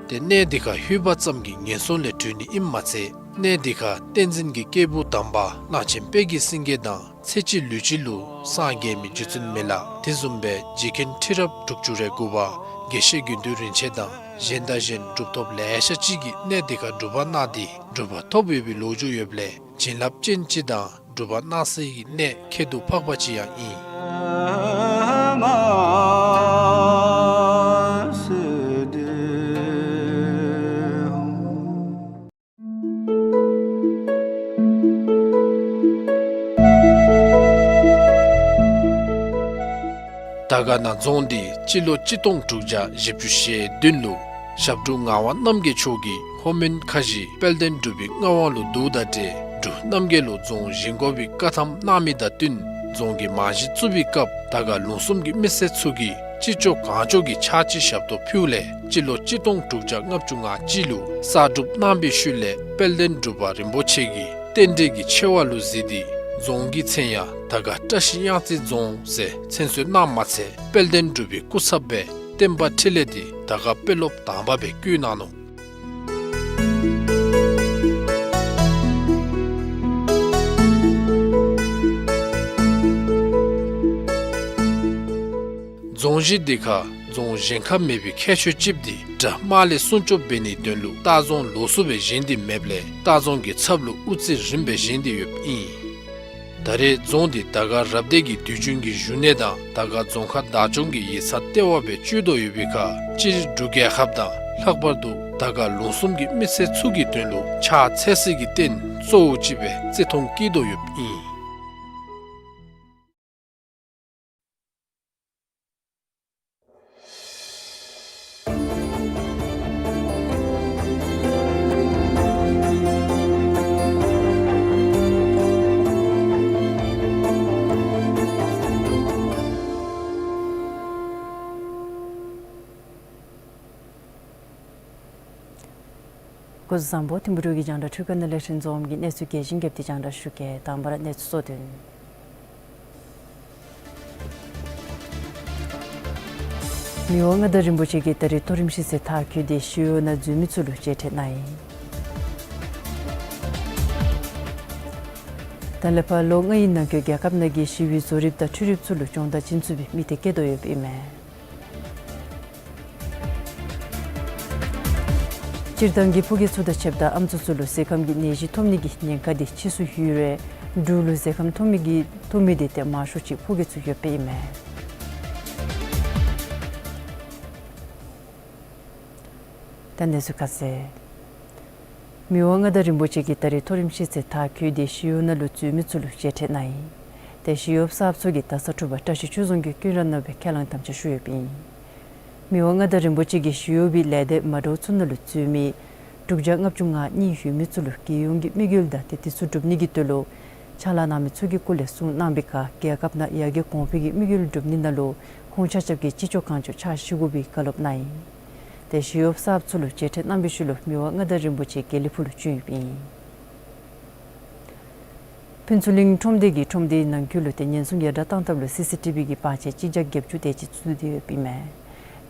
ཏེ་གནས་འདི་ཁར་ལྷོད་པ་ཙམ་གྱིས་ངན་སོང་ལས་གྲོལ་ནི་ཨིནམ་མ་ཚད་གནས་འདི་ཁར་བསྟན་འཛིན་གྱི་སྐྱེས་བུ་དམ་པ་གླང་ཆེན་དཔལ་གྱི་སེང་གེ་དང་ཚེ་གཅིག་ལུས་གཅིག་ལུ་སངས་རྒྱས་མི་རྗེ་བཙུན་མི་ལ་དེ་བཟུམ་སྦེ་རྗེ་མཁན་ཁྲི་རབས་དྲུག་ཅུ་རེ་དགུ་པ་དགེ་བཤེས་དགེ་འདུན་རིན་ཆེན་དང་གཞན་དང་གཞན་གྲུབ་ཐོབ་ལེ་ཤ་ཅིག་གིས་གནས་འདི་ཁར་སྒྲུབ་པ་གནང་སྟེ་གྲུབ་པ་ཐོབ་ཡོད་པའི་ལོ་རྒྱུས་ཡོདཔ་ལས་བྱིན་རླབས་ཅན་ཅིག་དང་སྒྲུབ་པ་གནང་སའི་གནས་ཁྱད་དུ་འཕགས་པ་ཅིག་ཡང་ཨིན། དར་དཀར་ན་རྫོང་འདི་སྤྱི་ལོ་གཅིག་སྟོང་དྲུག་བརྒྱ་བཞི་བཅུ་ཞེ་བདུན་ལུ་ཞབས་དྲུང་ངག་དབང་རྣམ་རྒྱལ་མཆོག་གིས་ལྷོ་མོན་ཁ་བཞི་དཔལ་ལྡན་འབྲུག་པའི་མངའ་དབང་ལུ་བསྡུཝ་དང་འབྲེལ་འབྲུག་རྣམ་རྒྱལ་ལུ་རྫོང་བཞེངས་དགོ་པའི་བཀའ་ཐམ་གནང་མི་དང་བསྟུན་རྫོང་གི་རྨང་གཞི་བཙུགས་པའི་སྐབས་དར་དཀར་ལུང་གསུམ་གྱི་མི་སེར་ཚུ་གིས་ སྤྱི་ཚོགས་གང་ལྕོགས་ཀྱི་ཕྱག་ཕྱི་ཞབས་ཏོག་ཕུལཝ་ལས་སྤྱི་ལོ་གཅིག་སྟོང་དྲུག་བརྒྱ་ལྔ་བཅུ་ང་གཅིག་ལུ་གསར་སྒྲུབ་གནང་བའི་ཤུལ་ལས་དཔལ་ལྡན་འབྲུག་པ་རིན་པོ་ཆེ་གིས་རྟེན་འབྲེལ་གྱི་ཆེ་བ་ལུ་གཟིགས་ཏེ་རྫོང་གི་མཚན་ཡང་དར་དཀར་བཀྲ་ཤིས་གཡང་རྩེ་རྫོང་ཟེར་མཚན་གསོལ་གནངམ་མ་ཚད་དཔལ་ལྡན་འབྲུག་པའི་སྐུ་ཚབ་སྦེ་བསྟན་པ་འཕྲིན་ལས་འདི་དར་དཀར་དཔོན་སློབ་དང་པ་སྦེ་བསྐོ་གནང་ནུག། རྫོང་གཞི་འདི་ཁར་རྫོང་གཞན་ཁར་མེད་པའི་ཁྱད་ཆོས་ཅིག་འདི་དགྲ་དམག་ལས་སྲུང་སྐྱོབ་འབད་ནིའི་དོན་ལུ་ལྟ་རྫོང་ལོགས་སུ་སྦེ་བཞེངས་ཏེ་མེདཔ་ལས་ལྟ་རྫོང་གི་ཚབ་ལུ་དབུ་རྩེ་རིངམ་སྦེ་བཞེངས་ཏེ་ཡོདཔ་ཨིན། ད་རེས་རྫོང་འདི་དར་དཀར་རབ་སྡེ་གི་དུས་རྒྱུན་གྱི་བཞུགས་གནས་དང་དར་དཀར་རྫོང་ཁག་བདག་སྐྱོང་གི་ཡིག་ཚང་ལྟེ་བ་སྦེ་སྤྱོད་དོ་ཡོད་པའི་ཁར་སྤྱིར་འབྲུག་རྒྱལ་ཁབ་དང་ལྷག་པར་དུ་དར་དཀར་ལུང་གསུམ་གྱི་མི་སེར་ཚུ་གི་དོན་ལུ་ཕྱག་འཚལ་སའི་རྟེན་གཙོ་བོ་ཅིག་སྦེ་བརྩི་མཐོང་བསྐྱེད་དོ་ཡོདཔ་ཨིན། སྐུ་གཟུགས་བཟང་པོ། ཐིམ་ཕུ་འབྲུག་གི་རྒྱང་བསྒྲགས་ཁྲུས་ཁང་ནང་ལས་ལྷན་རྒྱས་ཀྱིས་གནས་ཚུལ་རྒྱས་ཤིང་རྒྱས་པ་དེ་རྒྱང་བསྒྲགས་ཞུ་གེ། དང་པ་ར་གནས་ཚུལ་གཙོ་དོན། མི་དབང་མངའ་བདག་རིན་པོ་ཆེ་གིས་ད་རིས་མཐོ་རིམ་ཤེས་ཚད་མཐར་འཁྱོལ་ཏེ་ཞི་གཡོག་ནང་འཛུལ་མི་ཚུ་ལུ་མཇལ་ཕྲད་གནང་ཡི། ད་ལས་ཕར་ལོ་ལྔའི་ནང་འཁོད་རྒྱལ་ཁབ་ནང་གི་ཞི་བའི་བཟོ་རིགཔ་དང་འཕྲུལ་རིགཔ་ཚུ་ལུ་སྦྱོང་བརྡར་བྱིན་ཚུགས་པའི་དམིགས་གཏད་བསྐྱེད་དོ་ཡོདཔ་ཨིན་མས། སྤྱིར་བཏང་གི་ཕོ་སྐྱེས་ཚུ་དང་ཕྱདཔ་ད་ཨམ་སྲུ་ཚུ་ལུ་ཟས་ཁམ་གྱི་ནད་གཞི་ཐོབ་ནི་གི་ཉེན་ཁ་དེ་ཕྱིས་སུ་ཡོད་རུང་འབྲུག་ལུ་ཟས་ཁམ་ཐོབ་མི་གི་ཐོབ་མི་དེ་ཏེ་མང་ཤོས་ཅིག་ཕོ་སྐྱེས་ཚུ་ཡོདཔ་ཨིན་མས། ད་གནས་ཚུལ་ཁ་གསལ། མི་དབང་མངའ་བདག་རིན་པོ་ཆེ་གིས་ད་རིས་མཐོ་རིམ་ཤེས་ཚད་མཐར་འཁྱོལ་ཏེ་ཞི་གཡོག་ནང་ལུ་འཛུལ་མི་ཚུ་ལུ་མཇལ་ཕྲད་གནང་ཡི། ཏེ་ཞི་གཡོགཔ་གསརཔ་ཚུ་གིས་ད་ས་ཐུབ་པ་བཀྲ་ཤིས་ཆོས་རྫོང་གི་ཀུན་ར་ནང་སྦེ་ཁས་བླངས་དམ་བཅའ་ཞུ་ཡོདཔ་ཨིན། མི་དབང་མངའ་བདག་རིན་པོ་ཆེ་གིས་ཞི་གཡོག་པའི་ལས་སྡེ་མ་འདྲཝ་ཚུ་ནང་ལུ་འཛུལ་མི་དྲུག་བརྒྱ་ལྔ་བཅུ་ང་གཉིས་ཡོད་མི་ཚུ་ལུ་རྒྱལ་ཡོངས་ཀྱི་དམིགས་ཡུལ་དང་ཏེ་དེ་ཚུ་སྒྲུབ་ནི་གི་དོན་ལུ་ཕྱག་ལཱ་གནང་མི་ཚུ་གིས་སྐུ་ལས་གསུངས་གནང་བའི་ཁར་རྒྱལ་ཁབ་ནང་ཡར་རྒྱས་གོང་འཕེལ་གྱི་དམིགས་ཡུལ་སྒྲུབ་ནི་ནང་ལུ་ཁོང་ཆ་ཁྱབ་ཀྱིས་ཅི་ལྕོགས་གང་ལྕོགས་ཕྱག་ཞུ་དགོ་པའི་བཀའ་སློབ་གནང་ཡི། ཏེ་ཞི་གཡོགཔ་གསརཔ་ཚུ་ལུ་མཇལ་ཕྲད་གནང་བའི་ཤུལ་ལུ་མི་དབང་མངའ་བདག་རིན་པོ་ཆེ་དགེ་ལེགས་ཕུག་ལུ་བྱོན་ཡོདཔ་ཨིན། ཕུན་ཚོགས་གླིང་ཁྲོམ་སྡེ་གིས་ཁྲོམ་སྡེའི་ནང་འཁོད་ལུ་ཏེ་ཉེན་སྲུང་ཡར་དྲག་གཏང་ཐབས་ལུ་སི་སི་ཊི་བི་གི་པར་ཆས་གཅིག་བརྒྱ་བརྒྱད་ཅུ་དེ་ཅིག་བཙུགས་ཏེ་ཡོདཔ་ཨིན་མས།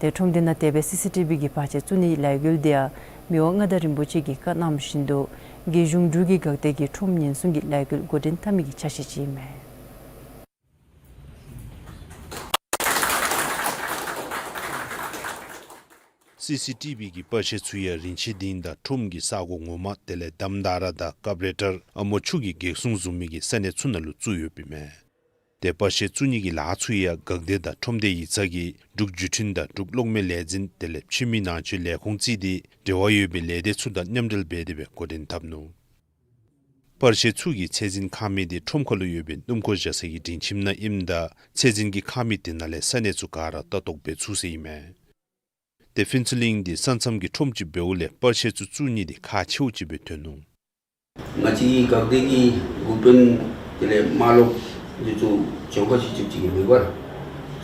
ཏེ་ཁྲོམ་སྡེ་ནང་དེ་སྦེ་སི་སི་ཊི་བི་གི་པར་ཆས་བཙུགས་ནིའི་ལས་འགུལ་དེ་ཡང་མི་དབང་མངའ་བདག་རིན་པོ་ཆེ་གིས་བཀའ་གནང་བཞིན་དུ་རྒྱལ་གཞུང་འབྲུག་གི་འགག་སྡེ་གིས་ཁྲོམ་ཉེན་སྲུང་གི་ལས་འགུལ་འགོ་འདྲེན་འཐབ་མི་གི་ཆ་ཤས་ཅིག་ཨིན་མས། སི་སི་ཊི་བི་གི་པར་ཆས་ཚུ་ཡང་རིན་ཆེན་སྡིངས་དང་ཁྲོམ་གྱི་ས་གོ་ངོ་མ་དེ་ལས་དམ་དྷ་ར་དང་ཀབ་རེ་ཊར་ཨ་མོ་ཆུ་གི་གེགས་སྲུང་བཟུམ་མའི་གི་ས་གནས་ཚུ་ནང་ལུ་བཙུགས་ཡོདཔ་ཨིན་མས། ཏེ་པར་ཆས་བཙུགས་ནི་གི་ལཱ་ཚུ་ཡང་འགག་སྡེ་དང་ཁྲོམ་སྡེ་ཡིག་ཚང་གིས་འབྲུག་བརྒྱུད་འཕྲིན་དང་འབྲུག་གློག་མེ་ལས་འཛིན་དེ་ལས་ཕྱི་མི་ནང་མཆོད་ལས་ཁུངས་བརྩིས་ཏེ་འབྲེལ་བ་ཡོད་པའི་ལས་སྡེ་ཚུ་དང་མཉམ་འབྲེལ་འབད་དེ་སྦེ་འགོ་འདྲེན་འཐབ་ནུག། པར་ཆས་ཚུ་གི་ཚད་འཛིན་ཁང་མིག་དེ་ཁྲོམ་ཁ་ལུ་ཡོད་པའི་སྣུམ་འཁོར་བཞག་ས་གི་སྒྲིང་ཁྱིམ་ནང་ཨིནམ་ད་ཚད་འཛིན་གྱི་ཁང་མིག་དེ་ནང་ལས་ས་གནས་ཚུ་ག་ར་ལྟ་རྟོག་འབད་ཚུགས་ཟེར་ཨིན་མས། ཏེ་ཕུན་ཚོགས་གླིང་འདི་ས་མཚམས་ཀྱི་ཁྲོམ་ཅིག་འབདཝ་ལས་པར་ཆས་ཚུ་བཙུགས་ནི་འདི་ཁག་ཆེཝ་ཅིག་སྦེ་ཐོན་ནུག། ང་བཅས་ཀྱི་འགག་སྡེ་གི་འགོ་དཔོན་དེ་ལས་མ་ལོག་འདི་ཚུ་གྱོང་ཁ་ཆེ་ཆེ་ཅིག་མེད་པར་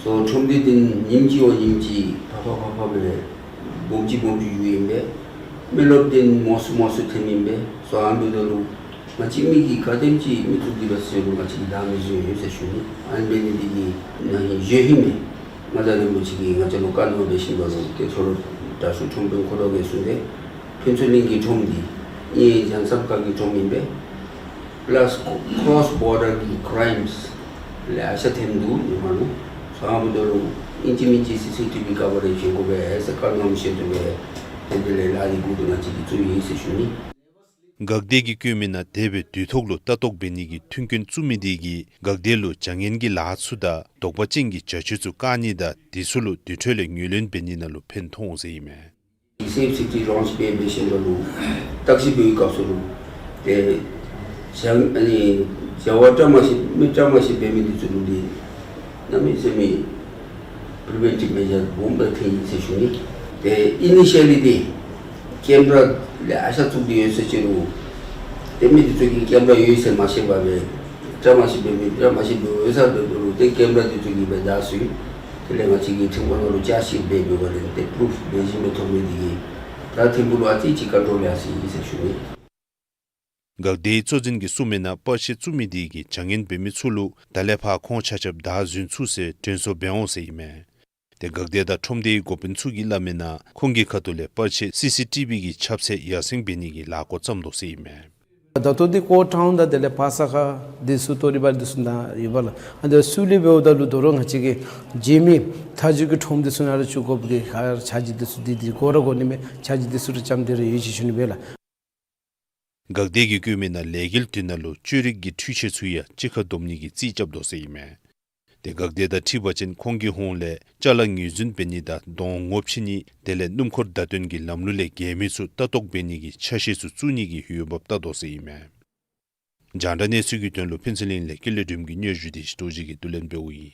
སོ་ཁྲོམ་སྡེ་འདི་ཉིནམ་གཅིག་བ་ཉིནམ་གཅིག་ཕ་ཕ་ཕ་ཕ་སྦེ་སྦོམ་ཅིག་སྦོམ་ཅིག་འགྱོཝ་ཨིན་པས། མི་རློབས་འདི་མང་སུ་མང་སུ་ཐོནམ་ཨིན་པས། སོ་ཨ་ནི་འབདཝ་ད་ལུ་ང་བཅས་མི་གིས་ག་དེམ་ཅིག་མི་བཙུགས་ཏེ་འབད་ཟེར་རུང་ང་བཅས་ཀྱིས་ལཱ་མི་བཟོ་ཡི་ཟེར་ཞུ་ནི། ཨ་ནི་འབད་ནི་འདི་གིས་ན་ཧིང་གཞེས་ཧིང་མས། མངའ་བདག་རིན་པོ་ཆེ་གིས་ང་བཅས་ལུ་བཀའ་གནང་འབད་ཞིནམ་ལས་ཏེ་ཁྱོད་ར་དྲག་ཤོས་ཁྲོམ་དཔོན་ཁོ་ར་གིས་གསུངས་ཏེ་ཕུན་ཚོགས་གླིང་གི་ཁྲོམ་འདི་ཨེ་གཞན་ས་ཁ་གི་ཁྲོམ་ཨིན་པས། པ་ལཱསི་ཁོ་རོསི་བོར་ཌར་གྱི་ཀྲའིམསི་ལེ་ཤ་ཐོནམ་འདུག་ཉི་མ་ལུ། སོ་ཨ་ནི་འབདཝ་ད་ལུ་ཨིན་ཅི་མིན་ཅི་སི་སི་ཊི་བི་ཀ་བ་རེཇ་བྱིན་དགོ་པས་ཟེར་བཀའ་གནང་བཞིན་དུ་སྦེ་ཏེ་དེ་ལས་ལཱ་འདི་འགོ་བཙུགས་ང་བཅས་ཀྱིས་བཙུགས་ཡི་ཟེར་ཞུ་ནི། འགག་སྡེ་གིས་བཀོད་མི་ནང་དེ་སྦེ་དུས་ཐོག་ལུ་ལྟ་རྟོག་འབད་ནི་གི་མཐུན་རྐྱེན་བཙུགས་མི་དེ་གིས་འགག་སྡེ་ལུ་བྱ་ངན་གྱི་ལཱ་ཚུ་དང་དོགས་པ་ཅན་གྱི་བྱ་སྤྱོད་ཚུ་བཀག་ནི་དང་དེ་ཚུ་ལུ་དེ་འཕྲོ་ལས་ངོས་ལེན་འབད་ནི་ནང་ལུ་ཕན་ཐོགས་འོང་ཟེར་ཨིན་མས། སེབ་སི་ཊི་ལོན་ཆི་འབད་འབད་ཞིནམ་ལས་བརྟག་ཞིབ་འབད་བའི་སྐབས་སུ་ལུ་ཏེ་བྱ་ཨ་ནི་བྱ་བ་བཀྲ་མ་ཤིས་མི་བཀྲ་མ་ཤིས་འབད་མི་འདི་ཚུ་ལུ་འདི་གནམ་མེད་ས་མེད་པི་རི་ཝེན་ཊིབ་མེ་ཇར་སྦོམ་སྦེ་ཐོན་ཡི་ཟེར་ཞུ་ནི། ཏེ་ཨི་ནི་ཤལ་ལི་འདི་ཀེམ་ར་ལེ་ཤ་བཙུགས་ཏེ་ཡོད་ཟེར་ཅི་རུང་ཏེ་མི་འདི་ཚུ་གིས་ཀེམ་ར་ཡོད་ཟེར་མ་ཤེས་པར་སྦེ་བཀྲ་མ་ཤིས་འབད་མི་བཀྲ་མ་ཤིས་འབད་འོང་ཟེར་འབདཝ་ད་ལུ་ཏེ་ཀེམ་ར་འདི་ཚུ་གིས་སྦེ་བདའ་ཚུགས། དེ་ལས་ང་བཅས་ཀྱི་ཁྲིམས་ཁང་ནང་ལུ་ཅརཇ་ཤིཊ་འབད་འབདཝ་ལས་ཏེ་པུ་རུཕ་ལེགས་ཤོམ་སྦེ་ཐོབ་མི་འདི་གིས་ད་ཐིམ་ཕུག་ལུ་ཨ་ཙི་ཅིག་ཀོན་ཊོལ་ཡར་སོ་ཡི་ཟེར་ཞུ་ནི། འགག་སྡེའི་གཙོ་འཛིན་གྱིས་གསུངས་མི་ནང་པར་ཆས་བཙུགས་མི་འདི་གིས་བྱ་ངན་འབད་མི་ཚུ་ལུ་ད་ལས་ཕར་ཁོང་ཆ་ཁྱབ་བདའ་ཟུན་ཚུགས་ཟེར་དྲན་གསོ་འབད་འོང་ཟེར་ཨིན་མས། ཏེ་འགག་སྡེ་དང་ཁྲོམ་སྡེའི་འགོ་དཔོན་ཚུ་གིས་སླབ་མི་ནང་ཁོང་གི་ཁ་ཐུག་ལས་པར་ཆས་སི་སི་ཊི་བི་གི་ཁྱབ་ཚད་ཡར་སེང་འབད་ནི་གི་ལཱ་འགོ་བརྩམས་དོ་ཟེར་ཨིན་མས། ད་ལྟོ་འདི་ཀོ་ཊའུན་དང་དེ་ལས་ཕར་ས་ཁ་འདི་ཚུ་ཏོ་རི་བལ་འདི་ཚུ་ནང་ཡོད་པས་ལགས། ཨ་ནི་སུ་ལུ་འབདཝ་ད་ལུ་དོ་རུང་ང་བཅས་ཀྱི་རྗེས་མའི་མཐའ་མཇུག་གི་ཁྲོམ་འདི་ཚུ་ནང་ལུ་བཙུགས་དགོཔ་གི་ཁར་ཅརཇ་འདི་ཚུ་འདི་འདི་དགོ་ར་དགོ་ནི་མས། ཅརཇ་འདི་ཚུ་ར་བཅམ་སྟེ་ར་ཡོད་ཅེས་ཞུ་ནི་སྦེ་ལགས། འགག་སྡེ་གིས་བཀོད་མི་ནང་ལས་འགུལ་འདི་ནང་ལུ་བཅོས་རིག་གི་འཕྲུལ་ཆས་ཚུ་ཡང་གཅིག་ཁར་བསྡོམ་ནི་གི་རྩིས་རྐྱབ་དོ་ཟེར་ཨིན་མས། ཏེ་འགག་སྡེ་དང་འཁྲིལ་བ་ཅིན་ཁོང་གི་ཧོངས་ལས་ཅ་ལ་ངོས་འཛིན་འབད་ནི་དང་གདོང་ངོ་ཕྱེ་ནི་དེ་ལས་སྣུམ་འཁོར་བརྡ་སྟོན་གྱི་ལམ་ལུགས་ལས་འགལ་མི་ཚུ་ལྟ་རྟོག་འབད་ནི་གི་ཆ་ཤས་ཚུ་བཙུགས་ནི་གི་འོས་འབབ་བལྟ་དོ་ཟེར་ཨིན་མས། རྒྱང་བསྒྲགས་གནས་ཚུལ་གྱི་དོན་ལུ་ཕུན་ཚོགས་གླིང་ལས་ཀུན་ལེགས་སྒྲོལམ་གྱི་སྙན་ཞུ་དེ་ཞི་ཏོ་ཇི་གིས་བསྡུ་ལེན་འབདཝ་ཨིན།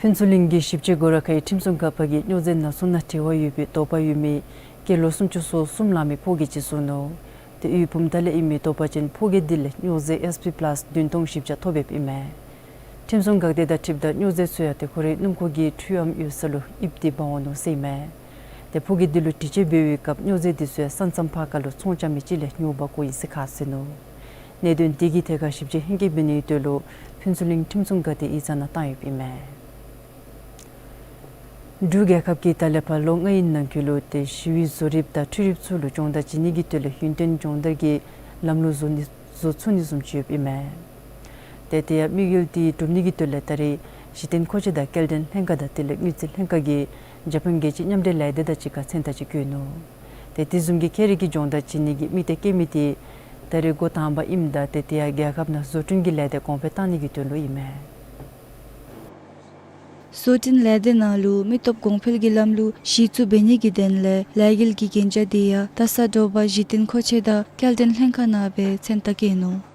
ཕུན་ཚོགས་གླིང་གི་ཞིབ་དཔྱད་སྒོ་ར་ཁའི་ཁྲིམས་སྲུང་འགག་པ་གིས་སྨྱོ་རྫས་ནག་ཚོང་ནང་འབྲེལ་བ་ཡོད་པའི་དོགས་པ་ཡོད་མི་སྐྱེས་ལོ་སུམ་ཅུ་སོ་གསུམ་ལང་མི་ཕོ་སྐྱེས་ཅིག་བཟུང་ནུག། ཏེ་དབུས་བུམ་ཐང་ལས་ཨིན་མི་དོགས་པ་ཅན་ཕོ་སྐྱེས་འདི་ལས་སྨྱོ་རྫས་ཨེས་པི་པ་ལཱསི་བདུན་སྟོང་བཞི་བརྒྱ་ཐོབ་ཡོདཔ་ཨིན་མས། ཁྲིམས་སྲུང་འགག་སྡེ་དང་འཁྲིལཝ་ད་སྨྱོ་རྫས་ཚུ་ཡང་ཏེ་ཁོ་རའི་སྣུམ་འཁོར་གྱི་འཕྲུལ་ཨམ་ཡོད་ས་ལུ་ཨིབ་སྟེ་འབག་འོང་ནུག་ཟེར་ཨིན་མས། ཏེ་ཕོ་སྐྱེས་འདི་ལུ་དྲི་དཔྱད་འབད་བའི་སྐབས་སྨྱོ་རྫས་འདི་ཚུ་ཡང་ས་མཚམས་ཕར་ཁ་ལུ་ཚོང་རྐྱབ་མི་ཅིག་ལས་ཉོ་འབག་དགོཔ་ཨིན་ཟེར་ཁ་གསལ་ནུག། གནད་དོན་དེ་གི་ཐད་ཁར་ཞིབ་དཔྱད་ཧེང་སྐལ་འབད་ནིའི་དོན་ལུ་ཕུན་ཚོགས་གླིང་ཁྲིམས་སྲུང་འགག་སྡེ་ཡིག་ཚང་ནང་བཏང་ཡོདཔ་ཨིན་མས། འབྲུག་རྒྱལ་ཁབ་ཀྱིས་ད་ལས་ཕར་ལོ་ལྔའི་ནང་འཁོད་ལུ་ཏེ་ཞི་བའི་བཟོ་རིགཔ་དང་འཕྲུལ་རིགཔ་ཚུ་ལུ་སྦྱོང་བརྡར་བྱིན་ནི་གི་དོན་ལས་ཡུན་བརྟན་སྦྱོང་བརྡར་གྱི་ལམ་ལུགས་བཟོ་ནི་བཟོ་ཚུགས་ནི་བཟུམ་ཅིག་ཡོདཔ་ཨིན་མས། ཏེ་དེ་ཡང་དམིགས་ཡུལ་དེ་སྒྲུབ་ནི་གི་དོན་ལས་ད་རེས་གཞི་རྟེན་མཁོ་ཆས་དང་སྐྱེལ་འདྲེན་ལྷན་ཁག་དང་དེ་ལས་དངུལ་རྩིས་ལྷན་ཁག་གིས་ཇ་པཱན་རྒྱལ་སྤྱིའི་མཉམ་འབྲེལ་ལས་སྡེ་དང་གཅིག་ཁར་མཚན་རྟགས་ཅིག་བཀོད་ནུག། ཏེ་དེ་བཟུམ་གྱི་ཁྱད་རིག་གི་སྦྱོང་བརྡར་བྱིན་ནི་གི་དམིགས་གཏད་བསྐྱེད་མི་དེ་ད་རེས་འགོ་དང་པ་ཨིནམ་ད་ཏེ་དེ་ཡང་རྒྱལ་ཁབ་ནང་བཟོ་སྐྲུན་གྱི་ལས་སྡེ་གོང་འཕེལ་བཏང་ནི་གི་དོན་ལུ་ཨིན་མས། བཟོ་སྐྲུན་ལས་སྡེ་ནང་ལུ་མི་སྟོབས་གོང་འཕེལ་གྱི་ལམ་ལུགས་གཞི་བཙུགས་འབད་ནི་གི་དོན་ལས་ལས་འགུལ་གྱི་གན་རྒྱ་དེ་ཡང་ད་ས་དྲོ་པ་གཞི་རྟེན་མཁོ་ཆས་དང་སྐྱེལ་འདྲེན་ལྷན་ཁག་ནང་སྦེ་མཚན་རྟགས་བཀོད་ནུག།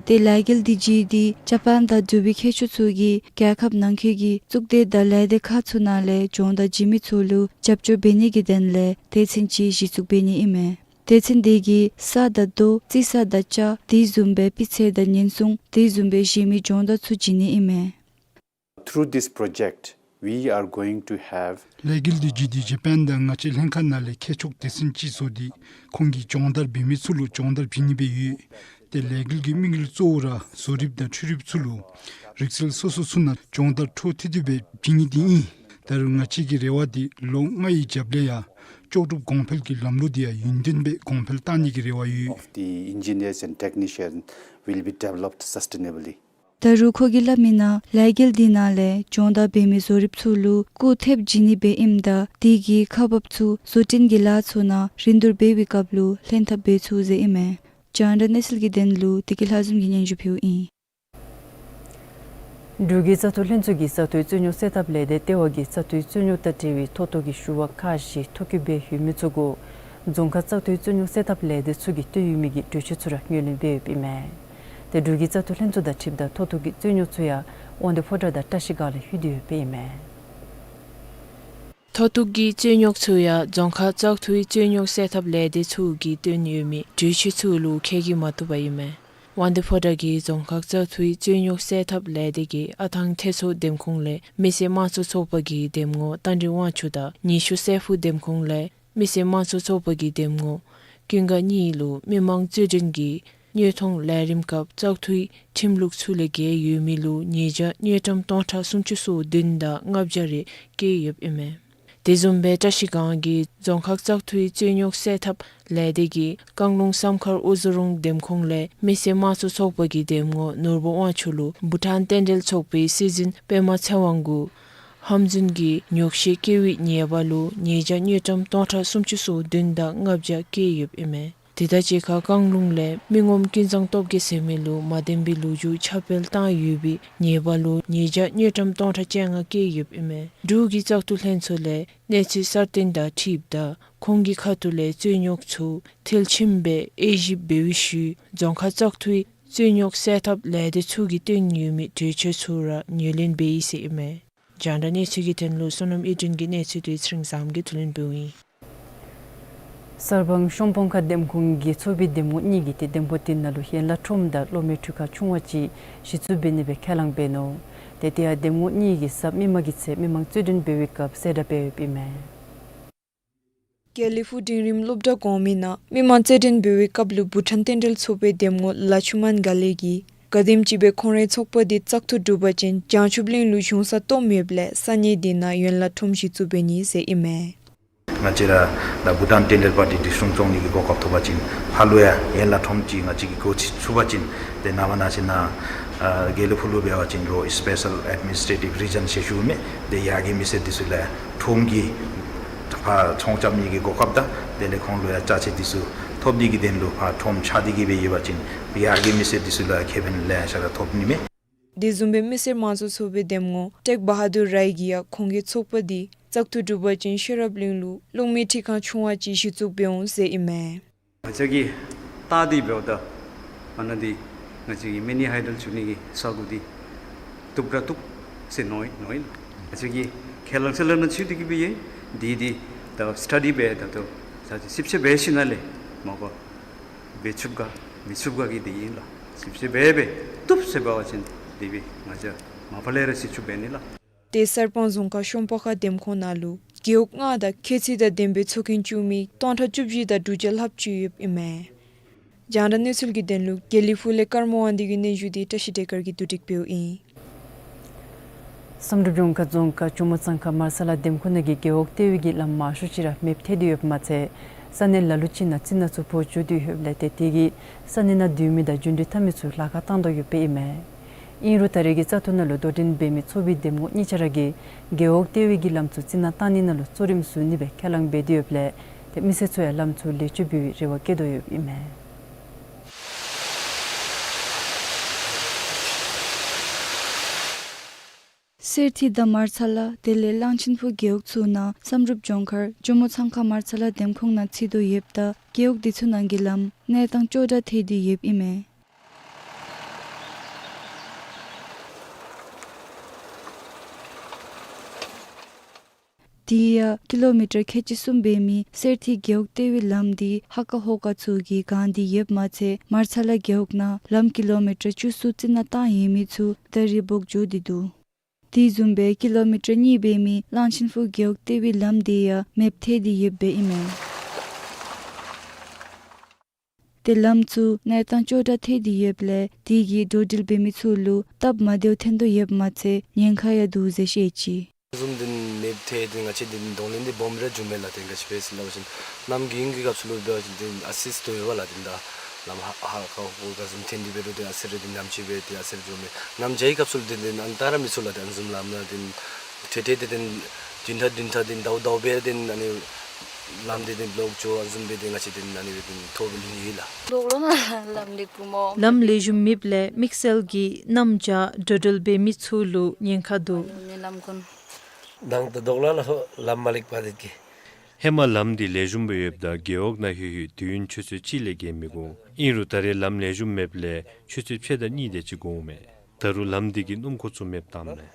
ཏེ་ལས་འགུལ་དེ་བརྒྱུད་དེ་ཇ་པཱན་དང་འབྲུག་པའི་མཁས་མཆོག་ཚུ་གིས་རྒྱལ་ཁབ་ནང་འཁོད་ཀྱི་གཙུག་སྡེ་དང་ལས་སྡེ་ཁག་ཚུ་ནང་ལས་སྦྱོང་བརྡར་བྱིན་མི་ཚུ་ལུ་རྒྱབ་སྐྱོར་འབད་ནི་གི་དོན་ལས་སྡེ་ཚན་ཅིག་གཞི་བཙུགས་འབད་ནི་ཨིན་མས། སྡེ་ཚན་དེ་གིས་ས་དང་རྡོ་རྩི་ས་དང་ལྕགས་དེ་བཟུམ་སྦེ་སྤུས་ཚད་དང་ཉེན་སྲུང་དེ་བཟུམ་སྦེ་གཞན་མི་སྦྱོང་བརྡར་ཚུ་བྱིན་ནི་ཨིན་མས། Through this project, we are going to have ལས་འགུལ་དེ་བརྒྱུད་དེ་ཇ་པཱན་དང་ང་བཅས་ལྷན་ཁག་ནང་ལས་མཁས་མཆོག་སྡེ་ཚན་ཅིག་བཟོ་སྟེ་ཁོང་གིས་སྦྱོང་བརྡར་འབད་མི་ཚུ་ལུ་སྦྱོང་བརྡར་བྱིན་ནི་སྦེ་ཡོད། ཏེ་ལས་འགུལ་གྱི་དམིགས་ཡུལ་གཙོ་བོ་ར་བཟོ་རིགཔ་དང་འཕྲུལ་རིགཔ་ཚུ་ལུ་རིག་རྩལ་སོ་སོ་ཚུ་ནང་སྦྱོང་བརྡར་འཕྲོ་མཐུད་དེ་སྦེ་བྱིན་ནི་དེ་ཨིན། ད་རུང་ང་བཅས་ཀྱི་རེ་བ་དེ་ལོ་ལྔའི་རྒྱབ་ལས་ཡང་ལྕོགས་གྲུབ་གོང་འཕེལ་གྱི་ལམ་ལུགས་དེ་ཡང་ཡུན་བརྟན་སྦེ་གོང་འཕེལ་བཏང་ནི་གི་རེ་བ་ཡོད། Of the engineers and technicians will be developed sustainably. ད་རུང་ཁོ་གིས་སླབ་མི་ནང་ལས་འགུལ་དེ་ནང་ལས་སྦྱོང་བརྡར་འབད་མི་བཟོ་རིགཔ་ཚུ་ལུ་སྐུགས་ཐེབས་བྱིན་ནི་སྦེ་ཨིནམ་ད་དེ་གིས་ཁག་འབགཔ་ཚུ་བཟོ་སྐྲུན་གྱི་ལཱ་ཚུ་ནང་རིན་བསྡུར་འབད་བའི་སྐབས་ལུ་ལྷན་ཐབས་འབད་ཚུགས་ཟེར་ཨིན་མས། རྒྱང་བསྒྲགས་གནས་ཚུལ་གྱི་དོན་ལུ་བདེ་སྐྱིད་ལྷ་འཛོམས་ཀྱིས་སྙན་ཞུ་ཕུལཝ་ཨིན། འབྲུག་གི་བཙག་འཐུ་ལྷན་ཚོགས་ཀྱིས་བཙག་འཐུའི་རྩོད་རྙོག་སེལ་ཐབས་ལས་སྡེ་ལྟེ་བ་གིས་བཙག་འཐུའི་རྩོད་རྙོག་དང་འབྲེལ་བའི་ཐོ་ཐོ་གི་ཞུ་བ་ཁག་བཞི་ཐོ་བཀོད་འབད་ཡོད་མི་ཚུ་གུ་རྫོང་ཁག་བཙག་འཐུའི་རྩོད་རྙོག་སེལ་ཐབས་ལས་སྡེ་ཚུ་གིས་བཏོན་ཡོད་མི་གི་གྲོས་ཆོད་ཚུ་ར་ངོས་ལེན་འབད་ཡོདཔ་ཨིན་མས། ཏེ་འབྲུག་གི་བཙག་འཐུ་ལྷན་ཚོགས་དང་འཁྲིལཝ་ད་ཐོ་ཐོ་གི་རྩོད་རྙོག་ཚུ་ཡང་དབང་འདུས་ཕོ་བྲང་དང་བཀྲ་ཤིས་སྒང་ལས་ལྷོད་དེ་ཡོདཔ་ཨིན་མས། ཐོ་ཐོ་གི་རྩོད་རྙོག་ཚུ་ཡང་རྫོང་ཁག་བཙག་འཐུའི་རྩོད་རྙོག་སེལ་ཐབས་ལས་སྡེ་ཚུ་གིས་བཏོན་ཡོད་མི་གྲོས་ཆོད་ཚུ་ལུ་འཁྱོལ་གྱི་མ་བཏུབ་པ་ཨིན་མས། དབང་འདུས་ཕོ་བྲང་གི་རྫོང་ཁག་བཙག་འཐུའི་རྩོད་རྙོག་སེལ་ཐབས་ལས་སྡེ་གིས་ཨ་ཐང་ཐེད་ཚོ་འདེམས་ཁོངས་ལས་མི་སེར་དམངས་གཙོ་ཚོགས་པ་གི་འདེམས་ངོ་རྟ་མགྲིན་དབང་ཕྱུག་དང་ཉི་ཤུ་སེ་ཕུ་འདེམས་ཁོངས་ལས་མི་སེར་དམངས་གཙོ་ཚོགས་པ་གི་འདེམས་ངོ་ཀུན་དགའ་གཉིས་ལུ་མི་མང་རྩོད་འགྲན་གྱི་དངོས་མཐོང་ལས་རིམ་སྐབས་བཙག་འཐུའི་ཁྲིམས་ལུགས་ཚུ་ལས་འགལ་ཡོད་མི་ལུ་ཉེས་བྱ་དངུལ་ཀྲམ་སྟོང་ཕྲག་སུམ་ཅུ་སོ་བདུན་དང་ལྔ་བརྒྱ་རེ་བཀལ་ཡོདཔ་ཨིན་མས། དེ་བཟུམ་སྦེ་བཀྲ་ཤིས་སྒང་གི་རྫོང་ཁག་བཙག་འཐུའི་རྩོད་རྙོག་སེལ་ཐབས་ལས་སྡེ་གིས་བཀང་ལུང་བསམ་མཁར་དབུ་རྫོང་རུང་འདེམས་ཁོངས་ལས་མི་སེར་དམངས་གཙོ་ཚོགས་པ་གི་འདེམས་ངོ་ནོར་བུ་དབང་ཕྱུག་ལུ་བྷུ་ཊཱན་རྟེན་འབྲེལ་ཚོགས་པའི་སྲིད་འཛིན་པདྨ་ཚེ་དབང་གུ་ཧམ་རྫུན་གྱི་ཉོག་བཤད་བཀལ་བའི་ཉེས་པ་ལུ་ཉེས་བྱ་དངུལ་ཀྲམ་སྟོང་ཕྲག་སུམ་ཅུ་སོ་བདུན་དང་ལྔ་བརྒྱ་བཀལ་ཡོདཔ་ཨིན་མས། དེ་དང་གཅིག་ཁར་བཀང་ལུང་ལས་མི་ངོམ་ཀུན་བཟང་སྟོབས་རྒྱས་ཟེར་མི་ལུ་མ་བདེན་པའི་ལོ་རྒྱུས་ཁྱབ་སྤེལ་བཏང་ཡོད་པའི་ཉེས་པ་ལུ་ཉེས་བྱ་དངུལ་ཀྲམ་སྟོང་ཕྲག་བཅོ་ལྔ་བཀལ་ཡོདཔ་ཨིན་མས། འབྲུག་གི་བཙག་འཐུ་ལྷན་ཚོགས་ལས་གནས་ཚུལ་གསར་བཏོན་དང་འཁྲིལཝ་ད་ཁོང་གི་ཁ་ཐུག་ལས་རྩོད་རྙོག་ཚུ་མཐིལ་ཕྱིན་སྦེ་དབྱེ་ཞིབ་འབད་བའི་ཤུལ་རྫོང་ཁག་བཙག་འཐུའི་རྩོད་རྙོག་སེལ་ཐབས་ལས་སྡེ་ཚུ་གིས་བཏོན་ཡོད་མི་གྲོས་ཆོད་ཚུ་ར་ངོས་ལེན་འབད་ཡི་ཟེར་ཨིན་མས། རྒྱང་བསྒྲགས་གནས་ཚུལ་གྱི་དོན་ལུ་བསོད་ནམས་ཨིལ་ཀྲིན་གྱི་གནས་ཚུལ་དེ་ཚེ་རིང་བཟངམོ་གིས་བསྡུ་ལེན་འབདཝ་ཨིན། གསར་སྤང་གཤོམ་སྤང་ཁ་འདེམས་ཁོངས་ཀྱི་ཚོགས་པའི་འདེམས་ངོ་གཉིས་ཀྱིས་ཏེ་འདེམས་ཁོངས་དེ་ནང་ལུ་ཡན་ལག་ཁྲོམ་དང་གློག་མེ་འཕྲུལ་ཁང་ཆུང་བ་ཅིག་གཞི་བཙུགས་འབད་ནི་སྦེ་ཁས་བླངས་འབད་ནུག། ཏེ་དེ་ཡང་འདེམས་ངོ་གཉིས་ཀྱི་གཟའ་མིག་དམར་གྱི་ཚེས་མི་མང་རྩོད་འགྲན་འབད་བའི་སྐབས་གསལ་བསྒྲགས་འབད་ཡོདཔ་ཨིན་མས། དགེ་ལེགས་ཕུག་འབྲིང་རིམ་སློབ་གྲྭ་གོང་མའི་ནང་མི་མང་རྩོད་འགྲན་འབད་བའི་སྐབས་ལུ་བྷུ་ཊཱན་རྟེན་འབྲེལ་ཚོགས་པའི་འདེམས་ངོ་ལ་ཆུ་མན་ག་ལེ་གིས་ག་དེམ་ཅིག་སྦེ་ཁོང་རའི་ཚོགས་པ་དེ་བཙག་འཐུ་གྲུབ་པ་ཅིན་བྱང་ཆུབ་གླིང་ལུ་གཞུང་ས་སྟོངམ་ཡོདཔ་ལས་ས་གནས་དེ་ནང་ཡན་ལག་ཁྲོམ་གཞི་བཙུགས་འབད་ནི་ཟེར་ཨིན་མས། ང་བཅས་ར་ད་བྷུ་ཊཱན་རྟེན་འབྲེལ་པར་ཊི་འབྲི་གསུམ་བཙུགས་ནི་གི་གོ་སྐབས་ཐོབ་པ་ཅིན་ཕར་ལུ་ཡང་ཡན་ལག་ཁྲོམ་ཅིག་ང་བཅས་ཀྱིས་སྒོ་ཕྱེ་ཚུགས་པ་ཅིན་ཏེ་ནངས་པ་ནང་ཅིག་ནང་ཨ་དགེ་ལེགས་ཕུག་ལུ་འབད་བ་ཅིན་རོགས་སི་པེ་ཤཱལ་ཨེཌ་མི་ནིས་ཊེ་ཊིབ་རི་ཇཱན་ཟེར་ཞུཝ་མས། ཏེ་ཡར་གྱི་མི་སེར་འདི་ཚུ་ལུ་ཁྲོམ་གྱི་ཕར་ཚོང་རྐྱབ་ནི་གི་གོ་སྐབས་དང་དེ་ལས་ཁོང་ལུ་ཡང་ཅ་ཆས་འདི་ཚུ་ཐོབ་ནི་གི་དོན་ལུ་ཕར་ཁྲོམ་ཆགས་ཏེ་གི་སྦེ་ཡོད་པ་ཅིན་ཡར་གྱི་མི་སེར་འདི་ཚུ་ལུ་ཡང་ཁེ་ཕན་ལེ་ཤ་ར་ཐོབ་ནི་མས། དེ་བཟུམ་སྦེ་མི་སེར་དམངས་གཙོའི་ཚོགས་པའི་འདེམས་ངོ་ཊེག་བ་ཧ་དུར་རའི་གིས་ཡང་ཁོང་གི་ཚོགས་པ་དེ་བཙག་འཐུ་གྲུབ་པ་ཅིན་ཤེས་རབ་གླིང་ལུ་གློག་མེ་འཕྲུལ་ཁང་ཆུང་བ་ཅིག་གཞི་བཙུགས་འབད་འོང་ཟེར་ཨིན་མས། ང་བཅས་ཀྱིས་བལྟ་སྟེ་འབདཝ་ད་མ་ན་འདི་ང་བཅས་ཀྱི་མི་ནི་ཧའི་ཌལ་བཙུགས་ནི་གི་ས་གོ་འདི་བཏུབ་ར་བཏུབ་ཟེར་མནོ་ཡི་མནོ་ཡི་ལགས། ང་བཅས་ཀྱིས་ཁས་བླངས་ཚུ་ལུ་ནང་ཚུད་དེ་གི་སྦེ་ཡོད། འདི་འདི་ད་སི་ཊ་ཌི་འབད་ད་ལྟོ་ས་ཆ་ཞིབ་དཔྱད་འབད་ཞིནམ་ལས་མ་པ་འབད་ཚུགས་ག་མི་ཚུགས་ག་གི་འདི་ཨིན་ལགས། ཞིབ་དཔྱད་འབད་འབད་བཏུབ་ཟེར་འབད་བ་ཅིན་འདི་སྦེ་ང་བཅས་མ་པ་ལས་ར་སྲིད་བྱུས་འབད་ནི་ལགས། ཏེ་གསར་སྤང་རྫོང་ཁག་གཤོམ་སྤང་ཁ་འདེམས་ཁོངས་ནང་ལུ་རྒེད་འོག་ལྔ་དང་ཁྱད་ཚད་དང་ལྡན་པའི་ཚོགས་རྒྱན་བཙུགས་མི་སྟོང་ཕྲག་བཅུ་བཞི་དང་དྲུག་བརྒྱ་ལྷགཔ་ཅིག་ཡོདཔ་ཨིན་མས། རྒྱང་བསྒྲགས་གནས་ཚུལ་གྱི་དོན་ལུ་དགེ་ལེགས་ཕུག་ལས་ཀརྨ་དབང་འདུས་ཀྱི་སྙན་ཞུ་དེ་བཀྲ་ཤིས་བདེ་དཀར་གྱིས་བསྡུ་སྒྲིག་འབདཝ་ཨིན། བསམ་གྲུབ་ལྗོངས་མཁར་རྫོང་ཁག་ཇོ་མོ་གཙང་ཁ་མར་ཚ་ལ་འདེམས་ཁོངས་ནང་གི་རྒེད་འོག་ལྟེ་བའི་གི་ལམ་མང་ཤོས་ཅིག་ར་མེདཔ་ཐལ་ཏེ་ཡོདཔ་མ་ཚད་ས་གནས་ལ་ལུ་ཅིག་ནང་རྩི་ནག་ཚུ་འབོ་འགྱོ་སྟེ་ཡོདཔ་ལས་ཏེ་དེ་གིས་ས་གནས་ནང་སྡོད་མི་དང་འགྲུལ་འཕྲིན་འཐབ་མི་ཚུ་ལཱ་ཁག་བཏང་དོ་ཡོདཔ་ཨིན་མས། ཨིན་རུང་ད་རེས་ཀྱི་བཙག་འཐུ་ནང་ལུ་དོ་འགྲན་འབད་མི་ཚོགས་པའི་འདེམས་ངོ་གཉིས་ཆ་ར་གིས་རྒེད་འོག་ལྟེ་བའི་གི་ལམ་ཚུ་རྩི་ནག་བཏང་ནི་ནང་ལུ་གཙོ་རིམ་བཟུང་ནི་སྦེ་ཁས་བླངས་འབད་དེ་ཡོདཔ་ལས་ཏེ་མི་སེར་ཚུ་ཡང་ལམ་ཚུ་ལེགས་བཅོས་འབད་བའི་རེ་བ་བསྐྱེད་དོ་ཡོདཔ་ཨིན་མས། གསེར་ཐིག་དང་མར་ཚ་ལ་དེ་ལས་གླང་ཆེན་ཕུག་རྒེད་འོག་ཚུ་ནང་བསམ་གྲུབ་ལྗོངས་མཁར་ཇོ་མོ་གཙང་ཁ་མར་ཚ་ལ་འདེམས་ཁོངས་ནང་ཚུད་དོ་ཡོདཔ་ད་རྒེད་འོག་དེ་ཚུ་ནང་གི་ལམ་གནས་སྟངས་སྐྱོ་དྲགས་ཐལ་ཏེ་ཡོདཔ་ཨིན་མས། དེ་ཡང་ཀི་ལོ་མི་ཊར་ཁལ་གཅིག་གསུམ་འབད་མི་གསེར་ཐིག་རྒེད་འོག་ལྟེ་བའི་ལམ་དེ་ཧ་ཀ་ཧོ་ཀ་ཚུ་གིས་གང་སྟེ་ཡོདཔ་མ་ཚད་མར་ཚ་ལ་རྒེད་འོག་ནང་ལམ་ཀི་ལོ་མི་ཊར་བཅུ་གསུམ་རྩི་ནག་བཏང་ཡོད་མི་ཚུ་ད་རེས་འབོ་འགྱོ་སྟེ་འདུག། དེ་བཟུམ་སྦེ་ཀི་ལོ་མི་ཊར་གཉིས་འབད་མི་གླང་ཆེན་ཕུག་རྒེད་འོག་ལྟེ་བའི་ལམ་དེ་ཡང་མེདཔ་ཐལ་ཏེ་ཡོདཔ་ཨིན་མས། ཏེ་ལམ་ཚུ་གནས་སྟངས་སྐྱོ་དྲགས་ཐལ་ཏེ་ཡོདཔ་ལས་དེ་གིས་འགྲོ་འགྲུལ་འབད་མི་ཚུ་ལུ་སྟབས་མ་བདེཝ་ཐོན་དོ་ཡོདཔ་མ་ཚད་ཉེན་ཁ་ཡང་འདུག་ཟེར་བཤད་ཅི། ལམ་འདི་མེདཔ་ཐལ་ཏེ་ང་བཅས་འདི་གདོང་ལེན་འདི་སྦོམ་ར་བྱུངམ་མས་ལགས། ཏེ་ག་ཅི་སྦེ་ཟེར་སླབ་པ་ཅིན་གནམ་དགུན་གྱི་སྐབས་སུ་ལུ་འབད་བ་ཅིན་ཏེ་ཨ་སིསི་ཏོ་ཡོད་པ་ལགས། ཏེ་ད་ལམ་ཧ་ཧ་ཀ་ཧོ་ཀ་བཟུམ་ཐོན་ཏེ་འབད་རུང་ཏེ་ཨ་ཙི་རེ་ཏེ་ཉམས་ཅིག་སྦེ་ཏེ་ཨ་ཙི་རེ་བྱུངམ་མས། གནམ་བྱཱར་གྱི་སྐབས་སུ་ལུ་ཏེ་ཏེ་ཨ་ནི་ད་ར་མི་ཚུགས་ལགས། ཏེ་ཨ་ནི་བཟུམ་ལམ་ནང་ཏེ་ཏེ་ཏེ་ཏེ་ཏེ་བདུན་ཕྲག་བདུན་ཕྲག་ཏེ་ཟླཝ་ཟླཝ་སྦེ་ཏེ་ཨ་ནི་ལམ་འདི་ཏེ་བློག་འགྱོ་ཨ་ནི་བཟུམ་སྦེ་ཏེ་ང་བཅས་ཏེ་ཨ་ནི་སྦེ་ཏེ་ཐོབ་སྦེ་ལུས་ཡི་ལགས། ལོག་ལོ་ན་ལམ་ལེགས་ཤོམ་མེདཔ་ལས་དམིགས་བསལ་གྱིས་གནམ་བྱཱར་འགྲོ་འགྲུལ་འབད་མི་ཚུ་ལུ་ཉེན་ཁ་འདུག། ནང་ད་ལྡོག་ལ་ལ་ལམ་མ་ལེགས་པ་དེ་གིས། ཧེ་མ་ལམ་འདི་ལེགས་ཤོམ་སྦེ་ཡོདཔ་ད་རྒེད་འོག་ནང་ལྷོད་ལྷོད་དུས་ཡུན་ཆུ་ཚོད་གཅིག་ལས་བརྒལ་མི་འགོར། ཨིན་རུང་ད་རེས་ལམ་ལེགས་ཤོམ་མེདཔ་ལས་ཆུ་ཚོད་ཕྱེད་དང་གཉིས་དེ་ཅིག་འགོརཝ་མས། ད་རུང་ལམ་འདི་གིས་སྣུམ་འཁོར་ཚུ་མེདཔ་བཏངམ་མས།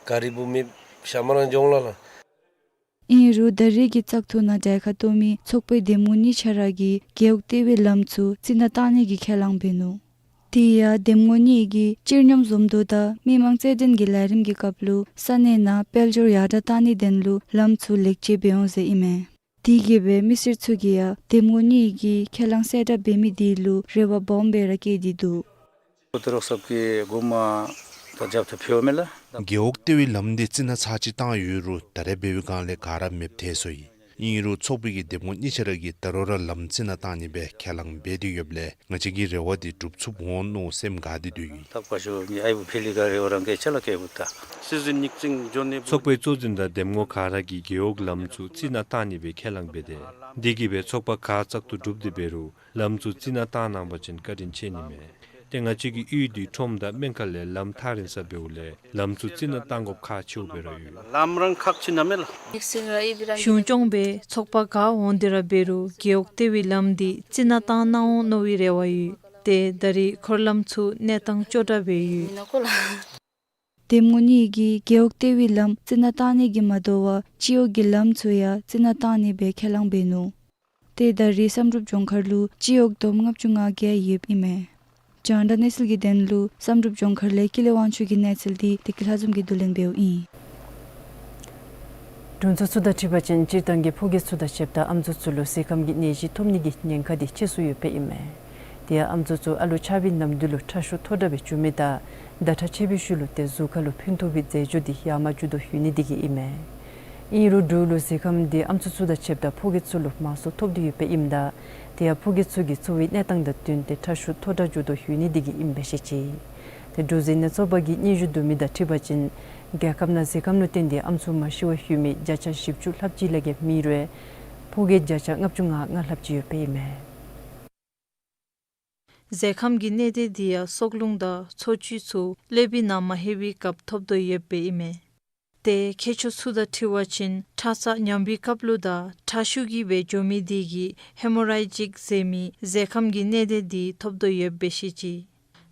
ག་རི་བུ་མེད་ཤ་མ་རང་ལྗོངས་ལ་ལ། ཨིན་རུང་ད་རེས་ཀྱི་བཙག་འཐུ་ནང་གྲལ་ཁར་གཏོགས་མི་ཚོགས་པའི་འདེམས་ངོ་གཉིས་ཆ་ར་གིས་རྒེད་འོག་ལྟེ་བའི་ལམ་ཚུ་རྩི་ནག་བཏང་ནི་གི་ཁས་བླངས་འབད་ནུག། དེ་ཡང་འདེམས་ངོ་གཉིས་ཀྱིས་སྤྱིར་སྙོམས་འཛོམས་འདུ་དང་མི་མང་རྩོད་འགྲན་གྱི་ལས་རིམ་གྱི་སྐབས་ལུ་ས་གནས་ནང་དཔལ་འབྱོར་ཡར་དྲག་བཏང་ནིའི་དོན་ལུ་ལམ་ཚུ་ལེགས་བཅོས་འབད་འོང་ཟེར་ཨིན་མས། དེ་གིས་སྦེ་མི་སེར་ཚུ་གིས་ཡང་འདེམས་ངོ་གཉིས་ཀྱིས་ཁས་བླངས་གསལ་བསྒྲགས་འབད་མི་དེ་ལུ་རེ་བ་སྦོམ་སྦེ་ར་བསྐྱེད་དེ་འདུག། ཨོ་ཏེ་རོགས་ཚབ་ཀྱིས་གོ་མ་ད་རྒྱབ་ཐབས་ཕུལཝ་མས་ལགས། རྒེད་འོག་ལྟེ་བའི་ལམ་འདི་རྩི་ནག་ཚར་གཅིག་བཏང་ཡོད་རུང་ད་རེས་འབད་བའི་སྒང་ལས་ག་ར་མེདཔ་ཐལ་སོ་ཡི། ཨིན་རུང་ཚོགས་པའི་གི་འདེམས་ངོ་གཉིས་ཆ་ར་གིས་ད་རུང་ར་ལམ་རྩི་ནག་བཏང་ནི་སྦེ་ཁས་བླངས་འབད་དེ་ཡོདཔ་ལས་ང་བཅས་ཀྱི་རེ་བ་འདི་འགྲུབ་ཚུགསཔ་འོང་མནོ་སེམས་དགའ་སྟེ་སྡོད་ཡི། ལྷག་པར་ཞུ་ནི་ཨའི་བུ་ཕི་ལི་ག་རེ་བ་རང་གི་ཆ་ལ་སྐྱེ་བུ་ད། སྲིད་འཛིན་ཉིག་ཙིང་ཇོན་ནི་བུ། ཚོགས་པའི་གཙོ་འཛིན་དང་འདེམས་ངོ་ག་ར་གིས་རྒེད་འོག་ལམ་ཚུ་རྩི་ནག་བཏང་ནི་སྦེ་ཁས་བླངས་འབད་དེ་འདི་གིས་སྦེ་ཚོགས་པ་ག་བཙག་འཐུ་གྲུབ་སྟེ་འབད་རུང་ལམ་ཚུ་རྩི་ནག་བཏང་གནང་པ་ཅིན་བཀའ་དྲིན་ཆེ་ནི་མས། ཏེ་ང་བཅས་ཀྱི་ཡུལ་འདི་ཁྲོམ་དང་སྨན་ཁང་ལས་ལམ་ཐག་རིང་ས་འབདཝ་ལས་ལམ་ཚུ་རྩི་ནག་བཏང་དགོཔ་ཁག་ཆེཝ་སྦེ་ར་ཡོད། ལམ་རང་ཁག་ཆེ་ན་མེ་ལགས། གཞུང་སྐྱོང་སྦེ་ཚོགས་པ་ག་འོང་སྟེ་ར་འབད་རུང་རྒེད་འོག་ལྟེ་བའི་ལམ་འདི་རྩི་ནག་བཏང་གནང་འོང་མནོ་བའི་རེ་བ་ཡོད། ཏེ་ད་རེས་འཁོར་ལམ་ཚུ་གནས་སྟངས་སྐྱོ་དྲགས་སྦེ་ཡོད། འདེམས་ངོ་གཉིས་ཀྱིས་རྒེད་འོག་ལྟེ་བའི་ལམ་རྩི་ནག་བཏང་ནི་གིས་མ་དོ་བར་སྤྱི་འོག་གི་ལམ་ཚུ་ཡང་རྩི་ནག་བཏང་ནི་སྦེ་ཁས་བླངས་འབད་ནུག། ཏེ་ད་རེས་བསམ་གྲུབ་ལྗོངས་མཁར་ལུ་སྤྱི་འོག་བསྡོམས་ལྔ་བཅུ་ང་བརྒྱད་ཡོདཔ་ཨིན་མས། རྒྱང་བསྒྲགས་གནས་ཚུལ་གྱི་དོན་ལུ་བསམ་གྲུབ་ལྗོངས་མཁར་ལས་ཀུན་ལེགས་དབང་ཕྱུག་གི་གནས་ཚུལ་འདི་བདེ་སྐྱིད་ལྷ་འཛོམས་ཀྱིས་བསྡུ་ལེན་འབདཝ་ཨིན། དྲུང་འཚོ་ཚུ་དང་འཁྲིལ་བ་ཅིན་སྤྱིར་བཏང་གི་ཕོ་སྐྱེས་ཚུ་དང་ཕྱདཔ་ད་ཨམ་སྲུ་ཚུ་ལུ་ཟས་ཁམ་གྱི་ནད་གཞི་ཐོབ་ནི་གི་ཉེན་ཁ་འདི་ཆེ་སུ་ཡོདཔ་ཨིན་མས། དེ་ཡང་ཨམ་སྲུ་ཚུ་ཨ་ལུ་ཆགས་པའི་ནམ་དུས་ལུ་ཁྲག་ཤུགས་མཐོ་དྲགས་སྦེ་འགྱོ་མི་དང་ཟླ་ཁྲག་ཆད་པའི་ཤུལ་ལུ་ཏེ་གཟུགས་ཁ་ལུ་ཕན་ཐོགས་པའི་རྫས་སྦྱོར་འདི་ཡར་མར་འགྱོ་དོ་ཡོད་ནི་འདི་གིས་ཨིན་མས། ཨིན་རུང་འབྲུག་ལུ་ཟས་ཁམ་འདི་ཨམ་སྲུ་ཚུ་དང་ཕྱདཔ་ད་ཕོ་སྐྱེས་ཚུ་ལུ་མང་སུ་ཐོབ་སྟེ་ཡོདཔ་ཨིནམ་ད་དེ་ཡང་ཕོ་སྐྱེས་ཚུ་གི་འཚོ་བའི་གནས་སྟངས་དང་བསྟུན་ཏེ་ཁྲག་ཤུགས་མཐོ་དྲགས་འགྱོ་དོ་ཡོད་ནི་འདི་གིས་ཨིནམ་སྦེ་བཤད་ཅི། ཏེ་འབྲུག་ཟས་གནོད་ཚོགས་པ་གིས་སྙན་ཞུ་བསྡུ་མི་དང་འཁྲིལ་བ་ཅིན་རྒྱལ་ཁབ་ནང་ཟས་ཁམ་ལུ་བརྟེན་ཏེ་ཨམ་སྲུ་མ་ཤི་བར་ཡོད་མི་བརྒྱ་ཆ་བཞི་བཅུ་ལྷགཔ་ཅིག་ལས་བརྒལ་མེད་རུང་ཕོ་སྐྱེས་བརྒྱ་ཆ་ལྔ་བཅུ་ང་ལྔ་ལྷགཔ་ཅིག་ཡོདཔ་ཨིན་མས། ཟས་ཁམ་གྱི་གནད་དོན་འདི་ཡང་སྲོག་རླུང་དང་འཚོ་བཅུད་ཚུ་ཀླད་པའི་ནང་མ་ལྷོད་པའི་སྐབས་ཐོབ་དོ་ཡོདཔ་ཨིན་མས། ཏེ་མཁས་མཆོག་ཚུ་དང་འཁྲིལ་བ་ཅིན་ཁྲག་རྩ་ཉམས་པའི་སྐབས་ལུ་དང་ཁྲག་ཤུགས་ཀྱིས་སྦེ་འགྱོ་མི་འདི་གིས་ཧེ་མོ་རེ་ཇིག་ཟེར་མི་ཟས་ཁམ་གྱི་གནད་དོན་འདི་ཐོབ་དོ་ཡོདཔ་སྦེ་བཤད་ཅི།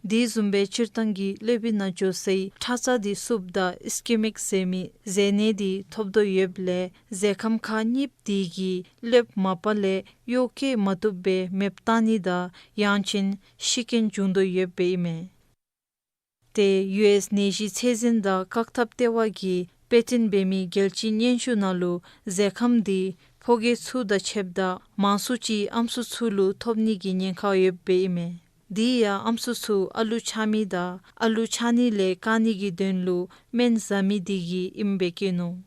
དེ་བཟུམ་སྦེ་སྤྱིར་བཏང་གི་ཀླད་པའི་ནང་འགྱོ་སའི་ཁྲག་རྩ་འདི་སུབ་ད་ཨིས་ཀེ་མིག་ཟེར་མི་ཟས་ནད་འདི་ཐོབ་དོ་ཡོདཔ་ལས་ཟས་ཁམ་ཁག་གཉིས་འདི་གིས་ཀླདཔ་མ་པ་ལས་གཡོག་བཀོལ་མ་བཏུབ་པར་མེདཔ་བཏང་ནི་དང་ཡང་ཅིན་ཤི་རྐྱེན་འབྱུང་དོ་ཡོདཔ་ཨིན་མས། ཏེ་ཡུ་ཨེསི་ནད་གཞི་ཚད་འཛིན་དང་བཀག་ཐབས་ལྟེ་བ་གིས་དཔེ་སྟོན་འབད་མི་རྒྱལ་སྤྱིའི་སྙན་ཞུ་ནང་ལུ་ཟས་ཁམ་འདི་ཕོ་སྐྱེས་ཚུ་དང་ཕྱདཔ་ད་མང་སུ་ཅིག་ཨམ་སྲུ་ཚུ་ལུ་ཐོབ་ནི་གི་ཉེན་ཁ་ཡོདཔ་ཨིན་མས། དེ་ཡང་ཨམ་སྲུ་ཚུ་ཨ་ལུ་ཆགས་མི་དང་ཨ་ལུ་ཆགས་ནི་ལས་བཀག་ནི་གི་དོན་ལུ་སྨན་ཟ་མི་འདི་གིས་ཨིནམ་སྦེ་བཀོད་ནུག།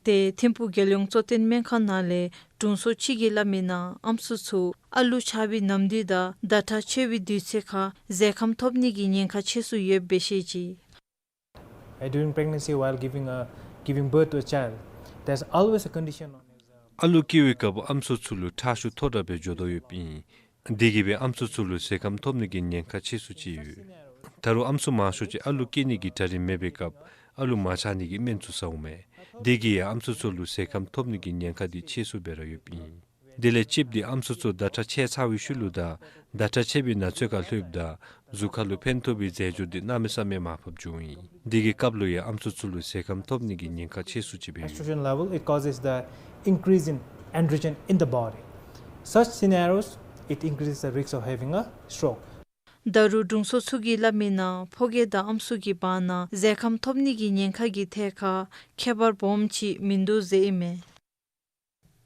ཏེ་ཐིམ་ཕུག་རྒྱལ་ཡོངས་གཙོ་བསྟེན་སྨན་ཁང་ནང་ལས་དྲུང་འཚོ་གཅིག་གིས་སླབ་མིའི་ནང་ཨམ་སྲུ་ཚུ་ཨ་ལུ་ཆགས་པའི་ནམ་དུས་དང་ཟླ་ཁྲག་ཆད་པའི་དུས་ཚོད་ཁར་ཟས་ཁམ་ཐོབ་ནི་གི་ཉེན་ཁ་ཆེ་སུ་ཡོདཔ་སྦེ་བཤད་ཅི། Uh, during pregnancy, while giving a, giving birth to a child, there's always a condition known as, uh, ཨ་ལུ་སྐྱེ་བའི་སྐབས་ཨམ་སྲུ་ཚུ་ལུ་ཁྲག་ཤུགས་མཐོ་དྲགས་སྦེ་འགྱོ་དོ་ཡོདཔ་ཨིན། དེ་གིས་སྦེ་ཨམ་སྲུ་ཚུ་ལུ་ཟས་ཁམ་ཐོབ་ནི་གི་ཉེན་ཁ་ཆེ་སུ་ཅིག་ཡོད། ད་རུང་ཨམ་སྲུ་མང་ཤོས་ཅིག་ཨ་ལུ་སྐྱེ་ནི་གི་གྲ་སྒྲིག་མེད་པའི་སྐབས་ཨ་ལུ་མ་ཆགས་ནི་གི་སྨན་ཚུ་ཟཝ་མས། དེ་གིས་ཡང་ཨམ་སྲུ་ཚུ་ལུ་ཟས་ཁམ་ཐོབ་ནི་གི་ཉེན་ཁ་འདི་ཆེ་སུ་སྦེ་ར་ཡོདཔ་ཨིན། དེ་ལས་གཅིགཔ་འདི་ཨམ་སྲུ་ཚུ་ཟླ་ཁྲག་ཆད་ཚར་བའི་ཤུལ་ལུ་དང་ཟླ་ཁྲག་ཆད་པའི་ན་ཚོད་ཁར་ལྷོདཔ་ད་གཟུགས་ཁ་ལུ་ཕན་ཐོགས་པའི་རྫས་སྦྱོར་འདི་གནམ་མེད་ས་མེད་མར་ཕབ་འགྱོཝ་ཨིན། དེ་གི་སྐབས་ལུ་ཡང་ཨམ་སྲུ་ཚུ་ལུ་ཟས་ཁམ་ཐོབ་ནི་གི་ཉེན་ཁ་ཆེ་སུ་ཅིག་སྦེ་ཡོད། Estrogen level, it causes the increase in androgen in the body. Such scenarios, it increases the risk of having a stroke. ད་རུང་དྲུང་འཚོ་ཚུ་གིས་སླབ་མིའི་ནང་ཕོ་སྐྱེས་དང་ཨམ་སྲུ་གི་བར་ན་ཟས་ཁམ་ཐོབ་ནི་གི་ཉེན་ཁ་གི་ཐད་ཁར་ཁྱད་པར་སྦོམ་ཅིག་མིན་འདུག་ཟེར་ཨིན་མས།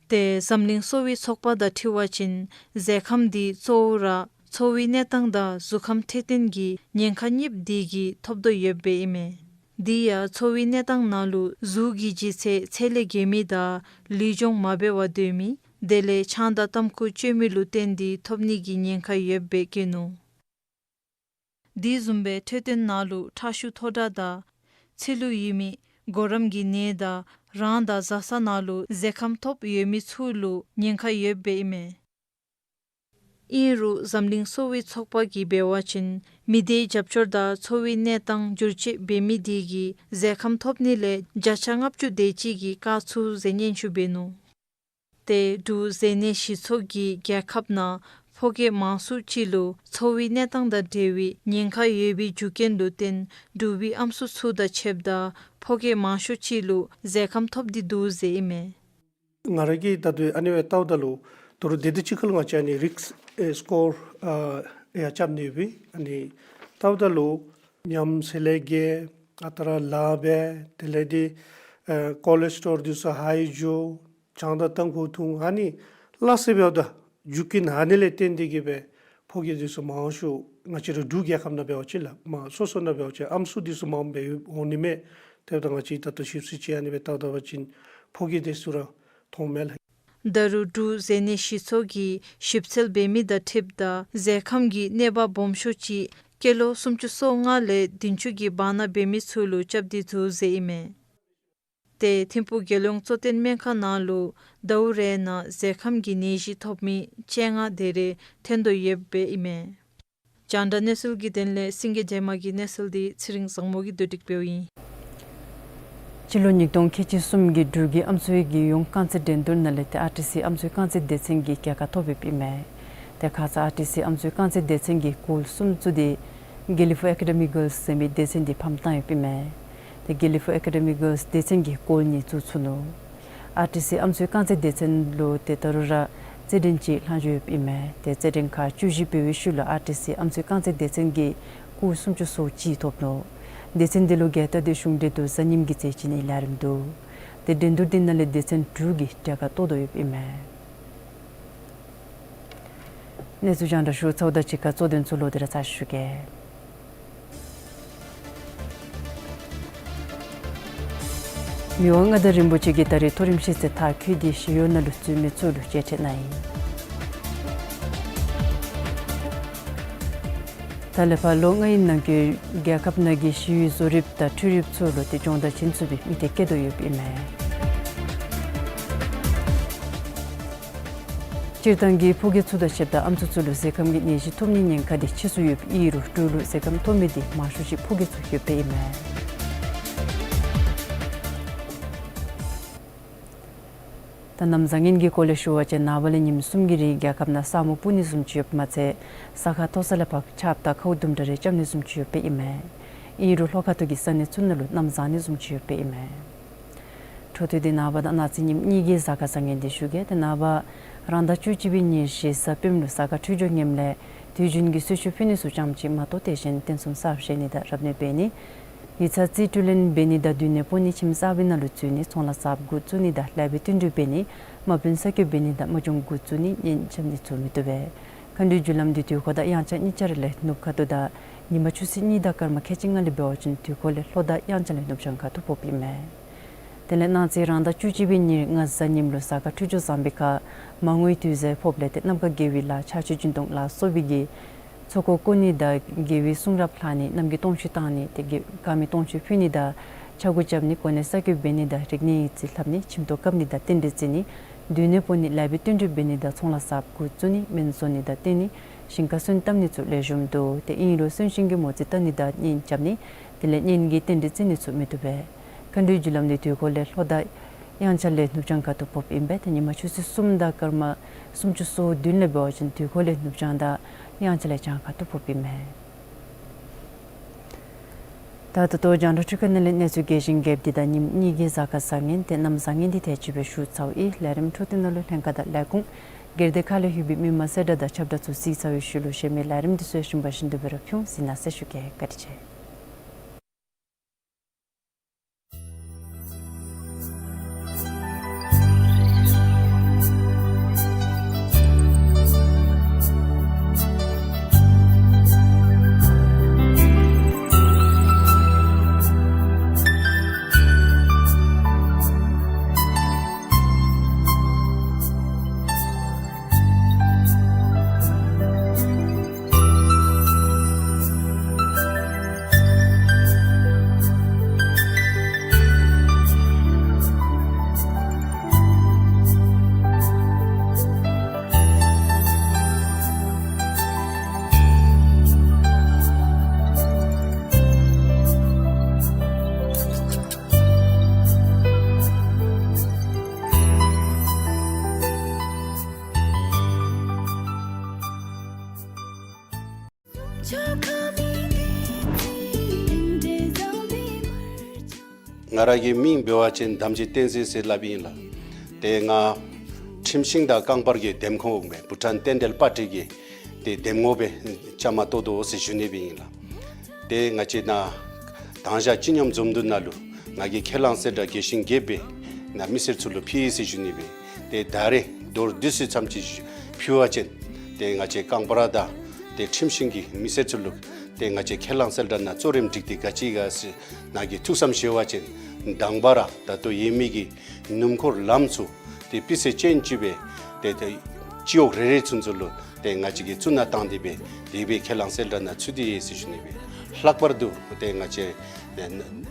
ཏེ་འཛམ་གླིང་གསོ་བའི་ཚོགས་པ་དང་འཁྲིལ་བ་ཅིན་ཟས་ཁམ་འདི་གཙོ་བོ་ར་འཚོ་བའི་གནས་སྟངས་དང་གཟུགས་ཁམས་འཕྲོད་བསྟེན་གྱི་ཉེན་ཁ་གཉིས་འདི་གིས་ཐོབ་དོ་ཡོདཔ་ཨིན་མས། དེ་ཡང་འཚོ་བའི་གནས་སྟངས་ནང་ལུ་གཟུགས་ཀྱི་ལྗིད་ཚད་ཚད་ལས་བརྒལ་མི་དང་ལུས་སྦྱོང་མ་འབད་བར་སྡོད་མི། དེ་ལས་ཆང་དང་ཏམ་ཁུ་སྤྱོད་མི་ལུ་བརྟེན་ཏེ་ཐོབ་ནི་གི་ཉེན་ཁ་ཡོདཔ་སྦེ་བཀོད་ནུག། དེ་བཟུམ་སྦེ་འཕྲོད་བསྟེན་ནང་ལུ་ཁྲག་ཤུགས་མཐོ་དྲགས་དང་ཚིལ་ལུ་ཡོད་མི་གོ་རམས་ཀྱི་ནད་དང་རང་དང་བཟའ་ཚང་ནང་ལུ་ཟས་ཁམ་ཐོབ་ཡོད་མི་ཚུ་ལུ་ཉེན་ཁ་ཡོདཔ་ཨིན་མས། ཨིན་རུང་འཛམ་གླིང་གསོ་བའི་ཚོགས་པ་གིས་འབད་བ་ཅིན་མི་སྡེའི་རྒྱབ་སྐྱོར་དང་འཚོ་བའི་གནས་སྟངས་བསྒྱུར་བཅོས་འབད་མི་འདི་གིས་ཟས་ཁམ་ཐོབ་ནི་ལས་བརྒྱ་ཆ་ལྔ་བཅུ་དེ་ཅིག་གིས་བཀག་ཚུགས་ཟེར་སྙན་ཞུ་འབད་ནུག། ཏེ་འབྲུག་ཟས་གནོད་ཞི་ཚོགས་ཀྱིས་རྒྱལ་ཁབ་ནང་ཕོ་སྐྱེས་མང་སུ་ཅིག་ལུ་འཚོ་བའི་གནས་སྟངས་དང་འབྲེལ་བའི་ཉེན་ཁ་ཡོད་པའི་རྒྱུ་རྐྱེན་ལུ་བརྟེན་འབྲུག་པའི་ཨམ་སྲུ་ཚུ་དང་ཕྱདཔ་ད་ཕོ་སྐྱེས་མང་ཤོས་ཅིག་ལུ་ཟས་ཁམ་ཐོབ་སྟེ་འདུག་ཟེར་ཨིན་མས། ང་ར་གིས་ད་ལྟོ་ཨ་ནི་སྦེ་བལྟཝ་ད་ལུ་ད་རུང་དེ་དང་གཅིག་ཁར་ལུ་ང་བཅས་ཨ་ནི་རིསཀ་ཨེ་སི་ཀོར་ཨ་ཡང་རྐྱབ་ནི་ཡོདཔ་ཨིན། ཨ་ནི་བལྟཝ་ད་ལུ་ཉམས་ཚད་ལས་བརྒལ་ཨ་རྟག་ར་ལཱ་འབད་དེ་ལས་འདི་ཨེ་ཀོ་ལེ་སི་ཊོལ་འདི་ཚུ་ཧའི་འགྱོ། ཆང་དང་ཏམ་ཁུ་འཐུང་། ཨ་ནི་ལ་སོགས་འབདཝ་ད་རྒྱུ་རྐྱེན་ཨ་ནི་ལས་བརྟེན་ཏེ་གིས་སྦེ་ཕོ་སྐྱེས་འདི་ཚུ་མང་ཤོས་ང་བཅས་རའི་འབྲུག་རྒྱལ་ཁབ་ནང་འབད་བ་ཅིན་ལགས་མ་སོ་སོ་ནང་འབད་བ་ཅིན་ཨམ་སྲུ་འདི་ཚུ་མངམ་སྦེ་འོང་ནི་མས། དེ་འབདཝ་ད་ང་བཅས་ད་ལྟོ་ཞིབ་འཚོལ་ཅིག་ཨ་ནི་སྦེ་བལྟ་བལྟ་བ་ཅིན་ཕོ་སྐྱེས་འདི་ཚུ་ར་མཐོངམ་མས་ལགས། ད་རུང་འབྲུག་ཟས་གནོད་ཞི་ཚོགས་ཀྱིས་ཞིབ་འཚོལ་འབད་མི་དང་འཁྲིལཝ་ད་ཟས་ཁམ་གྱི་གནོད་པ་སྦོམ་ཤོས་ཅིག་སྐྱེས་ལོ་སུམ་ཅུ་སོ་ལྔ་ལས་བདུན་ཅུ་གི་བར་ན་འབད་མི་ཚུ་ལུ་རྐྱབ་སྟེ་འདུག་ཟེར་ཨིན་མས། ཏེ་ཐིམ་ཕུག་རྒྱལ་ཡོངས་གཙོ་བསྟེན་སྨན་ཁང་ནང་ལུ་ཟླཝ་རེ་ནང་ཟས་ཁམ་གྱི་ནད་གཞི་ཐོབ་མི་བཅོ་ལྔ་དེ་རེ་ཐོན་དོ་ཡོདཔ་ཨིན་མས། རྒྱང་བསྒྲགས་གནས་ཚུལ་གྱི་དོན་ལས་སེང་གེ་སྒྲོལ་མ་གི་གནས་ཚུལ་འདི་ཚེ་རིང་བཟང་མོ་གིས་བསྡུ་སྒྲིག་འབདཝ་ཨིན། སྤྱི་ལོ་ཉིས་སྟོང་ཁལ་གཅིག་གསུམ་གྱི་འབྲུག་གི་ཨམ་སྲུའི་རྒྱལ་ཡོངས་རྐང་རྩེད་འགྲན་བསྡུར་ནང་ལས་ཏེ་ཨར་ཊི་སི་ཨམ་སྲུའི་རྐང་རྩེད་སྡེ་ཚན་གྱིས་རྒྱལ་ཁ་ཐོབ་ཡོདཔ་ཨིན་མས། ཏེ་ཁ་ཙ་ཨར་ཊི་སི་ཨམ་སྲུའི་རྐང་རྩེད་སྡེ་ཚན་གྱིས་གོལ་གསུམ་བཙུགས་ཏེ་དགེ་ལེགས་ཕུག་ཨེ་ཀ་ཌེ་མི་གཱརལསི་ཟེར་མི་སྡེ་ཚན་འདི་ཕམ་བཏང་ཡོདཔ་ཨིན་མས། ཏེ་དགེ་ལེགས་ཕུག་ཨེ་ཀ་ཌེ་མི་གཱརལསི་སྡེ་ཚན་གྱིས་གོལ་གཉིས་བཙུགས་ཚུགས་ནུག། ཨར་ཊི་སི་ཨམ་སྲུའི་རྐང་རྩེད་སྡེ་ཚན་ལུ་ཏེ་ད་རུང་ར་རྩེད་འགྲན་ཅིག་ལྷང་ཞུ་ཡོདཔ་ཨིན་མས། ཏེ་རྩེད་འགྲན་ཁག་བཅུ་བཞི་འབད་བའི་ཤུལ་ལུ་ཨར་ཊི་སི་ཨམ་སྲུའི་རྐང་རྩེད་སྡེ་ཚན་གྱིས་སྐུགས་སུམ་ཅུ་སོ་གཅིག་ཐོབ་ནུག། སྡེ་ཚན་འདི་ལུ་རྒྱལ་རྟགས་འདི་གཞུང་འབྲེལ་དུ་གཟའ་ཉིམ་གྱི་ཚེ་བྱིན་ནིའི་ལས་རིམ་འདུག། ཏེ་འགྲན་བསྡུར་འདི་ནང་ལས་སྡེ་ཚན་དྲུག་གིས་གྲལ་ཁར་གཏོགས་དོ་ཡོདཔ་ཨིན་མས། གནས་ཚུལ་རྒྱང་བསྒྲགས་ཞུ་ཚརཝ་ད་གཅིག་ཁར་གཙོ་དོན་ཚུ་ལོག་སྟེ་ར་ཚར་ཞུ་གེ། མི་དབང་མངའ་བདག་རིན་པོ་ཆེ་གིས་ད་རེས་མཐོ་རིམ་ཤེས་ཚད་མཐར་འཁྱོལ་ཏེ་ཞི་གཡོག་ནང་ལུ་འཛུལ་མི་ཚུ་ལུ་མཇལ་འཕྲད་གནང་ཡི། ད་ལས་ཕར་ལོ་ལྔའི་ནང་འཁོད་རྒྱལ་ཁབ་ནང་གི་ཞི་གཡོག་བཟོ་རིགཔ་དང་འཕྲུལ་རིགཔ་ཚུ་ལུ་ཏེ་སྦྱོང་བརྡར་བྱིན་ཚུགས་པའི་དམིགས་གཏད་བསྐྱེད་དོ་ཡོདཔ་ཨིན་མས། སྤྱིར་བཏང་གི་ཕོ་སྐྱེས་ཚུ་དང་ཕྱདཔ་ད་ཨམ་སྲུ་ཚུ་ལུ་ཟས་ཁམ་གྱི་ནད་གཞི་ཐོབ་ནིའི་ཉེན་ཁ་དེ་ཆེ་སུ་ཡོདཔ་ཨིན་རུང་འབྲུག་ལུ་ཟས་ཁམ་ཐོབ་མི་དེ་མང་ཤོས་ཅིག་ཕོ་སྐྱེས་ཚུ་ཡོདཔ་ཨིན་མས། ད་གནམ་བཟང་ངན་གྱི་སྐོར་ལས་ཞུ་བ་ཅིན་ནངས་པ་ལས་ཉིནམ་གསུམ་གྱི་རིང་རྒྱལ་ཁབ་ནང་ས་སྨུག་སྤུབ་ནི་བཟུམ་ཅིག་ཡོདཔ་མ་ཚད་ས་ཁ་མཐོ་ས་ལས་ཕར་ཆརཔ་དང་ཁཝ་དུམ་གྲ་རེ་རྐྱབ་ནི་བཟུམ་ཅིག་ཡོདཔ་ཨིན་མས། ཨིན་རུང་ལྷོ་ཁ་ཐུག་གི་ས་གནས་ཚུ་ནང་ལུ་གནམ་བཟང་ནི་བཟུམ་ཅིག་ཡོདཔ་ཨིན་མས། འཕྲོ་མཐུད་དེ་ནངས་པ་དང་གནངས་ཚེ་ཉིནམ་གཉིས་ཀྱི་གཟའ་སྐར་བཟང་ངན་དེ་ཞུ་གེ། ཏེ་ནངས་པ་རང་ཟླ་བཅུ་གཅིག་པའི་ཉེར་བཞི་གཟའ་སྤེནམ་ལུ་གཟའ་སྐར་འཕྲོད་སྦྱོར་ངནམ་ལས་དུས་རྒྱུན་གྱི་གསོལ་མཆོད་ཕུལ་ནི་ཚུ་ཙམ་ཅིག་མ་གཏོགས་དེ་བཞིན་རྟེན་གསུམ་གསར་བཞེངས་ནི་དང་རབ་གནས་འབད་ནི་ཡིག་ཚང་རྩིས་སྤྲོད་ལེན་འབད་ནི་དང་མདུན་ནས་འབོ་ནི་ཁྱིམ་གསར་པའི་ནང་ལུ་འཛུལ་ནི་ཚོང་ལཱ་གསརཔ་འགོ་བཙུགས་ནི་དང་ལེགས་པའི་བསྟུན་གྲོས་འབད་ནི་དམག་དཔོན་གསར་བསྐོ་འབད་ནི་དང་དམག་སྦྱོང་འགོ་བཙུགས་ནི་གཉེན་རྐྱབ་ནི་ཚུ་མི་བཏུབ་པས། མཁའ་འགྲོའི་རྒྱུ་ལམ་འདི་དུས་འཁོར་དང་དབྱངས་འཆར་གཉིས་ཆ་ར་ལས་ནུབ་ཁ་ཐུག་དང་ཉིན་མ་ཆུ་ཚོད་གཉིས་དང་སྐར་མ་ཁལ་གཅིག་ལྔ་ལས་འབད་བ་ཅིན་དུས་འཁོར་ལས་ལྷོ་དང་དབྱངས་འཆར་ལས་ནུབ་བྱང་ཁ་ཐུག་ཕོགཔ་ཨིན་མས། དེ་ལས་གནངས་ཚེ་རང་ཟླ་བཅུ་གཅིག་པའི་ཉེར་ལྔ་གཟའ་ཉིམ་ལུ་གཟའ་སྐར་འཕྲོད་སྦྱོར་བཟང་པའི་ཁར་མར་ངོའི་དུས་མཛོད་ཕོགཔ་ལས་ཏེ་གནམ་ཁ་བརྒྱད་པའི་ལ་ཆར་ཆུ་སྦྱིན་གཏོང་ལ་སོགས་པའི་གི་ཚོགས་འཁོར་བསྐོར་ནི་དང་དགེ་བའི་གསུང་རབ་ལྷག་ནི་གནམ་གྱི་སྟོང་མཆོད་བཏང་ནི་ཏེ་དགེ་དཀར་མེ་སྟོང་མཆོད་ཕུལ་ནི་དང་ཕྱག་འགོ་རྐྱབ་ནི་གོ་གནས་གསར་བསྐོ་འབད་ནི་དང་རིག་གནས་ཡིག་རྩིས་ལྷབ་ནི་ཁྱིམ་ཐོག་བཀབ་ནི་དང་རྟེན་འབྲེལ་བརྩི་ནི་མདུན་ནས་འབོ་ནི་ལེགས་པའི་བསྟུན་གྲོས་འབད་ནི་དང་ཚོང་ལཱ་གསརཔ་འགོ་བཙུགས་ནི་སྨན་བཟོ་ནི་དང་བསྟེན་ནི་ཞིང་ཁར་སོན་བཏབ་ནི་ཚུ་ལེགས་ཤོམ་འདུག། ཏེ་ཨིན་རུང་སོན་ཤིང་གི་མོ་རྩིས་བལྟ་ནི་དང་གཉེན་རྐྱབ་ནི་དེ་ལས་གཉེན་གྱི་རྟེན་འབྲེལ་བརྩི་ནི་ཚུ་མི་བཏུབ་པས། མཁའ་འགྲོའི་རྒྱུ་ལམ་འདི་དུས་འཁོར་ལས་ལྷོ་དང་དབྱངས་འཆར་ལས་ནུབ་བྱང་ཁ་ཐུག་ཕོགཔ་ཨིན་པས། ཏེ་ཉིན་མ་ཆུ་ཚོད་གསུམ་དང་སྐར་མ་སུམ་ཅུ་སོ་བདུན་ལས་འབད་བ་ཅིན་དུས་འཁོར་ལས་ནུབ་བྱང་དང་དབྱངས་འཆར་ལས་བྱང་ཁ་ཐུག་ཕོགཔ་ཨིན་མས། ད་ད་ལྟོ་རྒྱང་བསྒྲགས་འཕྲུལ་ཁང་ནང་ལས་གནས་ཚུལ་རྒྱས་ཤིང་རྒྱསཔ་འདི་དང་ཉིནམ་གཉིས་ཀྱི་གཟའ་སྐར་བཟང་ངན་ཏེ་གནམ་བཟང་ངན་འདི་དེ་ཅིག་སྦེ་ཞུ་ཚརཝ་ཨིན། ལས་རིམ་འཕྲོ་མཐུད་ནང་ལུ་ལྷན་ཁག་དང་ལས་ཁུངས་སྒེར་སྡེ་ཁག་ལས་ལྷོད་པའི་མི་མང་གསལ་བསྒྲགས་དང་ཁྱབ་བསྒྲགས་ཚུ་གཟིགས་ཚར་བའི་ཤུལ་ལུ་གཞན་མི་ལས་རིམ་འདི་ཚུ་ཡང་བྱོན་པ་བཞིན་དུ་འབད་ར་ཕུལ་ཟེར་ན་ཟེར་ཞུ་གེ། བཀའ་དྲིན་ཆེ། ང་ར་གི་མིང་འབད་བ་ཅིན་དམ་ཆོས་བསྟན་འཛིན་ཟེར་སླབ་ཨིན་ལགས། ཏེ་ང་ཁྲིམས་ཤིང་དང་རྐང་པར་གྱི་འདེམས་ཁོངས་འོག་མའི་བྷུ་ཊཱན་རྟེན་འབྲེལ་པར་ཊི་གི་ཏེ་འདེམས་ངོ་སྦེ་བཅའ་མར་གཏོགས་དོ་ཟེར་ཞུ་ནི་སྦེ་ཨིན་ལགས། ཏེ་ང་བཅས་ནཱ་དང་ཞག་སྤྱི་སྙོམས་འཛོམས་འདུ་ནང་ལུ་ང་གིས་ཁས་བླངས་གསལ་བསྒྲགས་རྒྱས་ཤིང་རྒྱསཔ་སྦེ་ནཱ་མི་སེར་ཚུ་ལུ་ཕུལ་ཡི་ཟེར་ཞུ་ནི་སྦེ། ཏེ་ད་རེས་མདོར་བསྡུས་སུ་ཙམ་ཅིག་ཕུལ་བ་ཅིན་ཏེ་ང་བཅས་རྐང་པར་དང་ཏེ་ཁྲིམས་ཤིང་གི་མི་སེར་ཚུ་ལུ་ཏེ་ང་བཅས་ཁས་བླངས་གསལ་བསྒྲགས་ནང་གཙོ་རིམ་སྒྲིག་སྟེ་ག་ཅི་ག་ཟེར་ནཱ་གིས་ཐུགས་བསམ་བཞེས་པ་ཅིན་དང་པ་ར་ད་ལྟོ་ཡོད་མི་གི་སྣུམ་འཁོར་ལམ་ཚུ་ཏེ་སྤུས་ཚད་ཅན་ཅིག་སྦེ་ཏེ་ཏེ་སྤྱི་འོག་རེ་རེ་ཚུན་ཚོད་ལུ་ཏེ་ང་བཅས་ཀྱིས་བཙུགས་ནང་བཏང་སྟེ་སྦེ་དེ་སྦེ་ཁས་བླངས་གསལ་བསྒྲགས་ནང་ཚུད་དེ་ཡོད་ཟེར་ཞུ་ནི་སྦེ། ལྷག་པར་དུ་ཏེ་ང་བཅས་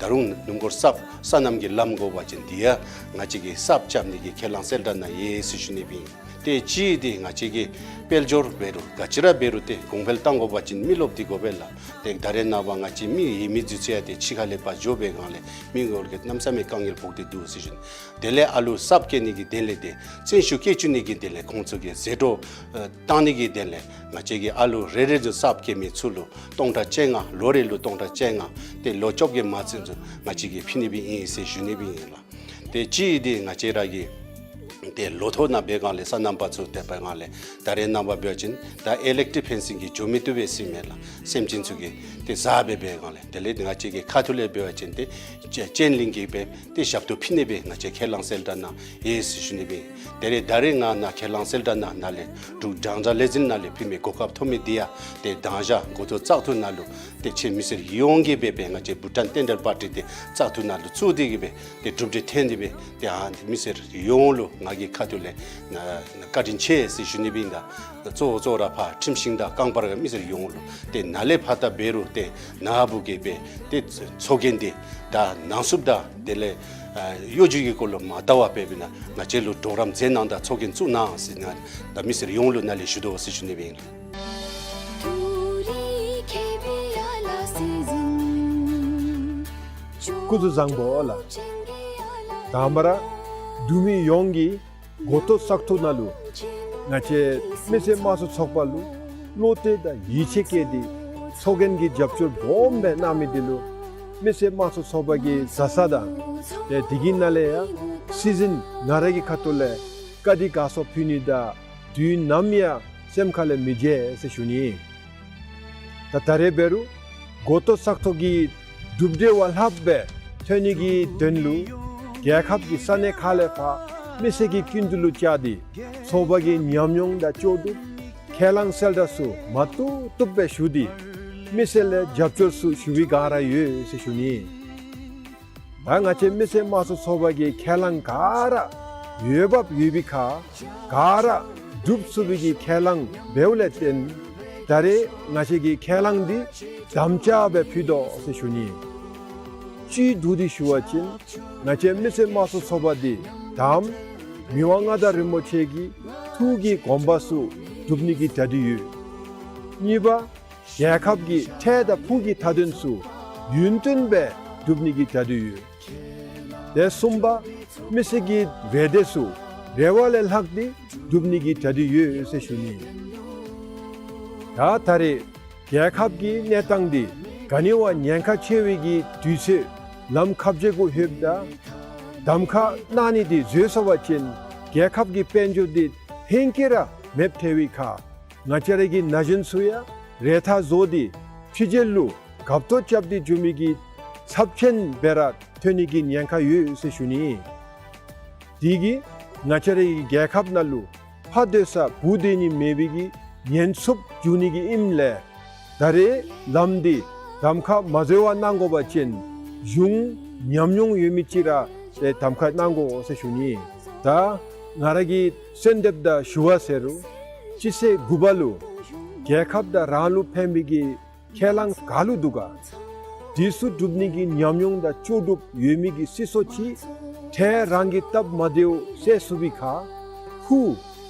ད་རུང་སྣུམ་འཁོར་གསརཔ་སོ་ནམ་གྱི་ལམ་དགོ་པ་ཅིན་དེ་ཡང་ང་བཅས་ཀྱིས་གསརཔ་རྐྱབ་ནི་གི་ཁས་བླངས་གསལ་བསྒྲགས་ནང་ཡོད་ཟེར་ཞུ་ནི་སྦེ་ཨིན། ཏེ་གཅིག་འདི་ང་བཅས་ཀྱིས་དཔལ་འབྱོར་འབད་རུང་ག་ཅི་ར་འབད་རུང་ཏེ་གོང་འཕེལ་གཏང་དགོ་པ་ཅིན་མི་རློབས་འདི་དགོ་པས་ལགས། ཏེ་ད་རེས་ནངས་པ་ང་བཅས་མི་ཡོད་མི་འཛུལ་ཚུགས་ཡང་ཏེ་ཕྱི་ཁ་ལས་ཕར་འགྱོ་བའི་སྒང་ལས་མི་ངོ་ལུ་གནམ་མེད་ས་མེད་དཀའ་ངལ་ཕོག་སྟེ་འདུག་ཟེར་ཞུ་ནི། དེ་ལས་ཨ་ལུ་གསརཔ་སྐྱེ་ནི་གི་དོན་ལས་ཏེ་བཙན་ཤུགས་བསྐྱེད་བཅུག་ནི་གི་དོན་ལས་ཁོང་ཚུ་གི་ཟད་འགྲོ་ཨ་བཏང་ནི་གི་དོན་ལས་ང་བཅས་ཀྱིས་ཨ་ལུ་རེ་རེ་ཚུ་གསརཔ་སྐྱེ་མི་ཚུ་ལུ་སྟོང་ཕྲག་བཅོ་ལྔ་ལོ་རེ་ལུ་སྟོང་ཕྲག་བཅོ་ལྔ་ཏེ་ལོ་བཅོ་བརྒྱད་མ་ཚུན་ཚོད་ང་བཅས་ཀྱིས་ཕུལ་ནི་སྦེ་ཨིན་ཟེར་ཞུ་ནི་སྦེ་ཨིན་ལགས། ཏེ་གཅིག་འདི་ང་བཅས་ར་གི་ཏེ་ལོ་ཐོག་ནང་འབད་སྒང་ལས་སོ་ནམ་པ་ཚུ་ཏེ་འབད་སྒང་ལས་ད་རེས་ནངས་པ་འབད་བ་ཅིན་ད་ཨི་ལེག་ཊིག་ཕེན་སིང་གིས་འགྱོ་མི་བཏུབ་པས་ཟེར་མས་ལགས། སེམས་ཅན་ཚུ་གིས་ཏེ་བཟའ་སྦེ་འབད་སྒང་ལས་དེ་ལས་ང་བཅས་ཀྱི་ཁ་ཐུག་ལས་འབད་བ་ཅིན་ཏེ་ཅ་ཅན་གླིང་གིས་སྦེ་ཏེ་ཞབས་ཏོག་ཕུལ་ནི་སྦེ་ང་བཅས་ཁས་བླངས་གསལ་བསྒྲགས་གནང་ཡི་ཟེར་ཞུ་ནི་སྦེ། དེ་ལས་ད་རེས་ང་ནཱ་ཁས་བླངས་གསལ་བསྒྲགས་གནང་ནཱ་ལས་འབྲུག་སྦྲང་ཆར་ལས་འཛིན་ནང་ལས་ཕུལ་མི་གོ་སྐབས་ཐོབ་མི་འདི་ཡང་ཏེ་དང་ཞག་འགོ་ཐོག་བཙག་འཐུ་ནང་ལུ་ཏེ་ཁྱེད་མི་སེར་ཡོངས་ཀྱིས་སྦེ་སྦེ་ང་བཅས་བྷུ་ཊཱན་ཊེན་ཌར་པར་ཊི་ཏེ་བཙག་འཐུ་ནང་ལུ་བཙུགས་ཏེ་གིས་སྦེ་ཏེ་གྲུབ་འབྲས་ཐོན་ཏེ་སྦེ་ཏེ་ཨ་མི་སེར་ཡོངས་ལུ་ང་གི་ཁ་ཐུག་ལས་ན་བཀའ་དྲིན་ཆེ་ཟེར་ཞུ་ནི་སྦེ་ཨིན། ད་གཙོ་བོ་གཙོ་བོ་ར་ཕར་ཁྲིམས་ཤིང་དང་རྐང་པར་གྱི་མི་སེར་ཡོངས་ལུ་ཏེ་ནཱ་ལས་ཕར་ད་འབད་རུང་ཏེ་ནཱ་བུ་གིས་སྦེ་ཏེ་ཚོགས་རྒྱན་འདི་ད་ནང་སུབ་དང་དེ་ལས་ཨ་གཡོ་སྒྱུ་གི་སྐོར་ལུ་མ་བལྟ་བར་སྦེ་སྦེ་ན་ང་བཅས་ལུ་གྲོགས་རམ་མཛད་གནང་དང་ཚོགས་རྒྱན་བཙུགས་གནང་ཟེར་ན་ད་མི་སེར་ཡོངས་ལུ་ནཱ་ལས་ཞུ་དོ་ཟེར་ཞུ་ནི་སྦེ་ཨིན། སྐུ་གཟུགས་བཟང་པོ་ལགས། དང་པ་ར་འབྲུག་མི་ཡོངས་ཀྱིས་འགོ་ཐོག་བཙག་འཐུ་ནང་ལུ་ང་བཅས་མི་སེར་དམངས་གཙོ་ཚོགས་པ་ལུ་བློ་གཏད་དང་ཡིད་ཆེས་བསྐྱེད་དེ་ཚོགས་རྒྱན་གྱི་རྒྱབ་སྐྱོར་སྦོམ་སྦེ་གནང་མི་འདི་ལུ་མི་སེར་དམངས་གཙོ་ཚོགས་པ་གི་བཟའ་ཚང་དང་ཏེ་དེ་གི་ནང་ལས་ཡང་སྲིད་འཛིན་ང་ར་གི་ཁ་ཐུག་ལས་བཀའ་དྲིན་དགའ་ཚོར་ཕུལ་ནི་དང་དུས་ནམ་ཡང་སེམས་ཁ་ལས་མི་བརྗེད་ཟེར་ཞུ་ནི། ད་ད་རེས་འབད་རུང་འགོ་ཐོག་བཙག་འཐུ་གི་གྲུབ་འབྲས་བ་ལྷགཔ་སྦེ་ཐོན་ནི་གི་དོན་ལུ་རྒྱལ་ཁབ་ཀྱི་ས་གནས་ཁག་ལས་ཕར་མི་སེར་གྱི་སྐྱིན་འགྲུལ་ལུ་བཅར་ཏེ་ཚོགས་པ་གི་ཉམས་མྱོང་དང་ལྕོགས་གྲུབ་ཁས་བླངས་གསལ་བསྒྲགས་ཚུ་མ་བཏུབ་བཏུབ་སྦེ་ཞུ་སྟེ་མི་སེར་ལས་རྒྱབ་སྐྱོར་ཚུ་ཞུ་བའི་བསྒང་ར་ཡོད་ཟེར་ཞུ་ནི། ད་ང་བཅས་མི་སེར་དམངས་གཙོ་ཚོགས་པ་གི་ཁས་བླངས་ག་ར་འོས་འབབ་ཡོད་པའི་ཁར་ག་ར་སྒྲུབ་ཚུགས་པའི་གི་ཁས་བླངས་འབདཝ་ལས་བརྟེན་ད་རེས་ང་བཅས་ཀྱི་ཁས་བླངས་འདི་དམ་བཅའ་སྦེ་ཕུལ་དོ་ཟེར་ཞུ་ནི། སྤྱི་འདུས་ཏེ་ཞུ་བ་ཅིན་ང་བཅས་མི་སེར་དམངས་གཙོ་ཚོགས་པ་འདི་དང་པ་མི་དབང་མངའ་བདག་རིན་པོ་ཆེ་གི་ཐུགས་ཀྱི་དགོངས་པ་ཚུ་སྒྲུབ་ནི་གི་གྲ་སྒྲིག་ཡོད། གཉིས་པ་རྒྱལ་ཁབ་ཀྱི་འཕྲལ་དང་ཕུགས་ཀྱི་མཐའ་དོན་ཚུ་ཡུན་བརྟན་སྦེ་སྒྲུབ་ནི་གི་གྲ་སྒྲིག་ཡོད། དེ་གསུམ་པ་མི་སེར་གྱི་རེ་འདོད་ཚུ་རེ་བ་ལས་ལྷག་སྟེ་སྒྲུབ་ནི་གི་གྲ་སྒྲིག་ཡོད་ཟེར་ཞུ་ནི། ད་ད་རེས་རྒྱལ་ཁབ་ཀྱི་གནས་སྟངས་འདི་ག་ནི་བ་ཉེན་ཁ་ཆེ་བའི་གི་དུས་ཚོད་ལམ་ཁ་རྗེ་གུ་ལྷོདཔ་ད་གདམ་ཁ་གནང་ནི་འདི་འཛོལ་སོང་བ་ཅིན་རྒྱལ་ཁབ་ཀྱི་དཔལ་འབྱོར་འདི་ཧེང་སྐལ་ར་མེདཔ་ཐལ་བའི་ཁར་ང་བཅས་ར་གི་ན་གཞོན་ཚུ་ཡང་རེ་ཐག་བཟོ་སྟེ་ཕྱི་རྒྱལ་ལུ་གབ་ཏོ་རྐྱབ་སྟེ་འགྱོ་མི་གི་ཚབས་ཆེན་སྦེ་ར་ཐོན་ནི་གི་ཉེན་ཁ་ཡོད་ཟེར་ཞུ་ནི། དེ་གིས་ང་བཅས་ར་གི་རྒྱལ་ཁབ་ནང་ལུ་ཕར་སྡོད་ས་བུ་སྡོད་ནི་མེད་པའི་གི་ཉེན་ཚབས་འབྱུང་ནི་གི་ཨིནམ་ལས་ད་རེས་ལམ་འདི་གདམ་ཁ་མ་འཛོལ་བར་གནང་དགོ་པ་ཅིན་གཞུང་ཉམས་མྱོང་ཡོད་མི་ཅིག་ར་ཏེ་གདམ་ཁ་གནང་དགོ་ཟེར་ཞུ་ནི། ད་ང་ར་གི་གསོལ་འདེབས་དང་ཞུ་བ་ཟེར་རུང་སྤྱི་ཚེས་དགུ་པ་ལུ་རྒྱལ་ཁབ་དང་རང་ལུ་ཕན་པའི་གི་ཁས་བླངས་ག་ལུ་འདུག་ག་དེ་ཚུ་སྒྲུབ་ནི་གི་ཉམས་མྱོང་དང་ལྕོགས་གྲུབ་ཡོད་མི་གི་སྲིད་ཚོགས་ཅིག་འཕྲལ་རང་གི་སྟབས་མ་བདེཝ་སེལ་ཚུགས་པའི་ཁར་ཧུ་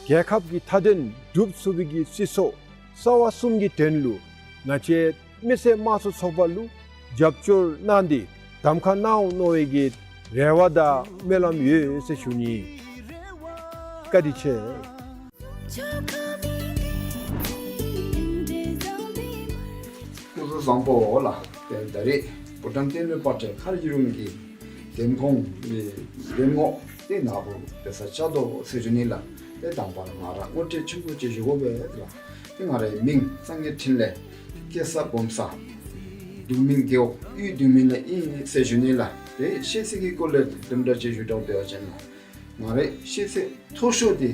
རྒྱལ་ཁབ་ཀྱི་མཐའ་དོན་སྒྲུབ་ཚུགས་པའི་གི་སྲིད་ཚོགས་གསར་བ་གསུམ་གྱི་དོན་ལུ་ང་བཅས་མི་སེར་དམངས་གཙོ་ཚོགས་པ་ལུ་རྒྱབ་སྐྱོར་གནང་སྟེ་གདམ་ཁ་གནང་འོང་མནོ་བའི་གི་རེ་བ་དང་སྨོན་ལམ་ཡོད་ཟེར་ཞུ་ནི། བཀའ་དྲིན་ཆེ། སྐུ་གཟུགས་བཟང་པོ་ལགས། ཏེ་ད་རེས་བྷུ་ཊཱན་བསྟན་འགྲོའི་དཔར་སྐྲུན་ཁ་བསྒྱུར་རུང་གི་འདེམས་ཁོངས་འདེམས་ངོ་ཏེ་ནཱ་བུ་འབད་སར་བཅར་དོ་ཟེར་ཞུ་ནི་ལགས། ཏེ་དང་པ་ར་ང་ར་ངོ་སྤྲོད་ཆུང་ཀུ་ཅིག་ཞུ་དགོ་པས་ལགས། ཏེ་ང་རའི་མིང་སངས་རྒྱས་འཕྲིན་ལས། སྐྱེས་ས་སྦོམ་ས། འབྲུག་མིང་རྒེད་འོག་དབུས་འབྲུག་མིང་ལས་ཨིན་ཟེར་ཞུ་ནི་ལགས། ཏེ་ཤེས་ཚད་ཀྱི་སྐོར་ལས་དུམ་གྲ་ཅིག་ཞུ་དགོཔ་འབད་བ་ཅིན་ལགས། ང་རའི་ཤེས་ཚད་མཐོ་ཤོས་འདི་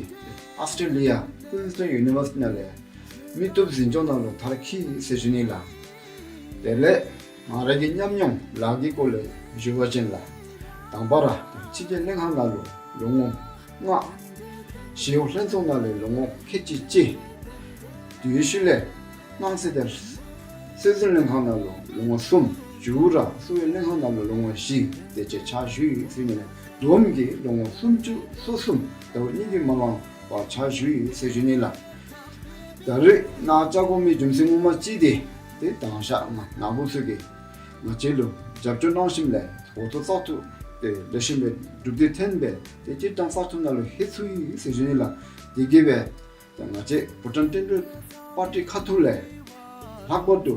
ཨཱོས་ཊྲེ་ལི་ཡ་ཀུའིནསི་ལེནཌ་ཡུ་ནི་ཝར་སི་ཊི་ནང་ལས་མི་སྟོབས་འཛིན་སྐྱོང་ནང་ལུ་མཐར་འཁྱོལ་ཟེར་ཞུ་ནི་ལགས། དེ་ལས་ང་ར་གི་ཉམས་མྱོང་ལཱ་གི་སྐོར་ལས་ཞུ་བ་ཅིན་ལགས། དང་པ་ར་ཕྱི་རྒྱལ་ལྷན་ཁག་ནང་ལུ་ལོ་ངོ་ལྔ། ཞི་གཡོག་ལྷན་ཚོགས་ནང་ལས་ལོ་ངོ་ཁལ་གཅིག་གཅིག། དེའི་ཤུལ་ལས་སྣང་སྲིད་དང་སྲོལ་འཛིན་ལྷན་ཁག་ནང་ལུ་ལོ་ངོ་གསུམ། མཇུག་ར་གསོ་བའི་ལྷན་ཁག་ནང་ལུ་ལོ་ངོ་བཞི་དེ་ཅིག་ཕྱག་ཞུ་ཡི་ཟེར་ནི་ལས་བསྡོམས་ཀྱིས་ལོ་ངོ་སུམ་ཅུ་སོ་གསུམ་ཟླཝ་གཉིས་ཀྱིས་མ་ལང་བར་ཕྱག་ཞུ་ཡི་ཟེར་ཞུ་ནི་ལགས། ད་རེས་ནཱ་བཅར་དགོ་མི་རྒྱུ་མཚན་ངོ་མ་ཅིག་འདི་ཏེ་དང་ཞག་ང་ནཱ་བུ་ཚུ་གིས་ང་བཅས་ལུ་རྒྱབ་སྐྱོར་གནང་ཞིནམ་ལས་འགོ་ཐོག་བཙག་འཐུ་ཏེ་ལེགས་ཤོམ་སྦེ་གྲུབ་འབྲས་ཐོན་སྦེ་ཏེ་སྤྱིར་བཏང་བཙག་འཐུ་ནང་ལུ་ལྷོད་ཚུགས་ཡི་ཟེར་ཞུ་ནི་ལགས། དེ་གིས་སྦེ་ཏེ་ང་བཅས་བྷུ་ཊཱན་བསྟན་འགྲོའི་པར་སྐྲུན་ཁ་ཐུག་ལས་ལྷག་པར་དུ་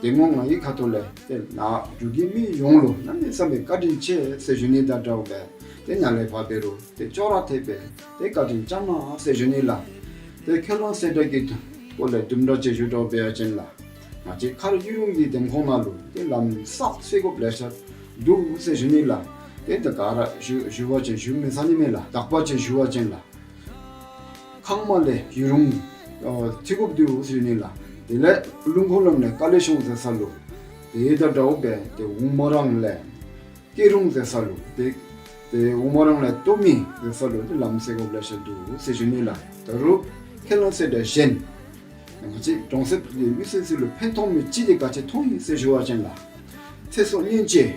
འདེམས་ངོ་ང་གི་ཁ་ཐུག་ལས་ཏེ་ནཱ་འབྲུག་གི་མི་ཡོངས་ལུ་གནམ་མེད་ས་མེད་བཀའ་དྲིན་ཆེ་ཟེར་ཞུ་ནི་དང་འདྲཝ་སྦེ་ ཏེ་ནཱ་ལས་ཕར་འབད་རུང་ཏེ་ཅོག་ར་འཐདཔ་སྦེ་ཏེ་བཀའ་དྲིན་བསྐྱང་གནང་ཟེར་ཞུ་ནི་ལགས། ཏེ་ཁས་བླངས་གསལ་བསྒྲགས་ཀྱི་སྐོར་ལས་དུམ་གྲ་ཅིག་ཞུ་དགོཔ་འབད་བ་ཅིན་ལགས། ང་བཅས་མཁར་ཡུ་རུང་གི་འདེམས་ཁོངས་ནང་ལུ་ཏེ་ལམ་སང་སེལ་དགོཔ་ལེ་ཤ་འདུག་ཟེར་ཞུ་ནི་ལགས། ཏེ་ད་ག་ར་ཞུ་ཞུ་བ་ཅིན་ཞུ་མི་ཚར་ནི་མས་ལགས། དག་པ་ཅིག་ཞུ་བ་ཅིན་ལགས། ཁང་མ་ལས་ཡུ་རུང་ཨ་ཐིག་གུཔ་འདུག་ཟེར་ཞུ་ནི་ལགས། དེ་ལས་ཀླུང་འཁོར་ལམ་ལས་ཀ་ལི་གཤོང་ཟེར་ས་ལུ། དེ་དང་འདྲཝ་སྦེ་ཏེ་འོག་མ་རང་ལས་སྐྱིད་རུང་ཟེར་ས་ལུ། ཏེ་ཏེ་འོག་མ་རང་ལས་སྟོད་སྨད་ཟེར་ས་ལུ་ཏེ་ལམ་སེལ་དགོཔ་ལེ་ཤ་འདུག་ཟེར་ཞུ་ནི་ལགས། ད་རུང་ཁས་བླངས་གསལ་བསྒྲགས་གཞན་ང་བཅས་གྲོང་གསེབ་ཀྱི་མི་སེར་ཚུ་ལུ་ཕན་ཐོགས་མི་ཅིག་དེ་ག་ཅི་ཐོན་ཡི་ཟེར་ཞུ་བ་ཅིན་ལགས། ཚེ་སྲོག་ཉེན་བཅོལ་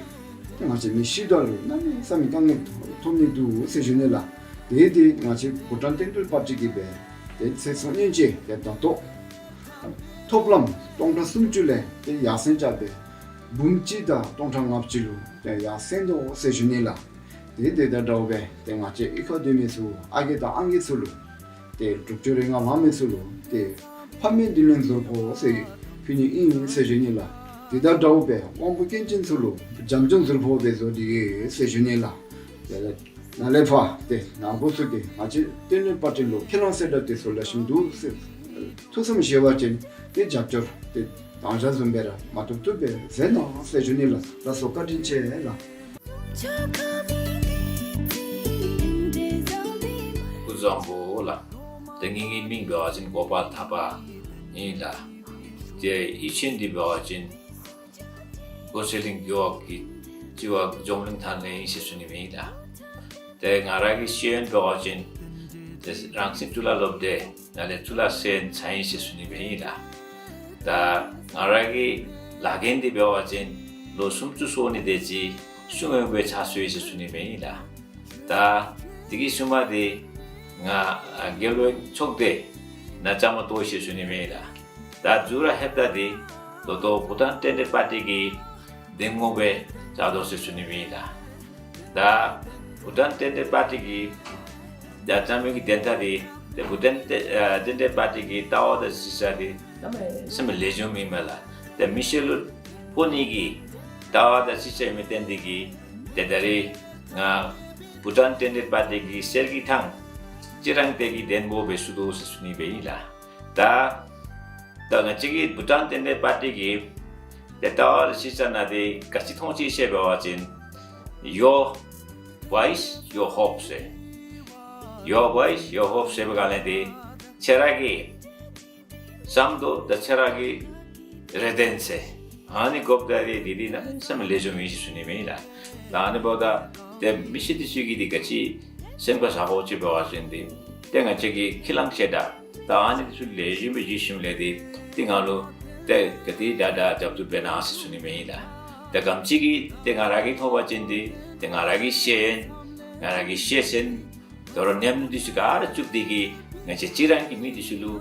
ཏེ་ང་བཅས་མི་ཤི་དོ་རུང་གནམ་མེད་ས་མེད་དཀའ་ངལ་ཐོན་ནི་འདུག་ཟེར་ཞུ་ནི་ལགས། དེ་དེ་ང་བཅས་བྷུ་ཊཱན་བསྟན་འགྲོའི་པར་ཊི་གིས་སྦེ་ཏེ་ཚེ་སྲོག་ཉེན་བཅོལ་ཏེ་ད་ལྟོ་ཐོབ་ལམ་སྟོང་ཕྲག་སུམ་ཅུ་ལས་ཏེ་ཡར་སེང་རྐྱབ་སྦེ་འབུམ་གཅིག་དང་སྟོང་ཕྲག་ལྔ་བཅུ་ལུ་ཏེ་ཡར་སེང་དོ་ཟེར་ཞུ་ནི་ལགས། དེ་དེ་དང་འདྲཝ་སྦེ་ཏེ་ང་བཅས་གཡུས་ཁར་སྡོད་མི་ཚུ་ཨ་རྒས་དང་ཨང་རྒས་ཚུ་ལུ་ཏེ་དྲུག་ཅུ་རེ་ལྔ་ལང་མི་ཚུ་ལུ་ཏེ་ཕ་མའི་མདུན་ལེན་ཟུར་ཕོགས་ཟེར་ཕུལ་ནི་ཨིན་ཟེར་ཞུ་ནི་ལགས། དེ་དང་འདྲཝ་སྦེ་དབང་པོ་སྐྱོན་ཅན་ཚུ་ལུ་བྱམས་སྐྱོང་ཟུར་ཕོགས་སྦེ་བཟོ་སྟེ་ཡོད་ཟེར་ཞུ་ནི་ལགས། དེ་ལས་ནཱ་ལས་ཕར་ཏེ་ནཱ་འགོ་བཙུགས་ཏེ་ང་བཅས་བསྟན་འགྲོའི་པར་ཊི་ལུ་ཁས་བླངས་གསལ་བསྒྲགས་དེ་ཚུ་ལེགས་ཤོམ་འདུག་ཟེར་ཐུགས་བསམ་བཞེས་པ་ཅིན་ཏེ་རྒྱབ་སྐྱོར་ཏེ་དང་ཞག་བཟུམ་སྦེ་ར་མ་བཏུབ་བཏུབ་སྦེ་མཛད་གནང་ཟེར་ཞུ་ནི་ལགས། ལགས་སོ། བཀའ་དྲིན་ཆེ་ལགས། སྐུ་གཟུགས་བཟང་པོ་ལགས། ཏེ་ངེ་གི་མིང་འབད་བ་ཅིན་གོ་པཱལ་ཐར་པ་ཨིན་ལགས། ཏེ་ཡུལ་ཅན་འདི་འབད་བ་ཅིན་ཀོ་ཤེ་གླིང་རྒེད་འོག་གི་སྤྱི་བ་འཇམ་གླིང་ཐང་ལས་ཨིན་ཟེར་ཞུ་ནི་མས་ལགས། ཏེ་ང་ར་གི་ཤེས་ཡོན་འབད་བ་ཅིན་ཏེ་རང་བཙན་གཙུག་ལག་སློབ་སྡེ་ནང་ལས་གཙུག་ལག་སློབ་ཚན་ཨིན་ཟེར་ཞུ་ནི་མས་ལགས། ད་ང་ར་གི་ལཱ་འགན་འདི་འབད་བ་ཅིན་ལོ་སུམ་ཅུ་སོ་གཉིས་དེ་ཅིག་གཞུང་གཡོགཔ་སྦེ་ཕྱག་ཞུ་ཡི་ཟེར་ཞུ་ནི་མས་ལགས། ད་དེ་གི་ཤུལ་མ་འདི་ང་ཨ་རྒྱལ་བའི་ཕྱོགས་སྡེ་ནང་བཅའ་མར་གཏོགས་ཡི་ཟེར་ཞུ་ནི་མས་ལགས། ད་མཇུག་ར་ལྷོདཔ་ད་འདི་ད་ལྟོ་བྷུ་ཊཱན་བསྟན་འགྲོའི་པར་ཊི་གི་འདེམས་ངོ་སྦེ་བཅར་དོ་ཟེར་ཞུ་ནི་མས་ལགས། ད་བྷུ་ཊཱན་བསྟན་འགྲོའི་པར་ཊི་གི་ད་བཅའ་མར་གྱི་དོན་དག་འདི་ཏེ་བྷུ་ཊཱན་བསྟན་ཨ་བསྟན་འགྲོའི་པར་ཊི་གི་ལྟ་བ་དང་སྲིད་བྱུས་འདི་གནམ་མེད་ས་མེད་ལེགས་ཤོམ་ཨིན་མས་ལགས། ཏེ་མི་སེར་ལུ་ཕོག་ནི་གི་ལྟ་བ་དང་སྲིད་བྱུས་ཨིནམ་ལས་བརྟེན་ཏེ་གིས་ཏེ་ད་རིས་ང་བྷུ་ཊཱན་བསྟན་འགྲོའི་པར་ཊི་གི་གསེར་གྱི་ཐང་སྤྱིར་བཏང་གི་འདེམས་ངོ་སྦེ་ཞུ་དོ་ཟེར་ཞུ་ནི་སྦེ་ཨིན་ལགས། ད་ད་ང་བཅས་ཀྱི་བྷུ་ཊཱན་བསྟན་འགྲོའི་པར་ཊི་གི་ཏེ་ལྟ་བ་དང་སྲིད་བྱུས་ནང་འདི་ག་ཅི་མཐོང་ཅི་ཟེར་བ་ཅིན་Your Voice, Your Hope ཟེར། Your Voice, Your Hope ཟེར་བའི་སྒང་ལས་འདི་ཁྱེད་ར་གི་བསམ་དོན་དང་ཁྱེད་ར་གི་རེ་འདུན་ཟེར། ཨ་ནི་དགོཔ་ད་འདི་འདི་གནམ་མེད་ས་མེད་ལེགས་ཤོམ་ཨིན་ཟེར་ཞུ་ནི་མས་ལགས། ད་ཨ་ནི་འབདཝ་ད་ཏེ་མི་སེར་འདི་ཚུ་གིས་འདི་ག་ཅི་སེམས་ཁར་བཞག་དགོ་ཅི་འབད་བ་ཅིན་འདི་ཏེ་ང་བཅས་ཀྱི་ཁས་བླངས་གསལ་བསྒྲགས་ད་ཨ་ནི་འདི་ཚུ་ལེགས་ཤོམ་སྦེ་བརྩི་ཞིནམ་ལས་འདི་ཏེ་ང་ལུ་ཏེ་ག་དེ་དྲག་དྲག་རྒྱབ་སྐྱོར་འབད་གནང་ཟེར་ཞུ་ནི་མས་ལགས། ཏེ་ག་ཅི་གི་ཏེ་ང་ར་གིས་ཐོབ་པ་ཅིན་འདི་ཏེ་ང་ར་གི་ཤེས་ཡོན་ང་ར་གི་ཤེས་ཚད་དོ་རུང་ཉམས་མྱོང་འདི་ཚུ་ག་ར་བཙུགས་ཏེ་གིས་ང་བཅས་གཅིག་རང་གི་མི་འདི་ཚུ་ལུ་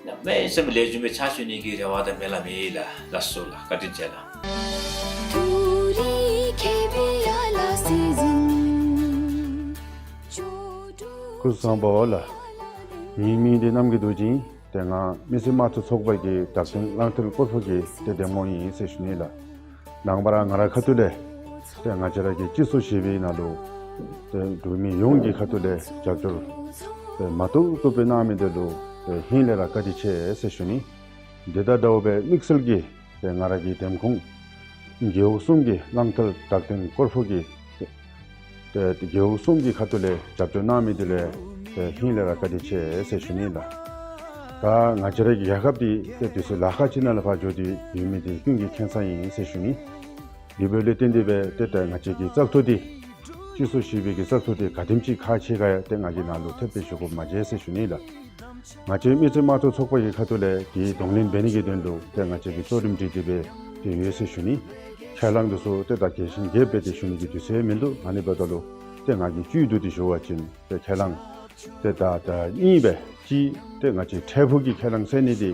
གནམ་མེད་ས་མེད་ལེགས་ཤོམ་སྦེ་ཕྱག་ཞུ་ནི་གི་རེ་བ་དང་སྨོན་ལམ་ཨིན་ལགས། ལགས་སོ་ལགས། བཀའ་དྲིན་ཆེ་ལགས། སྐུ་གཟུགས་བཟང་པོ་ལགས། ངེའི་མིང་འདི་རྣམ་རྒྱལ་རྡོ་རྗེ་ཨིན། ཏེ་ང་མི་སེར་དམངས་གཙོའི་ཚོགས་པ་གི་བདག་དོན་གླང་མཐིལ་སྐོར་ཕུག་གི་ཏེ་འདེམས་ངོ་ཨིན་ཟེར་ཞུ་ནི་ལགས། ནངས་པ་ར་ང་རའི་ཁ་ཐུག་ལས་ཏེ་ང་བཅས་ར་གི་སྤྱི་ཚོགས་བཞི་པའི་ནང་ལུ་ཏེ་འབྲུག་མི་ཡོངས་ཀྱི་ཁ་ཐུག་ལས་རྒྱབ་སྐྱོར་ཏེ་མ་བཏུབ་བཏུབ་སྦེ་གནང་མི་འདི་ལུ་ཏེ་ཧིང་ལས་ར་བཀའ་དྲིན་ཆེ་ཟེར་ཞུ་ནི། དེ་དང་འདྲཝ་སྦེ་དམིགས་བསལ་གྱིས་ཏེ་ང་ར་གི་འདེམས་ཁོངས་རྒེད་འོག་གསུམ་གྱི་གླང་མཐིལ་བདག་དོན་སྐོར་ཕུག་གི་ཏེ་ཏེ་རྒེད་འོག་གསུམ་གྱི་ཁ་ཐུག་ལས་རྒྱབ་སྐྱོར་གནང་མི་འདི་ལུ་ཏེ་ཧིང་ལས་ར་བཀའ་དྲིན་ཆེ་ཟེར་ཞུ་ནི་ལགས། ད་ང་བཅས་ར་གི་རྒྱལ་ཁབ་འདི་ཏེ་དུས་ཚོད་ལཱ་ཁག་ཅིག་ནང་ལས་ཕར་འགྱོ་སྟེ་ཡོད་མི་འདི་ཀུན་གྱིས་མཁྱེན་གསལ་ཨིན་ཟེར་ཞུ་ནི། དེ་འབདཝ་ལས་བརྟེན་ཏེ་སྦེ་ཏེ་ད་ང་བཅས་ཀྱི་བཙག་འཐུ་འདི་སྤྱི་ཚོགས་བཞི་པའི་གི་བཙག་འཐུ་འདི་ག་དེམ་ཅིག་ཁག་ཆེ་ག་ཡང་ཏེ་ང་གིས་ནཱ་ལུ་ཐེབས་སྦེ་ཞུ་དགོཔ་མ་མཇལ་ཟེར་ཞུ་ནི་ལགས། ང་བཅས་མི་སེར་དམངས་གཙོའི་ཚོགས་པ་གི་ཁ་ཐུག་ལས་དེ་གདོང་ལེན་འབད་ནི་གི་དོན་ལུ་ཏེ་ང་བཅས་ཀྱིས་གཙོ་རིམ་སྒྲིག་སྟེ་སྦེ་ཏེ་ཡོད་ཟེར་ཞུ་ནི། ཁས་བླངས་འདི་ཚུ་ཏེ་ད་རྒྱས་ཤིང་རྒྱསཔ་སྦེ་ཏེ་ཞུ་ནི་གི་དུས་ཚོད་མིན་འདུག། ཨ་ནི་འབདཝ་ད་ལུ་ཏེ་ང་གིས་བཅུད་བསྡུ་སྟེ་ཞུ་བ་ཅིན་ཏེ་ཁས་བླངས་ཏེ་ད་ད་གཉིས་སྦེ་གཅིག་ཏེ་ང་བཅས་འཕྲལ་ཕུགས་ཀྱི་ཁས་བླངས་ཟེར་ནི་འདི་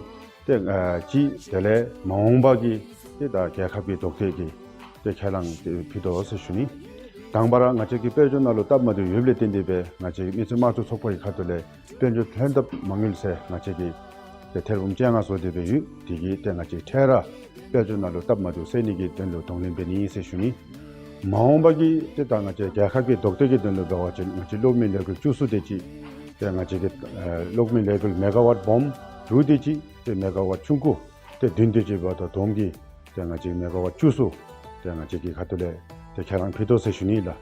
ཏེ་ཨ་གཅིག་དེ་ལས་མ་འོངས་པ་གི་ཏེ་ད་རྒྱལ་ཁབ་ཀྱི་ཐོག་ཐད་ཀྱི་ཏེ་ཁས་བླངས་ཏེ་ཕུལ་དོ་ཟེར་ཞུ་ནི། དང་པ་ར་ང་བཅས་ཀྱི་དཔལ་འབྱོར་ནང་ལུ་སྟབས་མ་བདེཝ་ཡོདཔ་ལས་བརྟེན་ཏེ་སྦེ་ང་བཅས་མི་སེར་དམངས་གཙོའི་ཚོགས་པ་གི་ཁ་ཐུག་ལས་དཔལ་འབྱོར་ལྷན་ཐབས་མ་དངུལ་ཟེར་ང་བཅས་ཀྱིས་ཏེ་ཐེར་འབུམ་བཅོ་ལྔ་བཟོ་སྟེ་སྦེ་ཡོད། དེ་གིས་ཏེ་ང་བཅས་འཕྲལ་ར་དཔལ་འབྱོར་ནང་ལུ་སྟབས་མ་བདེཝ་སེལ་ནི་གི་དོན་ལུ་གདོང་ལེན་འབད་ནི་ཟེར་ཞུ་ནི། མ་འོངས་པ་གི་ཏེ་ད་ང་བཅས་རྒྱལ་ཁབ་ཀྱི་ལྡོག་ཐབས་ཀྱི་དོན་ལུ་འབད་བ་ཅིན་ང་བཅས་གློག་མེ་ལས་འགུལ་བཅུ་གསུམ་དེ་ཅིག་ཏེ་ང་བཅས་ཀྱི་ཨེ་གློག་མེ་ལས་འགུལ་མེ་ག་ཝཊ་སྦོམ་དྲུག་དེ་ཅིག་ཏེ་མེ་ག་ཝཊ་ཆུང་ཀུ་ཏེ་བདུན་དེ་ཅིག་འབདཝ་ད་བསྡོམས་ཀྱིས་ཏེ་ང་བཅས་མེ་ག་ཝཊ་བཅུ་གསུམ་ཏེ་ང་བཅས་ཀྱི་ཁ་ཐུག་ལས་ཏེ་ཁས་བླངས་ཕུལ་དོ་ཟེར་ཞུ་ནི་ལགས།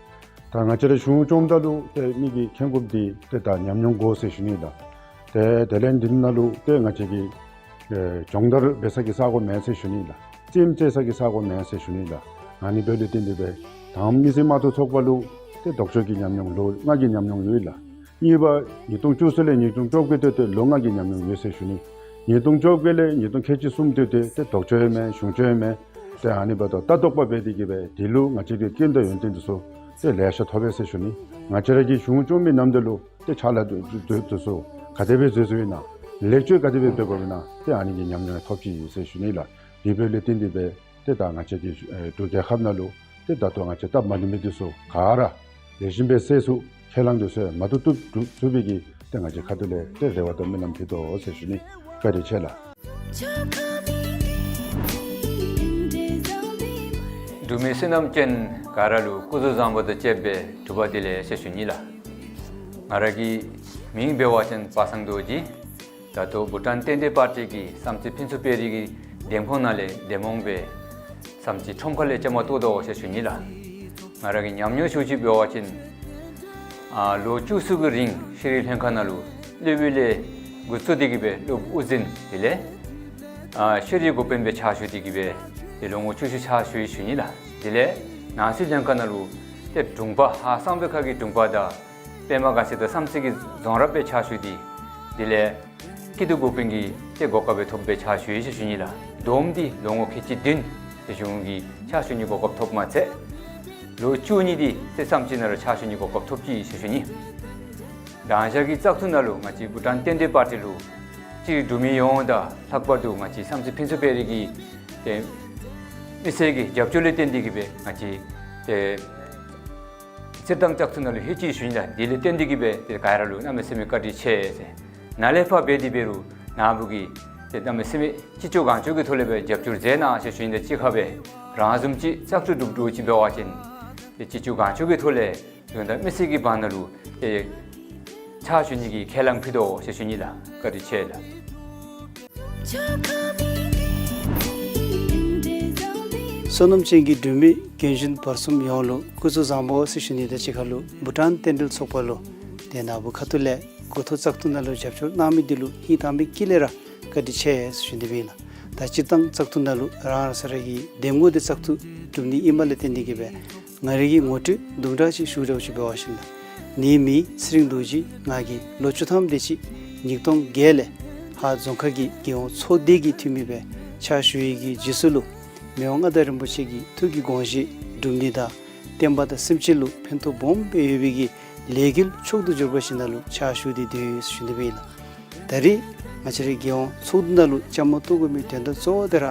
ད་ང་བཅས་ར་གཞུང་སྐྱོང་ད་ལུ་ཏེ་མི་གིས་མཁྱེན་དགོཔ་འདི་ཏེ་ད་ཉམས་མྱོང་དགོ་ཟེར་ཞུ་ནི་ལགས། ཏེ་དེ་ལས་འདི་ནང་ལུ་ཏེ་ང་བཅས་ཀྱི་ཨེ་སྦྱོང་བརྡར་འབད་ས་གི་ས་གོ་མེད་ཟེར་ཞུ་ནི་ལགས། རྩེདམོ་རྩེ་ས་གི་ས་གོ་མེད་ཟེར་ཞུ་ནི་ལགས། ཨ་ནི་འབདཝ་ལས་བརྟེན་ཏེ་སྦེ་ད་མི་སེར་དམངས་གཙོ་ཚོགས་པ་ལུ་ཏེ་ལྡོག་ཕྱོགས་ཀྱི་ཉམས་མྱོང་ལོ་ལྔ་གི་ཉམས་མྱོང་ཡོད་ལགས། གཉིས་པ་ཉིས་སྟོང་བཅུ་གསུམ་ལས་ཉིས་སྟོང་བཅོ་བརྒྱད་བར་དུ་ལོ་ལྔ་གི་ཉམས་མྱོང་ཡོད་ཟེར་ཞུ་ནི། ཉིས་སྟོང་བཅོ་བརྒྱད་ལས་ཉིས་སྟོང་ཁལ་གཅིག་གསུམ་བར་དུ་ཏེ་ལྡོག་ཕྱོགས་ཡང་མེན་གཞུང་ཕྱོགས་ཡང་མེན། ཏེ་ཨ་ནི་འབདཝ་ད་ལྟ་རྟོག་པ་འབད་དེ་གིས་སྦེ་དེ་ལུ་ང་བཅས་ཀྱི་སྐྱོན་དང་ཡོན་ཏན་དེ་ཚུ་ཏེ་ལེ་ཤ་ཐོབ་པས་ཟེར་ཞུ་ནི། ང་བཅས་ར་གི་གཞུང་སྐྱོང་མི་རྣམས་དེ་ལུ་ཏེ་ཕྱག་ལཱ་དེ་དེ་དེ་ཚུ་ག་དེ་སྦེ་མཛད་མཛདཔ་ཨིན་ན་ལེགས་བཅོས་ག་དེ་སྦེ་འབད་དགོཔ་ཨིན་ན་ཏེ་ཨ་ནི་གི་ཉམས་མྱོང་ཐོབ་ཅི་ཟེར་ཞུ་ནི་ལགས། དེ་འབདཝ་ལས་བརྟེན་ཏེ་སྦེ་ཏེ་ད་ང་བཅས་ཀྱི་ཨེ་འབྲུག་རྒྱལ་ཁབ་ནང་ལུ་ཏེ་ད་ལྟོ་ང་བཅས་སྟབས་མ་བདེ་མི་དེ་ཚུ་ག་ར་ལེགས་ཤོམ་སྦེ་སེལ་ཚུགས་ཁས་བླངས་དེ་ཚུ་མ་བཏུབ་བཏུབ་སྒྲུབ་ཚུགས་པའི་གི་ཏེ་ང་བཅས་ཁ་ཐུག་ལས་ཏེ་རེ་བ་དང་སྨོན་ལམ་ཕུལ་དོ་ཟེར་ཞུ་ནི། བཀའ་དྲིན་ཆེ་ལགས། འབྲུག་མི་བསོད་ནམས་ཅན་ག་ར་ལུ་སྐུ་གཟུགས་བཟང་པོ་དང་བཅས་པའི་སྒྲུབ་པ་བདེ་ལེགས་ཟེར་ཞུ་ནི་ལགས། ང་ར་གི་མིང་འབད་བ་ཅིན་པ་སངས་རྡོ་རྗེ། ད་ལྟོ་བྷུ་ཊཱན་བསྟན་འཛིན་པར་ཊི་གི་བསམ་རྩེ་ཕུན་ཚོགས་དཔལ་རི་གི་འདེམས་ཁོངས་ནང་ལས་འདེམས་འོང་སྦེ་བསམ་རྩེ་ཁྲོམ་ཁ་ལས་བཅའ་མར་གཏོགས་དོ་ཟེར་ཞུ་ནི་ལགས། ང་ར་གི་ཉམས་མྱོང་ཞུ་ཅི་འབད་བ་ཅིན་ཨ་ལོ་བཅུ་གསུམ་གྱི་རིང་ཤེས་རིག་ལྷན་ཁག་ནང་ལུ་སློབ་དཔོན་ལས་འགོ་བཙུགས་ཏེ་གིས་སྦེ་སློབ་དབུ་འཛིན་དེ་ལས་ཨ་ཤེས་རིག་འགོ་དཔོན་སྦེ་ཕྱག་ཞུ་སྟེ་གིས་སྦེ་ཏེ་ལོ་ངོ་བཅུ་གསུམ་ཕྱག་ཞུ་ཡི་ཞུ་ནི་ལགས། དེ་ལས་ནང་སྲིད་ལྷན་ཁག་ནང་ལུ་ཏེ་དྲུང་པ་ཧཱ་གསང་སྦས་ཁ་གི་དྲུང་པ་དང་པདྨ་དགའ་ཚལ་དང་བསམ་རྩེ་གི་རྫོང་རབ་སྦེ་ཕྱག་ཞུ་སྟེ་དེ་ལས་སྐྱིད་སྡུག་འགོ་དཔོན་གྱི་ཏེ་གོ་སྐབས་སྦེ་ཐོབ་སྦེ་ཕྱག་ཞུ་ཡི་ཟེར་ཞུ་ནི་ལགས། བསྡོམས་ཏེ་ལོ་ངོ་ཁལ་གཅིག་བདུན་ཏེ་གཞུང་གི་ཕྱག་ཞུ་ནི་གོ་སྐབས་ཐོབ་མ་ཚད་ལོ་བཅུ་གཉིས་ཏེ་ཏེ་བསམ་རྩེ་ནང་ལུ་ཕྱག་ཞུ་ནི་གོ་སྐབས་ཐོབ་ཅི་ཟེར་ཞུ་ནི། དང་ཞག་གི་བཙག་འཐུ་ནང་ལུ་ང་བཅས་བྷུ་ཊཱན་བསྟན་འཛིན་པར་ཊི་ལུ་སྤྱིར་འབྲུག་མི་ཡོངས་དང་ལྷག་པར་དུ་ང་བཅས་བསམ་རྩེ་ཕུན་ཚོགས་དཔལ་རི་གི་ཏེ་མི་སེར་གྱི་རྒྱབ་སྐྱོར་ལས་བརྟེན་ཏེ་གིས་སྦེ་ང་བཅས་ཏེ་སྤྱིར་བཏང་བཙག་འཐུ་ནང་ལུ་ལྷོད་ཅི་ཞུ་ནི་ལགས། དེ་ལས་བརྟེན་ཏེ་གིས་སྦེ་ཏེ་ག་ར་ལུ་གནམ་མེད་ས་མེད་བཀའ་དྲིན་ཆེ་ཟེར། ནཱ་ལས་ཕར་འབད་དེ་འབད་རུང་ནཱ་བུ་གིས་ཏེ་གནམ་མེད་ས་མེད་ཅི་ལྕོགས་གང་ལྕོགས་ཀྱི་ཐོག་ལས་སྦེ་རྒྱབ་སྐྱོར་མཛད་གནང་ཟེར་ཞུ་ནི་དང་གཅིག་ཁར་སྦེ་རང་བཟུམ་ཅིག་བཙག་འཐུ་གྲུབ་གྲུབ་ཅིག་འབད་བ་ཅིན་ཏེ་ཅི་ལྕོགས་གང་ལྕོགས་ཀྱི་ཐོག་ལས་དོན་དག་མི་སེར་གྱི་བར་ན་ལུ་ཏེ་ཕྱག་ཞུ་ནི་གི་ཁས་བླངས་ཕུལ་དོ་ཟེར་ཞུ་ནི་ལགས། བཀའ་དྲིན་ཆེ་ལགས། བསོད་ནམས་ཅན་གྱི་འབྲུག་མི་རྒན་གཞོན་བར་གསུམ་ཡོངས་ལུ་སྐུ་གཟུགས་བཟང་པོ་ཟེར་ཞུ་ནི་དང་གཅིག་ཁར་ལུ་བྷུ་ཊཱན་རྟེན་འབྲེལ་ཚོགས་པ་ལུ་ཏེ་ནཱ་བུ་ཁ་ཐུག་ལས་འགོ་ཐོག་བཙག་འཐུ་ནང་ལུ་རྒྱབ་སྐྱོར་གནང་མི་འདི་ལུ་ཧིང་དྭངས་པའི་དཀྱིལ་ལས་ར་བཀའ་དྲིན་ཆེ་ཟེར་ཞུ་ནི་འདི་སྦེ་ཨིན་ལགས། ད་སྤྱིར་བཏང་བཙག་འཐུ་ནང་ལུ་རང་རང་ས་ར་གི་འདེམས་ངོ་འདི་བཙག་འཐུ་གྲུབ་ནི་ཨིནམ་ལས་བརྟེན་ཏེ་གིས་སྦེ་ང་རའི་གི་ངོ་སྤྲོད་དུམ་གྲ་ཅིག་ཞུ་འདྲཝ་ཅིག་འབད་བ་ཅིན་ལགས། ངེའི་མིང་ཚེ་རིང་རྡོ་རྗེ། ང་གིས་ལོ་བཅུ་ཐམ་དེ་ཅིག་ཉིས་སྟོང་བརྒྱད་ལས་ཧཱ་རྫོང་ཁག་གི་རྒྱལ་ཡོངས་ཚོགས་སྡེ་གི་འཐུས་མི་སྦེ་ཕྱག་ཞུ་ཡི་གི་རྗེས་སུ་ལུ་མི་དབང་མངའ་བདག་རིན་པོ་ཆེ་གི་ཐུགས་ཀྱི་དགོངས་བཞེད་སྒྲུབ་ནི་དང་བསྟན་པ་དང་སེམས་ཅན་ལུ་ཕན་ཐོགས་སྦོམ་སྦེ་ཡོད་པའི་གི་ལས་འགུལ་མཆོག་ཏུ་གྱུར་པ་ཞིག་ནང་ལུ་ཕྱག་ཞུ་སྟེ་སྡོད་ཡོད་ཟེར་ཞུ་ནི་འདི་སྦེ་ཨིན་ལགས། ད་རེས་ང་བཅས་རའི་རྒྱལ་ཡོངས་ཚོགས་འདུ་ནང་ལུ་བཅའ་མར་གཏོགས་དགོ་མི་དོན་དག་གཙོ་བོ་དེ་ར་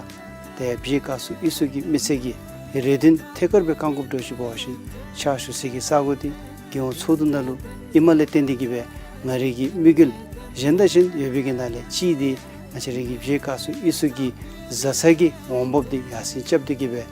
ཏེ་བྱེས་དགའ་ཚོགས་གཡུས་ཚོགས་ཀྱི་མི་སེར་གྱི་རེ་འདུན་ཐད་ཀར་སྦེ་བསྐང་དགོཔ་འདྲཝ་ཅིག་འབད་བ་ཅིན་ཕྱག་ཞུ་སའི་གི་ས་གོ་འདི་རྒྱལ་ཡོངས་ཚོགས་འདུ་ནང་ལུ་ཨིནམ་ལས་བརྟེན་ཏེ་གིས་སྦེ་ང་རའི་གི་དམིགས་ཡུལ་གཞན་དང་གཞན་ཡོད་པའི་གི་ནང་ལས་གཅིག་འདི་ང་བཅས་རའི་གི་བྱེས་དགའ་ཚོགས་གཡུས་ཚོགས་ཀྱི་བཟའ་ཚང་གི་འོང་འབབ་འདི་ཡར་སེང་རྐྱབ་སྟེ་གིས་སྦེ་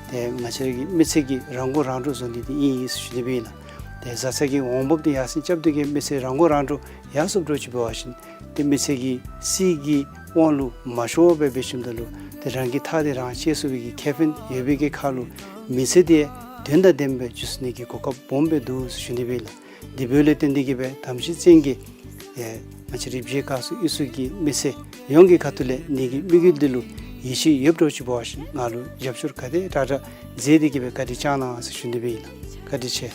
ཏེ་ང་བཅས་རའི་གི་མི་སེར་གྱི་རང་མགོ་རང་འདྲོངས་བཟོ་ནི་འདི་ཨིན་ཟེར་ཞུ་ནི་སྦེ་ཨིན་ལགས། ཏེ་བཟའ་ཚང་གི་འོང་འབབ་འདི་ཡར་སེང་རྐྱབ་སྟེ་གིས་མི་སེར་རང་མགོ་རང་འདྲོངས་ཡར་སོངམ་འདྲཝ་ཅིག་འབད་བ་ཅིན་ཏེ་མི་སེར་གྱི་སྲིད་ཀྱི་དབང་ལུ་མ་ཤོར་བར་སྦེ་འབད་ཞིནམ་ད་ལུ་ཏེ་རང་གི་ཐག་འདི་རང་བཅད་ཚུགས་པའི་གི་ཁེ་ཕན་ཡོད་པའི་གི་ཁར་ལུ་མི་ཚེ་འདི་དོན་དང་ལྡནམ་སྦེ་འགྱོ་ཚུགས་ནི་གི་གོ་སྐབས་སྦོམ་སྦེ་འདུག་ཟེར་ཞུ་ནི་སྦེ་ཨིན་ལགས། དེ་འབདཝ་ལས་བརྟེན་ཏེ་གིས་སྦེ་དམ་ཅན་ཅན་གྱིས་ཨེ་ང་བཅས་རའི་བྱེས་དགའ་ཚོགས་གཡུས་ཚོགས་ཀྱི་མི་སེར་ཡོངས་ཀྱི་ཁ་ཐུག་ལས་ངེའི་གི་དམིགས་ཡུལ་འདི་ལུ་ཡིད་ཆེས་ཡོདཔ་འདྲཝ་ཅིག་འབད་བ་ཅིན་ང་ལུ་རྒྱབ་སྐྱོར་ག་དེ་དྲག་དྲག་མཛད་དེ་གིས་སྦེ་བཀའ་དྲིན་བསྐྱང་གནང་ཟེར་ཞུ་ནི་སྦེ་ཨིན་ལགས། བཀའ་དྲིན་ཆེ།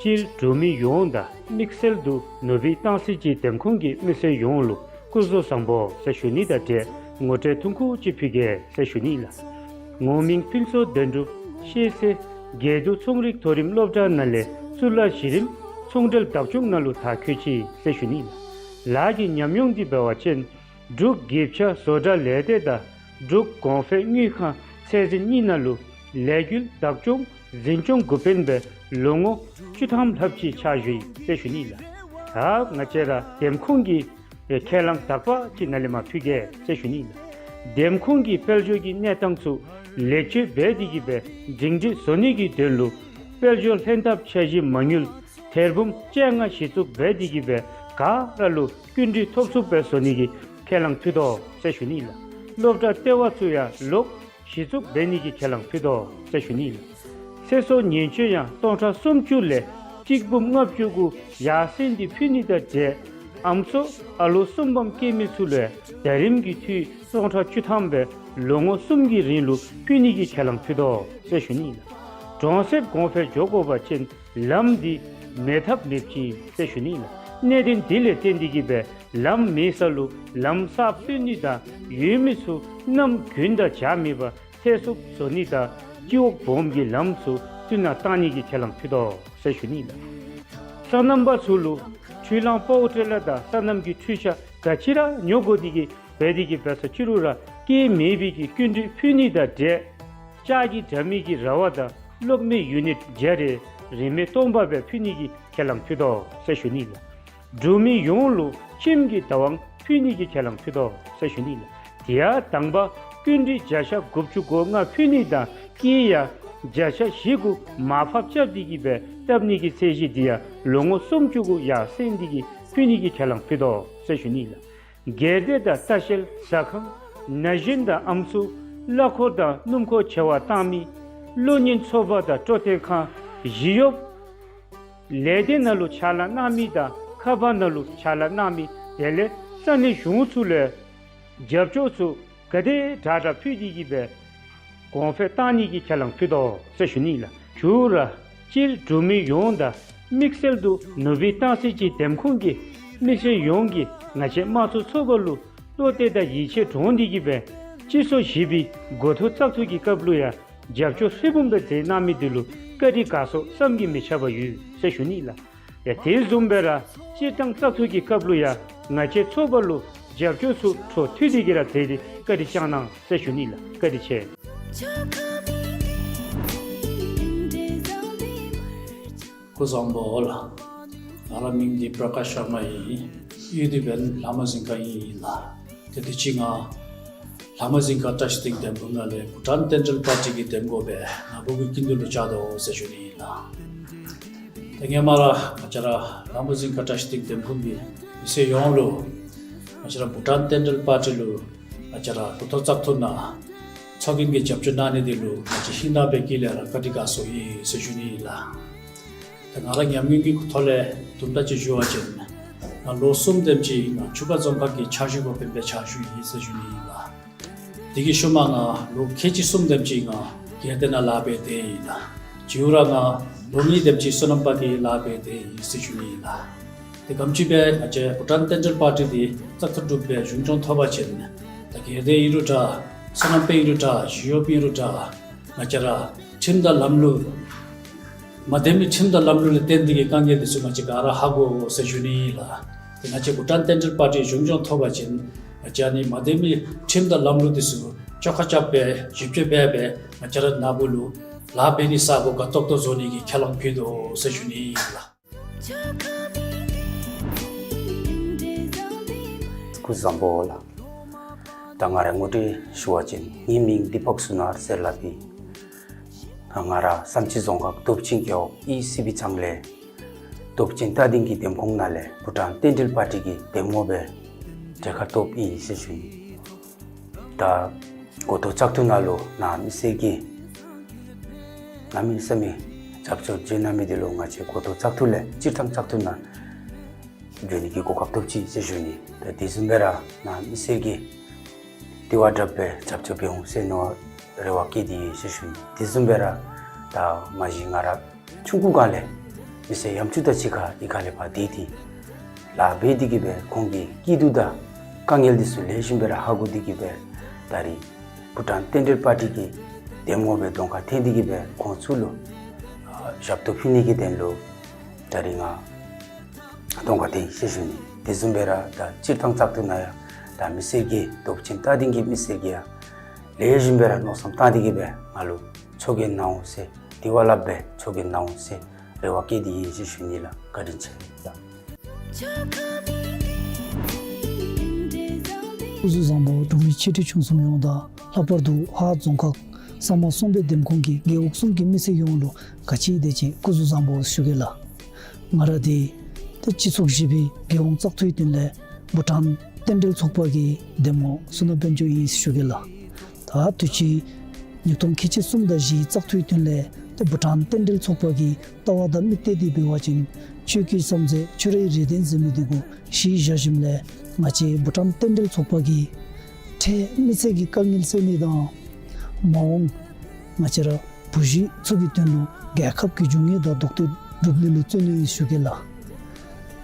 སྤྱིར་འབྲུག་མི་ཡོངས་དང་དམིགས་བསལ་དུ་ནུབ་སྦིས་སྟང་སི་ཅི་འདེམས་ཁོངས་ཀྱི་མི་སེར་ཡོངས་ལུ་སྐུ་གཟུགས་བཟང་པོ་ཟེར་ཞུ་ནི་དང་འབྲེལ་ངོ་སྤྲོད་ཐུང་ཀུ་ཅིག་ཕུལ་གེ་ཟེར་ཞུ་ནི་ལགས། ངོ་མིང་ཕུན་ཚོགས་དོན་གྲུབ། ཤེས་ཚད་དགེ་འདུན་ཚོང་རིག་མཐོ་རིམ་སློབ་གྲྭ་ནང་ལས་གཙུག་ལག་གཞི་རིམ་ཚོང་འབྲེལ་བདག་སྐྱོང་ནང་ལུ་དར་འཁྱོལ་ཅི་ཟེར་ཞུ་ནི་ལགས། ལཱ་གི་ཉམས་མྱོང་འདི་འབད་བ་ཅིན་འབྲུག་གིབ་ཆ་བཟོ་གྲྭ་ལས་སྡེ་དང་འབྲུག་གོང་འཕེལ་དངུལ་ཁང་ཚད་འཛིན་གཉིས་ནང་ལུ་ལས་འགུལ་བདག་སྐྱོང་འཛིན་སྐྱོང་འགོ་དཔོན་སྦེ་ལོ་ངོ་བཅུ་ཐམ་ལྷགཔ་ཅིག་ཕྱག་ཞུ་ཡི་ཟེར་ཞུ་ནི་ལགས། ད་ང་བཅས་ར་འདེམས་ཁོངས་ཀྱི་ ཁས་བླངས་དག་པ་ཅིག་ནཱ་ལས་མར་ཕུལ་གེ་ཟེར་ཞུ་ནི་ལགས། འདེམས་ཁོངས་ཀྱི་དཔལ་འབྱོར་གྱི་གནས་སྟངས་ཚུ་ལེགས་བཅོས་འབད་དེ་གིས་སྦེ་སྒྲིང་སྒྲི་བཟོ་ནི་གི་དོན་ལུ་དཔལ་འབྱོར་ལྷན་ཐབས་འཆར་གཞི་མ་དངུལ་ཐེར་འབུམ་བཅོ་ལྔ་གཞི་བཙུགས་འབད་དེ་གིས་སྦེ་ག་ར་ལུ་སྐྱིན་འགྲུལ་ཐོབ་ཚུགསཔ་སྦེ་བཟོ་ནི་གི་ཁས་བླངས་ཕུལ་དོ་ཟེར་ཞུ་ནི་ལགས། སློབ་གྲྭ་ལྟེ་བ་ཚུ་ཡང་ལོག་གཞི་བཙུགས་འབད་ནི་གི་ཁས་བླངས་ཕུལ་དོ་ཟེར་ཞུ་ནི་ལགས། ཚེ་སྲོག་ཉེན་བཅོལ་ཡང་སྟོང་ཕྲག་སུམ་ཅུ་ལས་གཅིག་འབུམ་ལྔ་བཅུ་གུ་ཡར་སེང་སྟེ་ཕུལ་ནི་དང་འབྲེལ་ཨམ་སྲུ་ཨ་ལོ་གསུམ་པམ་སྐྱེས་མི་ཚུ་ལུ་ཡང་ཟླ་རིམ་གྱི་འཐུས་སྟོང་ཕྲག་བཅུ་ཐམ་སྦེ་ལོ་ངོ་གསུམ་གྱི་རིང་ལུ་ཕུལ་ནི་གི་ཁས་བླངས་ཕུལ་དོ་ཟེར་ཞུ་ནི་ལགས། གྲོང་གསེབ་གོང་འཕེལ་འགྱོ་དགོ་པ་ཅིན་ལམ་འདི་མེད་ཐབས་མེདཔ་ཅིག་ཨིན་ཟེར་ཞུ་ནི་ལགས། གནད་དོན་འདི་ལས་བརྟེན་ཏེ་གིས་སྦེ་ལམ་མེད་ས་ལུ་ལམ་གསརཔ་བཏོན་ནི་དང་ཡོད་མི་ཚུ་གནམ་དགུན་དང་འཇག་མེད་པར་ཐེག་ཚུགསཔ་བཟོ་ནི་དང་སྤྱི་འོག་སྦོམ་གྱི་ལམ་ཚུ་བསྟུད་ནས་བཏང་ནི་གི་ཁས་བླངས་ཕུལ་དོ་ཟེར་ཞུ་ནི་ལགས། སོ་ནམ་པ་ཚུ་ལུ་འཕྲུལ་གླང་པའོ་ཊེ་ལར་དང་སོ་ནམ་གྱི་འཕྲུལ་ཆས་ག་ཅི་ར་ཉོ་དགོ་སྟེ་གིས་འབད་དེ་གིས་འབད་ས་ཅི་རུང་ར་སྐྱེད་མེད་པའི་གི་སྐྱིན་འགྲུལ་ཕུལ་ནི་དང་འབྲེལ་ལྕགས་ཀྱི་དྲ་མིག་གི་ར་བ་དང་གློག་མེ་ཡུ་ནིཊ་བརྒྱ་རེ་རིན་མེད་སྟོང་པ་སྦེ་ཕུལ་ནི་གི་ཁས་བླངས་ཕུལ་དོ་ཟེར་ཞུ་ནི་ལགས། འབྲུག་མི་ཡོངས་ལུ་ཁྱིམ་གྱི་བདག་དབང་ཕུལ་ནི་གི་ཁས་བླངས་ཕུལ་དོ་ཟེར་ཞུ་ནི་ལགས། དེ་ཡང་དང་པ་སྐྱིན་འགྲུལ་བརྒྱ་ཆ་དགུ་བཅུ་གོ་ལྔ་ཕུལ་ནི་དང་སྐྱེད་ཡང་བརྒྱ་ཆ་བཞི་གུ་མར་ཕབ་རྐྱབ་སྟེ་གིས་སྦེ་བཏབ་ནི་གི་ཚད་གཞི་འདི་ཡང་ལོ་ངོ་སུམ་ཅུ་གུ་ཡར་སེང་སྟེ་གིས་ཕུལ་ནི་གི་ཁས་བླངས་ཕུལ་དོ་ཟེར་ཞུ་ནི་ལགས། སྒེར་སྡེ་དང་ལྟ་བཤལ་ཟ་ཁང་ན་གཞོན་དང་ཨམ་སྲུ་གླ་འཁོར་དང་སྣུམ་འཁོར་བྱེ་བ་བཏང་མི་གློག་བརྙན་ཚོགས་པ་དང་སྤྲོ་སྟོན་ཁང་ཞི་གཡོགཔ་ལས་སྡེ་ནང་ལུ་ཕྱག་ལཱ་གནང་མི་དང་ཁ་པར་ནང་ལུ་ཕྱག་ལཱ་གནང་མི་དེ་ལས་ས་གནས་གཞུང་ཚུ་ལུ་རྒྱབ་སྐྱོར་ཚུ་ག་དེ་དྲག་དྲག་ཕུལ་ཏེ་གིས་སྦེ་གོང་འཕེལ་བཏང་ནི་གི་ཁས་བླངས་ཕུལ་དོ་ཟེར་ཞུ་ནི་ལགས། ཞུ་ར་སྤྱིར་འབྲུག་མི་ཡོངས་དང་དམིགས་བསལ་དུ་ནུབ་སྦིས་སྟག་རྩེ་གི་འདེམས་ཁོངས་ཀྱི་མི་སེར་ཡོངས་ཀྱིས་ང་བཅས་དམངས་གཙོ་ཚོགས་པ་ལུ་བློ་གཏད་དང་ཡིད་ཆེས་དྲངས་ཏེ་གིས་སྦེ་སྤྱི་ཚོགས་བཞི་པའི་འགོ་ཐོག་བཙག་འཐུ་གི་སྐབས་ལུ་ཡང་རྒྱབ་སྐྱོར་ཧྲིལ་བུམ་སྦེ་མཛད་གནང་མི་འདི་ལུ་བཀའ་དྲིན་དགའ་ཚོར་བསམ་གྱིས་མི་ཁྱབ་པ་ཡོད་ཟེར་ཞུ་ནི་ལགས། ཡང་དེ་བཟུམ་སྦེ་ར་སྤྱིར་བཏང་བཙག་འཐུ་གི་སྐབས་ལུ་ཡང་ང་བཅས་ཚོགས་པ་ལུ་རྒྱབ་སྐྱོར་ཚུ་འཕྲོ་མཐུད་དེ་གིས་ར་མཛད་དེ་བཀའ་དྲིན་བསྐྱང་གནང་ཟེར་ཞུ་ནི་ལགས། བཀའ་དྲིན་ཆེ། སྐུ་གཟུགས་བཟང་པོ་ལགས། ང་རའི་མིང་འདི་པྲ་ཀ་ཤ་ཤར་མ་ཨིན། གཡུས་འདི་འབདན་ལྷ་མོ་རྫིང་ཁ་ཨིན་ལགས། ཏེ་དུས་ཅི་ང་ལྷ་མོ་རྫིང་ཁ་བཀྲིས་སྡིངས་འདེམས་ཁོངས་ནང་ལས་བྷུ་ཊཱན་ཏན་ཊལ་པར་ཊི་གི་འདེམས་ངོ་སྦེ་ནཱ་བུ་གི་སྐྱིད་སྡུག་ལུ་བཅར་དོ་ཟེར་ཞུ་ནི་ཨིན་ལགས། ཏེ་ཧེ་མ་ར་ང་བཅས་ར་ལྷ་མོ་རྫིང་ཁ་བཀྲིས་སྡིངས་འདེམས་ཁོངས་ཀྱི་མི་སེར་ཡོངས་ལུ་ང་བཅས་ར་བྷུ་ཊཱན་ཏན་ཊལ་པར་ཊི་ལུ་ང་བཅས་ར་འགོ་ཐོག་བཙག་འཐུ་ནང་ཚོགས་རྒྱན་གྱི་རྒྱབ་སྐྱོར་གནང་ནི་འདི་ལུ་ང་བཅས་ཧིང་ནང་པའི་དཀྱིལ་ལས་ར་བཀའ་དྲིན་དགའ་ཚོར་ཨིན་ཟེར་ཞུ་ནི་ཨིན་ལགས། ཏེ་ང་ར་ཉམས་མྱོང་གི་ཐོག་ལས་དུམ་གྲ་ཅིག་ཞུ་བ་ཅིན་ང་ལོ་གསུམ་དེམ་ཅིག་ང་ཆུ་ཁ་རྫོང་ཁག་གི་ཕྱག་ཞུ་བ་སྦེ་ཕྱག་ཞུ་ཡི་ཟེར་ཞུ་ནི་ཨིན་ལགས། དེ་གི་ཤུལ་མ་ང་ལོ་ཁལ་གཅིག་གསུམ་དེམ་ཅིག་ང་སྒེར་སྡེ་ནང་ལཱ་འབད་དེ་ཨིན་ལགས། ཞུ་ར་ང་ལོ་གཉིས་དེམ་ཅིག་སོ་ནམ་པ་གི་ལཱ་འབད་དེ་ཨིན་ཟེར་ཞུ་ནི་ཨིན་ལགས། ཏེ་ག་དེམ་ཅིག་སྦེ་ང་བཅས་བྷུ་ཊཱན་ཏན་ཊལ་པར་ཊི་འདི་བཙག་འཐུ་གྲུབ་སྦེ་གཞུང་སྐྱོང་ཐོབ་པ་ཅིན་ད་སྒེར་སྡེ་ཨིན་རུང་འདྲ་སོ་ནམ་པ་ཨིན་རུང་འདྲ་ཞི་གཡོགཔ་ཨིན་རུང་འདྲ་ང་བཅས་ར་ཁྲིམས་དང་ལམ་ལུགས་མ་བདེ་མི་ཁྲིམས་དང་ལམ་ལུགས་ལས་བརྟེན་ཏེ་གིས་དཀའ་ངལ་འདི་ཚུ་ང་བཅས་ག་ར་ཧ་གོ་ཟེར་ཞུ་ནི་ཨིན་ལགས། ཏེ་ང་བཅས་བྷུ་ཊཱན་ཏན་ཊལ་པར་ཊི་གཞུང་སྐྱོང་ཐོབ་པ་ཅིན་ང་བཅས་ནི་མ་བདེ་མི་ཁྲིམས་དང་ལམ་ལུགས་འདི་ཚུ་བཅོ་ཁ་རྐྱབ་སྦེ་ཞིབ་དཔྱད་འབད་སྦེ་ང་བཅས་ར་ནཱ་བུ་ལུ་ལཱ་འབད་ནི་ས་གོ་དགའ་ཏོག་ཏོ་བཟོ་ནི་གི་ཁས་བླངས་ཕུལ་དོ་ཟེར་ཞུ་ནི་ཨིན་ལགས། སྐུ་གཟུགས་བཟང་པོ་ལགས། ད་ང་ར་ངོ་སྤྲོད་ཞུ་བ་ཅིན་ངེའི་མིང་དི་པཀ་སུ་ནར་ཟེར་སླབ་ཨིན། ང་ར་བསམ་སྤྱིལ་རྫོང་ཁག་སྟོབས་ཆེན་རྒེད་འོག་ཨི་སི་བི་གཙང་ལས་སྟོབས་ཆེན་རྟ་སྡིང་གི་འདེམས་ཁོངས་ནང་ལས་བྷུ་ཊཱན་རྟེན་འབྲེལ་པར་ཊི་གི་འདེམས་ངོ་སྦེ་གྲལ་ཁར་གཏོགསཔ་ཨིན་ཟེར་ཞུ་ནི། ད་འགོ་ཐོག་བཙག་འཐུ་ནང་ལུ་ནཱ་མི་སེར་གྱིས་གནམ་མེད་ས་མེད་རྒྱབ་སྐྱོར་བྱིན་གནང་མི་འདི་ལུ་ང་བཅས་འགོ་ཐོག་བཙག་འཐུ་ལས་སྤྱིར་བཏང་བཙག་འཐུ་ནང་འགྱོ་ནི་གི་གོ་སྐབས་ཐོབ་ཅི་ཟེར་ཞུ་ནི། ད་དེ་བཟུམ་སྦེ་ར་ནཱ་མི་སེར་གྱིས་དེ་བ་དྲགཔ་སྦེ་རྒྱབ་སྐྱོར་འབད་འོང་ཟེར་མནོ་རེ་བ་བསྐྱེད་དེ་ཡོད་ཟེར་ཞུ་ནི། དེ་བཟུམ་སྦེ་ར་ད་མ་གཞི་ང་ར་ཆུང་ཀུ་སྒང་ལས་མི་སེར་ཡམ་ཆུང་དང་གཅིག་ཁར་གཡུས་ཁ་ལས་ཕར་སྡོད་དེ་ལཱ་འབད་དེ་གིས་སྦེ་ཁོང་གི་སྐྱིད་སྡུག་དང་དཀའ་ངལ་འདི་ཚུ་ལེགས་ཤོམ་སྦེ་ར་ཧ་གོ་སྟེ་གིས་སྦེ་ད་རིས་བྷུ་ཊཱན་རྟེན་འབྲེལ་པར་ཊི་གི་འདེམས་ངོ་སྦེ་གདོང་ཁར་འཐོན་ཏེ་གིས་སྦེ་ཁོང་ཚུ་ལུ་ཨ་ཞབས་ཏོག་ཕུལ་ནི་གི་དོན་ལུ་ད་རིས་ང་གདོང་ཁར་འཐོན་ཡི་ཟེར་ཞུ་ནི། དེ་བཟུམ་སྦེ་ར་ད་སྤྱིར་བཏང་བཙག་འཐུ་ནང་ཡང་ད་མི་སེར་གྱིས་སྟོབས་ཆེན་རྟ་སྡིང་གི་མི་སེར་གྱིས་ཡང་ལེགས་ཤོམ་སྦེ་ར་མནོ་བསམ་བཏང་སྟེ་གིས་སྦེ་ང་ལུ་ཚོགས་རྒྱན་གནང་འོང་ཟེར་དེ་བ་སླབ་སྦེ་ཚོགས་རྒྱན་གནང་འོང་ཟེར་རེ་བ་བསྐྱེད་དེ་ཡོད་ཟེར་ཞུ་ནི་ལགས། བཀའ་དྲིན་ཆེ་ལགས། སྐུ་གཟུགས་བཟང་པོ། འབྲུག་མི་ཆེ་འབྲིང་ཆུང་གསུམ་ཡོངས་དང་ལྷག་པར་དུ་ཧཱ་རྫོང་ཁག་ས་དམར་གསུམ་པའི་འདེམས་ཁོངས་ཀྱི་རྒེད་འོག་གསུམ་གྱི་མི་སེར་ཡོངས་ལུ་ག་ཅི་དེ་ཅིག་སྐུ་གཟུགས་བཟང་པོ་ཞུ་གེ་ལགས། ང་ར་འདི་ཏེ་སྤྱི་ཚོགས་བཞི་པའི་རྒྱལ་ཡོངས་བཙག་འཐུའི་དོན་ལས་བྷུ་ཊཱན་རྟེན་འབྲེལ་ཚོགས་པ་གི་འདེམས་ངོ་བསོད་ནམས་དཔལ་འབྱོར་ཨིན་ཞུ་གེ་ལགས། ད་དུས་ཅི་ཉིས་སྟོང་ཁལ་གཅིག་གསུམ་དང་བཞིའི་བཙག་འཐུའི་དོན་ལས་ཏེ་བྷུ་ཊཱན་རྟེན་འབྲེལ་ཚོགས་པ་གི་ལྟ་བ་དང་དམིགས་གཏད་འདི་འབད་བ་ཅིན་ཆོས་ཀྱི་བསམ་རྩེ་ཆོས་རའི་རེ་འདུན་ཟེར་མི་འདི་གུ་གཞི་བཞག་ཞིནམ་ལས་ང་བཅས་བྷུ་ཊཱན་རྟེན་འབྲེལ་ཚོགས་པ་གིས་འཕྲལ་མི་ཚེ་གི་དཀའ་ངལ་སེལ་ནི་དང་མ་འོངས་ང་བཅས་ར་བུ་གཞི་ཚུ་གི་དོན་ལུ་རྒྱལ་ཁབ་ཀྱི་འབྱུང་འགྱུར་དང་རྡོག་རྡོག་སྒྲུབ་ནི་ལུ་བརྩོན་ནི་ཨིན་ཞུ་གེ་ལགས།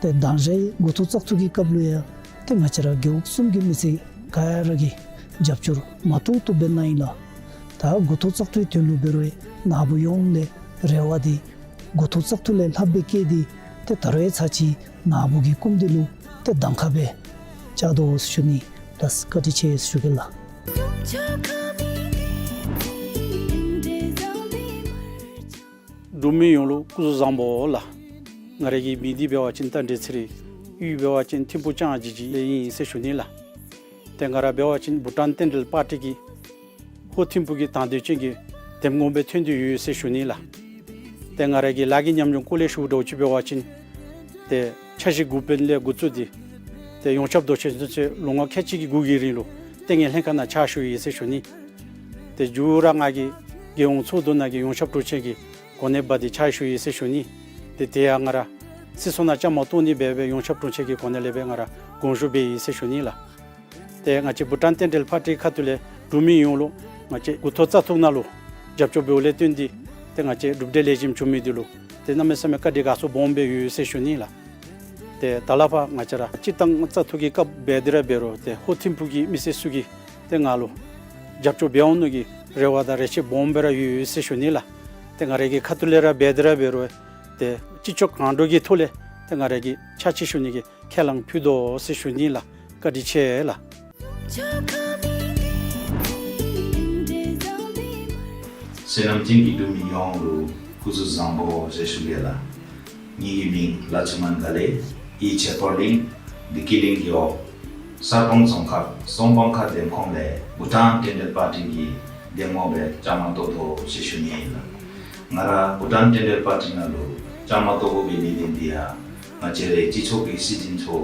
ཏེ་དང་ཞག་འགོ་ཐོག་བཙག་འཐུ་གི་སྐབས་ལུ་ཡང་ཏེ་ང་བཅས་ར་རྒེད་འོག་གསུམ་གྱི་མི་སེར་ག་ར་གིས་རྒྱབ་སྐྱོར་མ་ཏོག་ཏོ་འབད་གནང་ཡི་ལགས། ད་འགོ་ཐོག་བཙག་འཐུའི་དོན་ལུ་འབད་རུང་ནཱ་བུ་ཡོངས་ལས་རེ་བ་འདི་འགོ་ཐོག་བཙག་འཐུ་ལས་ལྷག་སྦེ་བསྐྱེད་དེ་ཏེ་ད་རུང་ཡང་ཚར་གཅིག་ནཱ་བུ་གི་སྐུམ་འདི་ལུ་ཏེ་གདམ་ཁ་སྦེ་བཅར་དོ་ཞུ་ནི་ལགས། བཀའ་དྲིན་ཆེ་ཞུ་གེ་ལགས། འབྲུག་མི་ཡོངས་ལུ་སྐུ་གཟུགས་བཟང་པོ་ལགས། ང་རའི་གི་མིང་འདི་འབད་བ་ཅིན་རྟ་མགྲིན་ཚེ་རིང་། གཡུས་འབད་བ་ཅིན་ཐིམ་ཕུ་ལྕང་སྦྱིས་ལས་ཨིན་ཟེར་ཞུ་ནི་ལགས། ཏེ་ང་ར་འབད་བ་ཅིན་བྷུ་ཊཱན་རྟེན་འབྲེལ་པར་ཊི་གི་ཧོར་ཐིམ་ཕུ་གི་དང་འདོད་ཅན་གྱི་འདེམས་ངོ་སྦེ་ཐོན་ཏེ་ཡོད་ཟེར་ཞུ་ནི་ལགས། ཏེ་ང་རའི་གི་ལཱ་གི་ཉམས་མྱོང་སྐོར་ལས་ཞུཝ་འདྲཝ་ཅིག་འབད་བ་ཅིན་ཏེ་འཆར་གཞི་འགོ་དཔོན་ལས་འགོ་བཙུགས་ཏེ་ཏེ་ཡོངས་ཁྱབ་མདོ་ཆེན་ཚུན་ཚོད་ལོ་ངོ་ཁལ་གཅིག་གི་འགོ་གི་རིང་ལུ་ལྟེ་གནས་ལྷན་ཁག་ནང་ཕྱག་ཞུ་ཡི་ཟེར་ཞུ་ནི། ཏེ་མཇུག་ར་ང་གིས་རྒྱལ་ཡོངས་ཚོགས་འདུ་ནང་གི་ཡོངས་ཁྱབ་དྲུང་ཆེན་གྱི་གོ་གནས་འབག་སྟེ་ཕྱག་ཞུ་ཡི་ཟེར་ཞུ་ནི། ཏེ་དེ་ཡང་ང་ར་སྲིད་ཚོགས་ནང་བཅའ་མར་གཏོགས་ནི་སྦེ་སྦེ་ཡོངས་ཁྱབ་དྲུང་ཆེན་གྱི་གོ་གནས་ལས་སྦེ་ང་ར་དགོངས་ཞུ་འབད་ཡི་ཟེར་ཞུ་ནི་ལགས། ཏེ་ང་བཅས་བྷུ་ཊཱན་རྟེན་འབྲེལ་པར་ཊི་ཁ་ཐུག་ལས་འབྲུག་མི་ཡོངས་ལུ་ང་བཅས་འགོ་ཐོག་བཙག་འཐུ་ནང་ལུ་རྒྱབ་སྐྱོར་འབདཝ་ལས་བརྟེན་ཏེ་ཏེ་ང་བཅས་གྲུབ་འབྲས་ལེགས་ཤོམ་བྱུང་མི་འདི་ལུ་ཏེ་གནམ་མེད་ས་མེད་བཀའ་དྲིན་དགའ་ཚོར་སྦོམ་སྦེ་ཡོད་ཟེར་ཞུ་ནི་ལགས། ཏེ་ད་ལས་ཕར་ང་བཅས་ར་སྤྱིར་བཏང་བཙག་འཐུ་གི་སྐབས་འབད་དེ་ར་འབད་རུང་ཏེ་ཧོར་ཐིམ་ཕུ་གི་མི་སེར་ཚུ་གིས་ཏེ་ང་ལུ་རྒྱབ་སྐྱོར་འབད་འོང་ནི་གི་རེ་བ་དང་རེ་ཆེ་སྦོམ་སྦེ་ར་ཡོད་ཡོད་ཟེར་ཞུ་ནི་ལགས། ཏེ་ང་རའི་གི་ཁ་ཐུག་ལས་ར་འབད་དེ་ར་འབད་རུང་ཏེ་ཅི་ལྕོགས་གང་འགྲོ་གི་ཐོག་ལས་ཏེ་ང་རའི་གི་ཕྱག་ཕྱིད་ཞུ་ནི་གི་ཁས་བླངས་ཕུལ་དོ་ཟེར་ཞུ་ནི་ལགས། བཀའ་དྲིན་ཆེ་ལགས། བསོད་ནམས་ཅན་གྱི་འབྲུག་མི་ཡོངས་ལུ་སྐུ་གཟུགས་བཟང་པོ་ཟེར་ཞུ་གེ་ལགས། ངེ་གི་མིང་ལ་ཆུ་སྨན་དགའ་ལེགས། གཡུས་བྱེ་འཕེལ་གླིང་བདེ་སྐྱིད་གླིང་གི་འོག་ས་སྟོང་རྫོང་ཁག་གསང་སྤང་ཁ་འདེམས་ཁོངས་ལས་བྷུ་ཊཱན་རྟེན་འབྲེལ་པར་ཊི་གི་འདེམས་ངོ་སྦེ་བཅའ་མར་གཏོགས་དོ་ཟེར་ཞུ་ནི་ཨིན་ལགས། ང་ར་བྷུ་ཊཱན་རྟེན་འབྲེལ་པར་ཊི་ནང་ལུ་བཅའ་མར་གཏོགས་དགོ་པའི་གནད་དོན་འདི་ཡང་ང་བཅས་རའི་སྤྱི་ཚོགས་ཀྱི་སྲིད་འཛིན་ཚུ་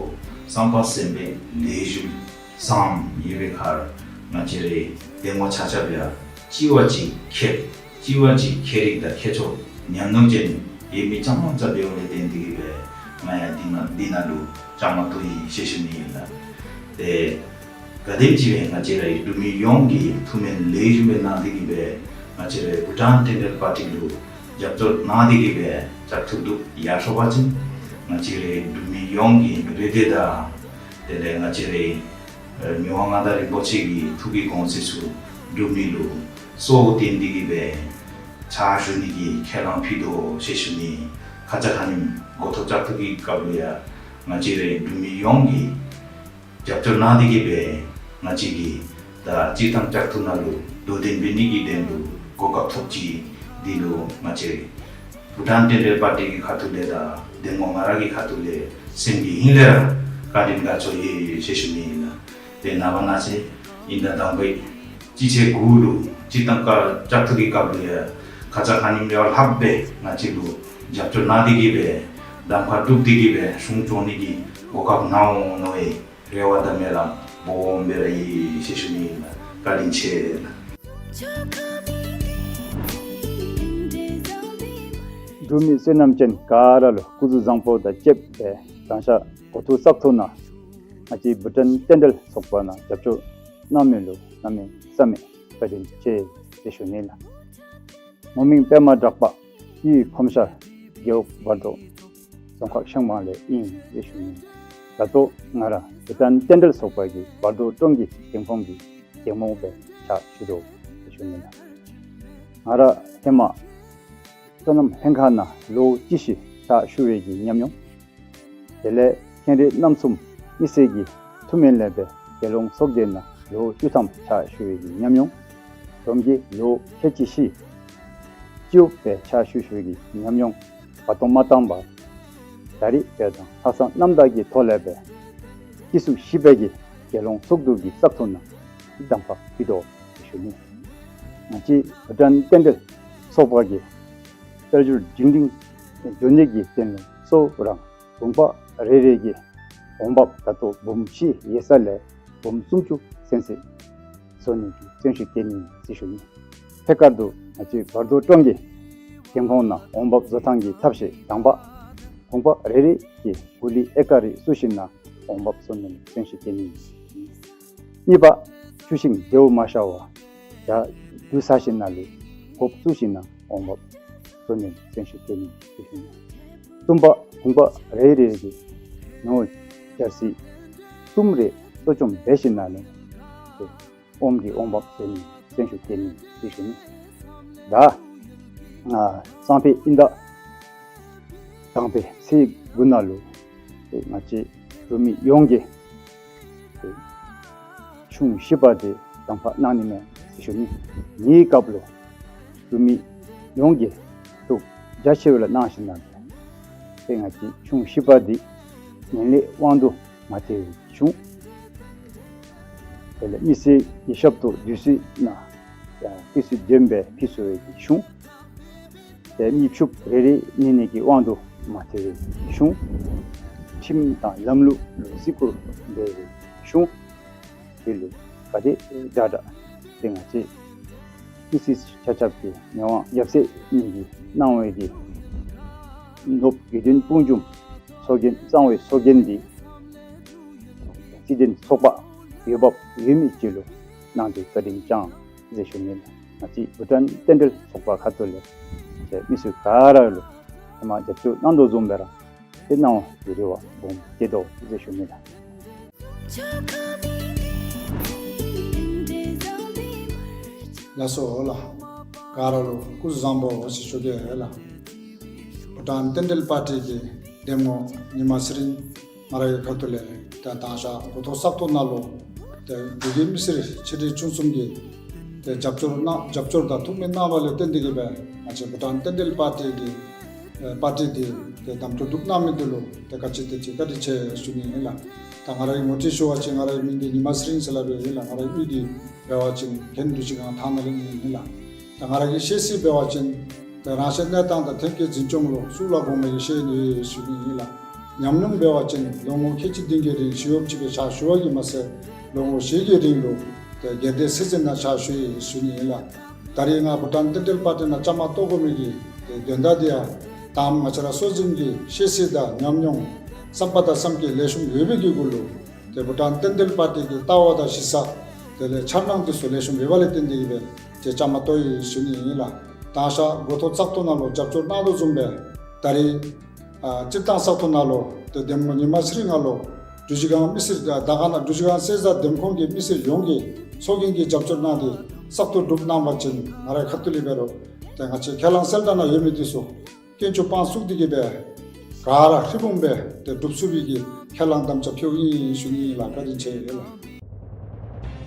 གསང་བ་སེམས་དཔའི་ལེགས་ཤོམ་བཟུམ་ཨིན་པའི་ཁར་ང་བཅས་རའི་འདེམས་ངོ་ཆ་ཁྱབ་ཡང་གཅིག་བ་གཅིག་ཁྱད་གཅིག་བ་གཅིག་ཁྱད་རིག་དང་ཁྱད་ཆོས་ཉམས་མྱོང་ཅན་ཡོད་མི་ཙང་ཙ་འབདཝ་ལས་བརྟེན་ཏེ་གིས་སྦེ་ང་ཡང་འདི་ནང་འདི་ནང་ལུ་བཅའ་མར་གཏོགས་ཡི་ཟེར་ཞུ་ནི་ཨིན་ལགས། ཏེ་ག་དེམ་ཅིག་སྦེ་ང་བཅས་རའི་འབྲུག་མི་ཡོངས་ཀྱིས་ཐུགས་སྨོན་ལེགས་ཤོམ་སྦེ་གནང་སྟེ་གིས་སྦེ་ང་བཅས་རའི་བྷུ་ཊཱན་རྟེན་འབྲེལ་པར་ཊི་ལུ་རྒྱབ་སྐྱོར་གནང་སྟེ་གིས་སྦེ་བཙག་འཐུ་འདི་ཡར་སོང་པ་ཅིན་ང་བཅས་རའི་འབྲུག་མི་ཡོངས་ཀྱི་འབྲུག་པའི་བདེ་དང་དེ་ལས་ང་བཅས་རའི་ཨེ་མི་དབང་མངའ་བདག་རིན་པོ་ཆེ་གི་ཐུགས་ཀྱི་དགོངས་གཞི་ཚུ་འགྲུབ་ནི་ལུ་གཙོ་བོ་བཏོན་ཏེ་གིས་སྦེ་ཕྱག་ཞུ་ནི་གི་ཁས་བླངས་ཕུལ་དོ་ཟེར་ཞུ་ནི། ཁ་ཙ་ཁ་ཉིནམ་འགོ་ཐོག་བཙག་འཐུ་གི་སྐབས་ལུ་ཡང་ང་བཅས་རའི་འབྲུག་མི་ཡོངས་ཀྱིས་རྒྱབ་སྐྱོར་གནང་སྟེ་གིས་སྦེ་ང་བཅས་ཀྱིས་ད་སྤྱིར་བཏང་བཙག་འཐུ་ནང་ལུ་དོ་འགྲན་འབད་ནི་གི་དོན་ལུ་གོ་སྐབས་ཐོབ་ཅི། འདི་ལུ་ང་བཅས་བྷུ་ཊཱན་རྟེན་འབྲེལ་པར་ཊི་གི་ཁ་ཐུག་ལས་དང་འདེམས་ངོ་ང་ར་གི་ཁ་ཐུག་ལས་སེམས་ཀྱི་ཧིང་ལས་ར་བཀའ་དྲིན་དགའ་ཚོར་ཡོད་ཡོད་ཟེར་ཞུ་ནི་ཨིན་ལགས། ཏེ་ནངས་པ་གནངས་ཚེ་ཨིན་ཟླ་དང་པའི་སྤྱི་ཚེས་དགུ་ལུ་སྤྱིར་བཏང་བཀའ་བཙག་འཐུ་གི་སྐབས་ལུ་ཡང་ཁ་ཙ་ཁ་ཉིནམ་ལས་ལྷག་སྦེ་ང་བཅས་ལུ་རྒྱབ་སྐྱོར་གནང་སྟེ་གིས་སྦེ་གདམ་ཁ་སྒྲུབ་སྟེ་གིས་སྦེ་གཞུང་སྐྱོང་ནི་གི་གོ་སྐབས་གནང་འོང་མནོ་བའི་རེ་བ་དང་སྨོན་ལམ་སྦོམ་སྦེ་ར་ཡོད་ཟེར་ཞུ་ནི་ཨིན་ལགས། བཀའ་དྲིན་ཆེ་ལགས། འབྲུག་མི་བསོད་ནམས་ཅན་ག་ར་ལུ་སྐུ་གཟུགས་བཟང་པོ་དང་བཅས་པའི་དང་ཞག་འགོ་ཐོག་བཙག་འཐུ་ནང་ང་བཅས་བྷུ་ཊཱན་རྟེན་འབྲེལ་ཚོགས་པ་ནང་རྒྱབ་སྐྱོར་གནང་མི་ལུ་གནམ་མེད་ས་མེད་བཀའ་དྲིན་ཆེ་ཟེར་ཞུ་ནི་ལགས། ངོ་མིང་པདྨ་གྲགས་པ། གཡུས་ཕམ་ཤར། རྒེད་འོག་བར་དོ། རྫོང་ཁག་ཤང་མང་ལས་ཨིན་ཟེར་ཞུ་ནི། ད་ལྟོ་ང་ར་བྷུ་ཊཱན་རྟེན་འབྲེལ་ཚོགས་པ་གི་བར་དོ་ཀྲོང་གི་འདེམས་ཁོངས་ཀྱི་འདེམས་ངོ་སྦེ་ཕྱག་ཞུ་དོ་ཟེར་ཞུ་ནི་ལགས། ང་ར་ཧེ་མ་སོ་ནམ་ལྷན་ཁག་ནང་ལོ་གཅིག་བཞི་ཕྱག་ཞུ་བའི་གི་ཉམས་མྱོང་། དེ་ལས་མཁན་རིགས་རྣམ་གསུམ་མི་སེར་གྱི་ཐུགས་སྨོན་ལས་སྦེ་རྒྱལ་ཡོངས་ཚོགས་སྡེ་ནང་ལོ་བཅུ་ཐམ་ཕྱག་ཞུ་བའི་གི་ཉམས་མྱོང་། བསྡོམས་ཀྱིས་ལོ་ཁལ་གཅིག་བཞི་སྤྱི་འོག་སྦེ་ཕྱག་ཞུ་ཞུ་བའི་གི་ཉམས་མྱོང་བར་སྟོང་མ་བཏང་བར་ད་རིས་དཔེ་དང་ལྷག་བསམ་རྣམ་དག་གི་ཐོག་ལས་སྦེ་སྤྱི་ཚོགས་བཞི་པའི་གི་ རྒྱལ་ཡོངས་ཚོགས་འདུ་གི་བསགས་ཐོག་ནང་གདམ་ཁ་ཕུལ་དོ་ཞུ་ནི། ང་བཅས་བྷུ་ཊཱན་རྟེན་འབྲེལ་ཚོགས་པ་གིས་དཔལ་འབྱོར་སྒྲིང་སྒྲིང་འགྱོ་ནི་གི་དོན་ལུ་གཙོ་བོ་ར་བུམ་པ་རེ་རེ་གིས་འོང་འབབ་ད་ལྟོ་འབུམ་བཞི་ཡོད་ས་ལས་འབུམ་སུམ་ཅུ་ཚུན་ཚོད་བཟོ་ནི་གི་བརྩོན་ཤུགས་བསྐྱེད་ནི་ཟེར་ཞུ་ནི། ཐད་ཀར་དུ་ང་བཅས་བར་དོ་ཀྲོང་གི་ཐོན་ཁུངས་ནང་འོང་འབབ་བཟོ་ཐངས་ཀྱི་ཐབས་ཤེས་དང་པ་བུམ་པ་རེ་རེ་གིས་གོ་ལི་ཨེ་ཀར་རེ་བཙུགས་ཞིནམ་ལས་འོང་འབབ་བཟོ་ནི་ལུ་བརྩོན་ཤུགས་བསྐྱེད་ནི། གཉིས་པ་ཆུ་ཤིང་བདེཝ་མ་ཤོར་བར་རྒྱ་རྒྱུ་ཟ་ཞིནམ་ལས་གོ་བཙུགས་ཞིནམ་ལས་འོང་འབབ་བཟོ་ནི་ལུ་བརྩོན་ཤུགས་བསྐྱེད་ནི་ཟེར་ཞུ་ནི། གསུམ་པ་བུམ་པ་རེ་རེ་གིས་ནོར་འཇར་སི་གསུམ་རེ་གསོ་སྐྱོང་འབད་ཞིནམ་ལས་ཨོམ་གྱི་འོང་འབབ་བཟོ་ནི་ལུ་བརྩོན་ཤུགས་བསྐྱེད་ནི་ཟེར་ཞུ་ནི། ད་ཨ་སང་ཕོད་དབྱིན་ཟླ་དང་པའི་ཚེས་དགུ་ནང་ལུ་ང་བཅས་འབྲུག་མི་ཡོངས་ཀྱིས་ཆུང་བཞི་པ་དེ་གདམ་ཁ་གནང་ནི་མས་ཟེར་ཞུ་ནི། དེའི་སྐབས་ལུ་འབྲུག་མི་ཡོངས་ཀྱིས་ཐུགས་རྒྱ་ཆེ་བ་ལུ་གནང་ཞིནམ་ལས་ཏེ་ང་བཅས་ཆུང་བཞི་པ་འདི་ངན་ལྷད་དབང་དུ་མ་ཐལ་བའི་གཞུང་། དེ་ལས་མི་སེར་གྱི་ཞབས་ཏོག་དུས་ཚོད་ནང་ཡང་དུས་ཚོད་ལྡན་པའི་ཕུལ་ཚུགས་པའི་གཞུང་། ཏེ་མི་ཕྱུགཔོ་རེ་རེ་ཉན་ནི་གི་དབང་དུ་མ་ཐལ་བའི་གཞུང་། ཁྲིམས་དང་ལམ་ལུགས་ལུ་བརྩི་བཀུར་འབད་བའི་གཞུང་། དེ་ལུ་ག་དེ་དྲག་དྲག་ཏེ་ང་བཅས་མི་སེར་ཆ་ཁྱབ་ཀྱིས་མི་དབང་ཡབ་སྲས་གཉིས་ཀྱིས་གནང་བའི་གི་ནོར་བུ་དགེ་འདུན་དཔུང་འཇོམས་ཚོགས་རྒྱན་གཙང་བོའི་ཚོགས་རྒྱན་འདི་བརྩི་ལྡན་ཚོགས་པ་འོས་འབབ་ཡོད་མི་ཅིག་ལུ་གནང་སྟེ་བཀའ་དྲིན་བསྐྱང་ཟེར་ཞུ་ནི་ལགས། ང་བཅས་བྷུ་ཊཱན་རྟེན་འབྲེལ་ཚོགས་པ་ཁ་ཐུག་ལས་ཏེ་མི་སེར་ག་ར་ལུ་ཧེ་མ་རྒྱབ་སྐྱོར་གནང་དོ་བཟུམ་སྦེ་ར་ཏེ་གནང་བའི་རེ་བ་སྦོམ་བསྐྱེད་དོ་ཟེར་ཞུ་ནི་ལགས། ལགས་སོ་ལགས། ག་ར་ལུ་སྐུ་གཟུགས་བཟང་པོ་ཟེར་ཞུ་གེ་ལགས། བྷུ་ཊཱན་རྟེན་འབྲེལ་པར་ཊི་གི་འདེམས་ངོ་ཉི་མ་ཚེ་རིང་ང་རའི་ཁ་ཐུག་ལས་ཏེ་ད་ང་བཅས་འགོ་ཐོག་བཙག་འཐུ་ནང་ལུ་ཏེ་འབྲུག་གི་མི་སེར་ཆེ་འབྲིང་ཆུང་གསུམ་གྱིས་ཏེ་རྒྱབ་སྐྱོར་གནང་རྒྱབ་སྐྱོར་དང་ཐུགས་སྨོན་གནང་བ་ལས་བརྟེན་ཏེ་གིས་སྦེ་ང་བཅས་བྷུ་ཊཱན་རྟེན་འབྲེལ་པར་ཊི་གི་ཨེ་པར་ཊི་འདི་ཏེ་གདམ་འཐུ་གྲུབ་གནང་མི་འདི་ལུ་ཏེ་ག་ཅི་དེ་ཅིག་བཀའ་དྲིན་ཆེ་ཞུ་ནི་ཨིན་ལགས། ད་ང་རའི་ངོ་སྤྲོད་ཞུ་བ་ཅིན་ང་རའི་མིང་འདི་ཉི་མ་ཚེ་རིང་ཟེར་སླབ་ཨིན་ལགས། ང་རའི་གཡུས་འདི་འབད་བ་ཅིན་རྒན་འབྲུག་རྗེས་སྒང་ཐང་ནང་ལས་ཨིན་ལགས། ད་ང་ར་གི་ཤེས་ཚད་འབད་བ་ཅིན་ཏེ་རང་གཞན་གནས་སྟངས་དང་ཐོན་སྐྱེད་འཛིན་སྐྱོང་ལུ་གཙུག་ལག་གོང་མའི་ཤེས་ཡོན་ཡོད་ཞུ་ནི་ཨིན་ལགས། ཉམས་མྱོང་འབད་བ་ཅིན་ལོ་ངོ་ཁལ་གཅིག་བདུན་གྱི་རིང་ཞི་གཡོགཔ་ཅིག་སྦེ་ཕྱག་ཞུ་བ་གིས་མ་ཚད་ལོ་ངོ་བཞི་གི་རིང་ལུ་ཏེ་སྒེར་སྡེ་སྲིད་འཛིན་ནང་ཕྱག་ཞུ་ཡི་ཞུ་ནི་ཨིན་ལགས། ད་རིས་ང་བྷུ་ཊཱན་རྟེན་འབྲེལ་པར་ཊི་ནང་བཅའ་མར་གཏོགས་དགོ་མི་གི་ཏེ་དོན་དག་འདི་ཡང་ད་ང་བཅས་ར་སྲོལ་འཛིན་གྱི་ཤེས་ཚད་དང་ཉམས་མྱོང་བསམ་པ་དང་བསམ་སྐྱེ་ལེགས་ཤོམ་ཡོད་པའི་གི་གུ་ལུ་ཏེ་བྷུ་ཊཱན་རྟེན་འབྲེལ་པར་ཊི་གི་ལྟ་བ་དང་གཞི་རྩ་དེ་ལས་འཆར་སྣང་འདི་ཚུ་ལེགས་ཤོམ་ཡོད་པ་ལས་བརྟེན་ཏེ་གིས་སྦེ་ཏེ་བཅའ་མར་གཏོགས་ཡི་ཞུ་ནི་ཨིན་ལགས། ད་ང་བཅས་འགོ་ཐོག་བཙག་འཐུ་ནང་ལུ་རྒྱབ་སྐྱོར་གནང་དོ་བཟུམ་སྦེ་ད་རིས་ཨ་སྤྱིར་བཏང་བཙག་འཐུ་ནང་ལུ་ཏེ་འདེམས་ངོ་ཉི་མ་ཚེ་རིང་ང་ལུ་འབྲུག་རྗེས་སྒང་མི་སེར་དང་དར་དཀར་ན་འབྲུག་རྗེས་སྒང་གསེར་རྟ་འདེམས་ཁོངས་ཀྱི་མི་སེར་ཡོངས་ཀྱིས་ཚོགས་རྒྱན་གྱི་རྒྱབ་སྐྱོར་གནང་སྟེ་བཙག་འཐུ་གྲུབ་གནང་པ་ཅིན་ང་རའི་ཁ་ཐུག་ལས་འབད་རུང་ཏེ་ང་བཅས་ཁས་བླངས་གསལ་བསྒྲགས་ནང་ཡོད་མི་འདི་ཚུ་དཀོན་མཆོག་དཔང་བཙུགས་ཏེ་གིས་སྦེ་ག་ར་ཧྲིལ་བུམ་སྦེ་ཏེ་སྒྲུབ་ཚུགས་པའི་གི་ཁས་བླངས་དམ་བཅའ་ཕུལཝ་ཨིན་ཞུ་ནི་ཨིན་ལགས། བཀའ་དྲིན་ཆེ་ལགས།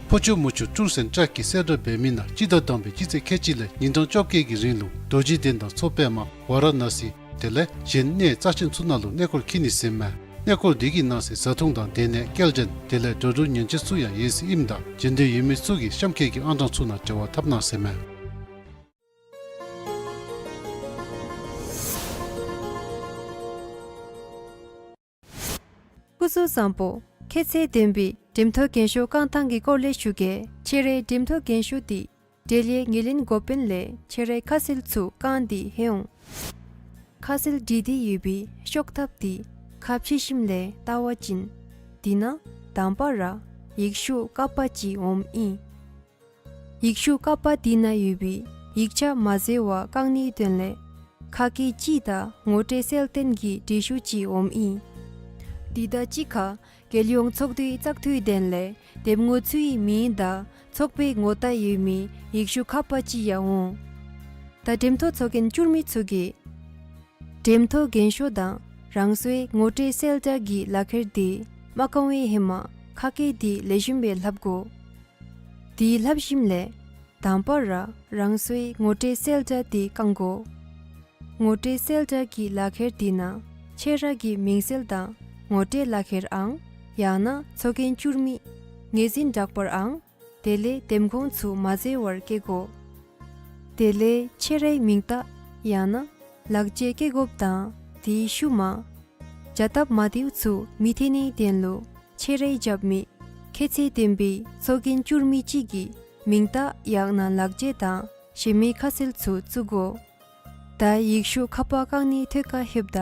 ཕོ་ཆུ་མོ་ཆུ་ཀྲུང་སན་ཀྲག་གི་གསལ་བསྒྲགས་འབད་མི་ནང་སྤྱི་ཟླ་དང་པའི་སྤྱི་ཚེས་ཁལ་གཅིག་ལས་ཉིན་གྲངས་བཅོ་བརྒྱད་ཀྱི་རིང་ལུ་རྡོ་རྗེ་གདན་དང་མཚོ་པདྨ་ཝ་ར་ཎ་སི་དེ་ལས་གཞན་གནས་རྩ་ཆེན་ཚུ་ནང་ལུ་གནས་སྐོར་འཁྱིད་ནི་ཟེར་མས། གནས་སྐོར་འདི་གི་ནང་གསེས་བཟའ་འཐུང་དང་སྡོད་གནས་སྐྱེལ་འདྲེན་དེ་ལས་འགྲོ་འགྲུལ་ཉེས་ཆད་ཚུ་ཡང་ཡོད་ཟེར་ཨིནམ་ད་འབྱོན་འདོད་ཡོད་མི་ཚུ་གིས་གཤམ་འཁོད་ཀྱི་ཨང་གྲངས་ཚུ་ནང་འབྲེལ་བ་འཐབ་གནང་ཟེར་མས། སྐུ་གཟུགས་བཟང་པོ། ཁྱད་ཚད་ལྡན་པའི་འགྲེམས་ཐོག་རྒན་ཤོས་བཀང་ཐངས་ཀྱི་སྐོར་ལས་ཞུ་གེ། ཁྱོད་རའི་འགྲེམས་ཐོག་རྒན་ཤོས་འདི་འབྲེལ་ཡོད་ངོས་ལེན་འགོ་དཔོན་ལས་ཁྱོད་རའི་ཁ་གསལ་ཚུ་བཀང་སྟེ་ལྷོད་འོང་། ཁ་གསལ་བྲིས་ཏེ་ཡོད་པའི་ཤོག་ཐབས་འདི་ཁ་ཕྱེ་ཞིནམ་ལས་བལྟ་བ་ཅིན་འདི་ནང་དང་པ་ར་ཡིག་ཤོག་ཀ་པ་ཅིག་འོངམ་ཨིན། ཡིག་ཤོག་ཀ་པ་འདི་ནང་ཡོད་པའི་ཡིག་ཆ་མ་འཛོལ་བར་བཀང་ནིའི་དོན་ལས་ཁ་སྐད་གཅིག་དང་ངོ་སྤྲོད་གསལ་སྟོན་གྱི་བྲིས་ཤོག་ཅིག་འོངམ་ཨིན། འདི་དང་གཅིག་ཁར་རྒྱལ་ཡོངས་ཚོགས་འདུའི་བཙག་འཐུའི་དོན་ལས་འདེམས་ངོ་ཚུའི་མིང་དང་ཚོགས་པའི་ངོ་རྟགས་ཡོད་མི་ཡིག་ཤོག་ཁ་པ་ཅིག་ཡང་འོང་། ད་འགྲེམས་ཐོག་ཚོགས་རྒྱན་བསྐྱུར་མི་ཚུ་གིས་འགྲེམས་ཐོག་རྒན་ཤོས་དང་རང་སོའི་ངོ་སྤྲོད་གསལ་བསྒྲགས་ཀྱི་ལག་ཁྱེར་འདི་མ་བཀང་བའི་ཧེ་མ་ཁ་སྐད་འདི་ལེགས་ཤོམ་སྦེ་ལྷབ་དགོ། དེ་ལྷབ་ཞིནམ་ལས་དང་པ་ར་རང་སོའི་ངོ་སྤྲོད་གསལ་བསྒྲགས་འདི་བཀང་དགོ། ངོ་སྤྲོད་གསལ་བསྒྲགས་ཀྱི་ལག་ཁྱེར་འདི་ནང་ཁྱོད་ར་གི་མིང་གསལ་དང་ངོ་སྤྲོད་ལག་ཁྱེར་ཨང་ཡང་ན་ཚོགས་རྒྱན་བསྐྱུར་མི་ ངོས་འཛིན་དྲག་པར་ཨང་། དེ་ལས་འདེམས་ཁོངས་ཚུ་མ་འཛོལ་བར་བཀལ་དགོ། དེ་ལས་ཁྱོད་རའི་མིང་རྟགས་ཡང་ན་ལག་འཁྱེར་བཀལ་དགོཔ་དང་དེའི་ཤུལ་མ་བྱ་སྟབས་མ་བདེཝ་ཚུ་མི་ཐོན་ནིའི་དོན་ལུ་ཁྱོད་རའི་རྒྱབ་མི་ཁྱད་ཚད་ལྡན་པའི་ཚོགས་རྒྱན་བསྐྱུར་མི་ཅིག་གི་མིང་རྟགས་ཡང་ན་ལག་འཁྱེར་དང་གཞན་མི་ཁ་གསལ་ཚུ་བཙུགས་དགོ། ད་ཡིག་ཤུགས་ཁ་པར་བཀང་ནིའི་ཐོད་ཁར་ལྷོདཔ་ད།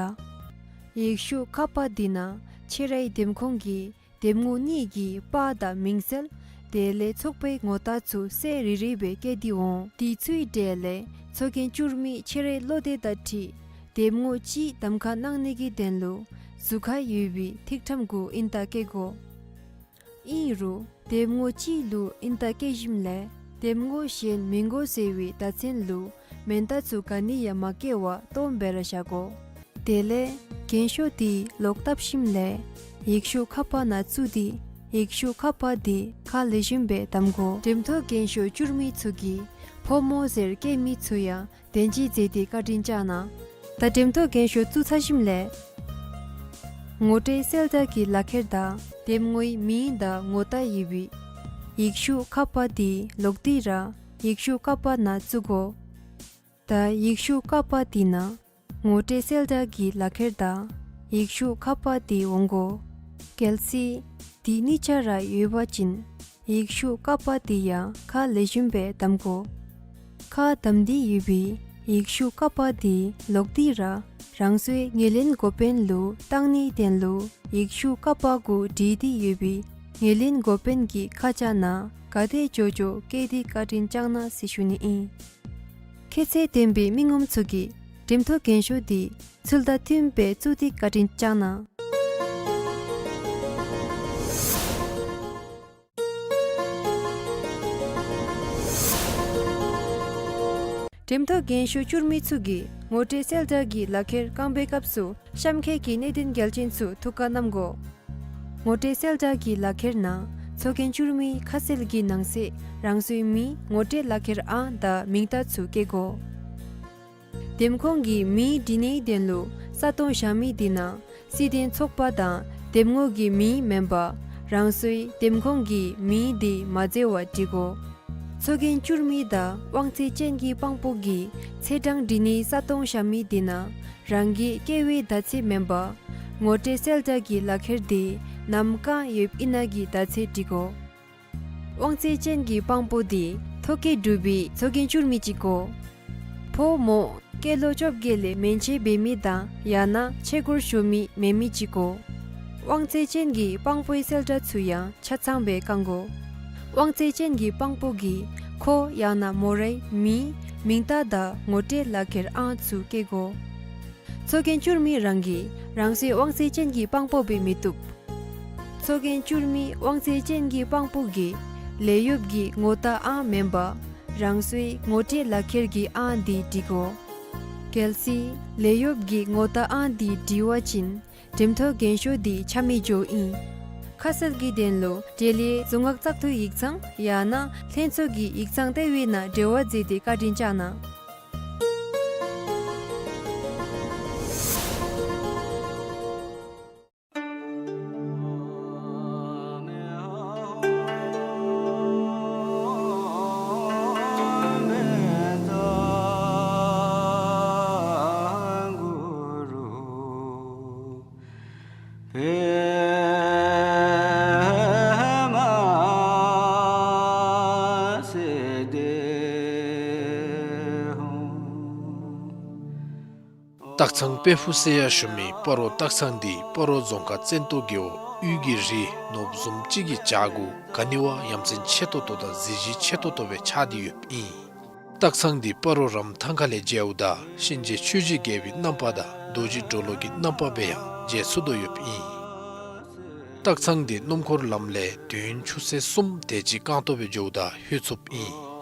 ཡིག་ཤུགས་ཁ་པར་འདི་ནང་ཁྱོད་རའི་འདེམས་ཁོངས་ཀྱི་འདེམས་ངོ་གཉིས་ཀྱི་པར་དང་མིང་གསལ་དེ་ལས་ཚོགས་པའི་ངོ་རྟགས་ཚུ་གསལ་རི་རི་སྦེ་བཀལ་ཏེ་འོང་། དེ་ཚུའི་གྲས་ལས་ཚོགས་རྒྱན་བསྐྱུར་མི་ཁྱོད་རའི་བློ་འདོད་དང་འཁྲིལ་འདེམས་ངོ་ཅིག་གདམ་ཁ་གནང་ནི་གི་དོན་ལུ་ཟུར་ཁར་ཡོད་པའི་ཐིག་ཕྲེང་གུ་ཨིན་རྟགས་བཀལ་དགོ། ཨིན་རུང་འདེམས་ངོ་གཅིག་ལུ་ཨིན་རྟགས་བཀལ་ཞིནམ་ལས་འདེམས་ངོ་གཞན་མི་དགོ་ཟེར་བའི་བརྡ་མཚོན་ལུ་མེན་རྟགས་ཚུ་ག་ནི་ཡང་མ་བཀལ་བར་སྟོངམ་སྦེ་ར་བཞག་དགོ། དེ་ལས་རྒྱན་ཤོག་དེ་ལོག་བཏབ་ཞིནམ་ལས་ཡིག་ཤུགས་ཁ་པར་ནང་བཙུགས་ཏེ་ཡིག་ཤུགས་ཁ་པར་དེ་ཁ་ལེགས་ཤོམ་སྦེ་བསྡམ་དགོ། འགྲེམས་ཐོག་རྒྱན་ཤོག་བསྐྱུར་མི་ཚུ་གིས་ཕོ་མོ་ཟེར་བཀོད་མི་ཚུ་ཡང་དོན་གཅིག་མཛད་དེ་བཀའ་དྲིན་བསྐྱང་གནང་། ད་འགྲེམས་ཐོག་རྒྱན་ཤོག་བཙུགས་ཚར་ཞིནམ་ལས་ངོ་སྤྲོད་གསལ་བསྒྲགས་ཀྱི་ལག་ཁྱེར་དང་འདེམས་ངོའི་མིང་དང་ངོ་རྟགས་ཡོད་པའི་ཡིག་ཤུགས་ཁ་པར་དེ་ལོག་སྟེ་ར་ཡིག་ཤུགས་ཁ་པར་ནང་བཙུགས་དགོ། ད་ཡིག་ཤུགས་ཁ་པར་དེ་ནང་ངོ་སྤྲོད་གསལ་བསྒྲགས་ཀྱི་ལག་ཁྱེར་དང་ཡིག་ཤུགས་ཁ་པར་དེ་འོང་དགོ། གལ་སྲིད་དེ་གཉིས་ཆ་ར་ཡོད་པ་ཅིན་ཡིག་ཤུགས་ཁ་པར་དེ་ཡང་ཁ་ལེགས་ཤོམ་སྦེ་བསྡམ་དགོ། ཁ་བསྡམས་ཏེ་ཡོད་པའི་ཡིག་ཤུགས་ཁ་པར་དེ་ལོག་སྟེ་ར་རང་སོའི་ངོས་ལེན་འགོ་དཔོན་ལུ་བཏང་ནིའི་དོན་ལུ་ཡིག་ཤུགས་ཁ་པར་གུ་བྲིས་ཏེ་ཡོད་པའི་ངོས་ལེན་འགོ་དཔོན་གྱི་ཁ་བྱང་ནང་ག་དེ་འགྱོ་འགྱོ་བཀོད་དེ་བཀའ་དྲིན་བསྐྱང་གནང་ཟེར་ཞུ་ནི་ཨིན། ཁྱད་ཚད་ལྡན་པའི་མི་ངོམ་ཚུ་གིས་འགྲེམས་ཐོག་རྒྱན་ཤོག་དེ་ཚུལ་དང་མཐུནམ་སྦེ་བཙུགས་ཏེ་བཀའ་དྲིན་བསྐྱང་གནང་། འགྲེམས་ཐོག་རྒྱན་ཤོག་བསྐྱུར་མི་ཚུ་གིས་ངོ་སྤྲོད་གསལ་བསྒྲགས་ཀྱི་ལག་ཁྱེར་བཀང་པའི་སྐབས་སུ་གཤམ་འཁོད་ཀྱི་གནད་དོན་གལ་ཆེན་ཚུ་ཐུགས་ཁར་བསྣམ་དགོ། ངོ་སྤྲོད་གསལ་བསྒྲགས་ཀྱི་ལག་ཁྱེར་ནང་ཚོགས་རྒྱན་བསྐྱུར་མིའི་ཁ་གསལ་གྱི་ནང་གསེས་རང་སོའི་མིང་ངོ་སྤྲོད་ལག་ཁྱེར་ཨང་དང་མིང་རྟགས་ཚུ་བཀོད་དགོ། འདེམས་ཁོངས་ཀྱི་མིང་བྲི་ནིའི་དོན་ལུ་ས་སྟོང་བཞག་མི་དེ་ནང་སྲིད་དོན་ཚོགས་པ་དང་འདེམས་ངོ་གི་མིང་མེན་པར་རང་སོའི་འདེམས་ཁོངས་ཀྱི་མིང་དེ་མ་འཛོལ་བར་བྲི་དགོ། ཚོགས་རྒྱན་བསྐྱུར་མི་དང་དབང་ཚད་ཅན་གྱི་དཔང་པོ་གིས་ཚེས་གྲངས་བྲི་ནིའི་ས་སྟོང་བཞག་མི་དེ་ནང་རང་གི་སྐྱེ་བའི་ཟླ་ཚེས་མེན་པར་ངོ་སྤྲོད་གསལ་བསྒྲགས་ཀྱི་ལག་ཁྱེར་དེ་ནམ་གང་ཡོདཔ་ཨིན་ན་གི་ཟླ་ཚེས་བྲི་དགོ། དབང་ཚད་ཅན་གྱི་དཔང་པོ་དེ་ཐོ་བཀོད་གྲུབ་པའི་ཚོགས་རྒྱན་བསྐྱུར་མི་ཅིག་དགོ། ཕོ་མོ་སྐྱེས་ལོ་བཅོ་བརྒྱད་ལས་མན་ཆད་འབད་མི་དང་ཡང་ན་ཆས་གོས་ཞུ་མི་མེད་མི་ཅིག་དགོ། དབང་ཚད་ཅན་གྱི་དཔང་པོའི་གསལ་བསྒྲགས་ཚུ་ཡང་ཆ་ཚང་སྦེ་བཀང་དགོ། དབང་ཚད་ཅན་གྱི་དཔང་པོ་གིས་ཁོ་ཡང་ན་མོ་རའི་མིང་མིང་རྟགས་དང་ངོ་སྤྲོད་ལག་ཁྱེར་ཨང་ཚུ་བཀོད་དགོ། ཚོགས་རྒྱན་བསྐྱུར་མི་རང་གིས་རང་སོའི་དབང་ཚད་ཅན་གྱི་དཔང་པོ་འབད་མི་བཏུབ། ཚོགས་རྒྱན་བསྐྱུར་མི་དབང་ཚད་ཅན་གྱི་དཔང་པོ་གིས་ལས་གཡོགཔ་གི་ངོ་རྟགས་ཨང་མེན་པར་རང་སོའི་ངོ་སྤྲོད་ལག་ཁྱེར་གྱི་ཨང་དེ་བྲི་དགོ། གལ་སྲིད་ལས་གཡོགཔ་གི་ངོ་རྟགས་ཨང་དེ་བྲི་བ་ཅིན་འགྲེམས་ཐོག་རྒྱན་ཤོག་དེ་ཆ་མེད་འགྱོཝ་ཨིན། ཁ་གསལ་གྱི་དོན་ལུ་འབྲེལ་ཡོད་རྫོང་ཁག་བཙག་འཐུ་ཡིག་ཚང་ཡང་ན་ལྷན་ཚོགས་ཀྱི་ཡིག་ཚང་ལྟེ་བའི་ནང་འབྲེལ་བ་མཛད་དེ་བཀའ་དྲིན་བསྐྱང་གནང་། སྟག་ཚང་དཔལ་ཕུག་ཟེར་ཡང་ཞུ་མི་སྤ་རོ་སྟག་ཚང་འདི་སྤ་རོ་རྫོང་ཁག་བཙན་ཏོ་རྒེད་འོག་དབུས་ཀྱི་རི་ནོར་བུ་བཟུམ་ཅིག་གི་བྱག་གུ་ག་ནི་བ་ཡ་མཚན་ཆེ་ཏོག་ཏོ་དང་གཟི་བརྗིད་ཆེ་ཏོག་ཏོ་སྦེ་ཆགས་ཏེ་ཡོདཔ་ཨིན། སྟག་ཚང་འདི་སྤ་རོ་རམ་ཐང་ཁ་ལས་མཇལཝ་ད་གཤིན་རྗེ་ཆོས་ཀྱི་རྒྱལ་པོའི་རྣམ་པ་དང་རྡོ་རྗེ་གྲོ་ལོད་ཀྱི་རྣམ་པ་སྦེ་ཡང་མཇལ་ཚུགས་དོ་ཡོདཔ་ཨིན། སྟག་ཚང་འདི་སྣུམ་འཁོར་ལམ་ལས་དུས་ཡུན་ཆུ་ཚོད་གསུམ་དེ་ཅིག་རྐང་སྟོང་སྦེ་འགྱོཝ་ད་ལྷོད་ཚུགསཔ་ཨིན།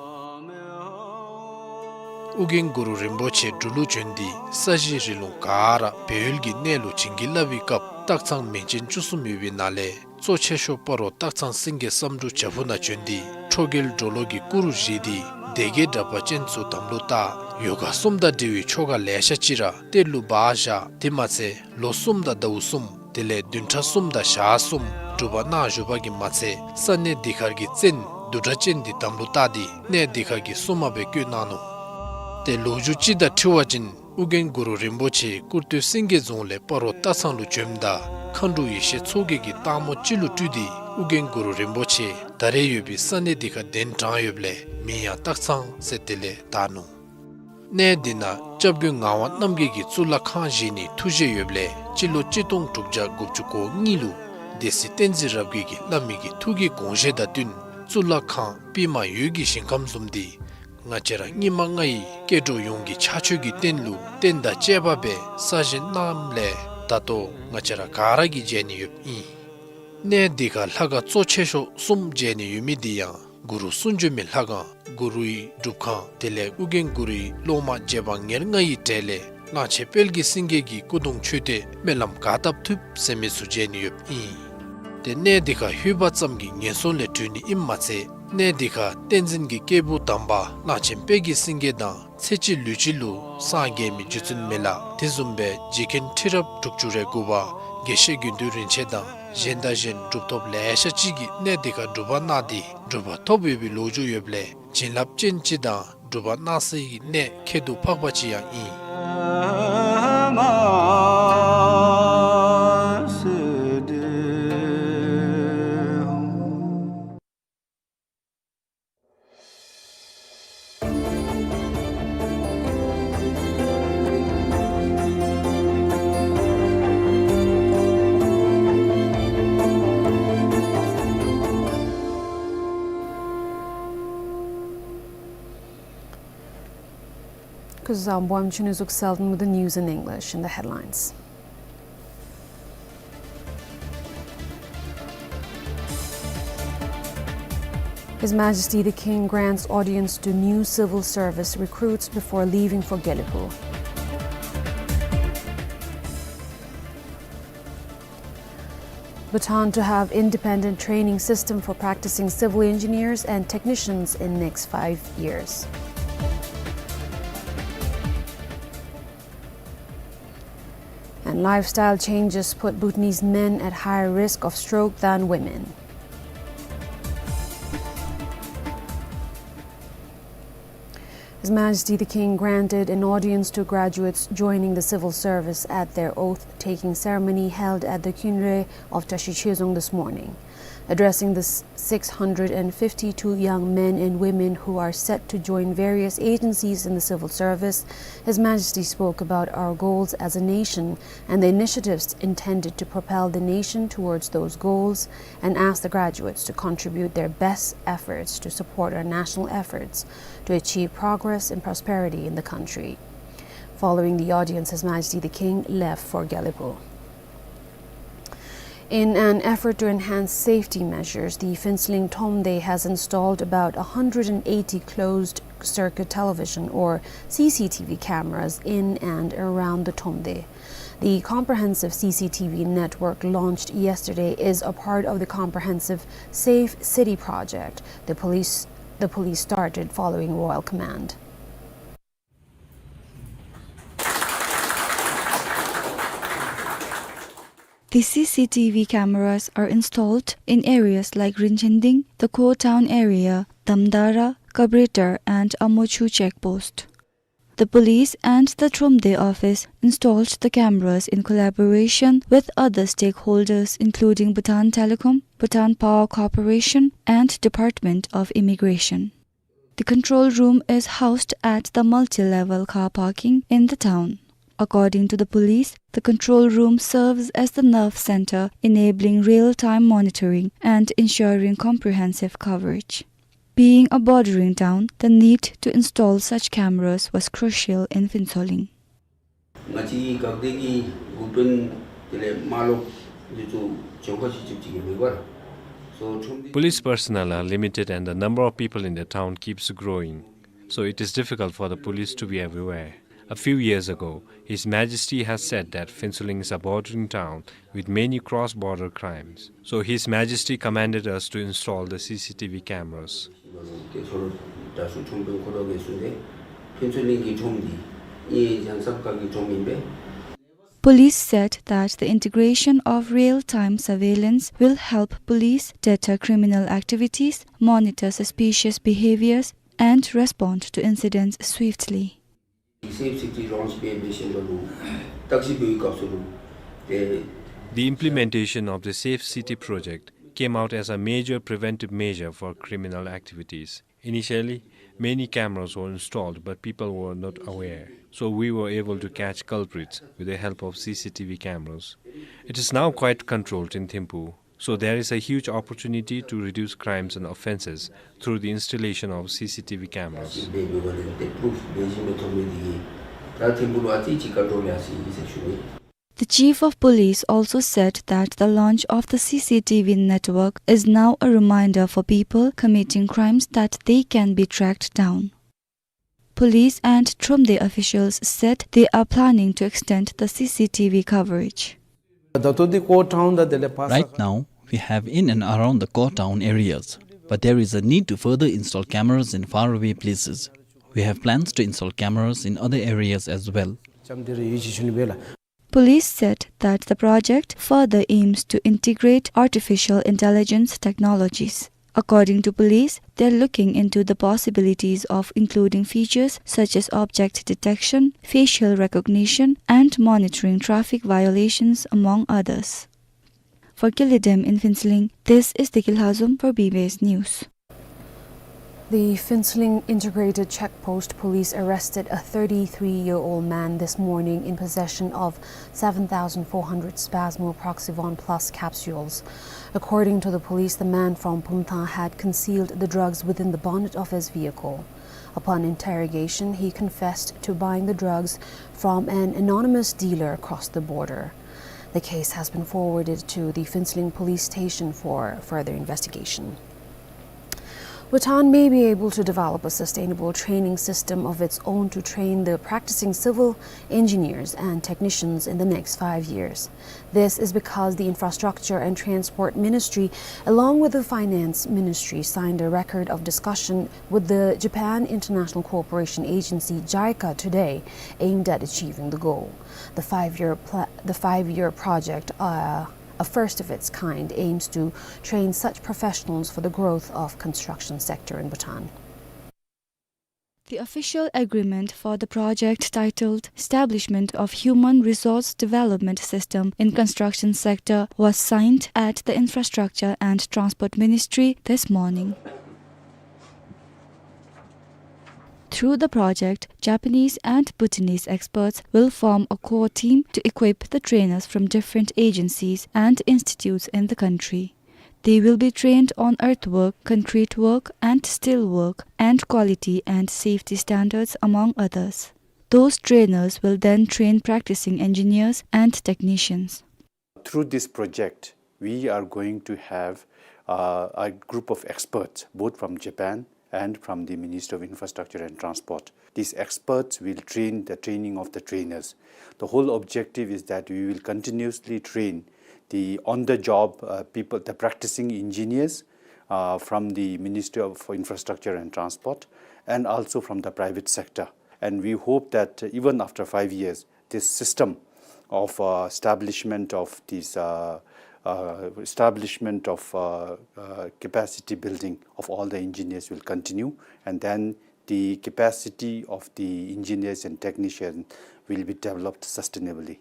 ཨོ་རྒྱན་གུ་རུ་རིན་པོ་ཆེ་འབྲུག་ལུ་བྱོན་ཏེ་ས་གཞི་རི་ལུང་ག་ར་སྦས་ཡུལ་གྱི་གནས་ལུ་བྱིན་གྱིས་བརླབས་པའི་སྐབས་སྟག་ཚང་མིང་ཅན་བཅུ་གསུམ་ཡོད་པའི་ནང་ལས་གཙོ་ཆེ་ཤོས་སྤ་རོ་སྟག་ཚང་སེང་གེ་བསམ་འགྲུབ་བྱག་ཕུག་ནང་བྱོན་ཏེ་ཁྲོ་རྒྱལ་གྲོ་ལོད་ཀྱི་སྐུ་རུ་བཞེངས་ཏེ་སྡེ་བརྒྱད་དྲེགས་པ་ཅན་ཚུ་དམ་ལུ་བཏགས། ཡོ་ག་གསུམ་དང་འབྲེལ་བའི་ཆོ་ག་ལེ་ཤ་ཅིག་ར་གཏེར་ལུ་སྦ་བཞག། དེ་མ་ཚད་ལོ་གསུམ་དང་ཟླཝ་གསུམ་དེ་ལས་བདུན་ཕྲག་གསུམ་དང་ཞག་གསུམ་ སྒྲུབ་པ་གནང་བཞུགས་པ་གིས་མ་ཚད་ས་གནས་འདི་ཁར་གྱི་བཙན་བདུད་སྒྲ་ཅན་འདི་དམ་ལུ་བཏགས་ཏེ་གནས་འདི་ཁར་གྱི་སྲུང་མ་སྦེ་བསྐོས་གནང་ནུག། ཏེ་ལོ་རྒྱུས་ཅིག་དང་འཁྲིལ་བ་ཅིན་ཨོ་རྒྱན་གུ་རུ་རིན་པོ་ཆེ་ཀུར་སྟོད་སེང་གེ་རྫོང་ལས་སྤ་རོ་སྟག་ཚང་ལུ་བྱོནམ་ད་མཁའ་འགྲོ་ཡེ་ཤེས་མཚོ་རྒྱལ་གྱིས་སྟག་མོ་ཅིག་ལུ་སྤྲུལ་ཏེ་ཨོ་རྒྱན་གུ་རུ་རིན་པོ་ཆེ་ད་རེས་ཡོད་པའི་ས་གནས་འདི་ཁར་གདན་དྲངས་ཡོདཔ་ལས་མིང་ཡང་སྟག་ཚང་ཟེར་དེ་ལས་བཏགས་ནུག། གནས་འདི་ནང་སྐྱབས་མགོན་ངག་དབང་རྣམ་རྒྱལ་གྱི་གཙུག་ལག་ཁང་བཞེངས་ནིའི་ཐུགས་བཞེད་ཡོདཔ་ལས་སྤྱི་ལོ་གཅིག་སྟོང་དྲུག་བརྒྱ་དགུ་བཅུ་གོ་གཉིས་ལུ་སྡེ་སྲིད་བསྟན་འཛིན་རབ་རྒྱས་ཀྱིས་བླ་མའི་གི་ཐུགས་ཀྱི་དགོངས་བཞེད་དང་བསྟུན་གཙུག་ལག་ཁང་པདྨ་འོད་ཀྱི་ཞིང་ཁམས་བཟུམ་འདི་ང་བཅས་ར་སྙིགས་མ་ལྔ་ཡི་སྐྱེ་འགྲོ་ཡོངས་ཀྱི་ཕྱག་མཆོད་ཀྱི་རྟེན་ལུ་རྟེན་དང་བཅས་པ་སྦེ་གསར་བཞེངས་གནངམ་ལས་ད་ལྟོ་ང་བཅས་ར་ག་ར་གིས་མཇལ་ནི་ཡོདཔ་ཨིན། གནས་འདི་ཁར་ལྷ་ཁང་གཙོ་ཆེ་ཤོས་གསུམ་མཇལ་ནི་ཡོད་མི་འདི་ཡང་གུ་རུ་གསུང་བྱོན་མའི་ལྷ་ཁང་གུ་རུའི་སྒྲུབ་ཁང་དེ་ལས་ཨོ་རྒྱན་གུ་རུའི་སློབ་མ་རྗེ་འབངས་ཉེར་ལྔ་ཡི་གྲས་ལས་གླང་ཆེན་དཔལ་གྱི་སེང་གེ་གི་སྐུ་གདུང་མཆོད་རྟེན་སྨོན་ལམ་གར་སྟབས་ཐུབ་ཟེར་མི་ཚུ་མཇལ་ནི་ཡོདཔ་ཨིན། ཏེ་གནས་འདི་ཁར་ལྷོད་པ་ཙམ་གྱིས་ངན་སོང་ལས་གྲོལ་ནི་ཨིནམ་མ་ཚད་གནས་འདི་ཁར་བསྟན་འཛིན་གྱི་སྐྱེས་བུ་དམ་པ་གླང་ཆེན་དཔལ་གྱི་སེང་གེ་དང་ཚེ་གཅིག་ལུས་གཅིག་ལུ་སངས་རྒྱས་མི་རྗེ་བཙུན་མི་ལ་དེ་བཟུམ་སྦེ་རྗེ་མཁན་ཁྲི་རབས་དྲུག་ཅུ་རེ་དགུ་པ་དགེ་བཤེས་དགེ་འདུན་རིན་ཆེན་དང་གཞན་དང་གཞན་གྲུབ་ཐོབ་ལེ་ཤ་ཅིག་གིས་གནས་འདི་ཁར་སྒྲུབ་པ་གནང་སྟེ་གྲུབ་པ་ཐོབ་ཡོད་པའི་ལོ་རྒྱུས་ཡོདཔ་ལས་བྱིན་རླབས་ཅན་ཅིག་དང་སྒྲུབ་པ་གནང་སའི་གནས་ཁྱད་དུ་འཕགས་པ་ཅིག་ཡང་ཨིན། Kuzuzbah, I'm Chunu Zuk Selden with the news in English and the headlines. His Majesty the King grants audience to new civil service recruits before leaving for Gelephu. Bhutan to have independent training system for practicing civil engineers and technicians in next five years. And lifestyle changes put Bhutanese men at higher risk of stroke than women. His Majesty the King granted an audience to graduates joining the civil service at their oath-taking ceremony held at the Khyunre of Tashi Chezong this morning. Addressing the s-, six hundred and fifty-two young men and women who are set to join various agencies in the civil service, His Majesty spoke about our goals as a nation and the initiatives intended to propel the nation towards those goals and asked the graduates to contribute their best efforts to support our national efforts to achieve progress and prosperity in the country. Following the audience, His Majesty the King left for Gelephu. In an effort to enhance safety measures, the Phuentsholing Thromde has installed about a hundred and eighty closed circuit television or C C T V cameras in and around the Thromde. The comprehensive C C T V network launched yesterday is a part of the comprehensive Safe City project the police, the police started following royal command. The C C T V cameras are installed in areas like Rinchending, the Kho town area, Damdara, Kabritar and Amochu checkpost. The police and the Thromde office installed the cameras in collaboration with other stakeholders, including Bhutan Telecom, Bhutan Power Corporation, and Department of Immigration. The control room is housed at the multi-level car parking in the town. According to the police, the control room serves as the nerve center, enabling real-time monitoring and ensuring comprehensive coverage. Being a bordering town, the need to install such cameras was crucial in Phuentsholing. ང་བཅས་ཀྱི་འགག་སྡེ་གི་འགོ་དཔོན་དེ་ལས་མ་ལོག་འདི་ཚུ་གྱོང་ཁ་ཞིག་ཅིག་ཅིག་གི་མེད་པར། So, Thromde Police personnel are limited and the number of people in the town keeps growing. So it is difficult for the police to be everywhere. A few years ago, His Majesty has said that Phuentsholing is a bordering town with many cross-border crimes. So His Majesty commanded us to install the C C T V cameras. Police said that the integration of real-time surveillance will help police deter criminal activities, monitor suspicious behaviors, and respond to incidents swiftly. Safe City launch pe be shen ba lu, taxi be kap su lu, te The implementation of the Safe City project came out as a major preventive measure for criminal activities. Initially, many cameras were installed, but people were not aware. So we were able to catch culprits with the help of C C T V cameras. It is now quite controlled in Thimphu. So there is a huge opportunity to reduce crimes and offenses through the installation of C C T V cameras. The chief of police also said that the launch of the C C T V network is now a reminder for people committing crimes that they can be tracked down. Police and Thromde officials said they are planning to extend the C C T V coverage. Right now, we have in and around the core town areas, but there is a need to further install cameras in faraway places. We have plans to install cameras in other areas as well. Police said that the project further aims to integrate artificial intelligence technologies. According to police, they're looking into the possibilities of including features such as object detection, facial recognition, and monitoring traffic violations, among others. For Killidem in Phuentsholing, this is Deki Lhazom for B B S News. The Phuentsholing Integrated Check Post police arrested a thirty-three-year-old man this morning in possession of seven thousand four hundred Spasmo Proxivon Plus capsules. According to the police, the man from Pumthang had concealed the drugs within the bonnet of his vehicle. Upon interrogation, he confessed to buying the drugs from an anonymous dealer across the border. The case has been forwarded to the Phuentsholing Police Station for further investigation. Bhutan may be able to develop a sustainable training system of its own to train the practicing civil engineers and technicians in the next five years. This is because the Infrastructure and Transport Ministry, along with the Finance Ministry, signed a record of discussion with the Japan International Cooperation Agency, JICA, today, aimed at achieving the goal. The five-year pla-, the five-year project, uh, a first of its kind, aims to train such professionals for the growth of construction sector in Bhutan. The official agreement for the project, titled Establishment of Human Resource Development System in Construction Sector, was signed at the Infrastructure and Transport Ministry this morning. Through the project, Japanese and Bhutanese experts will form a core team to equip the trainers from different agencies and institutes in the country. They will be trained on earthwork, concrete work, and steel work, and quality and safety standards, among others. Those trainers will then train practicing engineers and technicians. Through this project, we are going to have, uh, a group of experts, both from Japan and from the Ministry of Infrastructure and Transport. These experts will train the training of the trainers. The whole objective is that we will continuously train the on-the-job, uh, people, the practicing engineers, uh, from the Ministry of Infrastructure and Transport, and also from the private sector. And we hope that, uh, even after five years, this system of, uh, establishment of these, uh, uh, establishment of, uh, uh, capacity building of all the engineers will continue, and then the capacity of the engineers and technicians will be developed sustainably.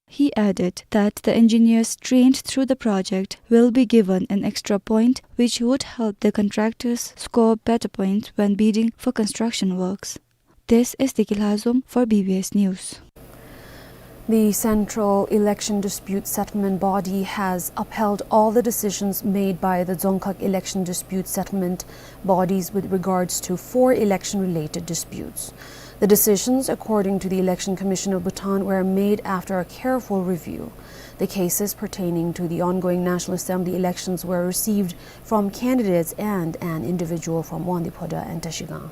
He added that the engineers trained through the project will be given an extra point, which would help the contractors score better points when bidding for construction works. This is Deki Lhazom for B B S News. The Central Election Dispute Settlement Body has upheld all the decisions made by the Dzongkhag Election Dispute Settlement Bodies with regards to four election-related disputes. The decisions, according to the Election Commission of Bhutan, were made after a careful review. The cases pertaining to the ongoing National Assembly elections were received from candidates and an individual from Wangdue Phodrang and Trashigang.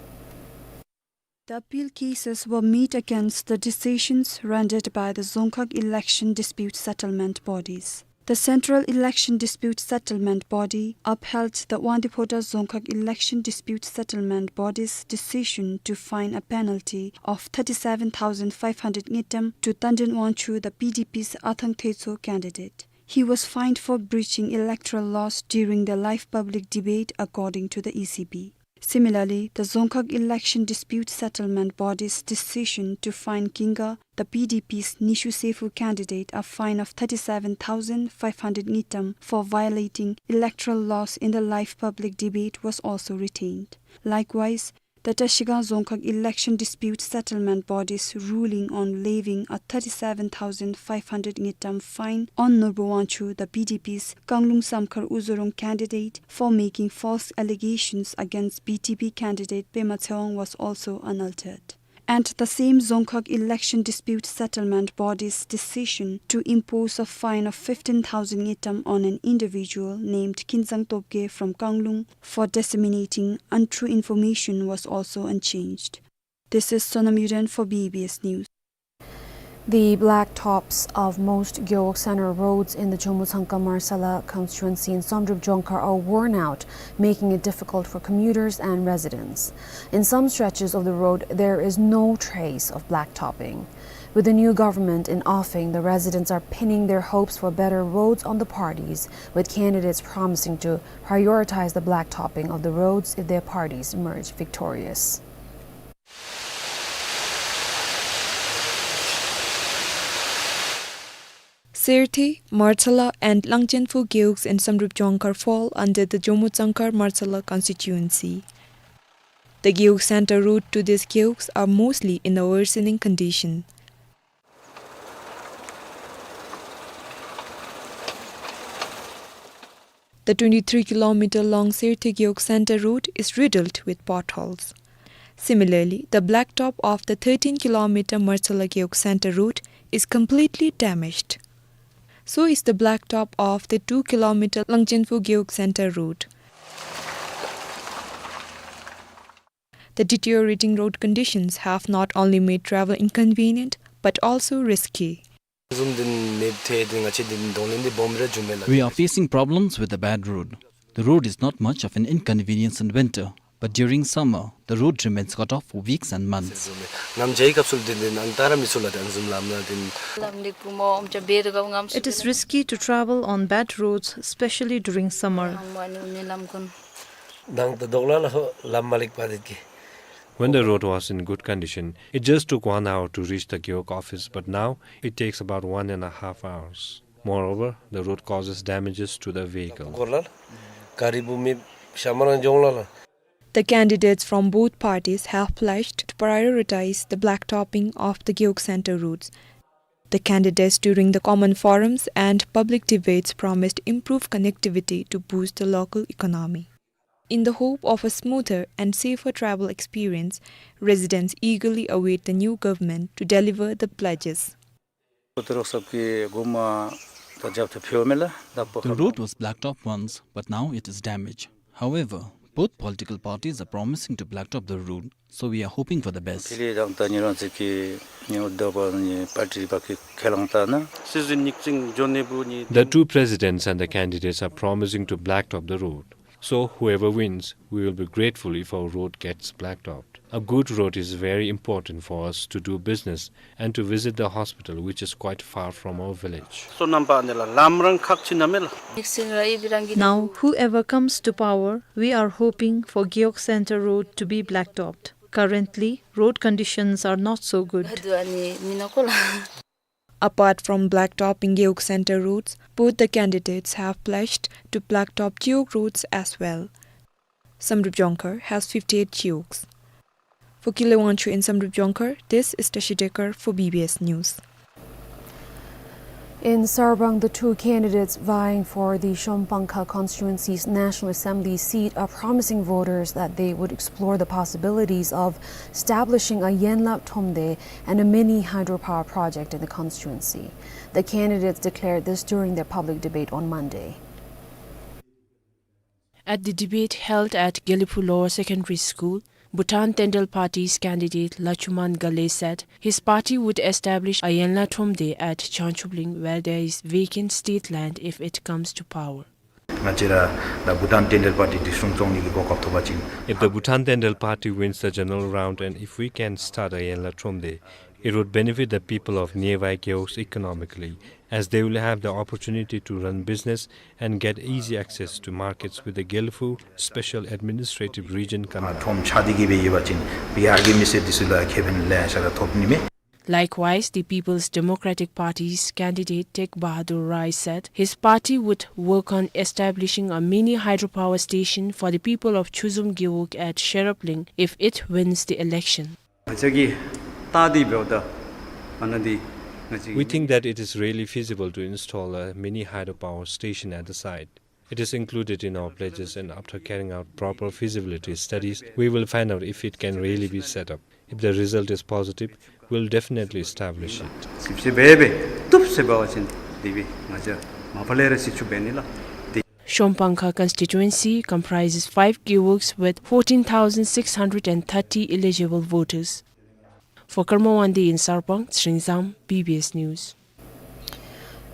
The appeal cases were made against the decisions rendered by the Dzongkhag Election Dispute Settlement Bodies. The Central Election Dispute Settlement Body upheld the Wangdue Phodrang Dzongkhag Election Dispute Settlement Body's decision to fine a penalty of thirty-seven thousand five hundred ngultrum to Tandrin Wangchuk, the P D P's Athang Thecho candidate. He was fined for breaching electoral laws during the live public debate, according to the E C B. Similarly, the Dzongkhag Election Dispute Settlement Body's decision to fine Kinga, the P D P's Nishu Sefu candidate, a fine of thirty-seven thousand five hundred ngultrum for violating electoral laws in the live public debate was also retained. Likewise, the Trashigang Dzongkhag Election Dispute Settlement Body's ruling on levying a thirty-seven thousand five hundred ngultrum fine on Norbu Wangchuk, the P D P's Kanglung Samkhar Uzorong candidate, for making false allegations against B T P candidate Pema Tshewang was also unaltered. And the same Dzongkhag Election Dispute Settlement Body's decision to impose a fine of fifteen thousand ngultrum on an individual named Kinzang Topgay from Kanglung for disseminating untrue information was also unchanged. This is Sonam Yuden for B B S News. The blacktops of most Gewog Center roads in the Jomo Tsangka Marcella constituency in Samdrup Jongkhar are worn out, making it difficult for commuters and residents. In some stretches of the road, there is no trace of blacktopping. With the new government in offing, the residents are pinning their hopes for better roads on the parties, with candidates promising to prioritize the blacktopping of the roads if their parties emerge victorious. Sirte, Marcella and Langchenphu Gewogs in Samdrup Jongkhar fall under the Jomo Tsangka Marcella constituency. The Gewog Center road to these gewogs are mostly in a worsening condition. The twenty-three kilometer long Sirte Gewog Center road is riddled with potholes. Similarly, the blacktop of the thirteen kilometer Marcella Gewog Center road is completely damaged. So is the blacktop of the two kilometer Langchenphu Gewog Center road. The deteriorating road conditions have not only made travel inconvenient but also risky. བཟུམ་འདི་མེདཔ་ཐལ་ཏེ་ང་བཅས་འདི་གདོང་ལེན་འདི་སྦོམ་ར་འགྱོཝ་མས་ལགས། We are facing problems with the bad road. The road is not much of an inconvenience in winter, but during summer, the road remains cut off for weeks and months. ནམ་མཇལ་བའི་སྐབས་སུ་འདི་འདི་ནང་ལྟ་ར་མི་ཚུགས་ལགས། ཨ་ནི་བཟུམ་ལམ་ནང་འདི། It is risky to travel on bad roads, especially during summer. When the road was in good condition, it just took one hour to reach the Gewog office, but now it takes about one and a half hours. Moreover, the road causes damages to the vehicle. The candidates from both parties have pledged to prioritize the blacktopping of the Gewog Center roads. The candidates during the common forums and public debates promised improved connectivity to boost the local economy. In the hope of a smoother and safer travel experience, residents eagerly await the new government to deliver the pledges. The road was blacktopped once, but now it is damaged. However, both political parties are promising to blacktop the road, so we are hoping for the best. The two presidents and the candidates are promising to blacktop the road. So whoever wins, we will be grateful if our road gets blacktopped. A good road is very important for us to do business and to visit the hospital, which is quite far from our village. Now, whoever comes to power, we are hoping for Gewog Center road to be blacktopped. Currently, road conditions are not so good. Apart from blacktopping Gewog Center roads, both the candidates have pledged to blacktop Gewog roads as well. Samdrup Jongkhar has fifty-eight Gewogs. For Kile Wangchuk in Samdrup Jongkhar, this is Tashi Dekar for B B S News. In Sarpang, the two candidates vying for the Shomphangkha constituency's National Assembly seat are promising voters that they would explore the possibilities of establishing a Yenlap Thromde and a mini hydropower project in the constituency. The candidates declared this during their public debate on Monday. At the debate held at Gelephu Lower Secondary School, Bhutan Tenjel Party's candidate Lachuman Gale said his party would establish a Yenla Thromde at Changchubling where there is vacant state land if it comes to power. ང་བཅས་ར་ད་བྷུ་ཊཱན་ཏན་ཌལ་པར་ཊི་འདི་སྲུང་སྐྱོང་ནི་གི་གོ་སྐབས་ཐོབ་པ་ཅིན། If the Bhutan Tenjel Party wins the general round and if we can start a Yenla Thromde, it would benefit the people of nearby Gewogs economically, as they will have the opportunity to run business and get easy access to markets with the Gelephu Special Administrative Region ཀ་ན། ཁྲོམ་ཆགས་ཏེ་གི་སྦེ་ཡོད་པ་ཅིན་བི་ཧར་གྱི་མི་སེར་འདི་ཚུ་ལུ་ཁེ་ཕན་ལེ་ཤ་ར་ཐོབ་ནི་མས། Likewise, the People's Democratic Party's candidate Teg Bahadur Rai said his party would work on establishing a mini hydropower station for the people of Chuzum Gewog at Sherapling if it wins the election. ང་བཅས་ཀྱིས་བལྟ་སྟེ་འབདཝ་ད་ཨ་ནཱ་འདི་ང་བཅས། We think that it is really feasible to install a mini hydropower station at the site. It is included in our pledges, and after carrying out proper feasibility studies, we will find out if it can really be set up. If the result is positive, we'll definitely establish it. སིབ་སིབ་སྦེ་སྦེ་བཏུབ་ཟེར་འབད་བ་ཅིན་དེ་སྦེ་ང་བཅས་མ་པ་ལས་ར་སྲིད་བྱུས་འབད་ནི་ལགས། དེ། Shonpangkha constituency comprises five gewogs with fourteen thousand six hundred and thirty eligible voters. For Karma Wangdi in Sarpang, Tshering Zam, B B S News.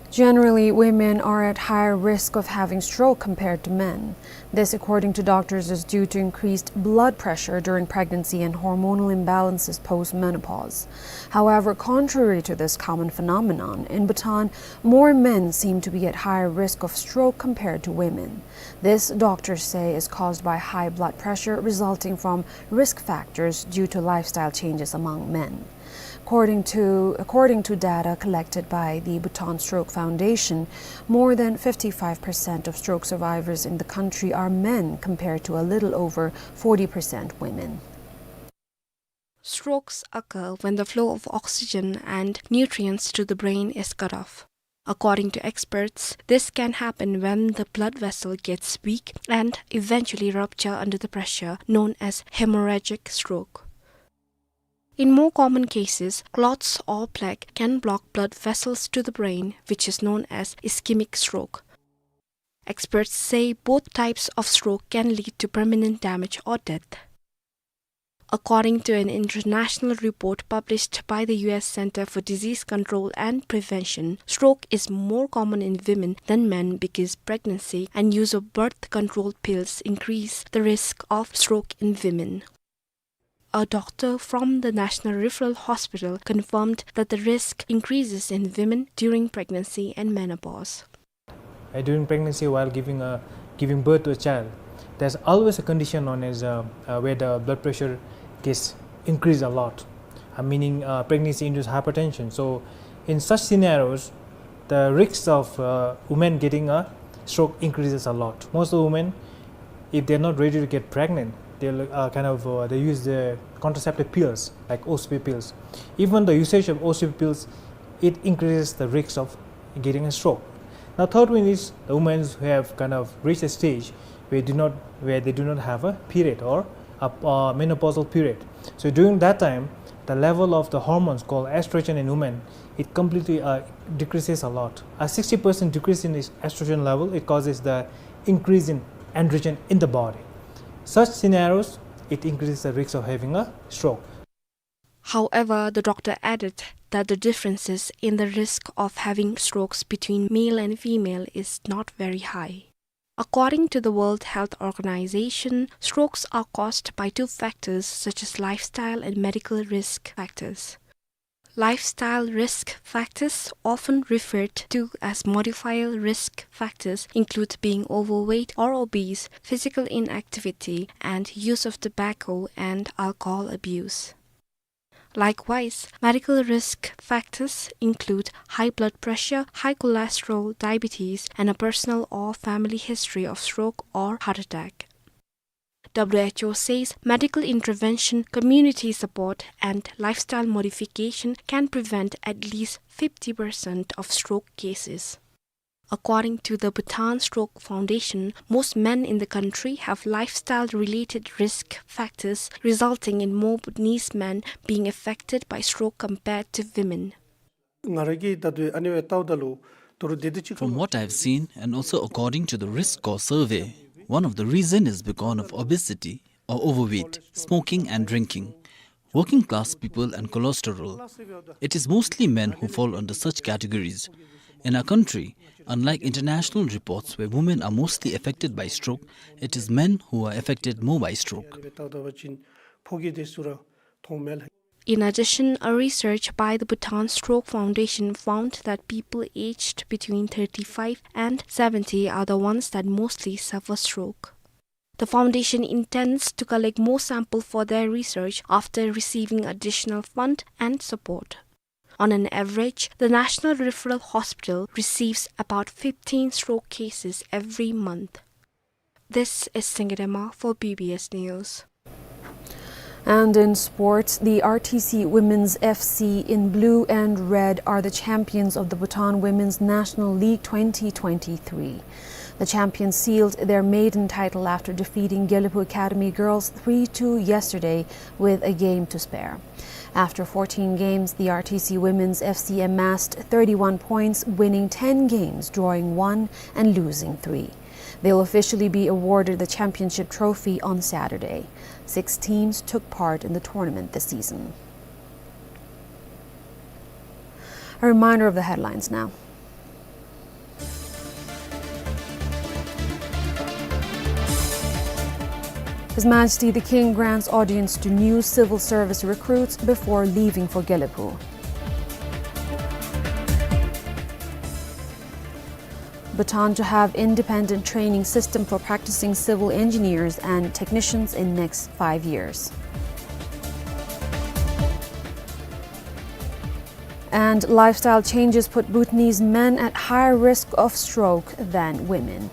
Generally, women are at higher risk of having stroke compared to men. This, according to doctors, is due to increased blood pressure during pregnancy and hormonal imbalances post-menopause. However, contrary to this common phenomenon, in Bhutan, more men seem to be at higher risk of stroke compared to women. This, doctors say, is caused by high blood pressure resulting from risk factors due to lifestyle changes among men. According to, according to data collected by the Bhutan Stroke Foundation, more than fifty-five percent of stroke survivors in the country are men, compared to a little over forty percent women. Strokes occur when the flow of oxygen and nutrients to the brain is cut off. According to experts, this can happen when the blood vessel gets weak and eventually rupture under the pressure, known as hemorrhagic stroke. In more common cases, clots or plaque can block blood vessels to the brain, which is known as ischemic stroke. Experts say both types of stroke can lead to permanent damage or death. According to an international report published by the U S Center for Disease Control and Prevention, stroke is more common in women than men because pregnancy and use of birth control pills increase the risk of stroke in women. A doctor from the National Referral Hospital confirmed that the risk increases in women during pregnancy and menopause. Uh, during pregnancy, while giving a, giving birth to a child, there's always a condition known as, uh, uh, where the blood pressure gets increased a lot, uh, meaning, uh, pregnancy-induced hypertension. So, in such scenarios, the risks of, uh, women getting a stroke increases a lot. Most of the women, if they're not ready to get pregnant, they'll, uh, kind of, uh, they use the contraceptive pills, like O C P pills. Even the usage of O C P pills, it increases the risk of getting a stroke. Now, third one is the women who have kind of reached a stage where do not, where they do not have a period or a, uh, menopausal period. So during that time, the level of the hormones called estrogen in women, it completely, uh, decreases a lot. A sixty percent decrease in this estrogen level, it causes the increase in androgen in the body. Such scenarios, it increases the risk of having a stroke. However, the doctor added that the differences in the risk of having strokes between male and female is not very high. According to the World Health Organization, strokes are caused by two factors such as lifestyle and medical risk factors. Lifestyle risk factors, often referred to as modifiable risk factors, include being overweight or obese, physical inactivity, and use of tobacco and alcohol abuse. Likewise, medical risk factors include high blood pressure, high cholesterol, diabetes, and a personal or family history of stroke or heart attack. W H O says medical intervention, community support, and lifestyle modification can prevent at least fifty percent of stroke cases. According to the Bhutan Stroke Foundation, most men in the country have lifestyle-related risk factors, resulting in more Bhutanese men being affected by stroke compared to women. ང་ར་གིས་ད་ལྟོ་ཨ་ནི་སྦེ་བལྟཝ་ད་ལུ་ད་རུང་དེ་དང་གཅིག་ཁར། From what I've seen, and also according to the risk score survey, one of the reason is because of obesity. or overweight, smoking and drinking, working class people and cholesterol. It is mostly men who fall under such categories. In our country, unlike international reports where women are mostly affected by stroke, it is men who are affected more by stroke. In addition, a research by the Bhutan Stroke Foundation found that people aged between thirty-five and seventy are the ones that mostly suffer stroke. The foundation intends to collect more sample for their research after receiving additional fund and support. On an average, the National Referral Hospital receives about fifteen stroke cases every month. This is Singye Dema for B B S News. And in sports, the R T C Women's F C in blue and red are the champions of the Bhutan Women's National League twenty twenty-three. The champions sealed their maiden title after defeating Gelephu Academy Girls three two yesterday with a game to spare. After fourteen games, the R T C Women's F C amassed thirty-one points, winning ten games, drawing one and losing three. They'll officially be awarded the championship trophy on Saturday. Six teams took part in the tournament this season. A reminder of the headlines now. His Majesty the King grants audience to new civil service recruits before leaving for Gelephu. Bhutan to have independent training system for practicing civil engineers and technicians in next five years. And lifestyle changes put Bhutanese men at higher risk of stroke than women.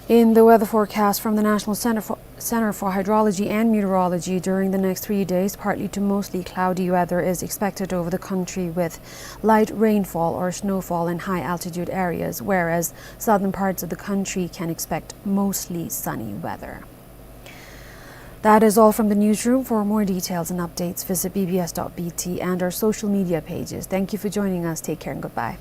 In the weather forecast from the National Center for, Center for Hydrology and Meteorology, during the next three days, partly to mostly cloudy weather is expected over the country with light rainfall or snowfall in high altitude areas, whereas southern parts of the country can expect mostly sunny weather. That is all from the newsroom. For more details and updates, visit B B S dot B T and our social media pages. Thank you for joining us. Take care and goodbye.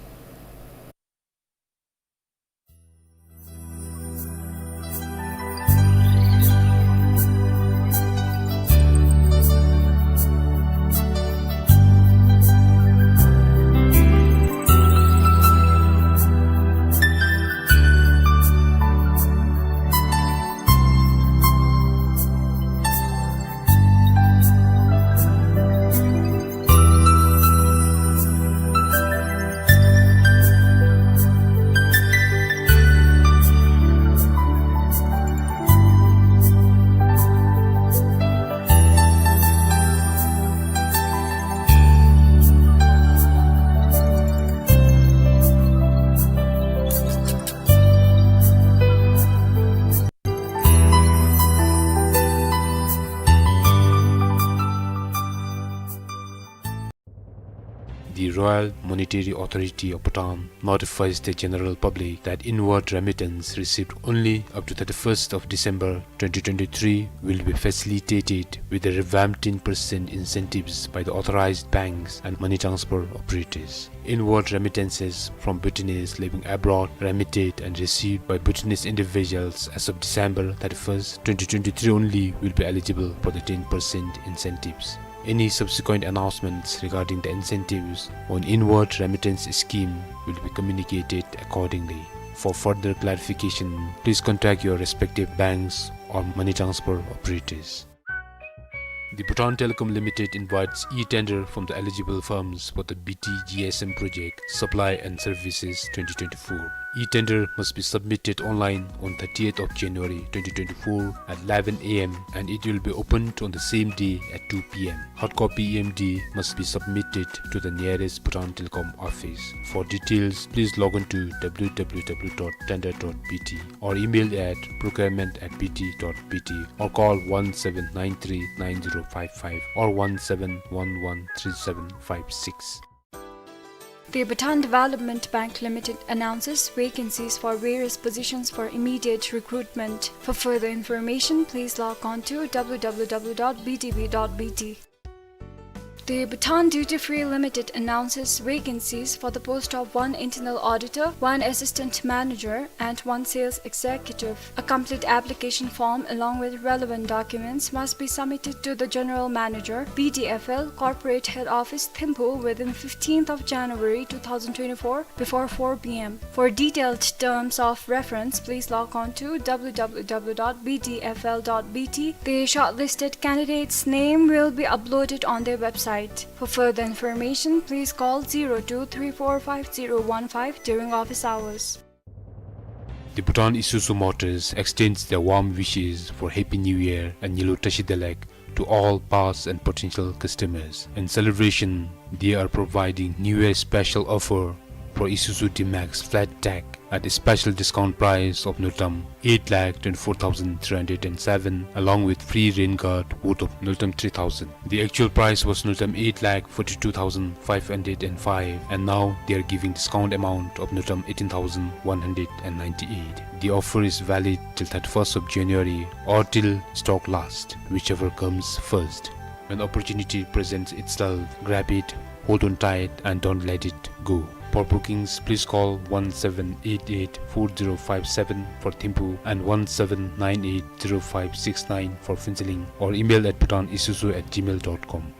The Royal Monetary Authority of Bhutan notifies the general public that inward remittance received only up to thirty-first of December twenty twenty-three will be facilitated with the revamped ten percent incentives by the authorized banks and money transfer operators. Inward remittances from Bhutanese living abroad remitted and received by Bhutanese individuals as of December thirty-first, twenty twenty-three only will be eligible for the ten percent incentives. Any subsequent announcements regarding the incentives on inward remittance scheme will be communicated accordingly. For further clarification, please contact your respective banks or money transfer operators. The Bhutan Telecom Limited invites e-tender from the eligible firms for the B T G S M project, Supply and Services twenty twenty-four. E-tender must be submitted online on thirtieth of January twenty twenty-four at eleven A M and it will be opened on the same day at two P M. Hard copy E M D must be submitted to the nearest Bhutan Telecom office. For details, please log on to W W W dot tender dot B T or email at procurement at B T dot B T or call one seven nine three nine zero five five or one seven one one three seven five six. The Bhutan Development Bank Limited announces vacancies for various positions for immediate recruitment. For further information, please log on to W W W dot B D B dot B T. The Bhutan Duty Free Limited announces vacancies for the post of one internal auditor, one assistant manager, and one sales executive. A complete application form along with relevant documents must be submitted to the General Manager, B D F L, Corporate Head Office, Thimphu within fifteenth of January two thousand twenty-four before four p m. For detailed terms of reference, please log on to w w w dot b d f l dot b t. The shortlisted candidates' name will be uploaded on their website. For further information, please call zero two three four five zero one five during office hours. The Bhutan Isuzu Motors extends their warm wishes for Happy New Year and Nyilo Tashi Delek to all past and potential customers. In celebration, they are providing New Year special offer for Isuzu D-Max flat tag at a special discount price of ngultrum eight lakh twenty-four thousand three hundred and seven, along with free rain guard worth of ngultrum three thousand. The actual price was ngultrum eight lakh forty-two thousand five hundred and five, and now they are giving discount amount of ngultrum eighteen thousand one hundred and ninety-eight. The offer is valid till thirty-first of January or till stock last, whichever comes first. When opportunity presents itself, grab it, hold on tight, and don't let it go. For bookings, please call one seven eight eight four zero five seven for Thimphu and one seven nine eight zero five six nine for Phuentsholing, or email at bhutanisuzu at gmail dot com.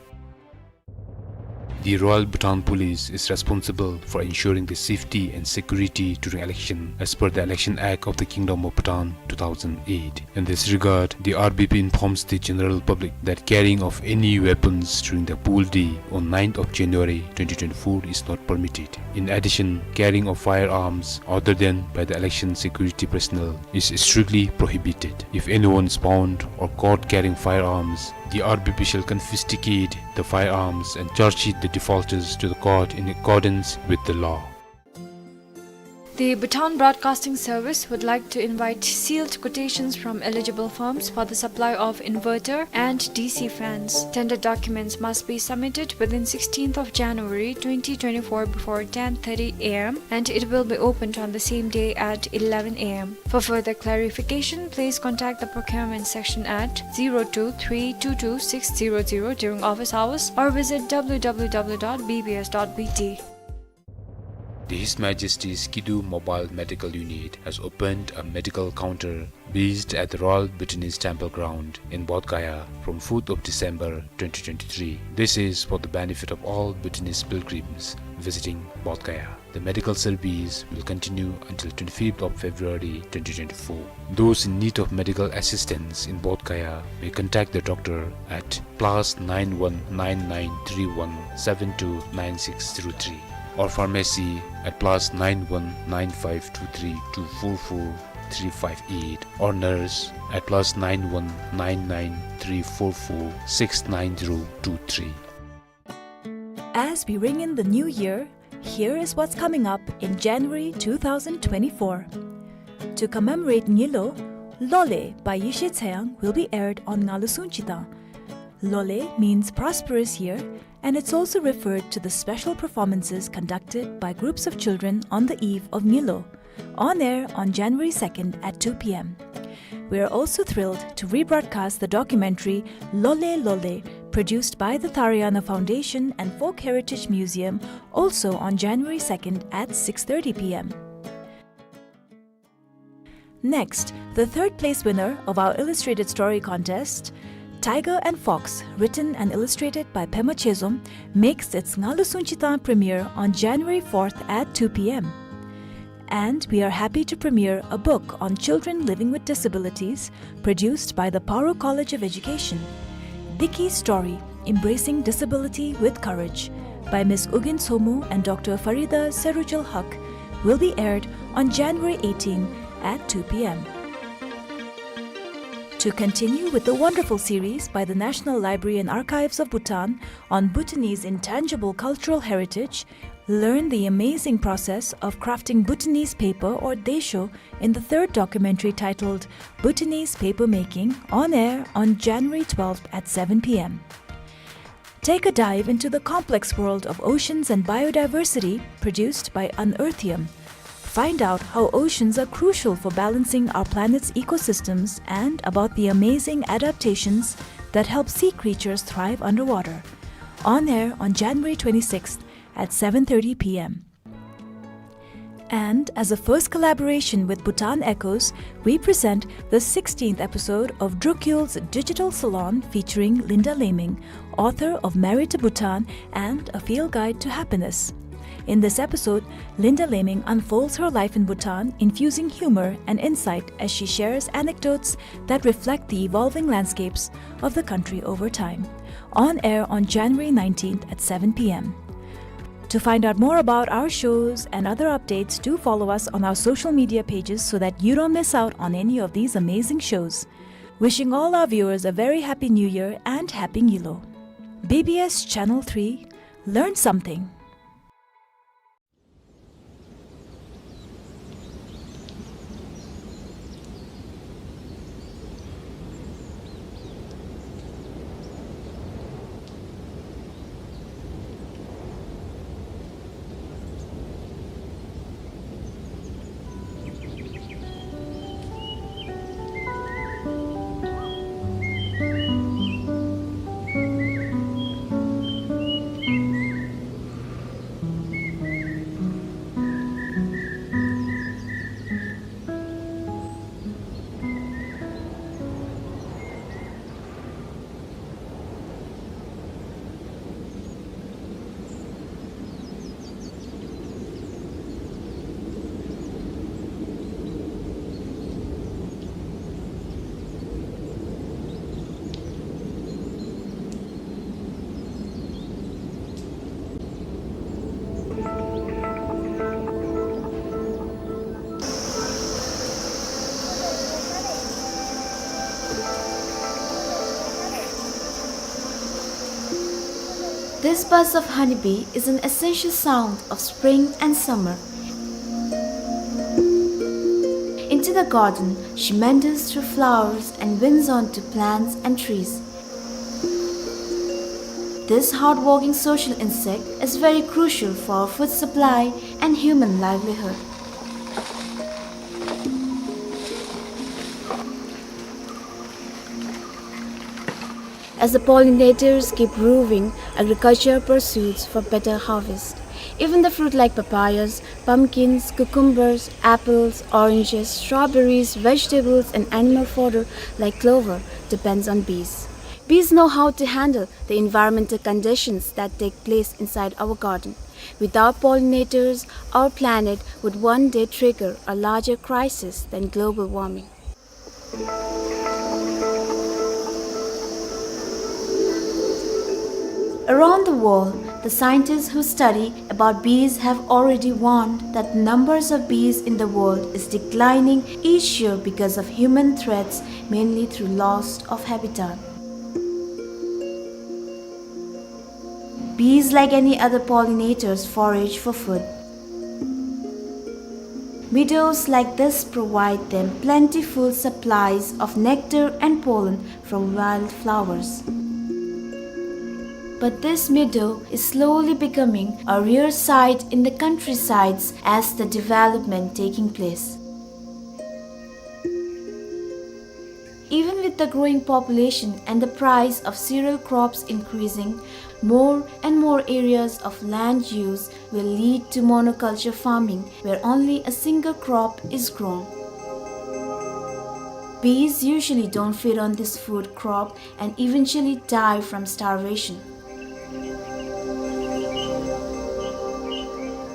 The Royal Bhutan Police is responsible for ensuring the safety and security during election as per the Election Act of the Kingdom of Bhutan two thousand eight. In this regard, the R B P informs the general public that carrying of any weapons during the poll day on ninth of January twenty twenty-four is not permitted. In addition, carrying of firearms other than by the election security personnel is strictly prohibited. If anyone is found or caught carrying firearms, the R B P shall confiscate the firearms and charge sheet the defaulters to the court in accordance with the law. The Bhutan Broadcasting Service would like to invite sealed quotations from eligible firms for the supply of inverter and D C fans. Tender documents must be submitted within sixteenth of January twenty twenty-four before ten thirty a m, and it will be opened on the same day at eleven a m. For further clarification, please contact the procurement section at zero two three two two six zero zero during office hours or visit w w w dot b b s dot b t. The His Majesty's Kidu Mobile Medical Unit has opened a medical counter based at the Royal Bhutanese Temple Ground in Bodh Gaya from fourth of December twenty twenty-three. This is for the benefit of all Bhutanese pilgrims visiting Bodh Gaya. The medical service will continue until twenty-fifth of February twenty twenty-four. Those in need of medical assistance in Bodh Gaya may contact the doctor at plus nine one nine nine three one seven two nine six zero three, or pharmacy at plus nine one nine five two three two four four three five eight, or nurse at plus nine one nine nine three four four six nine zero two three. As we ring in the new year, here is what's coming up in January two thousand twenty-four. To commemorate Nyilo, Lole by Yeshe Tseyang will be aired on Ngalusung Chitang. Lole means prosperous year, and it's also referred to the special performances conducted by groups of children on the eve of Nyilo, on air on January second at two p m. We are also thrilled to rebroadcast the documentary Lole Lole, produced by the Tharayana Foundation and Folk Heritage Museum, also on January second at six thirty p m. Next, the third place winner of our illustrated story contest, Tiger and Fox, written and illustrated by Pema Chezom, makes its Ngalusung Chitang premiere on January fourth at two p m. And we are happy to premiere a book on children living with disabilities, produced by the Paro College of Education. Diki Story, Embracing Disability with Courage, by Miss Ugyen Somo and Doctor Farida Serujul Haq, will be aired on January eighteen at two p m. To continue with the wonderful series by the National Library and Archives of Bhutan on Bhutanese intangible cultural heritage, learn the amazing process of crafting Bhutanese paper or desho in the third documentary titled Bhutanese Paper Making, on air on January twelfth at seven p m. Take a dive into the complex world of oceans and biodiversity, produced by Unearthium. Find out how oceans are crucial for balancing our planet's ecosystems and about the amazing adaptations that help sea creatures thrive underwater. On air on January twenty-sixth at seven thirty p m. And as a first collaboration with Bhutan Echoes, we present the sixteenth episode of Drukyul's Digital Salon featuring Linda Laming, author of Married to Bhutan and A Field Guide to Happiness. In this episode, Linda Laming unfolds her life in Bhutan, infusing humor and insight as she shares anecdotes that reflect the evolving landscapes of the country over time. On air on January nineteenth at seven p m. To find out more about our shows and other updates, do follow us on our social media pages so that you don't miss out on any of these amazing shows. Wishing all our viewers a very happy New Year and Happy Nyilo. B B S Channel three, learn something. This buzz of honeybee is an essential sound of spring and summer. Into the garden, she meanders through flowers and winds onto plants and trees. This hardworking social insect is very crucial for our food supply and human livelihood. As the pollinators keep roving, agriculture pursues for better harvest. Even the fruit like papayas, pumpkins, cucumbers, apples, oranges, strawberries, vegetables, and animal fodder like clover depends on bees. Bees know how to handle the environmental conditions that take place inside our garden. Without pollinators, our planet would one day trigger a larger crisis than global warming. Around the world, the scientists who study about bees have already warned that the numbers of bees in the world is declining each year because of human threats, mainly through loss of habitat. Bees, like any other pollinators, forage for food. Meadows like this provide them plentiful supplies of nectar and pollen from wildflowers. But this meadow is slowly becoming a rare sight in the countrysides as the development taking place. Even with the growing population and the price of cereal crops increasing, more and more areas of land use will lead to monoculture farming, where only a single crop is grown. Bees usually don't feed on this food crop and eventually die from starvation.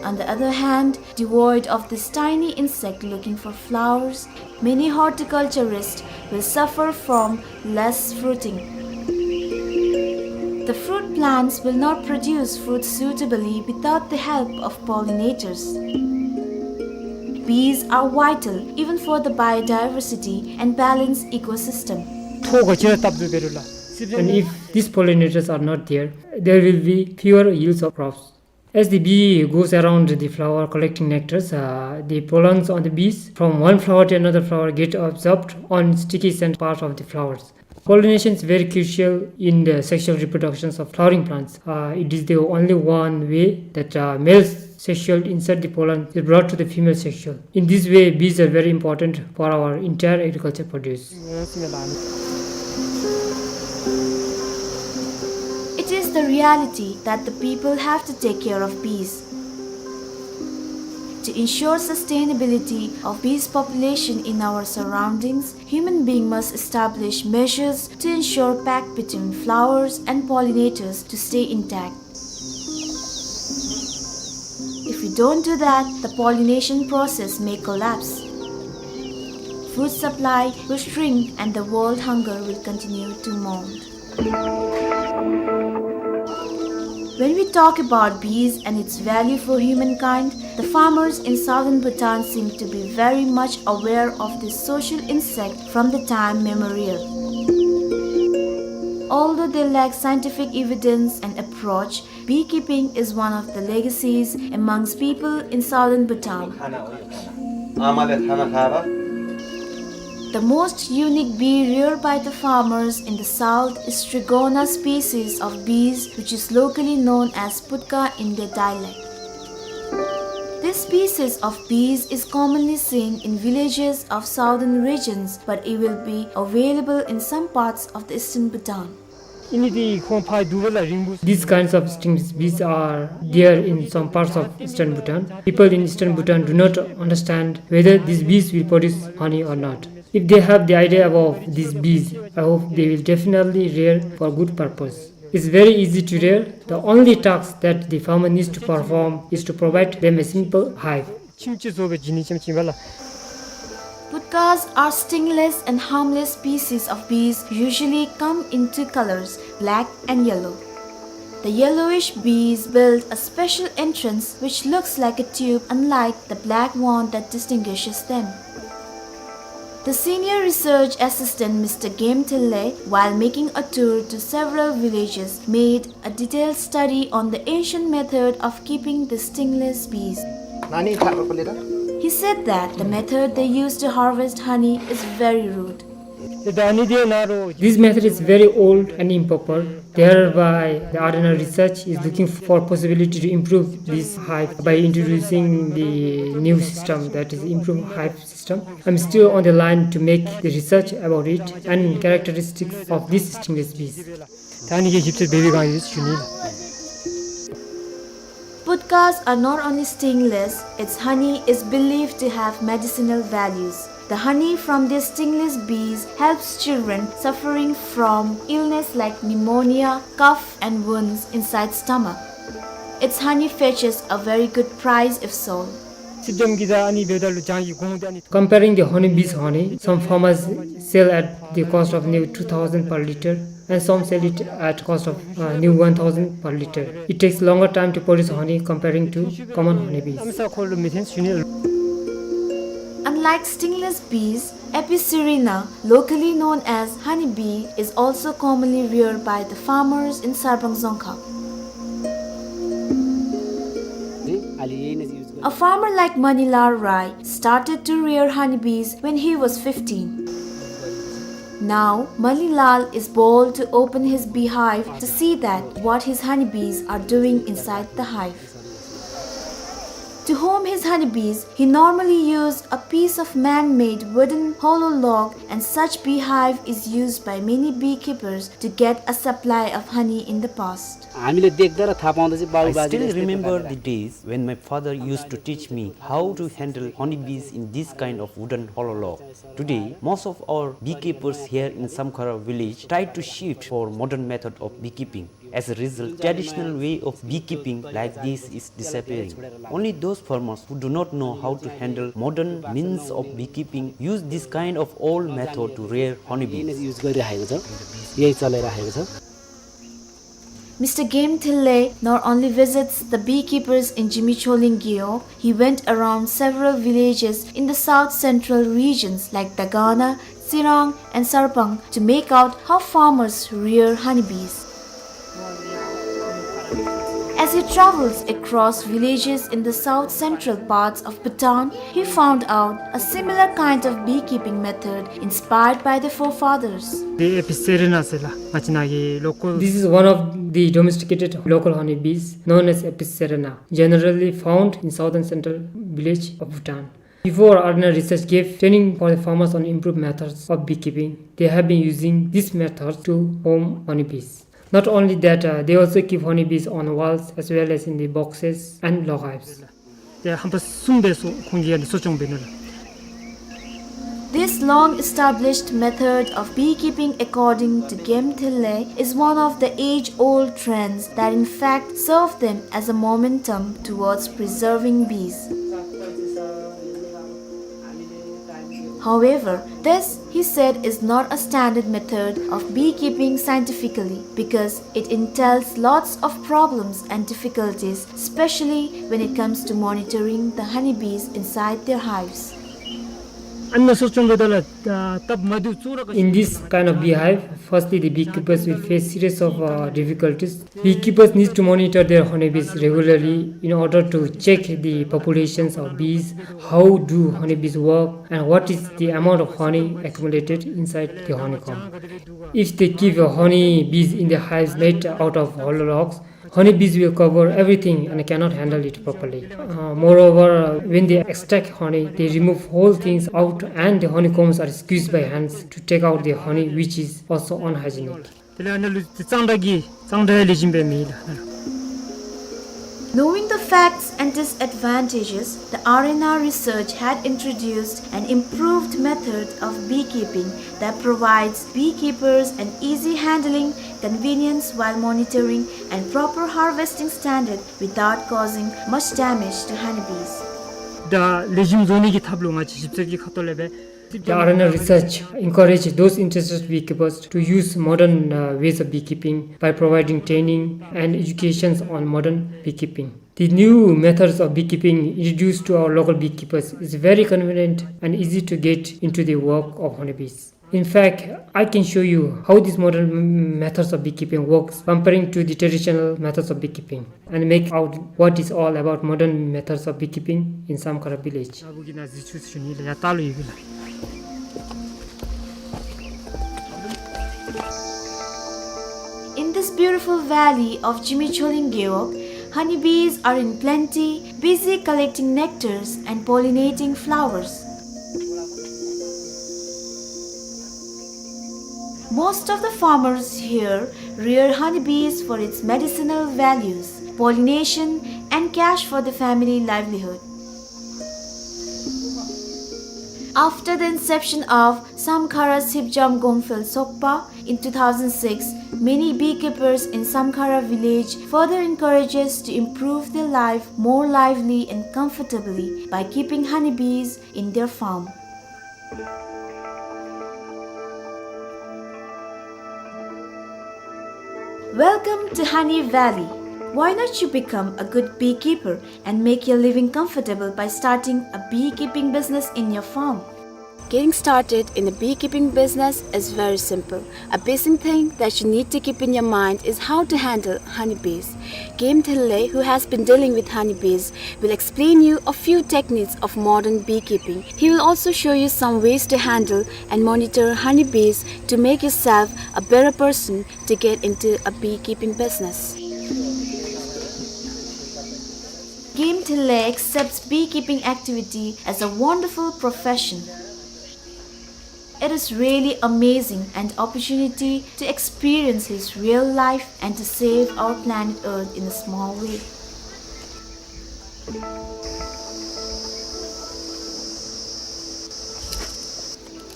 On the other hand, devoid of this tiny insect looking for flowers, many horticulturists will suffer from less fruiting. The fruit plants will not produce fruit suitably without the help of pollinators. Bees are vital even for the biodiversity and balanced ecosystem. And if these pollinators are not there, there will be fewer yields of crops. As the bee goes around the flower collecting nectars, uh, the pollens on the bees from one flower to another flower get absorbed on sticky scent part of the flowers. Pollination is very crucial in the sexual reproductions of flowering plants. Uh, it is the only one way that, uh, male sexual insert, the pollen, is brought to the female sexual. In this way, bees are very important for our entire agriculture produce. It is the reality that the people have to take care of bees. To ensure sustainability of bees population in our surroundings, human being must establish measures to ensure pact between flowers and pollinators to stay intact. If we don't do that, the pollination process may collapse. Food supply will shrink and the world hunger will continue to mount. When we talk about bees and its value for humankind, the farmers in southern Bhutan seem to be very much aware of this social insect from the time memorial. Although they lack scientific evidence and approach, beekeeping is one of the legacies amongst people in southern Bhutan. The most unique bee reared by the farmers in the south is Strigona species of bees, which is locally known as putka in their dialect. This species of bees is commonly seen in villages of southern regions, but it will be available in some parts of the eastern Bhutan. These kinds of stingless bees are there in some parts of eastern Bhutan. People in eastern Bhutan do not understand whether these bees will produce honey or not. If they have the idea about these bees, I hope they will definitely rear for good purpose. It's very easy to rear. The only task that the farmer needs to perform is to provide them a simple hive. Putkas are stingless and harmless species of bees, usually come in two colors, black and yellow. The yellowish bees build a special entrance which looks like a tube, unlike the black wand that distinguishes them. The senior research assistant, Mister Game Thille, while making a tour to several villages, made a detailed study on the ancient method of keeping the stingless bees. He said that the method they used to harvest honey is very rude. This method is very old and improper. Thereby, the Ardhanar's research is looking for possibility to improve this hive by introducing the new system, that is improved hive system. I'm still on the line to make the research about it and characteristics of these stingless bees. Putkas are not only stingless, its honey is believed to have medicinal values. The honey from these stingless bees helps children suffering from illness like pneumonia, cough and wounds inside stomach. Its honey fetches a very good price if sold. Comparing the honeybees honey, some farmers sell at the cost of near two thousand per liter and some sell it at cost of uh, near one thousand per liter. It takes longer time to produce honey comparing to common honeybees. Unlike stingless bees, Apis cerana, locally known as honeybee, is also commonly reared by the farmers in Sarbang Dzongkhag. A farmer like Manilal Rai started to rear honeybees when he was fifteen. Now, Manilal is bold to open his beehive to see that what his honeybees are doing inside the hive. To home his honeybees, he normally used a piece of man-made wooden hollow log, and such beehive is used by many beekeepers to get a supply of honey in the past. I still remember the days when my father used to teach me how to handle honeybees in this kind of wooden hollow log. Today, most of our beekeepers here in Samkhara village try to shift for modern method of beekeeping. As a result, traditional way of beekeeping like this is disappearing. Only those farmers who do not know how to handle modern means of beekeeping use this kind of old method to rear honeybees. Mister Game Thille not only visits the beekeepers in Jimicholing Gewog, he went around several villages in the south central regions like Dagana, Tsirang and Sarbang to make out how farmers rear honeybees. As he travels across villages in the south central parts of Bhutan, he found out a similar kind of beekeeping method inspired by the forefathers. This is one of the domesticated local honeybees known as Apis cerana, generally found in southern central village of Bhutan. Before, Ardhanar's research gave training for the farmers on improved methods of beekeeping. They have been using this method to home honeybees. Not only that, uh, they also keep honeybees on walls as well as in the boxes and log hives. ཏེ་ཧམ་པ་གསུམ་སྦེ་སོ་ཁོང་གིས་ཨ་ནི་གསོ་སྐྱོང་འབད་ནུག་ལགས། This long-established method of beekeeping, according to Game Thille, is one of the age-old trends that in fact serve them as a momentum towards preserving bees. However, this, he said, is not a standard method of beekeeping scientifically because it entails lots of problems and difficulties, especially when it comes to monitoring the honeybees inside their hives. ཨ་ནི་གསོ་སྐྱོང་འབདཝ་ད་ལུ་ད་སྟབས་མ་བདེཝ་ཅོག་ར་ཁ། In this kind of beehive, firstly, the beekeepers will face series of, uh, difficulties. Beekeepers need to monitor their honeybees regularly in order to check the populations of bees, how do honeybees work, and what is the amount of honey accumulated inside the honeycomb. If they keep, uh, honeybees in the hives made out of hollow logs, honeybees will cover everything and cannot handle it properly. Uh, moreover, uh, when they extract honey, they remove whole things out and the honeycombs are squeezed by hands to take out the honey, which is also unhygienic. དེ་ལས་ཨ་ནཱ་ལུ་གཙང་སྦྲ་གི་གཙང་སྦྲ་ལེགས་ཤོམ་སྦེ་མེད་ལགས། Knowing the facts and disadvantages, the R N R research had introduced an improved method of beekeeping that provides beekeepers an easy handling, convenience while monitoring, and proper harvesting standard without causing much damage to honeybees. ད་ལེགས་ཤོམ་བཟོ་ནི་གི་ཐབས་ལུ་ང་བཅས་ཞིབ་འཚོལ་གྱི་ཁ་ཐུག་ལས་སྦེ། The R N R research encourage those interested beekeepers to use modern, uh, ways of beekeeping by providing training and educations on modern beekeeping. The new methods of beekeeping introduced to our local beekeepers is very convenient and easy to get into the work of honeybees. In fact, I can show you how these modern m-, methods of beekeeping works comparing to the traditional methods of beekeeping and make out what is all about modern methods of beekeeping in Samkhara village. In this beautiful valley of Zimichholing Gewog, honeybees are in plenty, busy collecting nectars and pollinating flowers. Most of the farmers here rear honeybees for its medicinal values, pollination, and cash for the family livelihood. After the inception of Samkhara Sipjam Gomphel Sokpa in two thousand six, many beekeepers in Samkhara village further encourages to improve their life more lively and comfortably by keeping honeybees in their farm. Welcome to Honey Valley. Why not you become a good beekeeper and make your living comfortable by starting a beekeeping business in your farm? Getting started in a beekeeping business is very simple. A basic thing that you need to keep in your mind is how to handle honeybees. Game Thille, who has been dealing with honeybees, will explain you a few techniques of modern beekeeping. He will also show you some ways to handle and monitor honeybees to make yourself a better person to get into a beekeeping business. Game Thille accepts beekeeping activity as a wonderful profession. It is really amazing an opportunity to experience his real life and to save our planet Earth in a small way.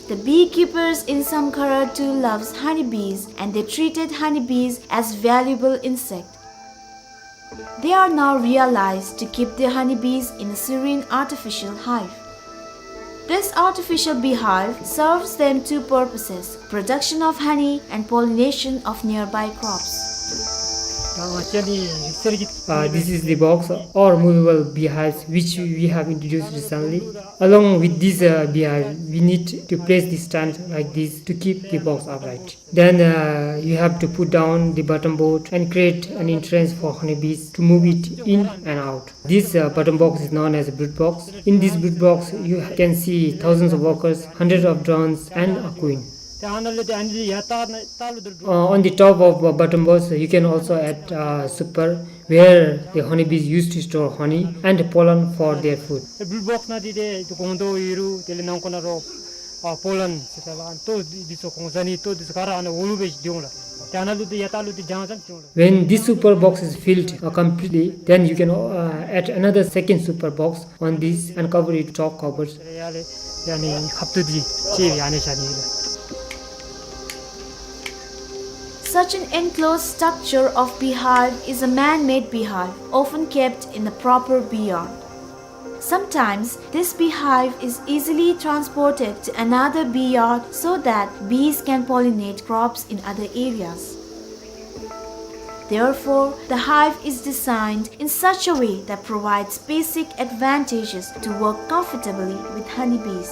The beekeepers in Samkhara too loves honeybees and they treated honeybees as valuable insect. They are now realized to keep their honeybees in a serene artificial hive. This artificial beehive serves them two purposes, production of honey and pollination of nearby crops. Uh, this is the box or movable beehives which we have introduced recently. Along with this, uh, beehive, we need to place the stand like this to keep the box upright. Then, uh, you have to put down the bottom board and create an entrance for honeybees to move it in and out. This, uh, bottom box is known as a brood box. In this brood box, you can see thousands of workers, hundreds of drones, and a queen. Uh, on the top of, uh, bottom box, you can also add, uh, super, where the honeybees used to store honey and pollen for their food. ཨེ་བུལ་བོགསི་ནང་འདི་ཏེ་ཏེ་སྒོང་རྡོག་ཡོད་རུང་དེ་ལས་ནང་ཁོག་ནང་རོ་ཨ་པོ་ལཱན་ཟེར་ད་ལགས། ཨ་ཏོ་འདི་ཚུ་གོང་ས་ནི་ཏོ་འདི་ཚུ་ག་ར་ཨ་ནཱ་འོག་ལུ་སྦེ་སྡོད་འོང་ལགས། When this super box is filled, uh, completely, then you can, uh, add another second super box on this and cover it with chalk covers. Such an enclosed structure of beehive is a man-made beehive, often kept in a proper bee yard. Sometimes, this beehive is easily transported to another bee yard so that bees can pollinate crops in other areas. Therefore, the hive is designed in such a way that provides basic advantages to work comfortably with honeybees.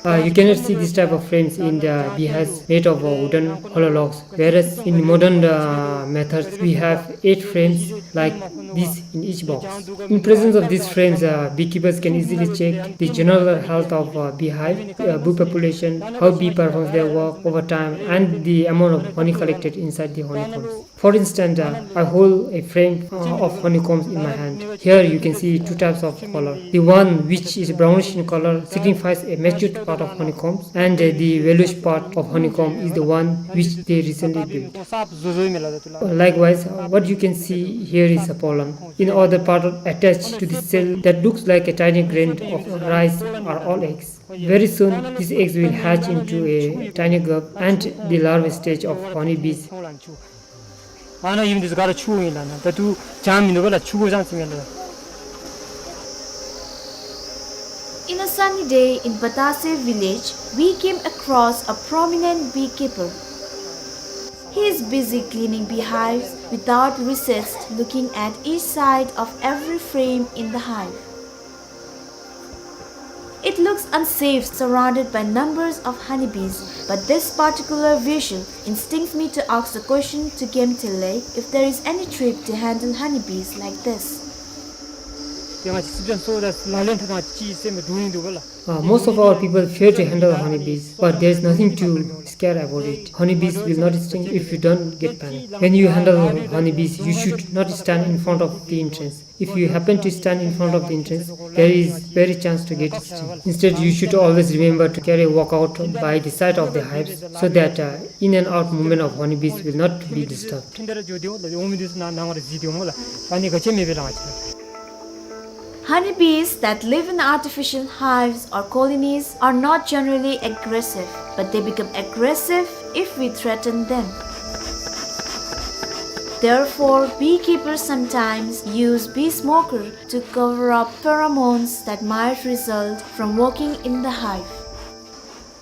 Uh, you cannot see this type of frames in the beehives made of, uh, wooden hollow logs, whereas in modern, uh, methods we have eight frames like this in each box. In presence of these frames, uh, beekeepers can easily check the general health of, uh, beehive, uh, bee population, how bee performs their work over time, and the amount of honey collected inside the honeycombs. For instance, uh, I hold a frame, uh, of honeycombs in my hand. Here you can see two types of color. The one which is brownish in color signifies a matured part of honeycombs, and, uh, the yellowish part of honeycomb is the one which they recently built. Likewise, uh, what you can see here is a pollen. In other part attached to the cell that looks like a tiny grain of rice are all eggs. Very soon, these eggs will hatch into a tiny grub and the larva stage of honeybees. ཨ་ནཱ་ཡིབ་འདི་ཚུ་ག་ར་ཆུ་ཨིན་ལགས། ད་ལྟོ་ཇ་མིན་འདུག་པ་ལགས། ཆུ་གོ་ཇ་ཟེར་མི་ལགས། In a sunny day in Batase village, we came across a prominent beekeeper. He is busy cleaning beehives without recess, looking at each side of every frame in the hive. It looks unsafe, surrounded by numbers of honeybees, but this particular visual instincts me to ask the question to Gemtele if there is any trick to handle honeybees like this. Uh, most of our people fear to handle honeybees, but there is nothing to scare about it. Honeybees will not sting if you don't get panic. When you handle honeybees, you should not stand in front of the entrance. If you happen to stand in front of the entrance, there is very chance to get stung. Instead, you should always remember to carry walk out by the side of the hives so that, uh, in and out movement of honeybees will not be disturbed. Honeybees that live in artificial hives or colonies are not generally aggressive, but they become aggressive if we threaten them. Therefore, beekeepers sometimes use bee smoker to cover up pheromones that might result from working in the hive.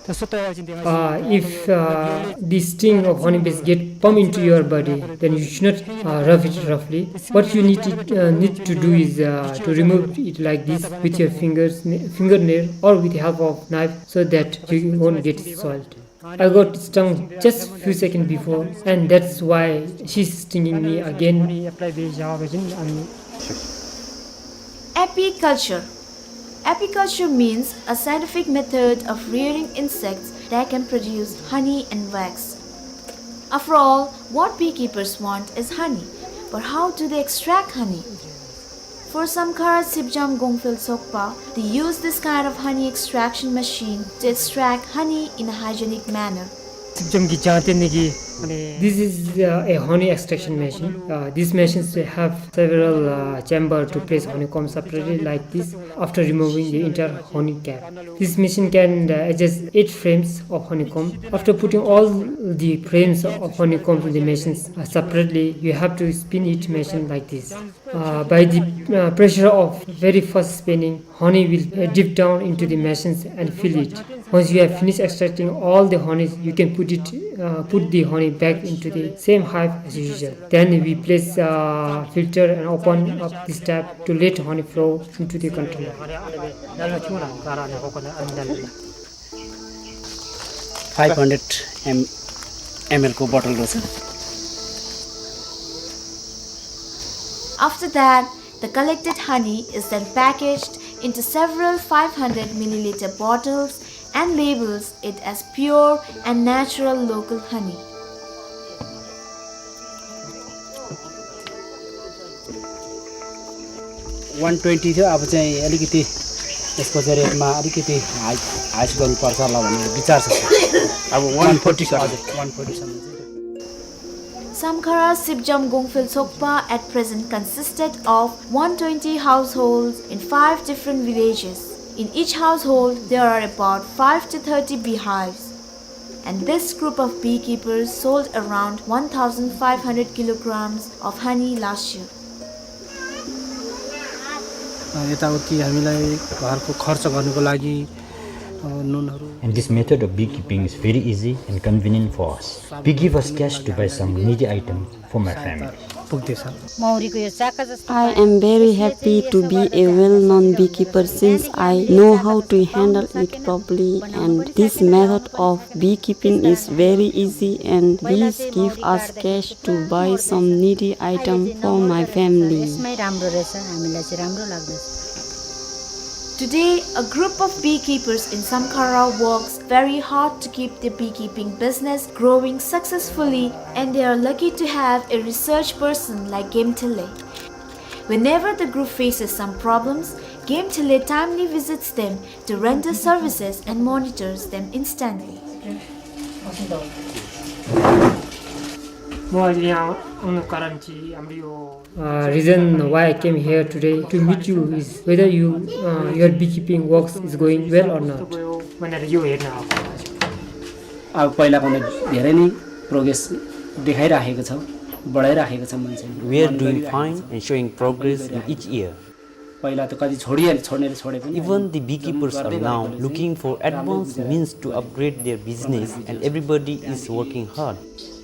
Uh, if, uh, the sting of honeybees get pump into your body, then you should not, uh, rub it roughly. What you need to, uh, need to do is, uh, to remove it like this with your fingers, fingernail, or with the help of knife, so that you won't get soiled. I got stung just few seconds before, and that's why she's stinging me again. Apiculture. Apiculture means a scientific method of rearing insects that can produce honey and wax. After all, what beekeepers want is honey. But how do they extract honey? For Samkara Sipjam Gongphel Sokpa, they use this kind of honey extraction machine to extract honey in a hygienic manner. Sipjam གི་ཇ་བཏོན་ནི་གི། This is, uh, a honey extraction machine. Uh, these machines have several, uh, chamber to place honeycomb separately like this after removing the entire honey cap. This machine can, uh, adjust eight frames of honeycomb. After putting all the frames of honeycomb in the machines, uh, separately, you have to spin each machine like this. Uh, by the, uh, pressure of very fast spinning, honey will, uh, drip down into the machines and fill it. Once you have finished extracting all the honey, you can put it, uh, put the honey back into the same hive as usual. Then we place, uh, filter and open up this tap to let honey flow into the container. Five hundred M L को बोतल रहेछ। After that, the collected honey is then packaged into several five hundred milliliter bottles and labels it as pure and natural local honey. One twenty थियो, अब चाहिँ अलिकति यसको चाहिँ रेटमा अलिकति हाई, हाई गर्नुपर्छ होला भन्ने विचार छ, सर। अब one forty, सर। हजुर, one forty सम्म चाहिँ। Samkhara Sipjam Gongphel Sokpa at present consisted of one twenty households in five different villages. In each household, there are about five to thirty beehives. And this group of beekeepers sold around one thousand five hundred kilograms of honey last year. अ, यताउति हामीलाई घरको खर्च गर्नको लागि, अ, नुनहरू। And this method of beekeeping is very easy and convenient for us. Bee give us cash to buy some needy item for my family. पुग्दैछ। मौरीको यो चाका जस्तो I am very happy to be a well-known beekeeper since I know how to handle it properly, and this method of beekeeping is very easy and bees give us cash to buy some needy item for my family. यसमै राम्रो रहेछ, हामीलाई चाहिँ राम्रो लाग्दछ। Today, a group of beekeepers in Samkhara works very hard to keep the beekeeping business growing successfully, and they are lucky to have a research person like Gemthele. Whenever the group faces some problems, Gemthele timely visits them to render services and monitors them instantly. म अहिले यहाँ आउनु कारण चाहिँ हाम्रो यो Uh, reason why I came here today to meet you is whether you, uh, your beekeeping works is going well or not. कस्तो भयो भनेर यो हेर्न आएको। अब पहिलाको भन्दा धेरै नै प्रोग्रेस देखाइराखेको छ, बढाइराखेको छ मान्छेले। We are doing fine and showing progress in each year. पहिला त कति छोडिहाले, छोड्नेले छोडे पनि Even the beekeepers are now looking for advanced means to upgrade their business, and everybody is working hard.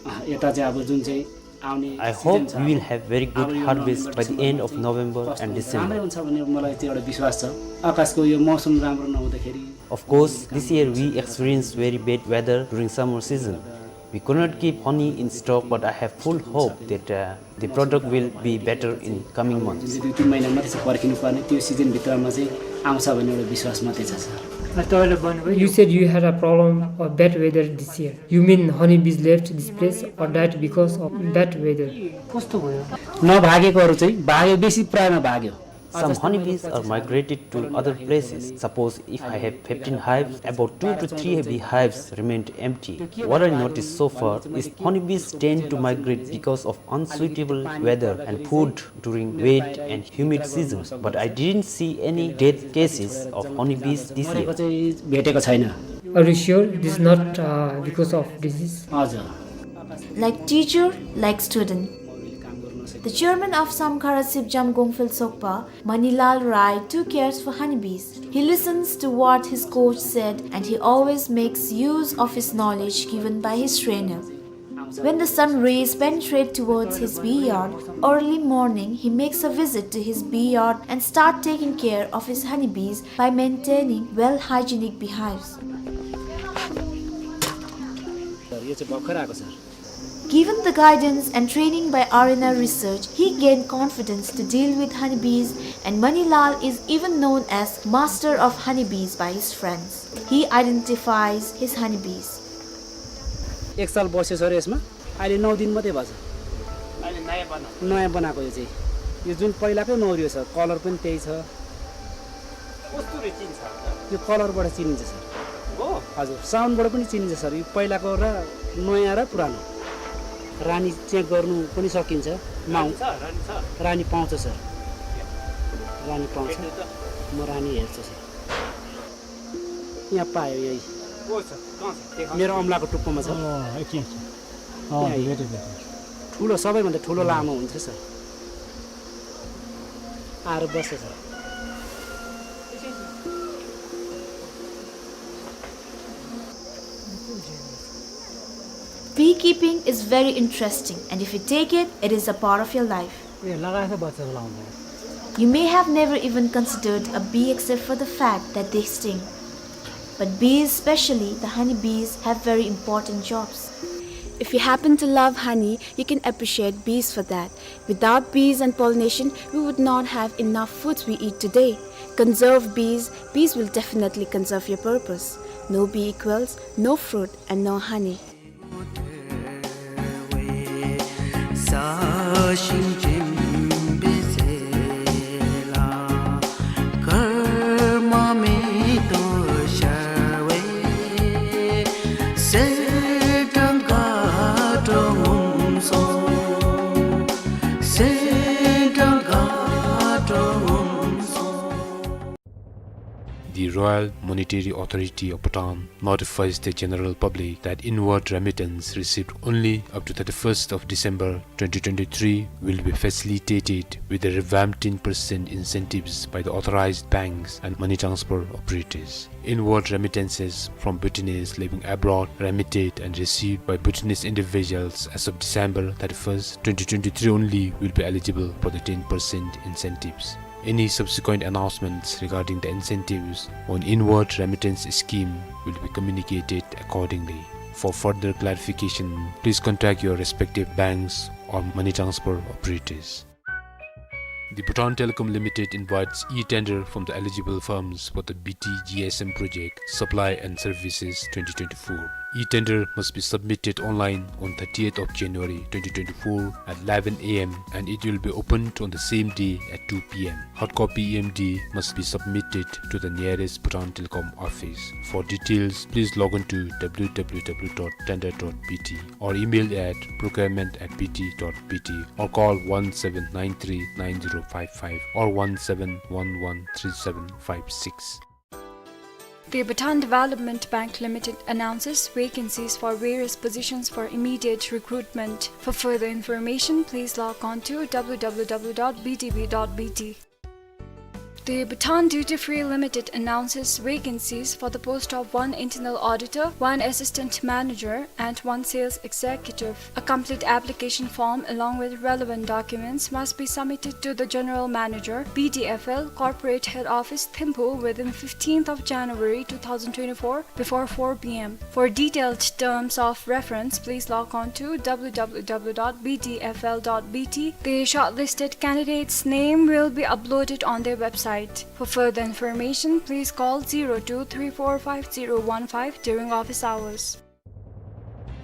अँ, यता चाहिँ अब जुन चाहिँ आउने I hope we will have very good harvest by the end of November and December. राम्रै हुन्छ भन्ने मलाई त्यो एउटा विश्वास छ। आकाशको यो मौसम राम्रो नहुँदाखेरि Of course, this year we experienced very bad weather during summer season. We could not keep honey in stock, but I have full hope that, uh, the product will be better in coming months. जुन चाहिँ दुई तिन महिना मात्रै छ पर्खिनु पर्ने, त्यो सिजनभित्रमा चाहिँ आउँछ भन्ने एउटा विश्वास मात्रै छ, सर। तपाईँले भन्नुभयो You said you had a problem of bad weather this year. You mean honeybees left this place or died because of bad weather? कस्तो भयो? नभागेकोहरू चाहिँ भाग्यो, बेसी प्रायमा भाग्यो। Some honeybees are migrated to other places. Suppose if I have fifteen hives, about two to three beehives remained empty. What I noticed so far is honeybees tend to migrate because of unsuitable weather and food during wet and humid season, but I didn't see any death cases of honeybees this year. मरेको चाहिँ भेटेको छैन। Are you sure this is not, uh, because of disease? हजुर। Like teacher, like student. The chairman of Samkhara Sipjam Gongphel Sokpa, Manilal Rai, too cares for honeybees. He listens to what his coach said and he always makes use of his knowledge given by his trainer. When the sun rays penetrate towards his bee yard, early morning he makes a visit to his bee yard and start taking care of his honeybees by maintaining well hygienic beehives. Sir, यो चाहिँ भर्खर आएको, sir. Given the guidance and training by R N R Research, he gained confidence to deal with honeybees, and Manilal is even known as master of honeybees by his friends. He identifies his honeybees. एक साल बस्यो सर यसमा, अहिले नौ दिन मात्रै भएको छ। अहिले नयाँ बनाएको। नयाँ बनाएको यो चाहिँ। यो जुन पहिलाकै नौ रियो छ, कलर पनि त्यही छ। कस्तुरी चिन्छ? यो कलरबाट चिनिन्छ सर। हो? हजुर, साउन्डबाट पनि चिनिन्छ सर। यो पहिलाको र नयाँ र पुरानो। रानी चेक गर्नु पनि सकिन्छ। माउ- रानी छ, रानी छ। रानी पाउँछ सर। रानी पाउँछ। भेट्नु त? म रानी हेर्छु सर। यहाँ पायो यही। को छ? कहाँ छ? देखा। मेरो औँलाको टुप्पोमा छ। अँ, एकछिन, एकछिन। अँ, यहाँ भेटेँ, भेटेँ। ठुलो, सबैभन्दा ठुलो लामो हुन्छ सर। आएर बस्छ sir. Beekeeping is very interesting, and if you take it, it is a part of your life. ए, लगाएर बच्चा लाउँछ। You may have never even considered a bee except for the fact that they sting. But bees, especially the honeybees, have very important jobs. If you happen to love honey, you can appreciate bees for that. Without bees and pollination, we would not have enough foods we eat today. Conserve bees, bees will definitely conserve your purpose. No bee equals no fruit and no honey. The Royal Monetary Authority of Bhutan notifies the general public that inward remittance received only up to thirty-first of December twenty twenty-three will be facilitated with a revamped ten percent incentives by the authorized banks and money transfer operators. Inward remittances from Bhutanese living abroad remitted and received by Bhutanese individuals as of December thirty-first, twenty twenty-three only will be eligible for the ten percent incentives. Any subsequent announcements regarding the incentives on inward remittance scheme will be communicated accordingly. For further clarification, please contact your respective banks or money transfer operators. The Bhutan Telecom Limited invites e-tender from the eligible firms for the B T G S M project, Supply and Services twenty twenty-four. E-tender must be submitted online on thirtieth of January twenty twenty-four at eleven A M and it will be opened on the same day at two P M. Hard copy E M D must be submitted to the nearest Bhutan Telecom office. For details, please log on to W W W dot tender dot B T or email at procurement at B T dot B T or call one seven nine three nine zero five five or one seven one one three seven five six. The Bhutan Development Bank Limited announces vacancies for various positions for immediate recruitment. For further information, please log on to W W W dot B D B dot B T. The Bhutan Duty Free Limited announces vacancies for the post of one internal auditor, one assistant manager, and one sales executive. A complete application form along with relevant documents must be submitted to the General Manager, B D F L, Corporate Head Office, Thimphu within fifteenth of January two thousand twenty-four before four P M. For detailed terms of reference, please log on to W W W dot B D F L dot B T. The shortlisted candidates' name will be uploaded on their website. For further information, please call zero two three four five zero one five during office hours.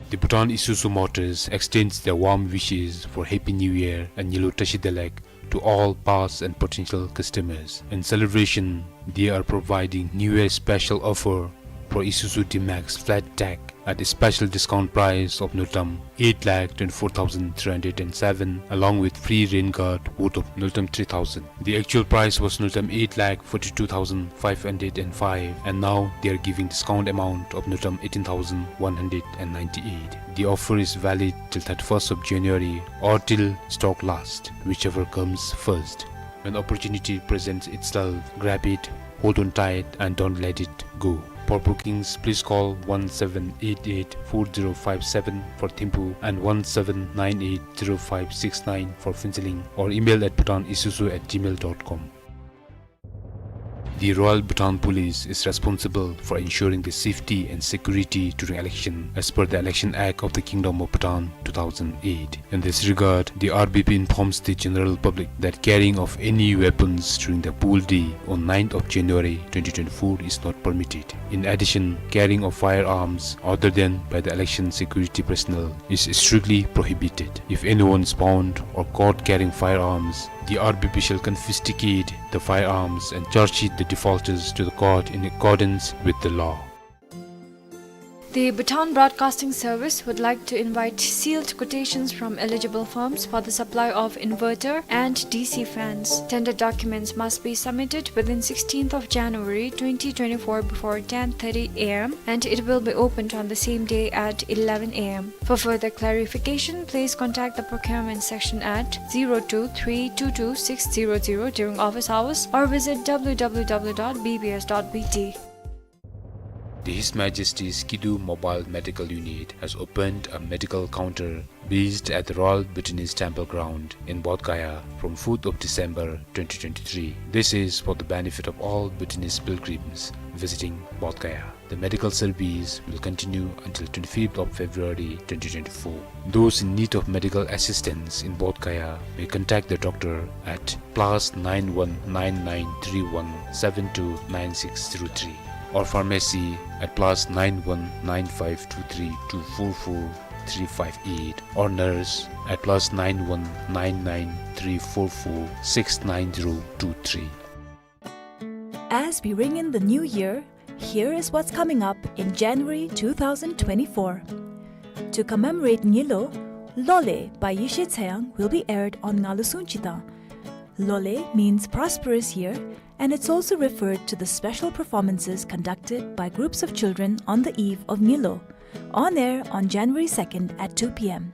The Bhutan Isuzu Motors extends their warm wishes for Happy New Year and Nyilo Tashi Delek to all past and potential customers. In celebration, they are providing New Year special offer for Isuzu D-Max Flat Tech at a special discount price of Ngultrum eight lakh twenty-four thousand three hundred and seven, along with free rain guard worth of Ngultrum three thousand. The actual price was Ngultrum eight lakh forty-two thousand five hundred and five, and now they are giving discount amount of Ngultrum eighteen thousand one hundred and ninety-eight. The offer is valid till thirty-first of January or till stock last, whichever comes first. When opportunity presents itself, grab it, hold on tight, and don't let it go. For bookings, please call one seven eight eight four zero five seven for Thimphu and one seven nine eight zero five six nine for Phuentsholing, or email at bhutanisuzu at gmail dot com. The Royal Bhutan Police is responsible for ensuring the safety and security during election as per the Election Act of the Kingdom of Bhutan two thousand eight. In this regard, the R B P informs the general public that carrying of any weapons during the poll day on ninth of January twenty twenty-four is not permitted. In addition, carrying of firearms other than by the election security personnel is strictly prohibited. If anyone is found or caught carrying firearms, the R B P shall confiscate the firearms and charge sheet the defaulters to the court in accordance with the law. The Bhutan Broadcasting Service would like to invite sealed quotations from eligible firms for the supply of inverter and D C fans. Tender documents must be submitted within sixteenth of January twenty twenty-four before ten thirty A M and it will be opened on the same day at eleven A M. For further clarification, please contact the procurement section at zero two three two two six zero zero during office hours or visit W W W dot B B S dot B T. The His Majesty's Kidu Mobile Medical Unit has opened a medical counter based at the Royal Bhutanese Temple Ground in Bodh Gaya from fourth of December twenty twenty-three. This is for the benefit of all Bhutanese pilgrims visiting Bodh Gaya. The medical service will continue until twenty-fifth of February twenty twenty-four. Those in need of medical assistance in Bodh Gaya may contact the doctor at plus nine one nine nine three one seven two nine six zero three, or pharmacy at plus nine one nine five two three two four four three five eight, or nurse at plus nine one nine nine three four four six nine zero two three. As we ring in the new year, here is what's coming up in January two thousand twenty-four. To commemorate Nyilo, Lole by Yeshe Tseyang will be aired on Ngalu Sung Chitang. Lole means prosperous year, And it's also referred to the special performances conducted by groups of children on the eve of Ngilo, on air on January second at two p m.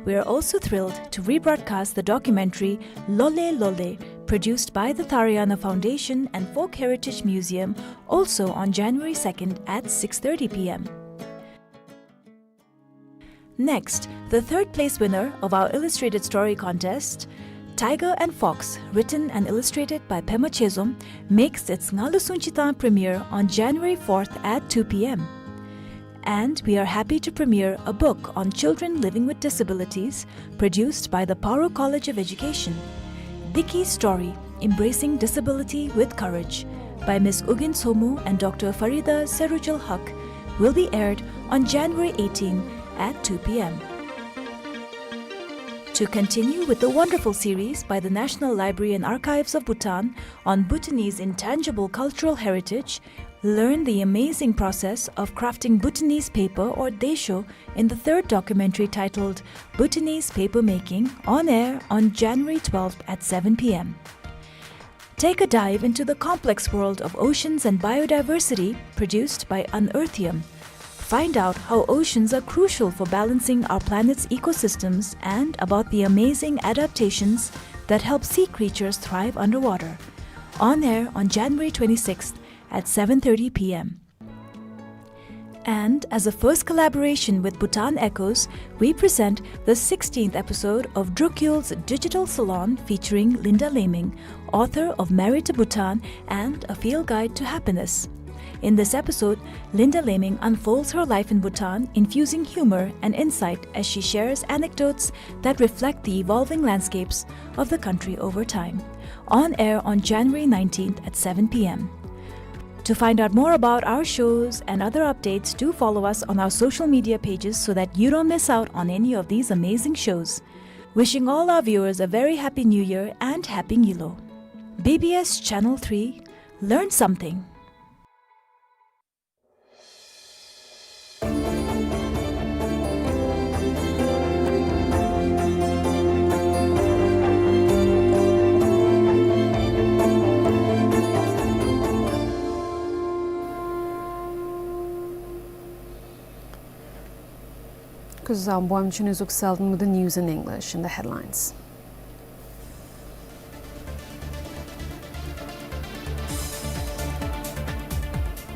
We are also thrilled to rebroadcast the documentary Lole Lole, produced by the Tharayana Foundation and Folk Heritage Museum, also on January second at six thirty p m. Next, the third place winner of our illustrated story contest, Tiger and Fox, written and illustrated by Pema Chezom, makes its Ngalu Sungchi Tang premiere on January fourth at two p m. And we are happy to premiere a book on children living with disabilities, produced by the Paro College of Education. Diki's story, Embracing Disability with Courage, by Miss Ugin Somu and Doctor Farida Serujul Haq, will be aired on January eighteen at two p m. To continue with the wonderful series by the National Library and Archives of Bhutan on Bhutanese intangible cultural heritage, learn the amazing process of crafting Bhutanese paper or daesho in the third documentary titled Bhutanese Paper Making, on air on January twelfth at seven p m. Take a dive into the complex world of oceans and biodiversity, produced by Unearthium. Find out how oceans are crucial for balancing our planet's ecosystems and about the amazing adaptations that help sea creatures thrive underwater. On air on January twenty-sixth at seven thirty p m. And as a first collaboration with Bhutan Echoes, we present the sixteenth episode of Drukyul's Digital Salon, featuring Linda Laming, author of Married to Bhutan and A Field Guide to Happiness. In this episode, Linda Laming unfolds her life in Bhutan, infusing humor and insight as she shares anecdotes that reflect the evolving landscapes of the country over time. On air on January nineteenth at seven p m. To find out more about our shows and other updates, do follow us on our social media pages so that you don't miss out on any of these amazing shows. Wishing all our viewers a very happy New Year and Happy Ngilo. B B S Channel three, learn something. Kuzuzangpo, I'm Chunizuk Selden with the news in English. In the headlines,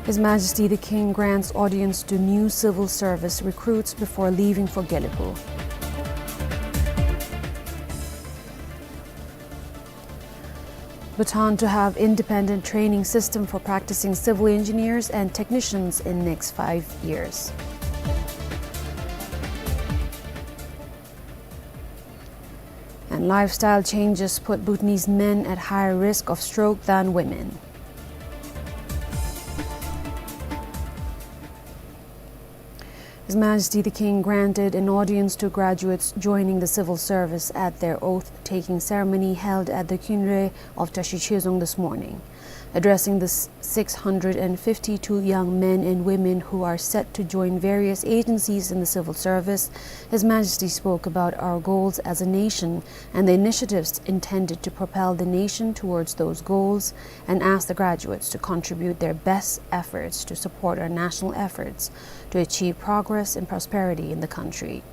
His Majesty the King grants audience to new civil service recruits before leaving for Gyeongju. Bhutan to have independent training system for practicing civil engineers and technicians in next five years. And lifestyle changes put Bhutanese men at higher risk of stroke than women. His Majesty the King granted an audience to graduates joining the civil service at their oath-taking ceremony held at the Khyinre of Tashi Chezong this morning. Addressing the s-, six hundred and fifty-two young men and women who are set to join various agencies in the civil service, His Majesty spoke about our goals as a nation and the initiatives intended to propel the nation towards those goals, and asked the graduates to contribute their best efforts to support our national efforts to achieve progress and prosperity in the country.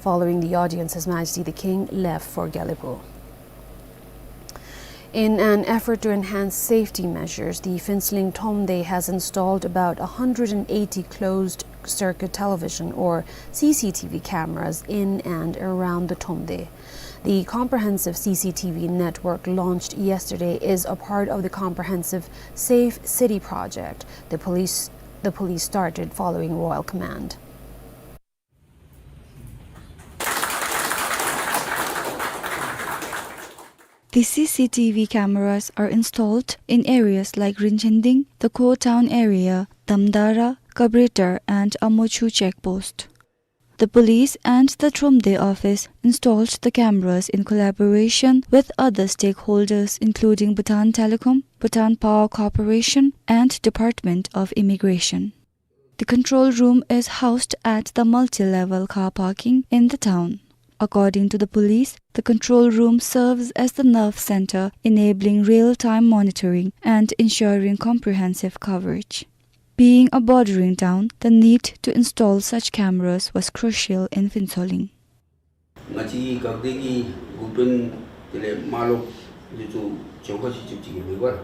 Following the audience, His Majesty the King left for Gyeongju. In an effort to enhance safety measures, the Phuentsholing Thromde has installed about a hundred and eighty closed-circuit television, or C C T V, cameras in and around the Thromde. The comprehensive C C T V network launched yesterday is a part of the comprehensive Safe City project the police, the police started following royal command. The C C T V cameras are installed in areas like Rinchending, the Kho town area, Damdara, Kabritar and Amochu checkpost. The police and the Thromde office installed the cameras in collaboration with other stakeholders, including Bhutan Telecom, Bhutan Power Corporation and Department of Immigration. The control room is housed at the multi-level car parking in the town. According to the police, the control room serves as the nerve center, enabling real-time monitoring and ensuring comprehensive coverage. Being a bordering town, the need to install such cameras was crucial in Phuentsholing. ང་བཅས་ཀྱི་འགག་སྡེ་གི་འགོ་དཔོན་དེ་ལས་མ་ལོག་འདི་ཚུ་ཇོ་ཁ་ཅིག་ཅིག་ཅིག་མེད་པར།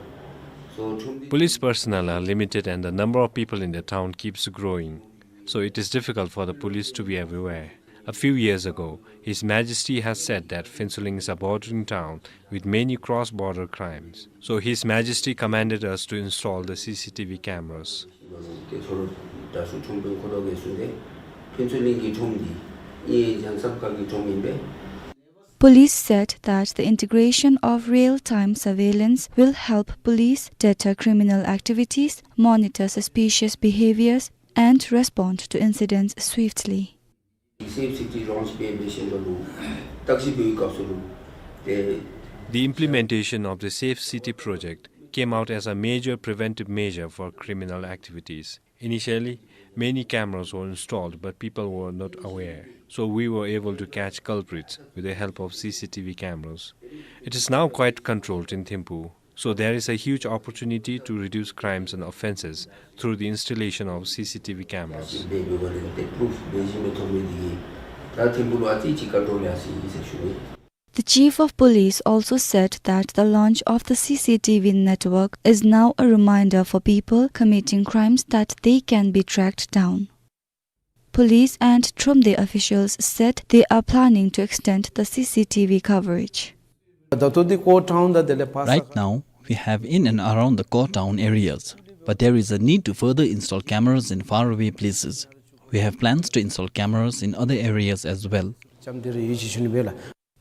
So ཁྲོམ་སྡེ། Police personnel are limited and the number of people in the town keeps growing. So it is difficult for the police to be everywhere. A few years ago, His Majesty has said that Phuentsholing is a bordering town with many cross-border crimes. So His Majesty commanded us to install the C C T V cameras. Police said that the integration of real-time surveillance will help police deter criminal activities, monitor suspicious behaviors, and respond to incidents swiftly. The implementation of the Safe City project came out as a major preventive measure for criminal activities. Initially, many cameras were installed, but people were not aware. So we were able to catch culprits with the help of C C T V cameras. It is now quite controlled in Thimphu. So there is a huge opportunity to reduce crimes and offenses through the installation of C C T V cameras. The chief of police also said that the launch of the C C T V network is now a reminder for people committing crimes that they can be tracked down. Police and Thromde officials said they are planning to extend the C C T V coverage. Right now, we have in and around the core town areas, but there is a need to further install cameras in faraway places. We have plans to install cameras in other areas as well.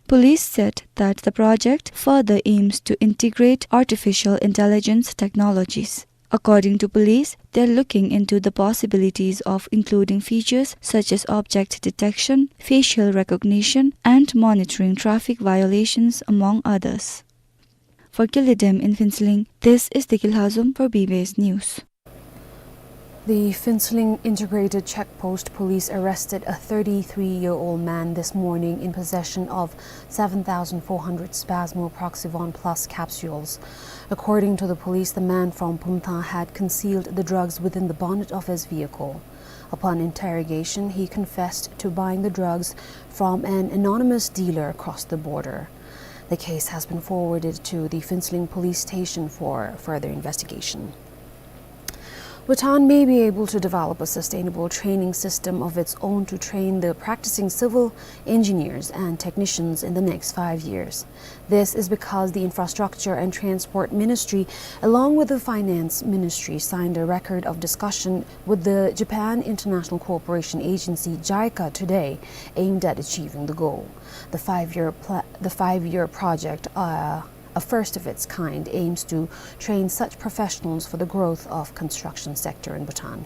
Police said that the project further aims to integrate artificial intelligence technologies. According to police, they're looking into the possibilities of including features such as object detection, facial recognition, and monitoring traffic violations, among others. For Kyulidem in Phuentsholing, this is Deki Lhazom for B B S News. The Phuentsholing Integrated Check Post police arrested a thirty-three-year-old man this morning in possession of seven thousand four hundred Spasmo Proxivon Plus capsules. According to the police, the man from Pumthang had concealed the drugs within the bonnet of his vehicle. Upon interrogation, he confessed to buying the drugs from an anonymous dealer across the border. The case has been forwarded to the Phuentsholing Police Station for further investigation. Bhutan may be able to develop a sustainable training system of its own to train the practicing civil engineers and technicians in the next five years. This is because the Infrastructure and Transport Ministry, along with the Finance Ministry, signed a record of discussion with the Japan International Cooperation Agency, JICA, today, aimed at achieving the goal. The five-year pla-, the five-year project, uh, a first of its kind, aims to train such professionals for the growth of construction sector in Bhutan.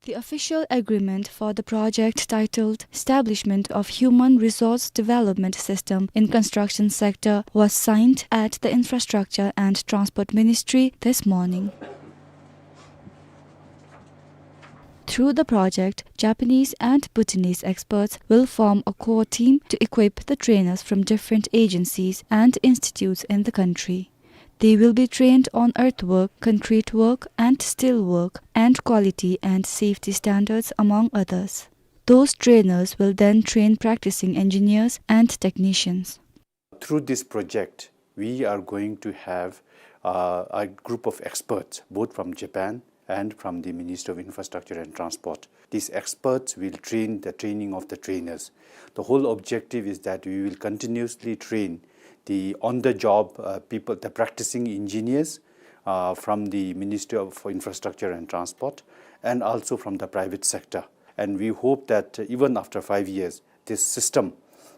The official agreement for the project, titled Establishment of Human Resource Development System in Construction Sector, was signed at the Infrastructure and Transport Ministry this morning. Through the project, Japanese and Bhutanese experts will form a core team to equip the trainers from different agencies and institutes in the country. They will be trained on earthwork, concrete work, and steel work, and quality and safety standards, among others. Those trainers will then train practicing engineers and technicians. Through this project, we are going to have, uh, a group of experts, both from Japan and from the Ministry of Infrastructure and Transport. These experts will train the training of the trainers. The whole objective is that we will continuously train the on-the-job, uh, people, the practicing engineers, uh, from the Ministry of Infrastructure and Transport, and also from the private sector. And we hope that, uh, even after five years, this system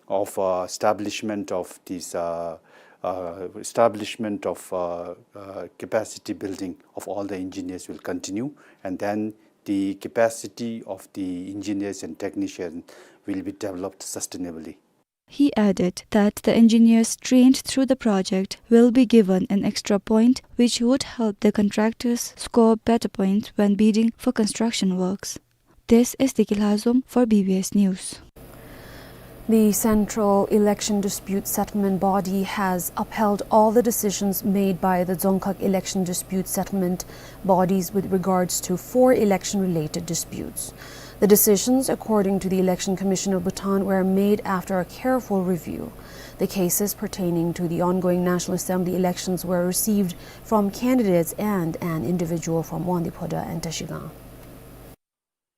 of, uh, establishment of this, uh, uh, establishment of, uh, uh, capacity building of all the engineers will continue, and then the capacity of the engineers and technicians will be developed sustainably. He added that the engineers trained through the project will be given an extra point, which would help the contractors score better points when bidding for construction works. This is Deki Lhazom for B B S News. The Central Election Dispute Settlement Body has upheld all the decisions made by the Dzongkhag Election Dispute Settlement Bodies with regards to four election-related disputes. The decisions, according to the Election Commission of Bhutan, were made after a careful review. The cases pertaining to the ongoing National Assembly elections were received from candidates and an individual from Wangdue Phodrang and Trashigang.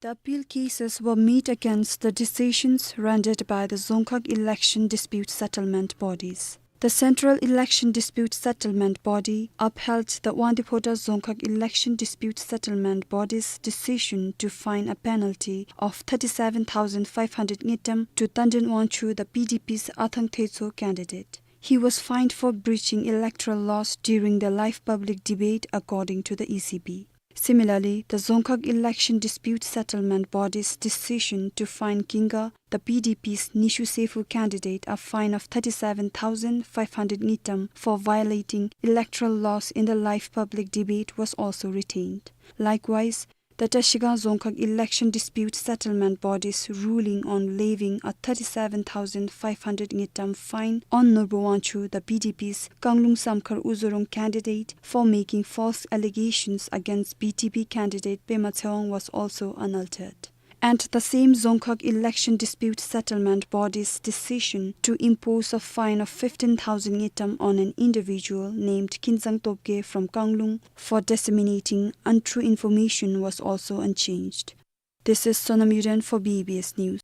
The appeal cases were made against the decisions rendered by the Dzongkhag Election Dispute Settlement Bodies. The Central Election Dispute Settlement Body upheld the Wangdue Phodrang Dzongkhag Election Dispute Settlement Body's decision to fine a penalty of thirty-seven thousand five hundred ngultrum to Tandrin Wangchuk, the P D P's Athang Thecho candidate. He was fined for breaching electoral laws during the live public debate, according to the E C B. Similarly, the Dzongkhag Election Dispute Settlement Body's decision to fine Kinga, the P D P's Nishu Sefu candidate, a fine of thirty-seven thousand five hundred ngultrum for violating electoral laws in the live public debate was also retained. Likewise, the Trashigang Dzongkhag Election Dispute Settlement Body's ruling on levying a thirty-seven thousand five hundred ngultrum fine on Norbu Wangchuk, the P D P's Kanglung Samkhar Uzorung candidate, for making false allegations against P D P candidate Pema Tshewang was also unaltered. And the same Dzongkhag Election Dispute Settlement Body's decision to impose a fine of fifteen thousand ngultrum on an individual named Kinzang Topge from Kanglung for disseminating untrue information was also unchanged. This is Sonam Yuden for B B S News.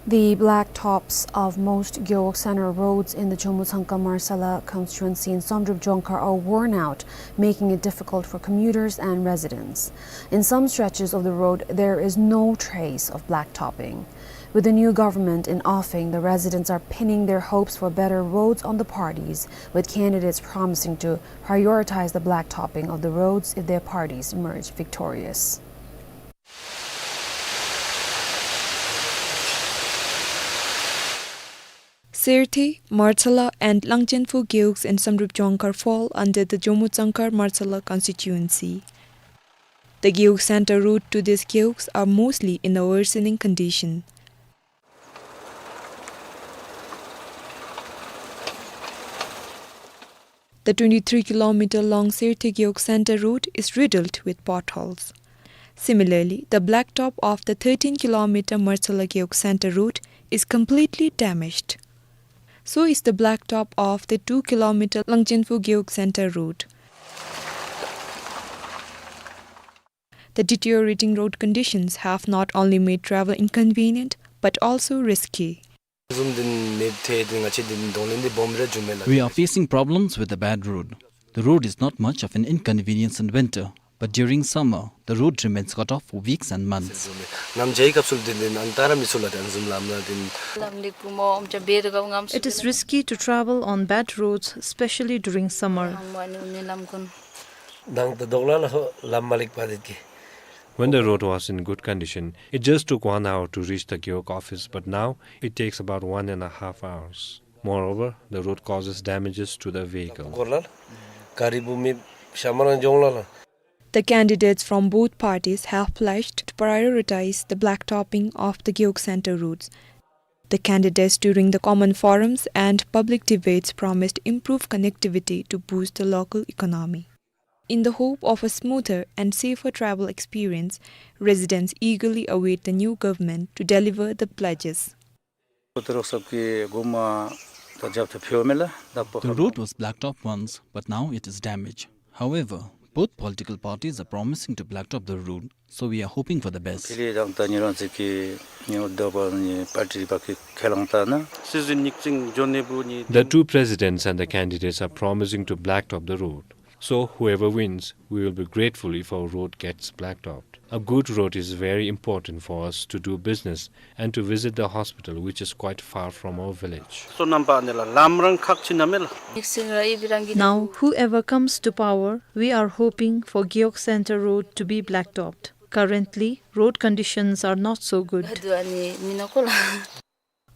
The blacktops of most Gewog Center roads in the Jomo Tsangkar Marcella constituency in Samdrup Jongkhar are worn out, making it difficult for commuters and residents. In some stretches of the road, there is no trace of blacktopping. With the new government in offing, the residents are pinning their hopes for better roads on the parties, with candidates promising to prioritize the blacktopping of the roads if their parties emerge victorious. Serthe, Marcella and Langchenphu Gewogs in Samdrup Jongkhar fall under the Jomo Tsangkar Marcella constituency. The Gewog Center road to these gewogs are mostly in a worsening condition. The twenty-three kilometer long Serthe Gewog Center road is riddled with potholes. Similarly, the blacktop of the thirteen kilometer Marcella Gewog Center road is completely damaged. So is the blacktop of the two kilometer Langchenphu Gewog Center road. The deteriorating road conditions have not only made travel inconvenient, but also risky. We are facing problems with the bad road. The road is not much of an inconvenience in winter, but during summer, the road remains cut off for weeks and months. It is risky to travel on bad roads, especially during summer. When the road was in good condition, it just took one hour to reach the Gewog office, but now it takes about one and a half hours. Moreover, the road causes damages to the vehicle. The candidates from both parties have pledged to prioritize the blacktopping of the Gewog Center roads. The candidates during the common forums and public debates promised improved connectivity to boost the local economy. In the hope of a smoother and safer travel experience, residents eagerly await the new government to deliver the pledges. The road was blacktopped once, but now it is damaged. However, both political parties are promising to blacktop the road, so we are hoping for the best. The two presidents and the candidates are promising to blacktop the road. So, whoever wins, we will be grateful if our road gets blacktopped. A good road is very important for us to do business and to visit the hospital, which is quite far from our village. Now, whoever comes to power, we are hoping for Gewog Center road to be blacktopped. Currently, road conditions are not so good.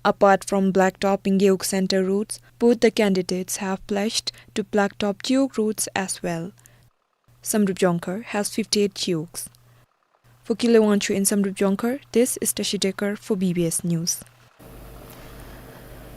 Apart from blacktopping Gewog Center roads, both the candidates have pledged to blacktop Gewog roads as well. Samdrup Jongkhar has fifty-eight gewogs. For Kile Wangchuk in Samdrup Jongkhar, this is Tashi Dekar for B B S News.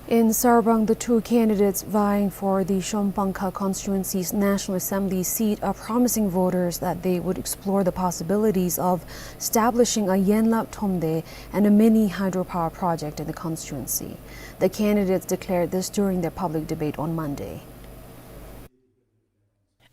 In Sarpang, the two candidates vying for the Shombankha constituency's National Assembly seat are promising voters that they would explore the possibilities of establishing a Yenlap Thromde and a mini hydropower project in the constituency. The candidates declared this during their public debate on Monday.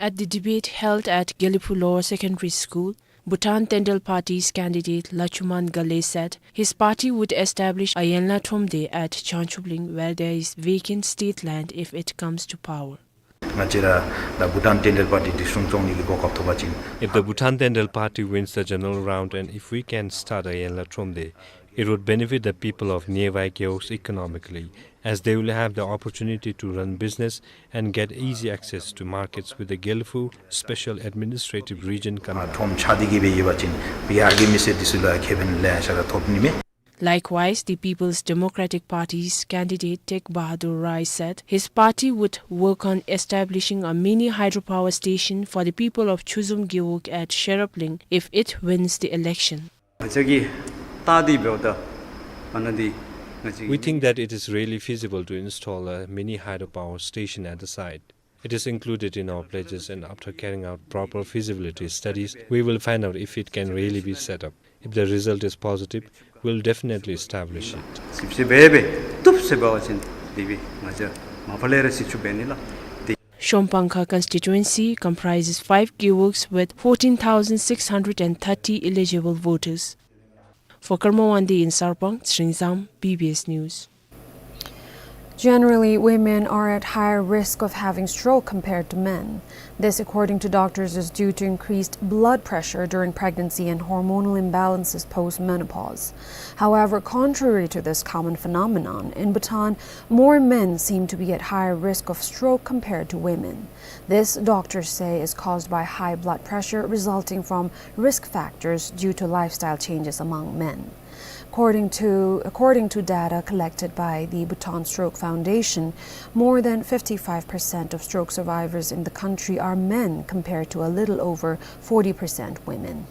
At the debate held at Gelephu Lower Secondary School, Bhutan Tendrel Party's candidate Lachuman Gale said his party would establish a Yenlap Thromde at Changchubling, where there is vacant state land, if it comes to power. ང་བཅས་ར་ད་བྷུ་ཊཱན་ཊེན་ཌལ་པར་ཊི་འདི་སྲུང་སྐྱོང་ནི་གི་གོ་སྐབས་ཐོབ་པ་ཅིན། If the Bhutan Tendrel Party wins the general round and if we can start a Yenlap Thromde, it would benefit the people of nearby Gewogs economically, as they will have the opportunity to run business and get easy access to markets with the Gelephu Special Administrative Region ཀ་ནང་ཁྲོམ་ཆགས་ཏེ་གི་སྦེ་ཡོད་པ་ཅིན་བི་ཧར་གྱི་མི་སེར་འདི་ཚུ་ལུ་ཡང་ཁེ་ཕན་ལེ་ཤ་ར་ཐོབ་ནི་མས། Likewise, the People's Democratic Party's candidate Tek Bahadur Rai said his party would work on establishing a mini hydropower station for the people of Chuzum Gewog at Sherapling if it wins the election. ང་བཅས་ཀྱིས་བལྟ་སྟེ་འབདཝ་ད་ཨ་ནཱ་འདི་ང་བཅས། We think that it is really feasible to install a mini hydropower station at the site. It is included in our pledges, and after carrying out proper feasibility studies, we will find out if it can really be set up. If the result is positive, we'll definitely establish it. ཞིབ་ཞིབ་སྦེ་སྦེ་བཏུབ་ཟེར་འབད་བ་ཅིན་དེ་སྦེ་ང་བཅས་མ་པ་ལས་ར་སྲིད་བྱུས་འབད་ནི་ལགས། དེ། Shombankha constituency comprises five gewogs with fourteen thousand six hundred and thirty eligible voters. For Karma Wangdi in Sarpang, Tsering Zam, B B S News. Generally, women are at higher risk of having stroke compared to men. This, according to doctors, is due to increased blood pressure during pregnancy and hormonal imbalances post-menopause. However, contrary to this common phenomenon, in Bhutan, more men seem to be at higher risk of stroke compared to women. This, doctors say, is caused by high blood pressure resulting from risk factors due to lifestyle changes among men. According to, according to data collected by the Bhutan Stroke Foundation, more than fifty-five percent of stroke survivors in the country are men, compared to a little over forty percent women.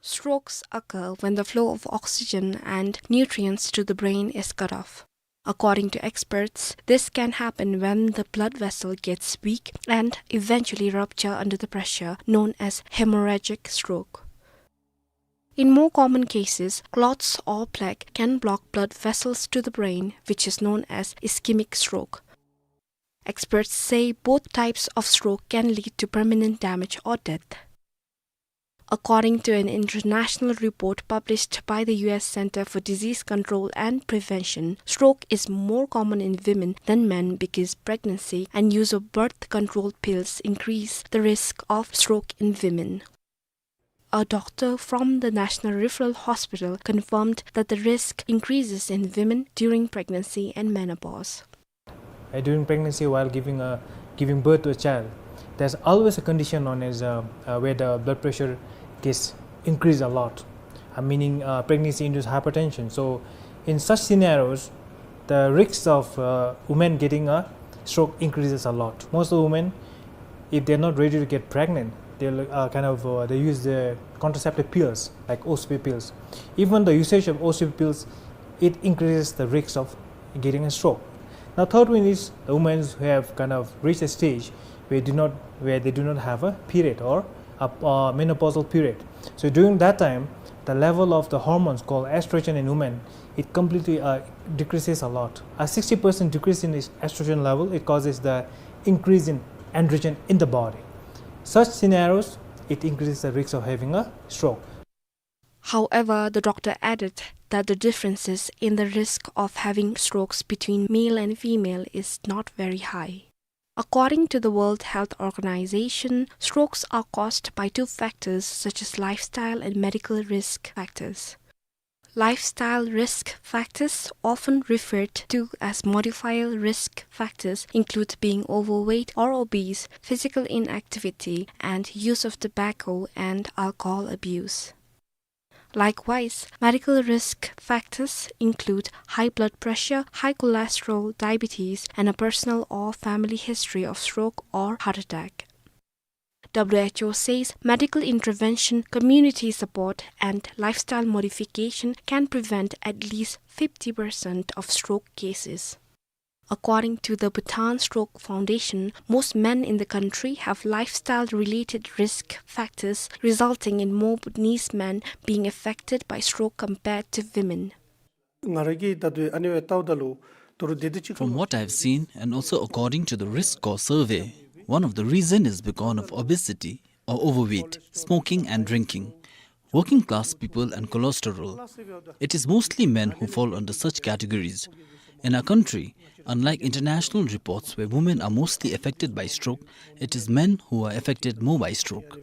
Strokes occur when the flow of oxygen and nutrients to the brain is cut off. According to experts, this can happen when the blood vessel gets weak and eventually rupture under the pressure, known as hemorrhagic stroke. In more common cases, clots or plaque can block blood vessels to the brain, which is known as ischemic stroke. Experts say both types of stroke can lead to permanent damage or death. According to an international report published by the U S Center for Disease Control and Prevention, stroke is more common in women than men because pregnancy and use of birth control pills increase the risk of stroke in women. A doctor from the National Referral Hospital confirmed that the risk increases in women during pregnancy and menopause. Uh, during pregnancy, while giving a, giving birth to a child, there's always a condition known as, uh, uh, where the blood pressure gets increased a lot, uh, meaning, uh, pregnancy-induced hypertension. So, in such scenarios, the risks of, uh, women getting a stroke increases a lot. Most of the women, if they're not ready to get pregnant, they'll, uh, kind of, uh, they use the contraceptive pills, like O C P pills. Even the usage of O C P pills, it increases the risks of getting a stroke. Now, third one is the women who have kind of reached a stage where do not, where they do not have a period or a, uh, menopausal period. So during that time, the level of the hormones called estrogen in women, it completely, uh, decreases a lot. A sixty percent decrease in this estrogen level, it causes the increase in androgen in the body. Such scenarios, it increases the risk of having a stroke. However, the doctor added that the differences in the risk of having strokes between male and female is not very high. According to the World Health Organization, strokes are caused by two factors such as lifestyle and medical risk factors. Lifestyle risk factors, often referred to as modifiable risk factors, include being overweight or obese, physical inactivity, and use of tobacco and alcohol abuse. Likewise, medical risk factors include high blood pressure, high cholesterol, diabetes, and a personal or family history of stroke or heart attack. W H O says medical intervention, community support, and lifestyle modification can prevent at least fifty percent of stroke cases. According to the Bhutan Stroke Foundation, most men in the country have lifestyle-related risk factors resulting in more Bhutanese men being affected by stroke compared to women. ང་ར་གིས་ད་ལྟོ་ཨ་ནི་སྦེ་བལྟཝ་ད་ལུ་ད་རུང་དེ་དེ་ཅིག From what I've seen, and also according to the risk score survey, one of the reason is because of obesity or overweight, smoking and drinking, working class people and cholesterol. It is mostly men who fall under such categories. In our country, unlike international reports where women are mostly affected by stroke, it is men who are affected more by stroke.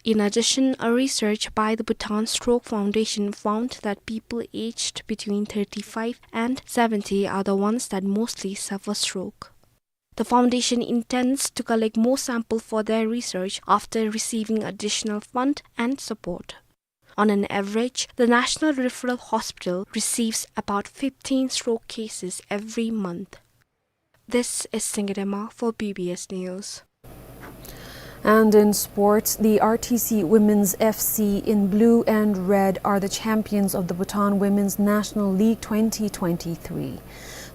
In addition, a research by the Bhutan Stroke Foundation found that people aged between thirty-five and seventy are the ones that mostly suffer stroke. The foundation intends to collect more sample for their research after receiving additional fund and support. On an average, the National Referral Hospital receives about fifteen stroke cases every month. This is Singye Dema for B B S News. And in sports, the R T C Women's F C in blue and red are the champions of the Bhutan Women's National League twenty twenty-three.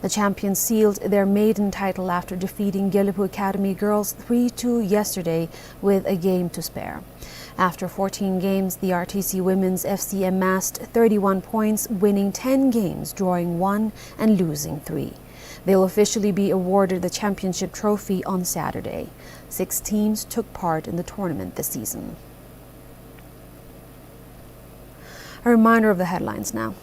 The champions sealed their maiden title after defeating Gelephu Academy Girls three two yesterday with a game to spare. After fourteen games, the R T C Women's F C amassed thirty-one points, winning ten games, drawing one and losing three. They'll officially be awarded the championship trophy on Saturday. Six teams took part in the tournament this season. A reminder of the headlines now.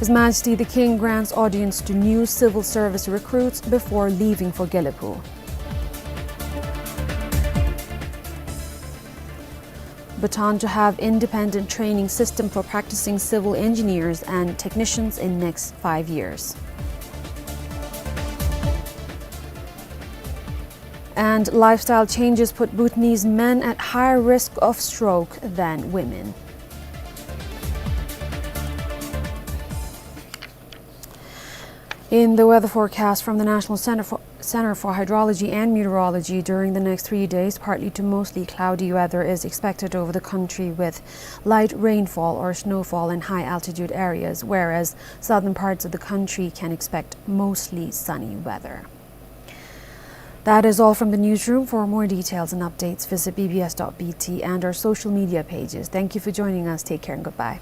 His Majesty the King grants audience to new civil service recruits before leaving for Gelephu. Bhutan to have independent training system for practicing civil engineers and technicians in next five years. And lifestyle changes put Bhutanese men at higher risk of stroke than women. In the weather forecast from the National Center for, Center for Hydrology and Meteorology, during the next three days, partly to mostly cloudy weather is expected over the country with light rainfall or snowfall in high altitude areas, whereas southern parts of the country can expect mostly sunny weather. That is all from the newsroom. For more details and updates, visit B B S dot B T and our social media pages. Thank you for joining us. Take care and goodbye.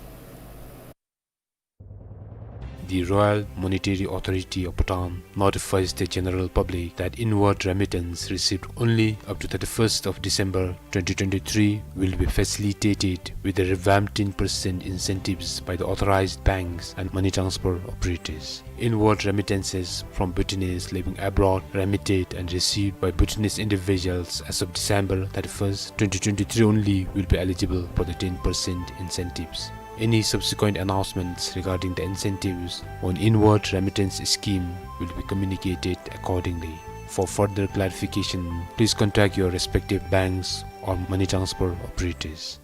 The Royal Monetary Authority of Bhutan notifies the general public that inward remittance received only up to thirty-first of December twenty twenty-three will be facilitated with the revamped ten percent incentives by the authorized banks and money transfer operators. Inward remittances from Bhutanese living abroad remitted and received by Bhutanese individuals as of December thirty-first, twenty twenty-three only will be eligible for the ten percent incentives. Any subsequent announcements regarding the incentives on inward remittance scheme will be communicated accordingly. For further clarification, please contact your respective banks or money transfer operators.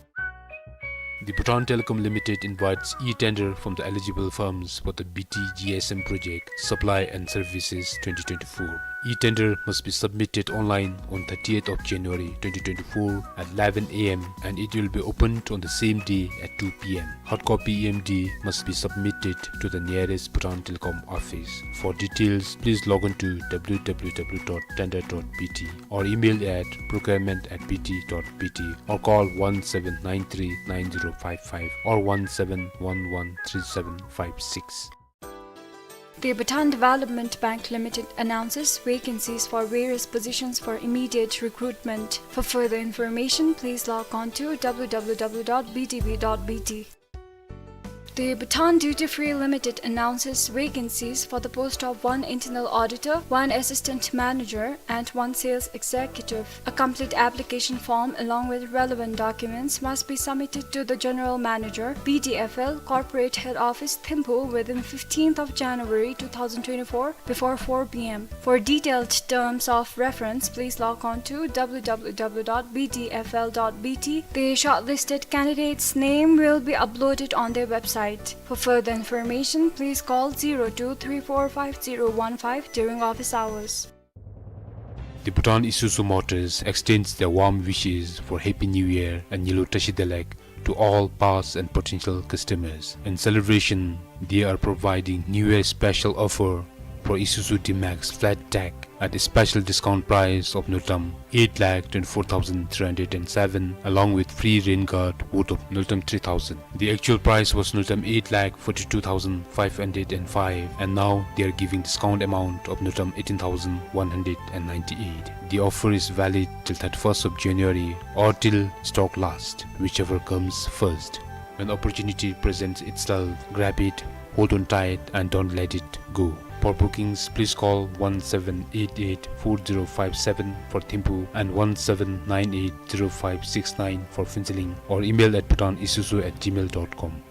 The Bhutan Telecom Limited invites e-tender from the eligible firms for the B T G S M project, Supply and Services twenty twenty-four. E-tender must be submitted online on thirtieth of January twenty twenty-four at eleven A M and it will be opened on the same day at two P M. Hard copy E M D must be submitted to the nearest Bhutan Telecom office. For details, please log on to W W W dot tender dot B T or email at procurement at B T dot B T or call one seven nine three nine zero five five or one seven one one three seven five six. The Bhutan Development Bank Limited announces vacancies for various positions for immediate recruitment. For further information, please log on to W W W dot B D B dot B T. The Bhutan Duty Free Limited announces vacancies for the post of one internal auditor, one assistant manager, and one sales executive. A complete application form along with relevant documents must be submitted to the General Manager, B D F L, Corporate Head Office, Thimphu within fifteenth of January two thousand twenty-four before four P M. For detailed terms of reference, please log on to W W W dot B D F L dot B T. The shortlisted candidates' name will be uploaded on their website. For further information, please call zero two three four five zero one five during office hours. The Bhutan Isuzu Motors extends their warm wishes for Happy New Year and Nyilo Tashi Delek to all past and potential customers. In celebration, they are providing New Year special offer for Isuzu D-Max flat tag at a special discount price of nultam eight lakh twenty-four thousand three hundred and seven, along with free rain guard worth of nultam three thousand. The actual price was nultam eight lakh forty-two thousand five hundred and five, and now they are giving discount amount of nultam eighteen thousand one hundred and ninety-eight. The offer is valid till thirty-first of January or till stock last, whichever comes first. When opportunity presents itself, grab it, hold on tight, and don't let it go. For bookings, please call one seven eight eight four zero five seven for Thimphu and one seven nine eight zero five six nine for Phuentsholing, or email at bhutanisuzu at gmail dot com.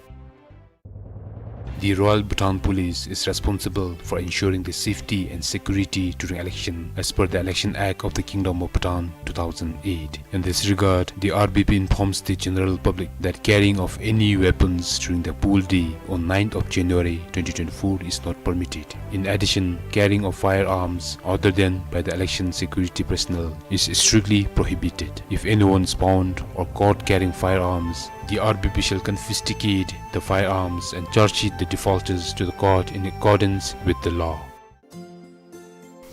The Royal Bhutan Police is responsible for ensuring the safety and security during election as per the Election Act of the Kingdom of Bhutan two thousand eight. In this regard, the R B P informs the general public that carrying of any weapons during the poll day on ninth of January twenty twenty-four is not permitted. In addition, carrying of firearms other than by the election security personnel is strictly prohibited. If anyone is found or caught carrying firearms, the R B P shall confiscate the firearms and charge sheet the defaulters to the court in accordance with the law.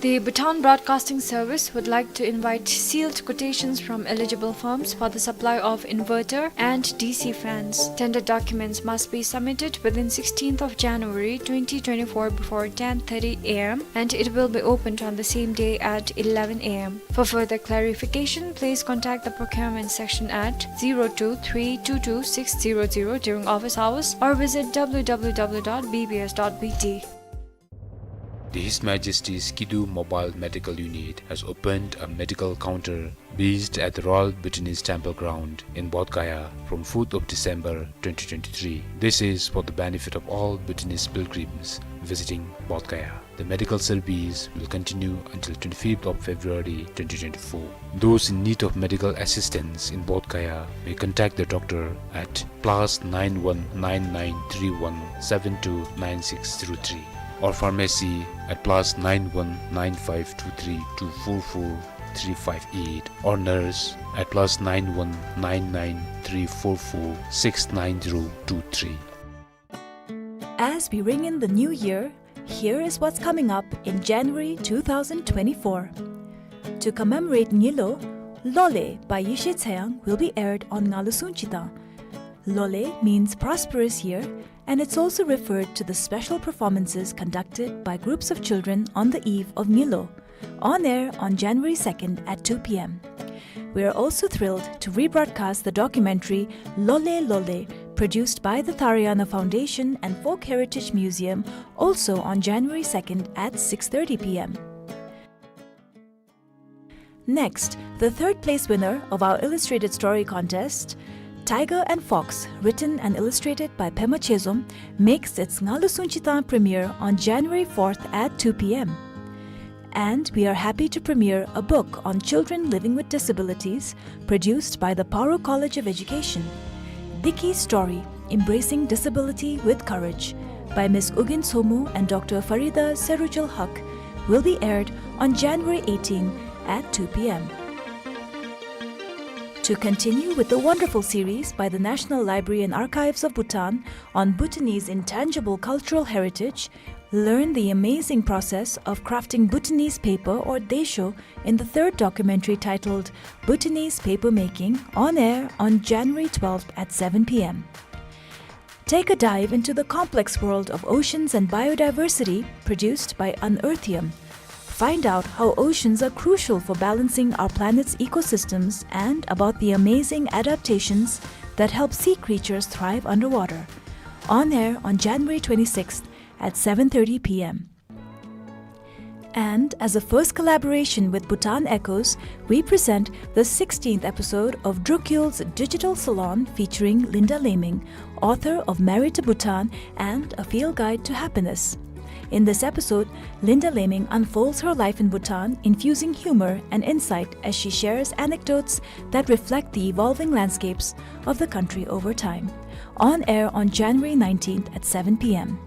The Bhutan Broadcasting Service would like to invite sealed quotations from eligible firms for the supply of inverter and D C fans. Tender documents must be submitted within sixteenth of January twenty twenty-four before ten thirty A M, and it will be opened on the same day at eleven A M. For further clarification, please contact the procurement section at zero two three two two six zero zero during office hours or visit W W W dot B B S dot B T. The His Majesty's Kidu Mobile Medical Unit has opened a medical counter based at the Royal Bhutanese Temple Ground in Bodh Gaya from fourth of December twenty twenty-three. This is for the benefit of all Bhutanese pilgrims visiting Bodh Gaya. The medical service will continue until twenty-fifth of February twenty twenty-four. Those in need of medical assistance in Bodh Gaya may contact the doctor at plus nine one nine nine three one seven two nine six zero three, or pharmacy at plus nine one nine five two three two four four three five eight, or nurse at plus nine one nine nine three four four six nine zero two three. As we ring in the new year, here is what's coming up in January two thousand twenty-four. To commemorate Nyilo, Lole by Yeshe Tseyang will be aired on Ngalu Sungchi Tang. Lole means prosperous year, and it's also referred to the special performances conducted by groups of children on the eve of Nyilo, on air on January second at two P M. We are also thrilled to rebroadcast the documentary Lole Lole, produced by the Tharayana Foundation and Folk Heritage Museum, also on January second at six thirty P M. Next, the third place winner of our illustrated story contest, Tiger and Fox, written and illustrated by Pema Chezom, makes its Ngalu Sungchi Tang premiere on January fourth at two P M. And we are happy to premiere a book on children living with disabilities, produced by the Paro College of Education. Diki's Story, Embracing Disability with Courage, by Miss Ugyen Somo and Doctor Farida Serujul Haq, will be aired on January eighteen at two P M. To continue with the wonderful series by the National Library and Archives of Bhutan on Bhutanese intangible cultural heritage, learn the amazing process of crafting Bhutanese paper or daesho in the third documentary titled Bhutanese Paper Making, on air on January twelfth at seven P M. Take a dive into the complex world of oceans and biodiversity, produced by Unearthium. Find out how oceans are crucial for balancing our planet's ecosystems and about the amazing adaptations that help sea creatures thrive underwater. On air on January twenty-sixth at seven thirty P M. And as a first collaboration with Bhutan Echoes, we present the sixteenth episode of Drukyul's Digital Salon, featuring Linda Laming, author of Married to Bhutan and A Field Guide to Happiness. In this episode, Linda Laming unfolds her life in Bhutan, infusing humor and insight as she shares anecdotes that reflect the evolving landscapes of the country over time. On air on January nineteenth at seven p m.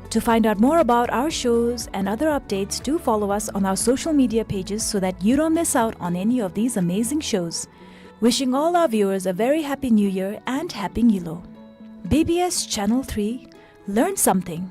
To find out more about our shows and other updates, do follow us on our social media pages so that you don't miss out on any of these amazing shows. Wishing all our viewers a very happy New Year and Happy Ngilo. B B S Channel three, learn something.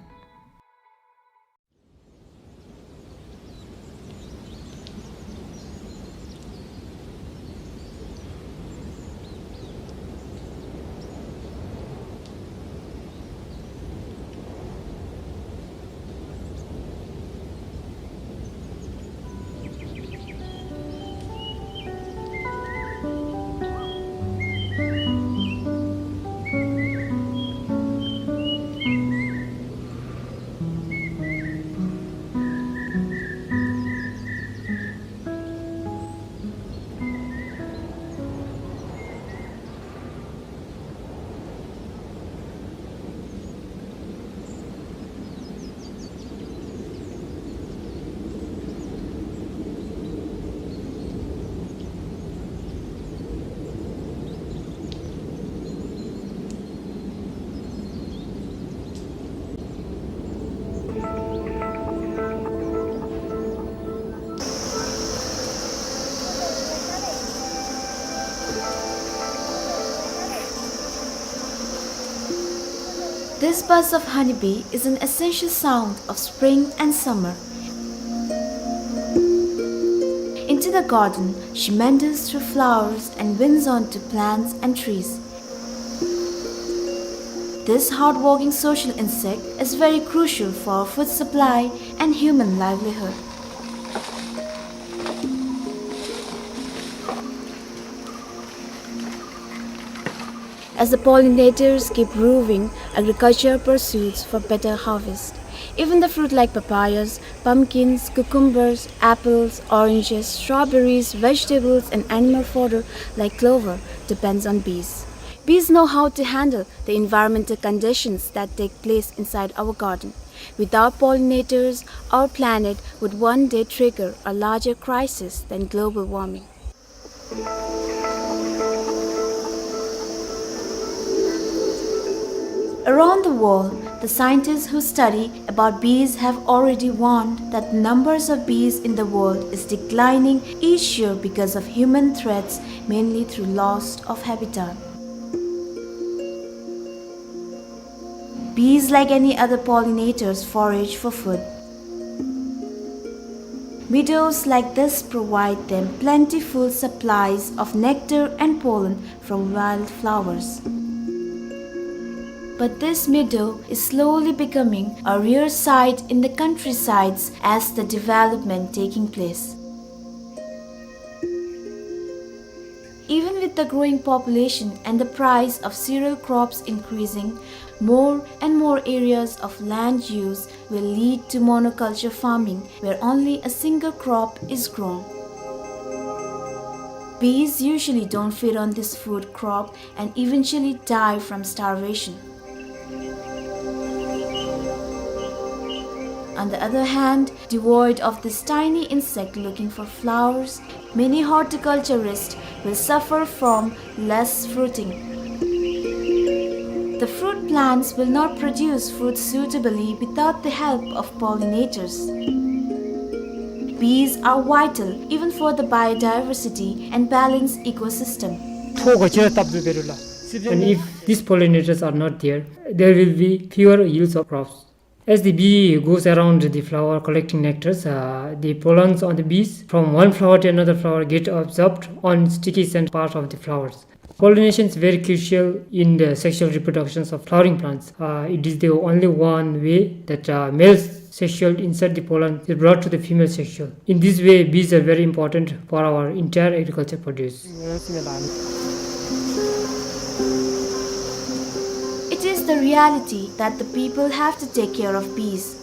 This buzz of honeybee is an essential sound of spring and summer. Into the garden, she meanders through flowers and winds onto plants and trees. This hardworking social insect is very crucial for food supply and human livelihood. As the pollinators keep roving, agriculture pursues for better harvest. Even the fruit like papayas, pumpkins, cucumbers, apples, oranges, strawberries, vegetables, and animal fodder like clover depends on bees. Bees know how to handle the environmental conditions that take place inside our garden. Without pollinators, our planet would one day trigger a larger crisis than global warming. Around the world, the scientists who study about bees have already warned that the numbers of bees in the world is declining each year because of human threats, mainly through loss of habitat. Bees, like any other pollinators, forage for food. Meadows like this provide them plentiful supplies of nectar and pollen from wildflowers. But this meadow is slowly becoming a rare sight in the countrysides as the development taking place. Even with the growing population and the price of cereal crops increasing, more and more areas of land use will lead to monoculture farming, where only a single crop is grown. Bees usually don't feed on this food crop and eventually die from starvation. On the other hand, devoid of this tiny insect looking for flowers, many horticulturists will suffer from less fruiting. The fruit plants will not produce fruit suitably without the help of pollinators. Bees are vital even for the biodiversity and balanced ecosystem. ཐོག་ག་ཅི་ར་བཏབ་དུ་བེ་རུ་ལ། And if these pollinators are not there, there will be fewer yields of crops. As the bee goes around the flower collecting nectars, uh, the pollens on the bees from one flower to another flower get absorbed on sticky scent part of the flowers. Pollination is very crucial in the sexual reproductions of flowering plants. Uh, it is the only one way that, uh, male sexual insert the pollen is brought to the female sexual. In this way, bees are very important for our entire agriculture produce. It is the reality that the people have to take care of bees.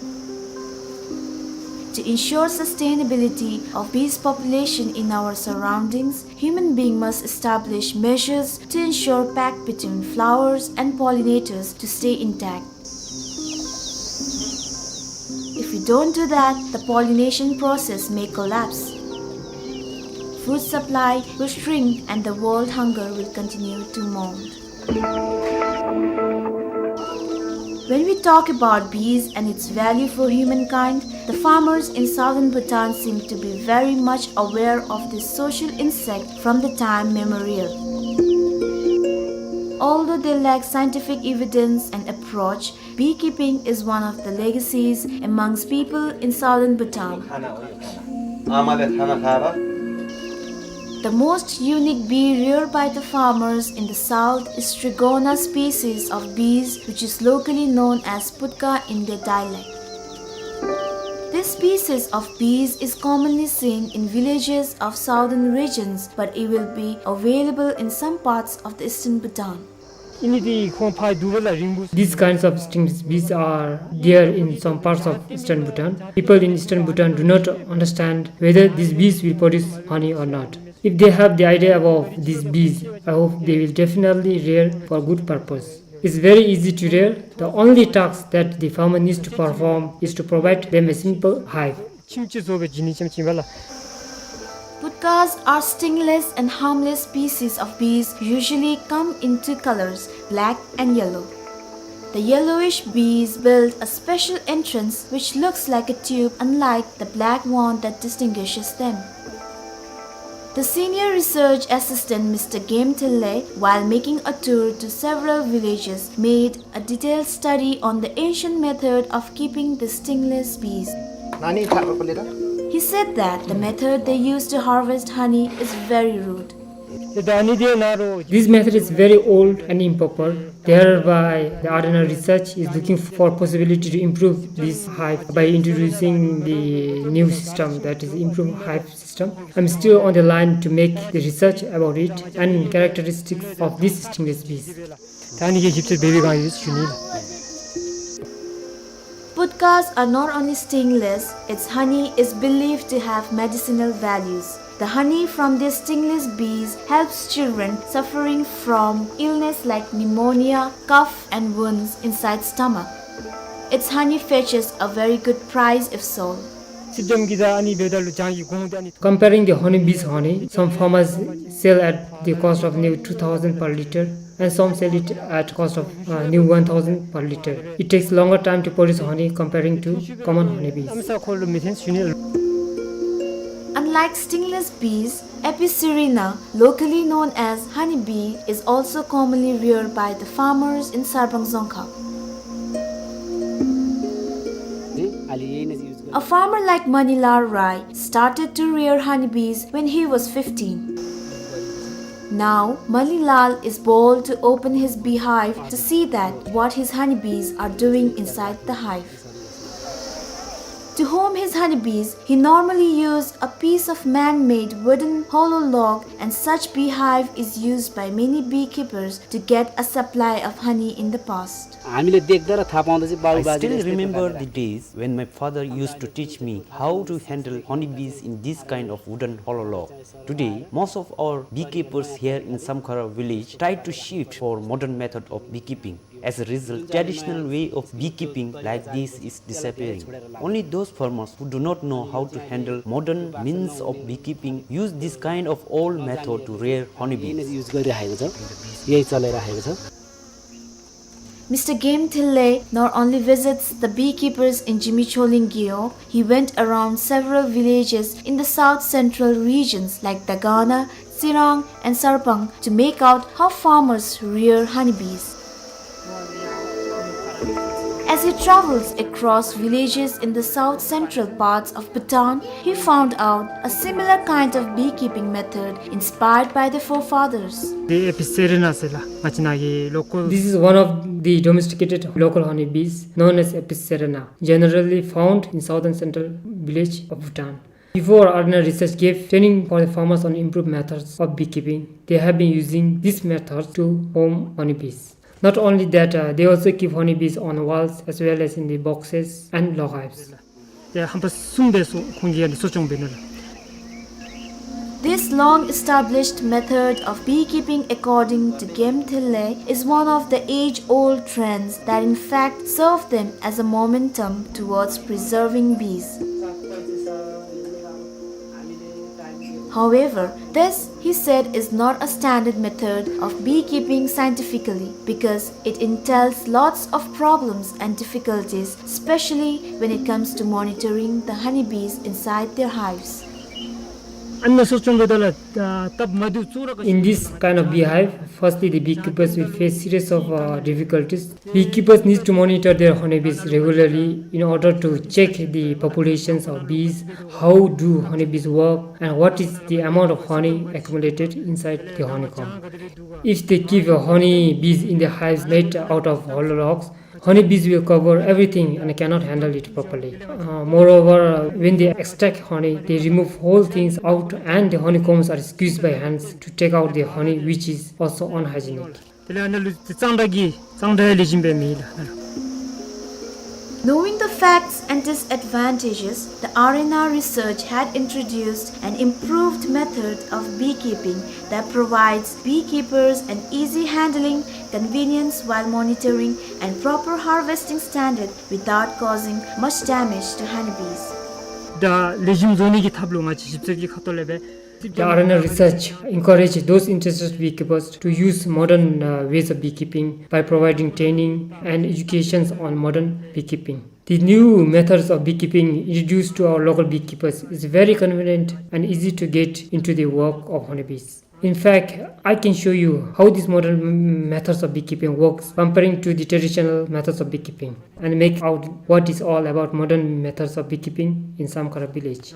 To ensure sustainability of bees population in our surroundings, human being must establish measures to ensure pact between flowers and pollinators to stay intact. If we don't do that, the pollination process may collapse. Food supply will shrink and the world hunger will continue to mount. When we talk about bees and its value for humankind, the farmers in southern Bhutan seem to be very much aware of this social insect from the time memorial. Although they lack scientific evidence and approach, beekeeping is one of the legacies amongst people in southern Bhutan. The most unique bee reared by the farmers in the south is Trigona species of bees, which is locally known as putka in their dialect. This species of bees is commonly seen in villages of southern regions, but it will be available in some parts of the eastern Bhutan. These kinds of stingless bees are there in some parts of eastern Bhutan. People in eastern Bhutan do not understand whether these bees will produce honey or not. If they have the idea about these bees, I hope they will definitely rear for good purpose. It's very easy to rear. The only task that the farmer needs to perform is to provide them a simple hive. Putkas are stingless and harmless species of bees, usually come in two colors, black and yellow. The yellowish bees build a special entrance which looks like a tube, unlike the black one that distinguishes them. The senior research assistant, Mister Game Thille, while making a tour to several villages, made a detailed study on the ancient method of keeping the stingless bees. He said that the method they use to harvest honey is very rude. This method is very old and improper. Thereby, the Ardhanar's research is looking for possibility to improve this hive by introducing the new system, that is improved hive system. I'm still on the line to make the research about it and characteristics of these stingless bees. Putkas are not only stingless, its honey is believed to have medicinal values. The honey from these stingless bees helps children suffering from illness like pneumonia, cough and wounds inside stomach. Its honey fetches a very good price if sold. Comparing the honeybees honey, some farmers sell at the cost of near two thousand per liter and some sell it at cost of, uh, near one thousand per liter. It takes longer time to produce honey comparing to common honeybees. Unlike stingless bees, Apis cerana, locally known as honeybee, is also commonly reared by the farmers in Sarbang Dzongkha. A farmer like Manilal Rai started to rear honeybees when he was fifteen. Now, Manilal is bold to open his beehive to see that what his honeybees are doing inside the hive. To home his honeybees, he normally use a piece of man-made wooden hollow log, and such beehive is used by many beekeepers to get a supply of honey in the past. I still remember the days when my father used to teach me how to handle honeybees in this kind of wooden hollow log. Today, most of our beekeepers here in Samkhara village try to shift for modern method of beekeeping. As a result, traditional way of beekeeping like this is disappearing. Only those farmers who do not know how to handle modern means of beekeeping use this kind of old method to rear honeybees. Mister Game Thille not only visits the beekeepers in Jimmy Choling Gewog, he went around several villages in the south central regions like Dagana, Tsirang and Sarpang to make out how farmers rear honeybees. As he travels across villages in the south central parts of Bhutan, he found out a similar kind of beekeeping method inspired by the forefathers. This is one of the domesticated local honeybees known as Apis cerana, generally found in southern central village of Bhutan. Before, Ardhanar's research gave training for the farmers on improved methods of beekeeping. They have been using this method to home honeybees. Not only that, uh, they also keep honeybees on walls as well as in the boxes and log hives. This long-established method of beekeeping, according to Game Thille, is one of the age-old trends that in fact serve them as a momentum towards preserving bees. However, this, he said, is not a standard method of beekeeping scientifically because it entails lots of problems and difficulties, especially when it comes to monitoring the honeybees inside their hives. In this kind of beehive, firstly the beekeepers will face series of uh, difficulties. Beekeepers need to monitor their honeybees regularly in order to check the populations of bees, how do honeybees work, and what is the amount of honey accumulated inside the honeycomb. If they keep uh, honeybees in the hives made out of hollow logs, honeybees will cover everything and cannot handle it properly. Uh, moreover, uh, when they extract honey, they remove whole things out and the honeycombs are squeezed by hands to take out the honey, which is also unhygienic. དེ་ལས་ཨ་ནཱ་ལུ་དེ་གཙང་སྦྲ་གི་གཙང་སྦྲ་ལེགས་ཤོམ་སྦེ་མེད་ལགས། Knowing the facts and disadvantages, the R and R research had introduced an improved method of beekeeping that provides beekeepers an easy handling, convenience while monitoring, and proper harvesting standard without causing much damage to honeybees. ད་ལེགས་ཤོམ་བཟོ་ནི་གི་ཐབས་ལུ་ང་བཅས་ཞིབ་འཚོལ་གྱི་ཁ་ཐུག་ལས་སྦེ། The R and R research encourage those interested beekeepers to use modern uh, ways of beekeeping by providing training and educations on modern beekeeping. The new methods of beekeeping introduced to our local beekeepers is very convenient and easy to get into the work of honeybees. In fact, I can show you how these modern m- methods of beekeeping works comparing to the traditional methods of beekeeping and make out what is all about modern methods of beekeeping in Samkhara village.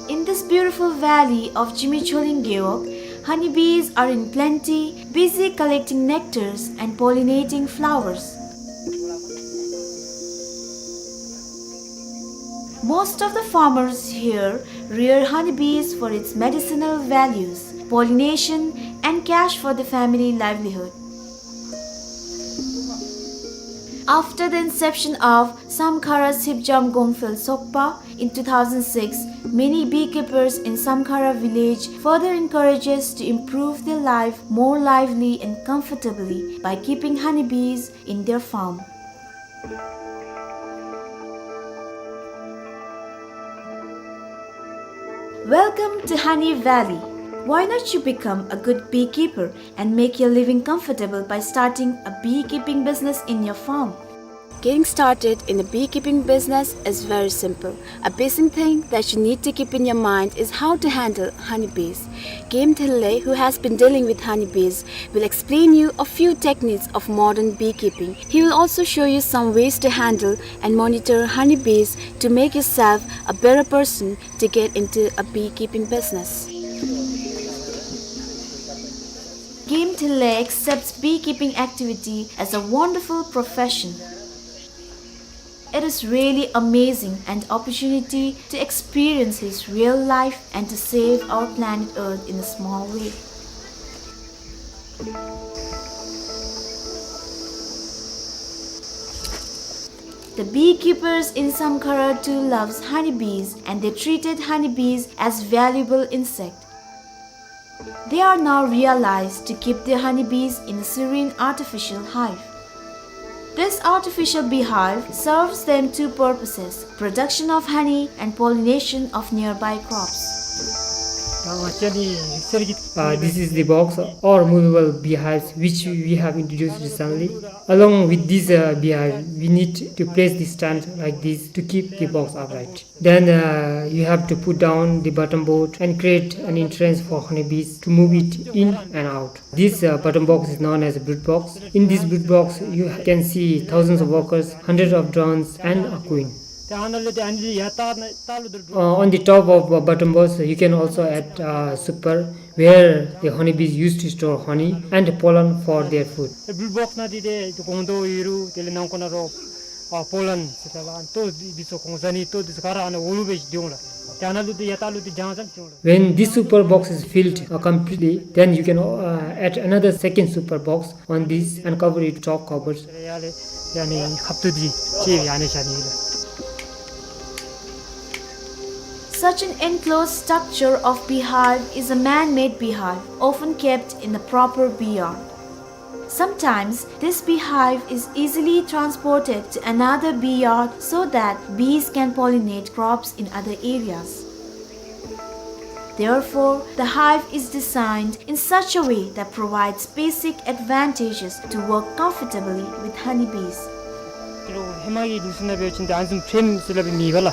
In this beautiful valley of Jimi Choling Gewog, honeybees are in plenty, busy collecting nectars and pollinating flowers. Most of the farmers here rear honeybees for its medicinal values, pollination, and cash for the family livelihood. After the inception of Samkhara Sipjam Gongphel Sokpa in two thousand six, many beekeepers in Samkhara village further encourages to improve their life more lively and comfortably by keeping honeybees in their farm. Welcome to Honey Valley. Why not you become a good beekeeper and make your living comfortable by starting a beekeeping business in your farm? Getting started in a beekeeping business is very simple. A basic thing that you need to keep in your mind is how to handle honeybees. Game Thille, who has been dealing with honeybees, will explain you a few techniques of modern beekeeping. He will also show you some ways to handle and monitor honeybees to make yourself a better person to get into a beekeeping business. Game Thille accepts beekeeping activity as a wonderful profession. It is really amazing an opportunity to experience his real life and to save our planet Earth in a small way. The beekeepers in Samkhara too loves honeybees and they treated honeybees as valuable insect. They are now realized to keep their honeybees in a serene artificial hive. This artificial beehive serves them two purposes, production of honey and pollination of nearby crops. Uh, this is the box or movable beehives which we have introduced recently. Along with this uh, beehive, we need to place the stand like this to keep the box upright. Then uh, you have to put down the bottom board and create an entrance for honeybees to move it in and out. This uh, bottom box is known as a brood box. In this brood box, you can see thousands of workers, hundreds of drones, and a queen. Uh, on the top of uh, bottom box, you can also add uh, super, where the honeybees used to store honey and pollen for their food. ཨ་པོ་ལན་ཟེར་ད་ལགས། ཨ་ལྟོ་འདི་ཚུ་གོང་ས་ནི་ལྟོ་འདི་ཚུ་ག་ར་ཨ་ནཱ་འོག་ལུ་སྦེ་འདི་འོང་ལགས། ཏེ་ཨ་ནཱ་ལུ་ཏེ་ཡར་ལྟག་ལུ་ཏེ་ལྗང་ཙམ་འོང་ལགས། When this super box is filled uh, completely, then you can uh, add another second super box on this and cover it top covers. ཡ་ལས་ཡ་ནི་ཁབ་ཏུ་འདི་ཅིག་ཡ་ནི་བཞག་ནི་ལགས། Such an enclosed structure of beehive is a man-made beehive, often kept in a proper bee yard. Sometimes, this beehive is easily transported to another bee yard so that bees can pollinate crops in other areas. Therefore, the hive is designed in such a way that provides basic advantages to work comfortably with honeybees. ཀི་ལོ་ཧེ་མ་གི་ལུགས་སྲོལ་ནང་འབད་བ་ཅིན་ཏེ་ཨ་ནི་བཟུམ་ཕྲེམ་ཟེར་སླབ་མེད་པས་ལགས།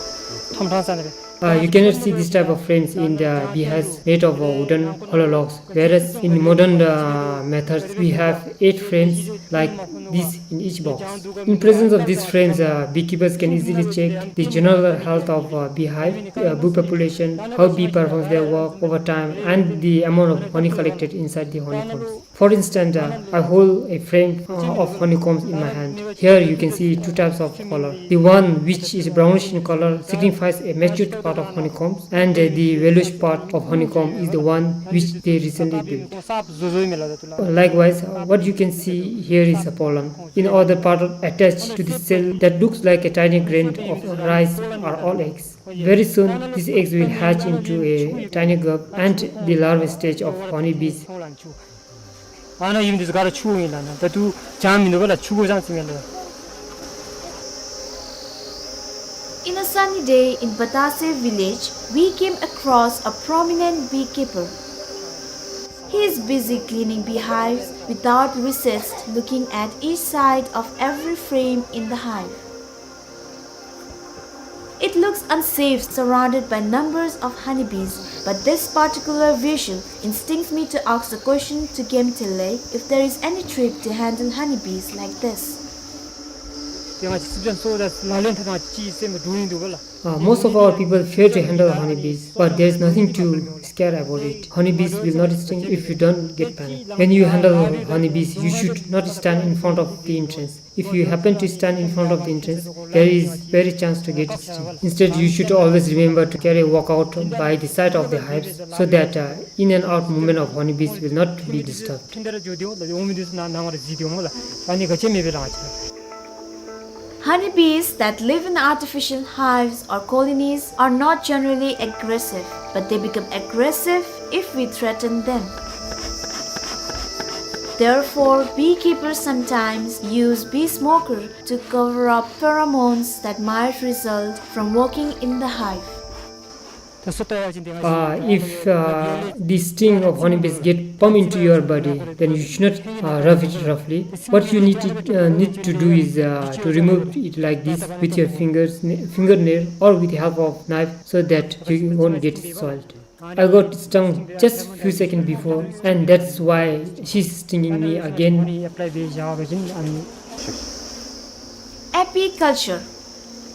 ཐམ་ཕྲང་ས་ནང་སྦེ། Uh, you cannot see this type of frames in the beehives made of, uh, wooden hollow logs, whereas in modern, uh, methods we have eight frames like this in each box. In presence of these frames, uh, beekeepers can easily check the general health of, uh, beehive, uh, bee population, how bee performs their work over time, and the amount of honey collected inside the honeycombs. For instance, uh, I hold a frame, uh, of honeycombs in my hand. Here you can see two types of color. The one which is brownish in color signifies a matured part of honeycombs, and, uh, the yellowish part of honeycomb is the one which they recently built. Likewise, uh, what you can see here is a pollen. In other part attached to the cell that looks like a tiny grain of rice are all eggs. Very soon, these eggs will hatch into a tiny grub and the larval stage of honeybees. ཨ་ནཱ་ཨིན་འདི་ཚུ་ག་ར་ཆུ་ཨིན་ལགས། ཨ་ནཱ་ད་ལྟོ་བྱང་མི་འདུག་པས་ལགས། ཆུ་གོ་ཙང་ཙིང་ཨིན་ལགས། In a sunny day in Batase village, we came across a prominent beekeeper. He is busy cleaning beehives without recess, looking at each side of every frame in the hive. It looks unsafe, surrounded by numbers of honeybees, but this particular visual instincts me to ask the question to Gemtele if there is any trick to handle honeybees like this. Uh, most of our people fear to handle honeybees, but there is nothing to scare about it. Honeybees will not sting if you don't get panic. When you handle honeybees, you should not stand in front of the entrance. If you happen to stand in front of the entrance, there is very chance to get stung. Instead, you should always remember to carry a walkout by the side of the hives so that, uh, in and out movement of honeybees will not be disturbed. Honeybees that live in artificial hives or colonies are not generally aggressive, but they become aggressive if we threaten them. Therefore, beekeepers sometimes use bee smoker to cover up pheromones that might result from working in the hive. Uh, if, uh, the sting of honeybees get pump into your body, then you should not, uh, rub it roughly. What you need to, uh, need to do is, uh, to remove it like this with your fingers, fingernail, or with the help of knife, so that you won't get soiled. I got stung just few seconds before, and that's why she's stinging me again. Apiculture.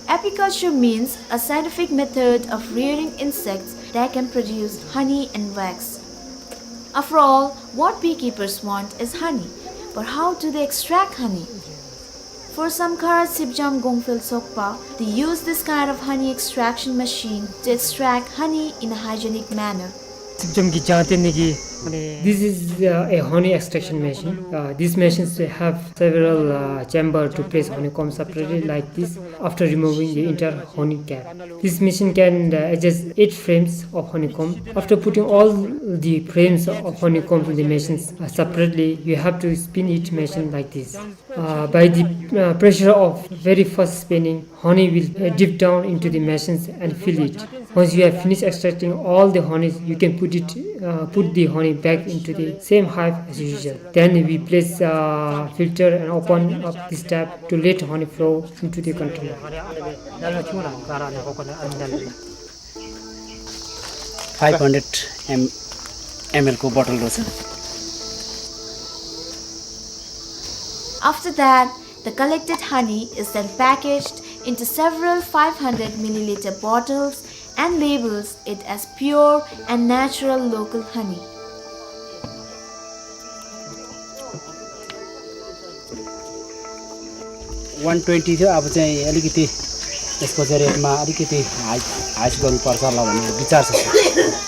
Apiculture means a scientific method of rearing insects that can produce honey and wax. After all, what beekeepers want is honey. But how do they extract honey? For Samkhara Sipjam Gongphel Sokpa, they use this kind of honey extraction machine to extract honey in a hygienic manner. This is, uh, a honey extraction machine. Uh, these machines have several, uh, chamber to place honeycomb separately like this after removing the entire honey cap. This machine can, uh, adjust eight frames of honeycomb. After putting all the frames of honeycomb in the machines, uh, separately, you have to spin each machine like this. Uh, by the, uh, pressure of very fast spinning, honey will, uh, dip down into the machines and fill it. Once you have finished extracting all the honey, you can put it, uh, put the honey back into the same hive as usual. Then we place, uh, filter and open up this tap to let honey flow into the container. Five hundred M-, M L को bottle रहेछ। After that, the collected honey is then packaged into several five hundred milliliter bottles and labels it as pure and natural local honey. One twenty थियो, अब चाहिँ अलिकति यसको चाहिँ rate मा अलिकति high, high गर्नुपर्छ होला भन्ने विचार छ, sir।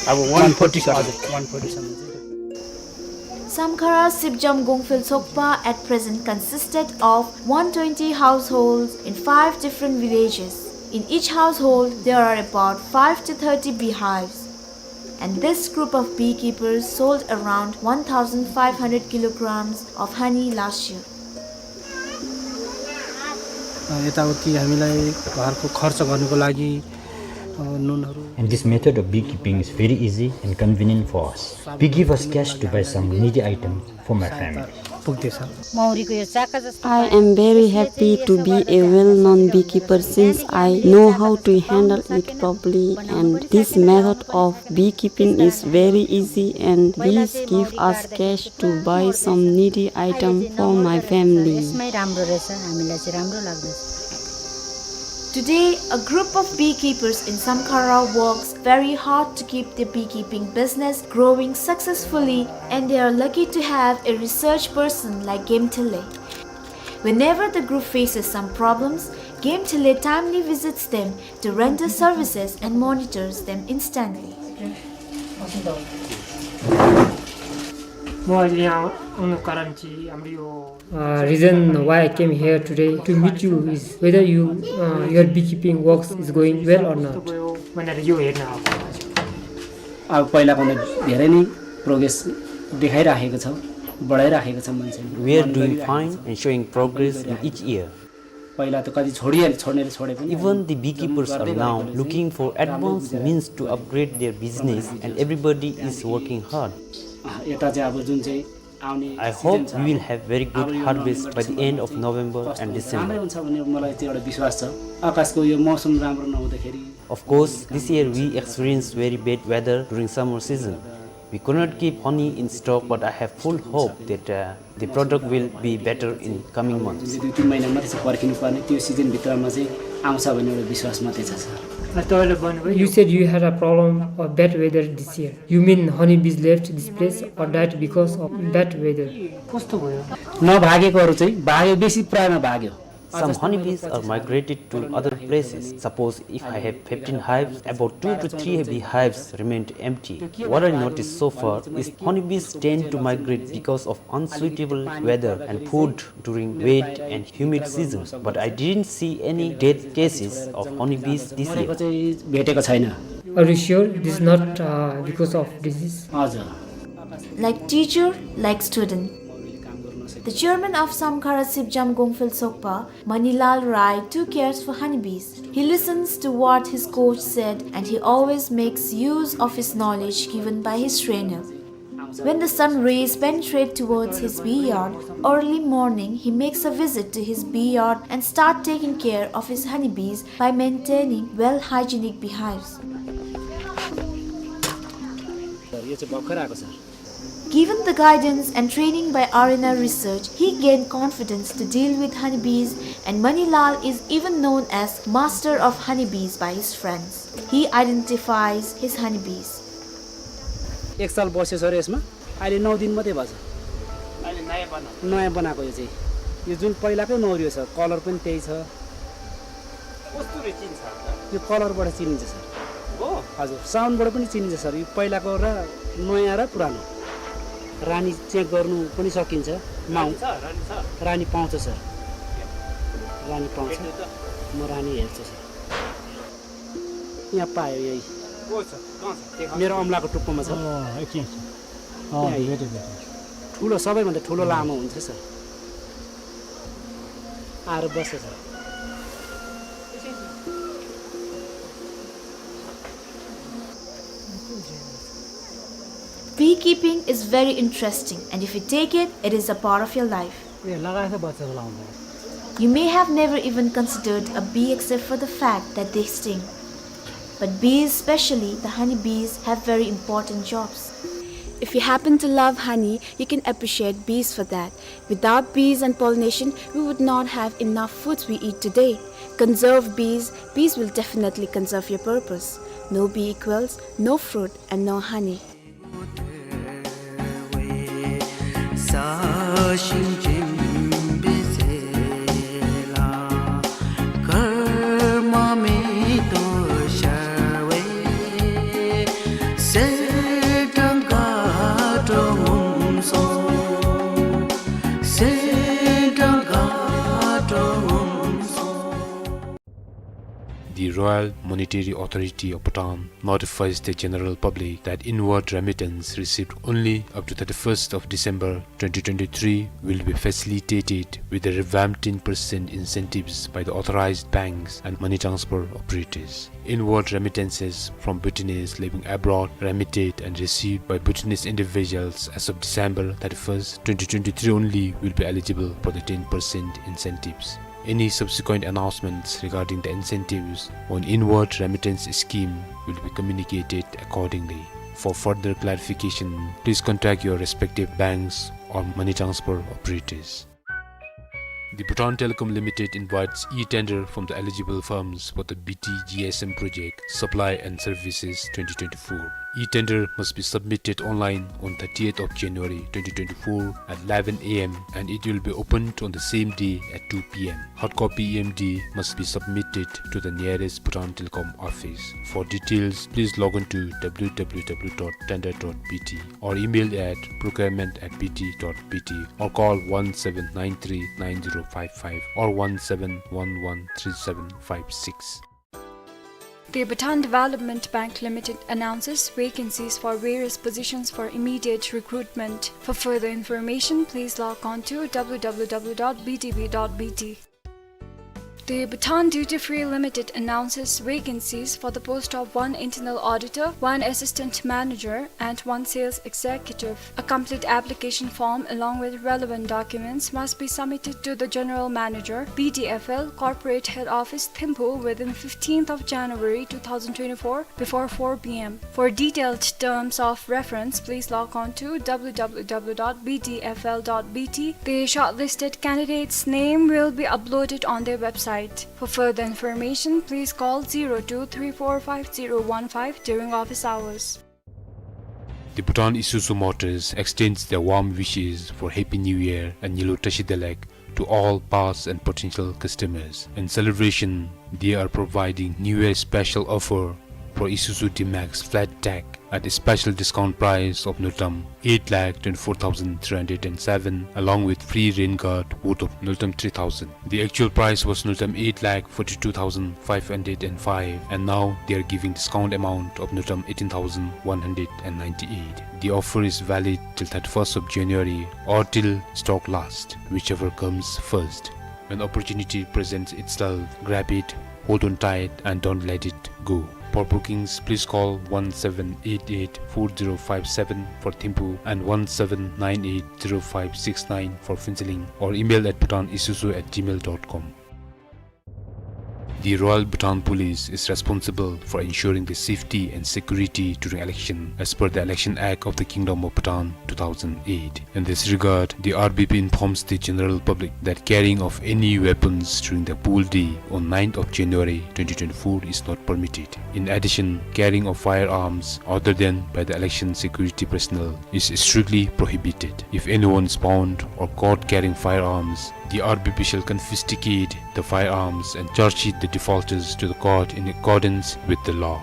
अब one forty, sir। हजुर, one forty सम्म चाहिँ। Samkhara Sipjam Gongphel Sokpa at present consisted of one twenty households in five different villages. In each household, there are about five to thirty beehives. And this group of beekeepers sold around one thousand five hundred kilograms of honey last year. अ, यताउति हामीलाई घरको खर्च गर्नको लागि, अ, नुनहरू And this method of beekeeping is very easy and convenient for us. Bee give us cash to buy some needy items for my family. पुग्दैछ। मौरीको यो चाका जस्तो I am very happy to be a well-known beekeeper since I know how to handle it properly, and this method of beekeeping is very easy and bees give us cash to buy some needy item for my family. यसमै राम्रो रहेछ, हामीलाई चाहिँ राम्रो लाग्दछ। Today, a group of beekeepers in Samkhara works very hard to keep their beekeeping business growing successfully, and they are lucky to have a research person like Game Thele. Whenever the group faces some problems, Game Thele timely visits them to render services and monitors them instantly. म अहिले यहाँ आउनु कारण चाहिँ हाम्रो यो Uh, reason why I came here today to meet you is whether you, uh, your beekeeping works is going well or not. अब पहिलाको भन्दा धेरै नै प्रोग्रेस देखाइराखेको छ, बढाइराखेको छ मान्छेहरू। We are doing fine and showing progress in each year. पहिला त कति छोडिहाल्यो, छोड्नेले छोडे पनि Even the beekeepers are now looking for advanced means to upgrade their business, and everybody is working hard. अँ, यता चाहिँ अब जुन चाहिँ आउने I hope we will have very good harvest by the end of November and December. राम्रै हुन्छ भन्ने मलाई त्यो एउटा विश्वास छ। आकाशको यो मौसम राम्रो नहुँदाखेरि Of course, this year we experienced very bad weather during summer season. We could not keep honey in stock, but I have full hope that, uh, the product will be better in coming months. जुन चाहिँ दुई तिन महिना मात्रै छ पर्खिनु पर्ने, त्यो सिजनभित्रमा चाहिँ आउँछ भन्ने एउटा विश्वास मात्रै छ, sir. You said you had a problem of bad weather this year. You mean honeybees left this place or died because of bad weather? कस्तो भयो? नभागेकोहरू चाहिँ भाग्यो, बेसी प्रायमा भाग्यो। Some honeybees are migrated to other places. Suppose if I have fifteen hives, about two to three beehives remained empty. What I noticed so far is honeybees tend to migrate because of unsuitable weather and food during wet and humid season. But I didn't see any death cases of honeybees this year. मरेको चाहिँ भेटेको छैन। Are you sure this is not, uh, because of disease? हजुर। Like teacher, like student. The chairman of Samkhara Sipjam Gongphel Sokpa, Manilal Rai, too cares for honeybees. He listens to what his coach said, and he always makes use of his knowledge given by his trainer. When the sun rays penetrate towards his bee yard, early morning he makes a visit to his bee yard and start taking care of his honeybees by maintaining well hygienic beehives. यो चाहिँ भर्खर आएको छ। Given the guidance and training by R N R Research, he gained confidence to deal with honeybees, and Manilal is even known as master of honeybees by his friends. He identifies his honeybees. एक साल बस्यो सर यसमा, अहिले नौ दिन मात्रै भएको छ। अहिले नयाँ बनाएको। नयाँ बनाएको यो चाहिँ। यो जुन पहिलाकै नौ यो छ, कलर पनि त्यही छ। कस्तुरी चिन्छ त? यो कलरबाट चिनिन्छ सर। हो? हजुर, साउन्डबाट पनि चिनिन्छ सर। यो पहिलाको र नयाँ र पुरानो। रानी चेक गर्नु पनि सकिन्छ। माउ-, रानी छ, रानी छ। रानी पाउँछ सर। रानी पाउँछ। भेट्नु त? म रानी हेर्छु सर। यहाँ पायो यही। को छ? कहाँ छ? देखा। मेरो अम्लाको टुप्पोमा छ। अँ, एकछिन। अँ, यहाँ भेटेँ, भेटेँ। ठुलो, सबैभन्दा ठुलो लामो हुन्छ सर। आएर बस्छ sir. Beekeeping is very interesting, and if you take it, it is a part of your life. ए, लगाएछ बच्चाको लाउँदा। You may have never even considered a bee except for the fact that they sting. But bees, especially the honeybees, have very important jobs. If you happen to love honey, you can appreciate bees for that. Without bees and pollination, we would not have enough foods we eat today. Conserve bees, bees will definitely conserve your purpose. No bee equals no fruit and no honey. The The Royal Monetary Authority of Bhutan notifies the general public that inward remittance received only up to thirty-first of December twenty twenty-three will be facilitated with the revamped ten percent incentives by the authorized banks and money transfer operators. Inward remittances from Bhutanese living abroad remitted and received by Bhutanese individuals as of December thirty-first, twenty twenty-three only will be eligible for the ten percent incentives. Any subsequent announcements regarding the incentives on inward remittance scheme will be communicated accordingly. For further clarification, please contact your respective banks or money transfer operators. The Bhutan Telecom Limited invites e-tender from the eligible firms for the B T G S M project, Supply and Services twenty twenty-four. E-tender must be submitted online on thirtieth of January twenty twenty-four at eleven A M and it will be opened on the same day at two P M. Hard copy E M D must be submitted to the nearest Bhutan Telecom office. For details, please log on to W W W dot tender dot B T or email at procurement at B T dot B T or call one seven nine three nine zero five five or one seven one one three seven five six. The Bhutan Development Bank Limited announces vacancies for various positions for immediate recruitment. For further information, please log on to W W W dot B D B dot B T. The Bhutan Duty Free Limited announces vacancies for the post of one internal auditor, one assistant manager, and one sales executive. A complete application form along with relevant documents must be submitted to the General Manager, B D F L, Corporate Head Office, Thimphu within fifteenth of January two thousand twenty-four before four P M. For detailed terms of reference, please log on to W W W dot B D F L dot B T. The shortlisted candidates' name will be uploaded on their website. For further information, please call zero two three four five zero one five during office hours. The Bhutan Isuzu Motors extends their warm wishes for Happy New Year and Nyilo Tashi Delek to all past and potential customers. In celebration, they are providing New Year special offer for Isuzu D-Max Flat Tech at a special discount price of Ngultrum eight lakh twenty-four thousand three hundred and seven, along with free rain guard worth of Ngultrum three thousand. The actual price was Ngultrum eight lakh forty-two thousand five hundred and five, and now they are giving discount amount of Ngultrum eighteen thousand one hundred and ninety-eight. The offer is valid till thirty-first of January or till stock last, whichever comes first. When opportunity presents itself, grab it, hold on tight, and don't let it go. For bookings, please call one seven eight eight four zero five seven for Thimphu and one seven nine eight zero five six nine for Phuentsholing, or email at bhutanisuzu at gmail dot com. The Royal Bhutan Police is responsible for ensuring the safety and security during election as per the Election Act of the Kingdom of Bhutan two thousand eight. In this regard, the R B P informs the general public that carrying of any weapons during the poll day on ninth of January twenty twenty-four is not permitted. In addition, carrying of firearms other than by the election security personnel is strictly prohibited. If anyone is found or caught carrying firearms, the R B P shall confiscate the firearms and charge sheet the defaulters to the court in accordance with the law.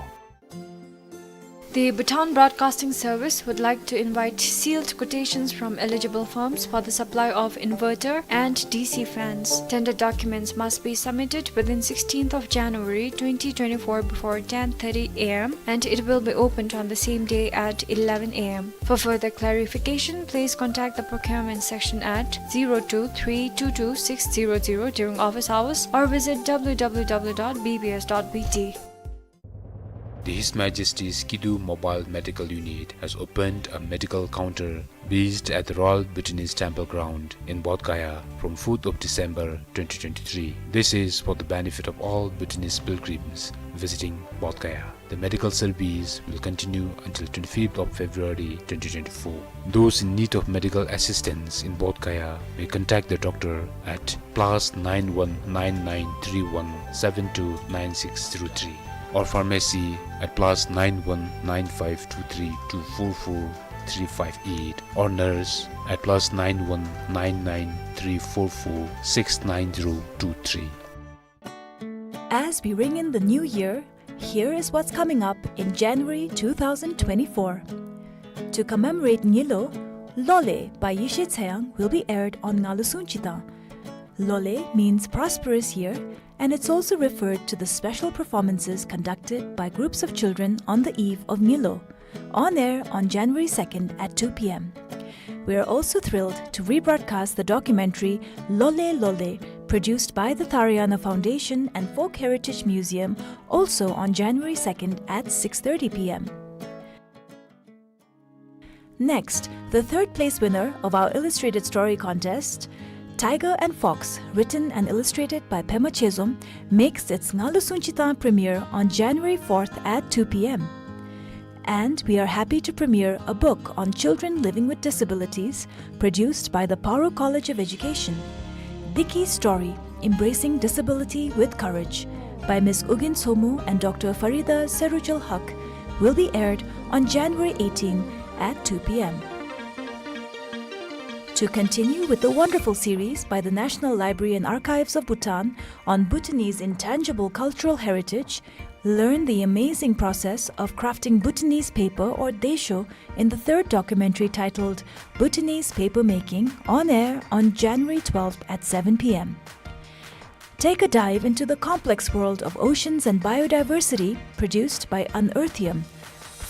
The Bhutan Broadcasting Service would like to invite sealed quotations from eligible firms for the supply of inverter and D C fans. Tender documents must be submitted within sixteenth of January twenty twenty-four before ten thirty A M and it will be opened on the same day at eleven A M. For further clarification, please contact the procurement section at zero two three two two six zero zero during office hours or visit W W W dot B B S dot B T. The His Majesty's Kidu Mobile Medical Unit has opened a medical counter based at the Royal Bhutanese Temple Ground in Bodh Gaya from fourth of December twenty twenty-three. This is for the benefit of all Bhutanese pilgrims visiting Bodh Gaya. The medical service will continue until twenty-fifth of February twenty twenty-four. Those in need of medical assistance in Bodh Gaya may contact the doctor at plus nine one nine nine three one seven two nine six zero three, or pharmacy at plus nine one nine five two three two four four three five eight, or nurse at plus nine one nine nine three four four six nine zero two three. As we ring in the new year, here is what's coming up in January two thousand twenty-four. To commemorate Nyilo, Lole by Yeshe Tseyang will be aired on Ngalu Sung Chitang. Lole means prosperous year, and it's also referred to the special performances conducted by groups of children on the eve of Ngilo, on air on January second at two p.m. We are also thrilled to rebroadcast the documentary Lole Lole, produced by the Tharayana Foundation and Folk Heritage Museum, also on January second at six thirty p.m. Next, the third place winner of our illustrated story contest, Tiger and Fox, written and illustrated by Pema Chezom, makes its Ngalu Sunchitang premiere on January fourth at two p.m. And we are happy to premiere a book on children living with disabilities, produced by the Paro College of Education. Diki Story, Embracing Disability with Courage, by Miss Ugyen Tshomou and Doctor Farida Serujul Haq, will be aired on January eighteen at two p.m. To continue with the wonderful series by the National Library and Archives of Bhutan on Bhutanese intangible cultural heritage, learn the amazing process of crafting Bhutanese paper or desho in the third documentary titled Bhutanese Paper Making, on air on January twelfth at seven p.m. Take a dive into the complex world of oceans and biodiversity produced by Unearthium.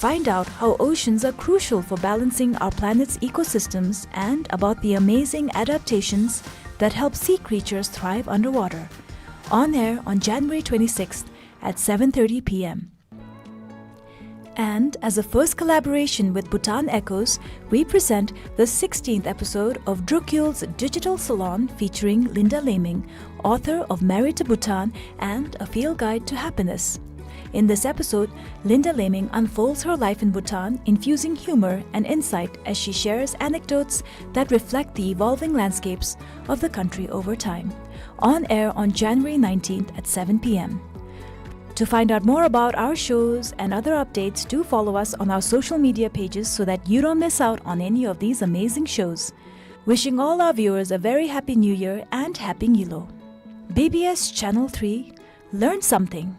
Find out how oceans are crucial for balancing our planet's ecosystems and about the amazing adaptations that help sea creatures thrive underwater. On air on January twenty-sixth at seven thirty p.m. And as a first collaboration with Bhutan Echoes, we present the sixteenth episode of Drukyul's Digital Salon featuring Linda Laming, author of Married to Bhutan and A Field Guide to Happiness. In this episode, Linda Laming unfolds her life in Bhutan, infusing humor and insight as she shares anecdotes that reflect the evolving landscapes of the country over time. On air on January nineteenth at seven p.m. To find out more about our shows and other updates, do follow us on our social media pages so that you don't miss out on any of these amazing shows. Wishing all our viewers a very happy New Year and Happy Ngilo. B B S Channel three, learn something.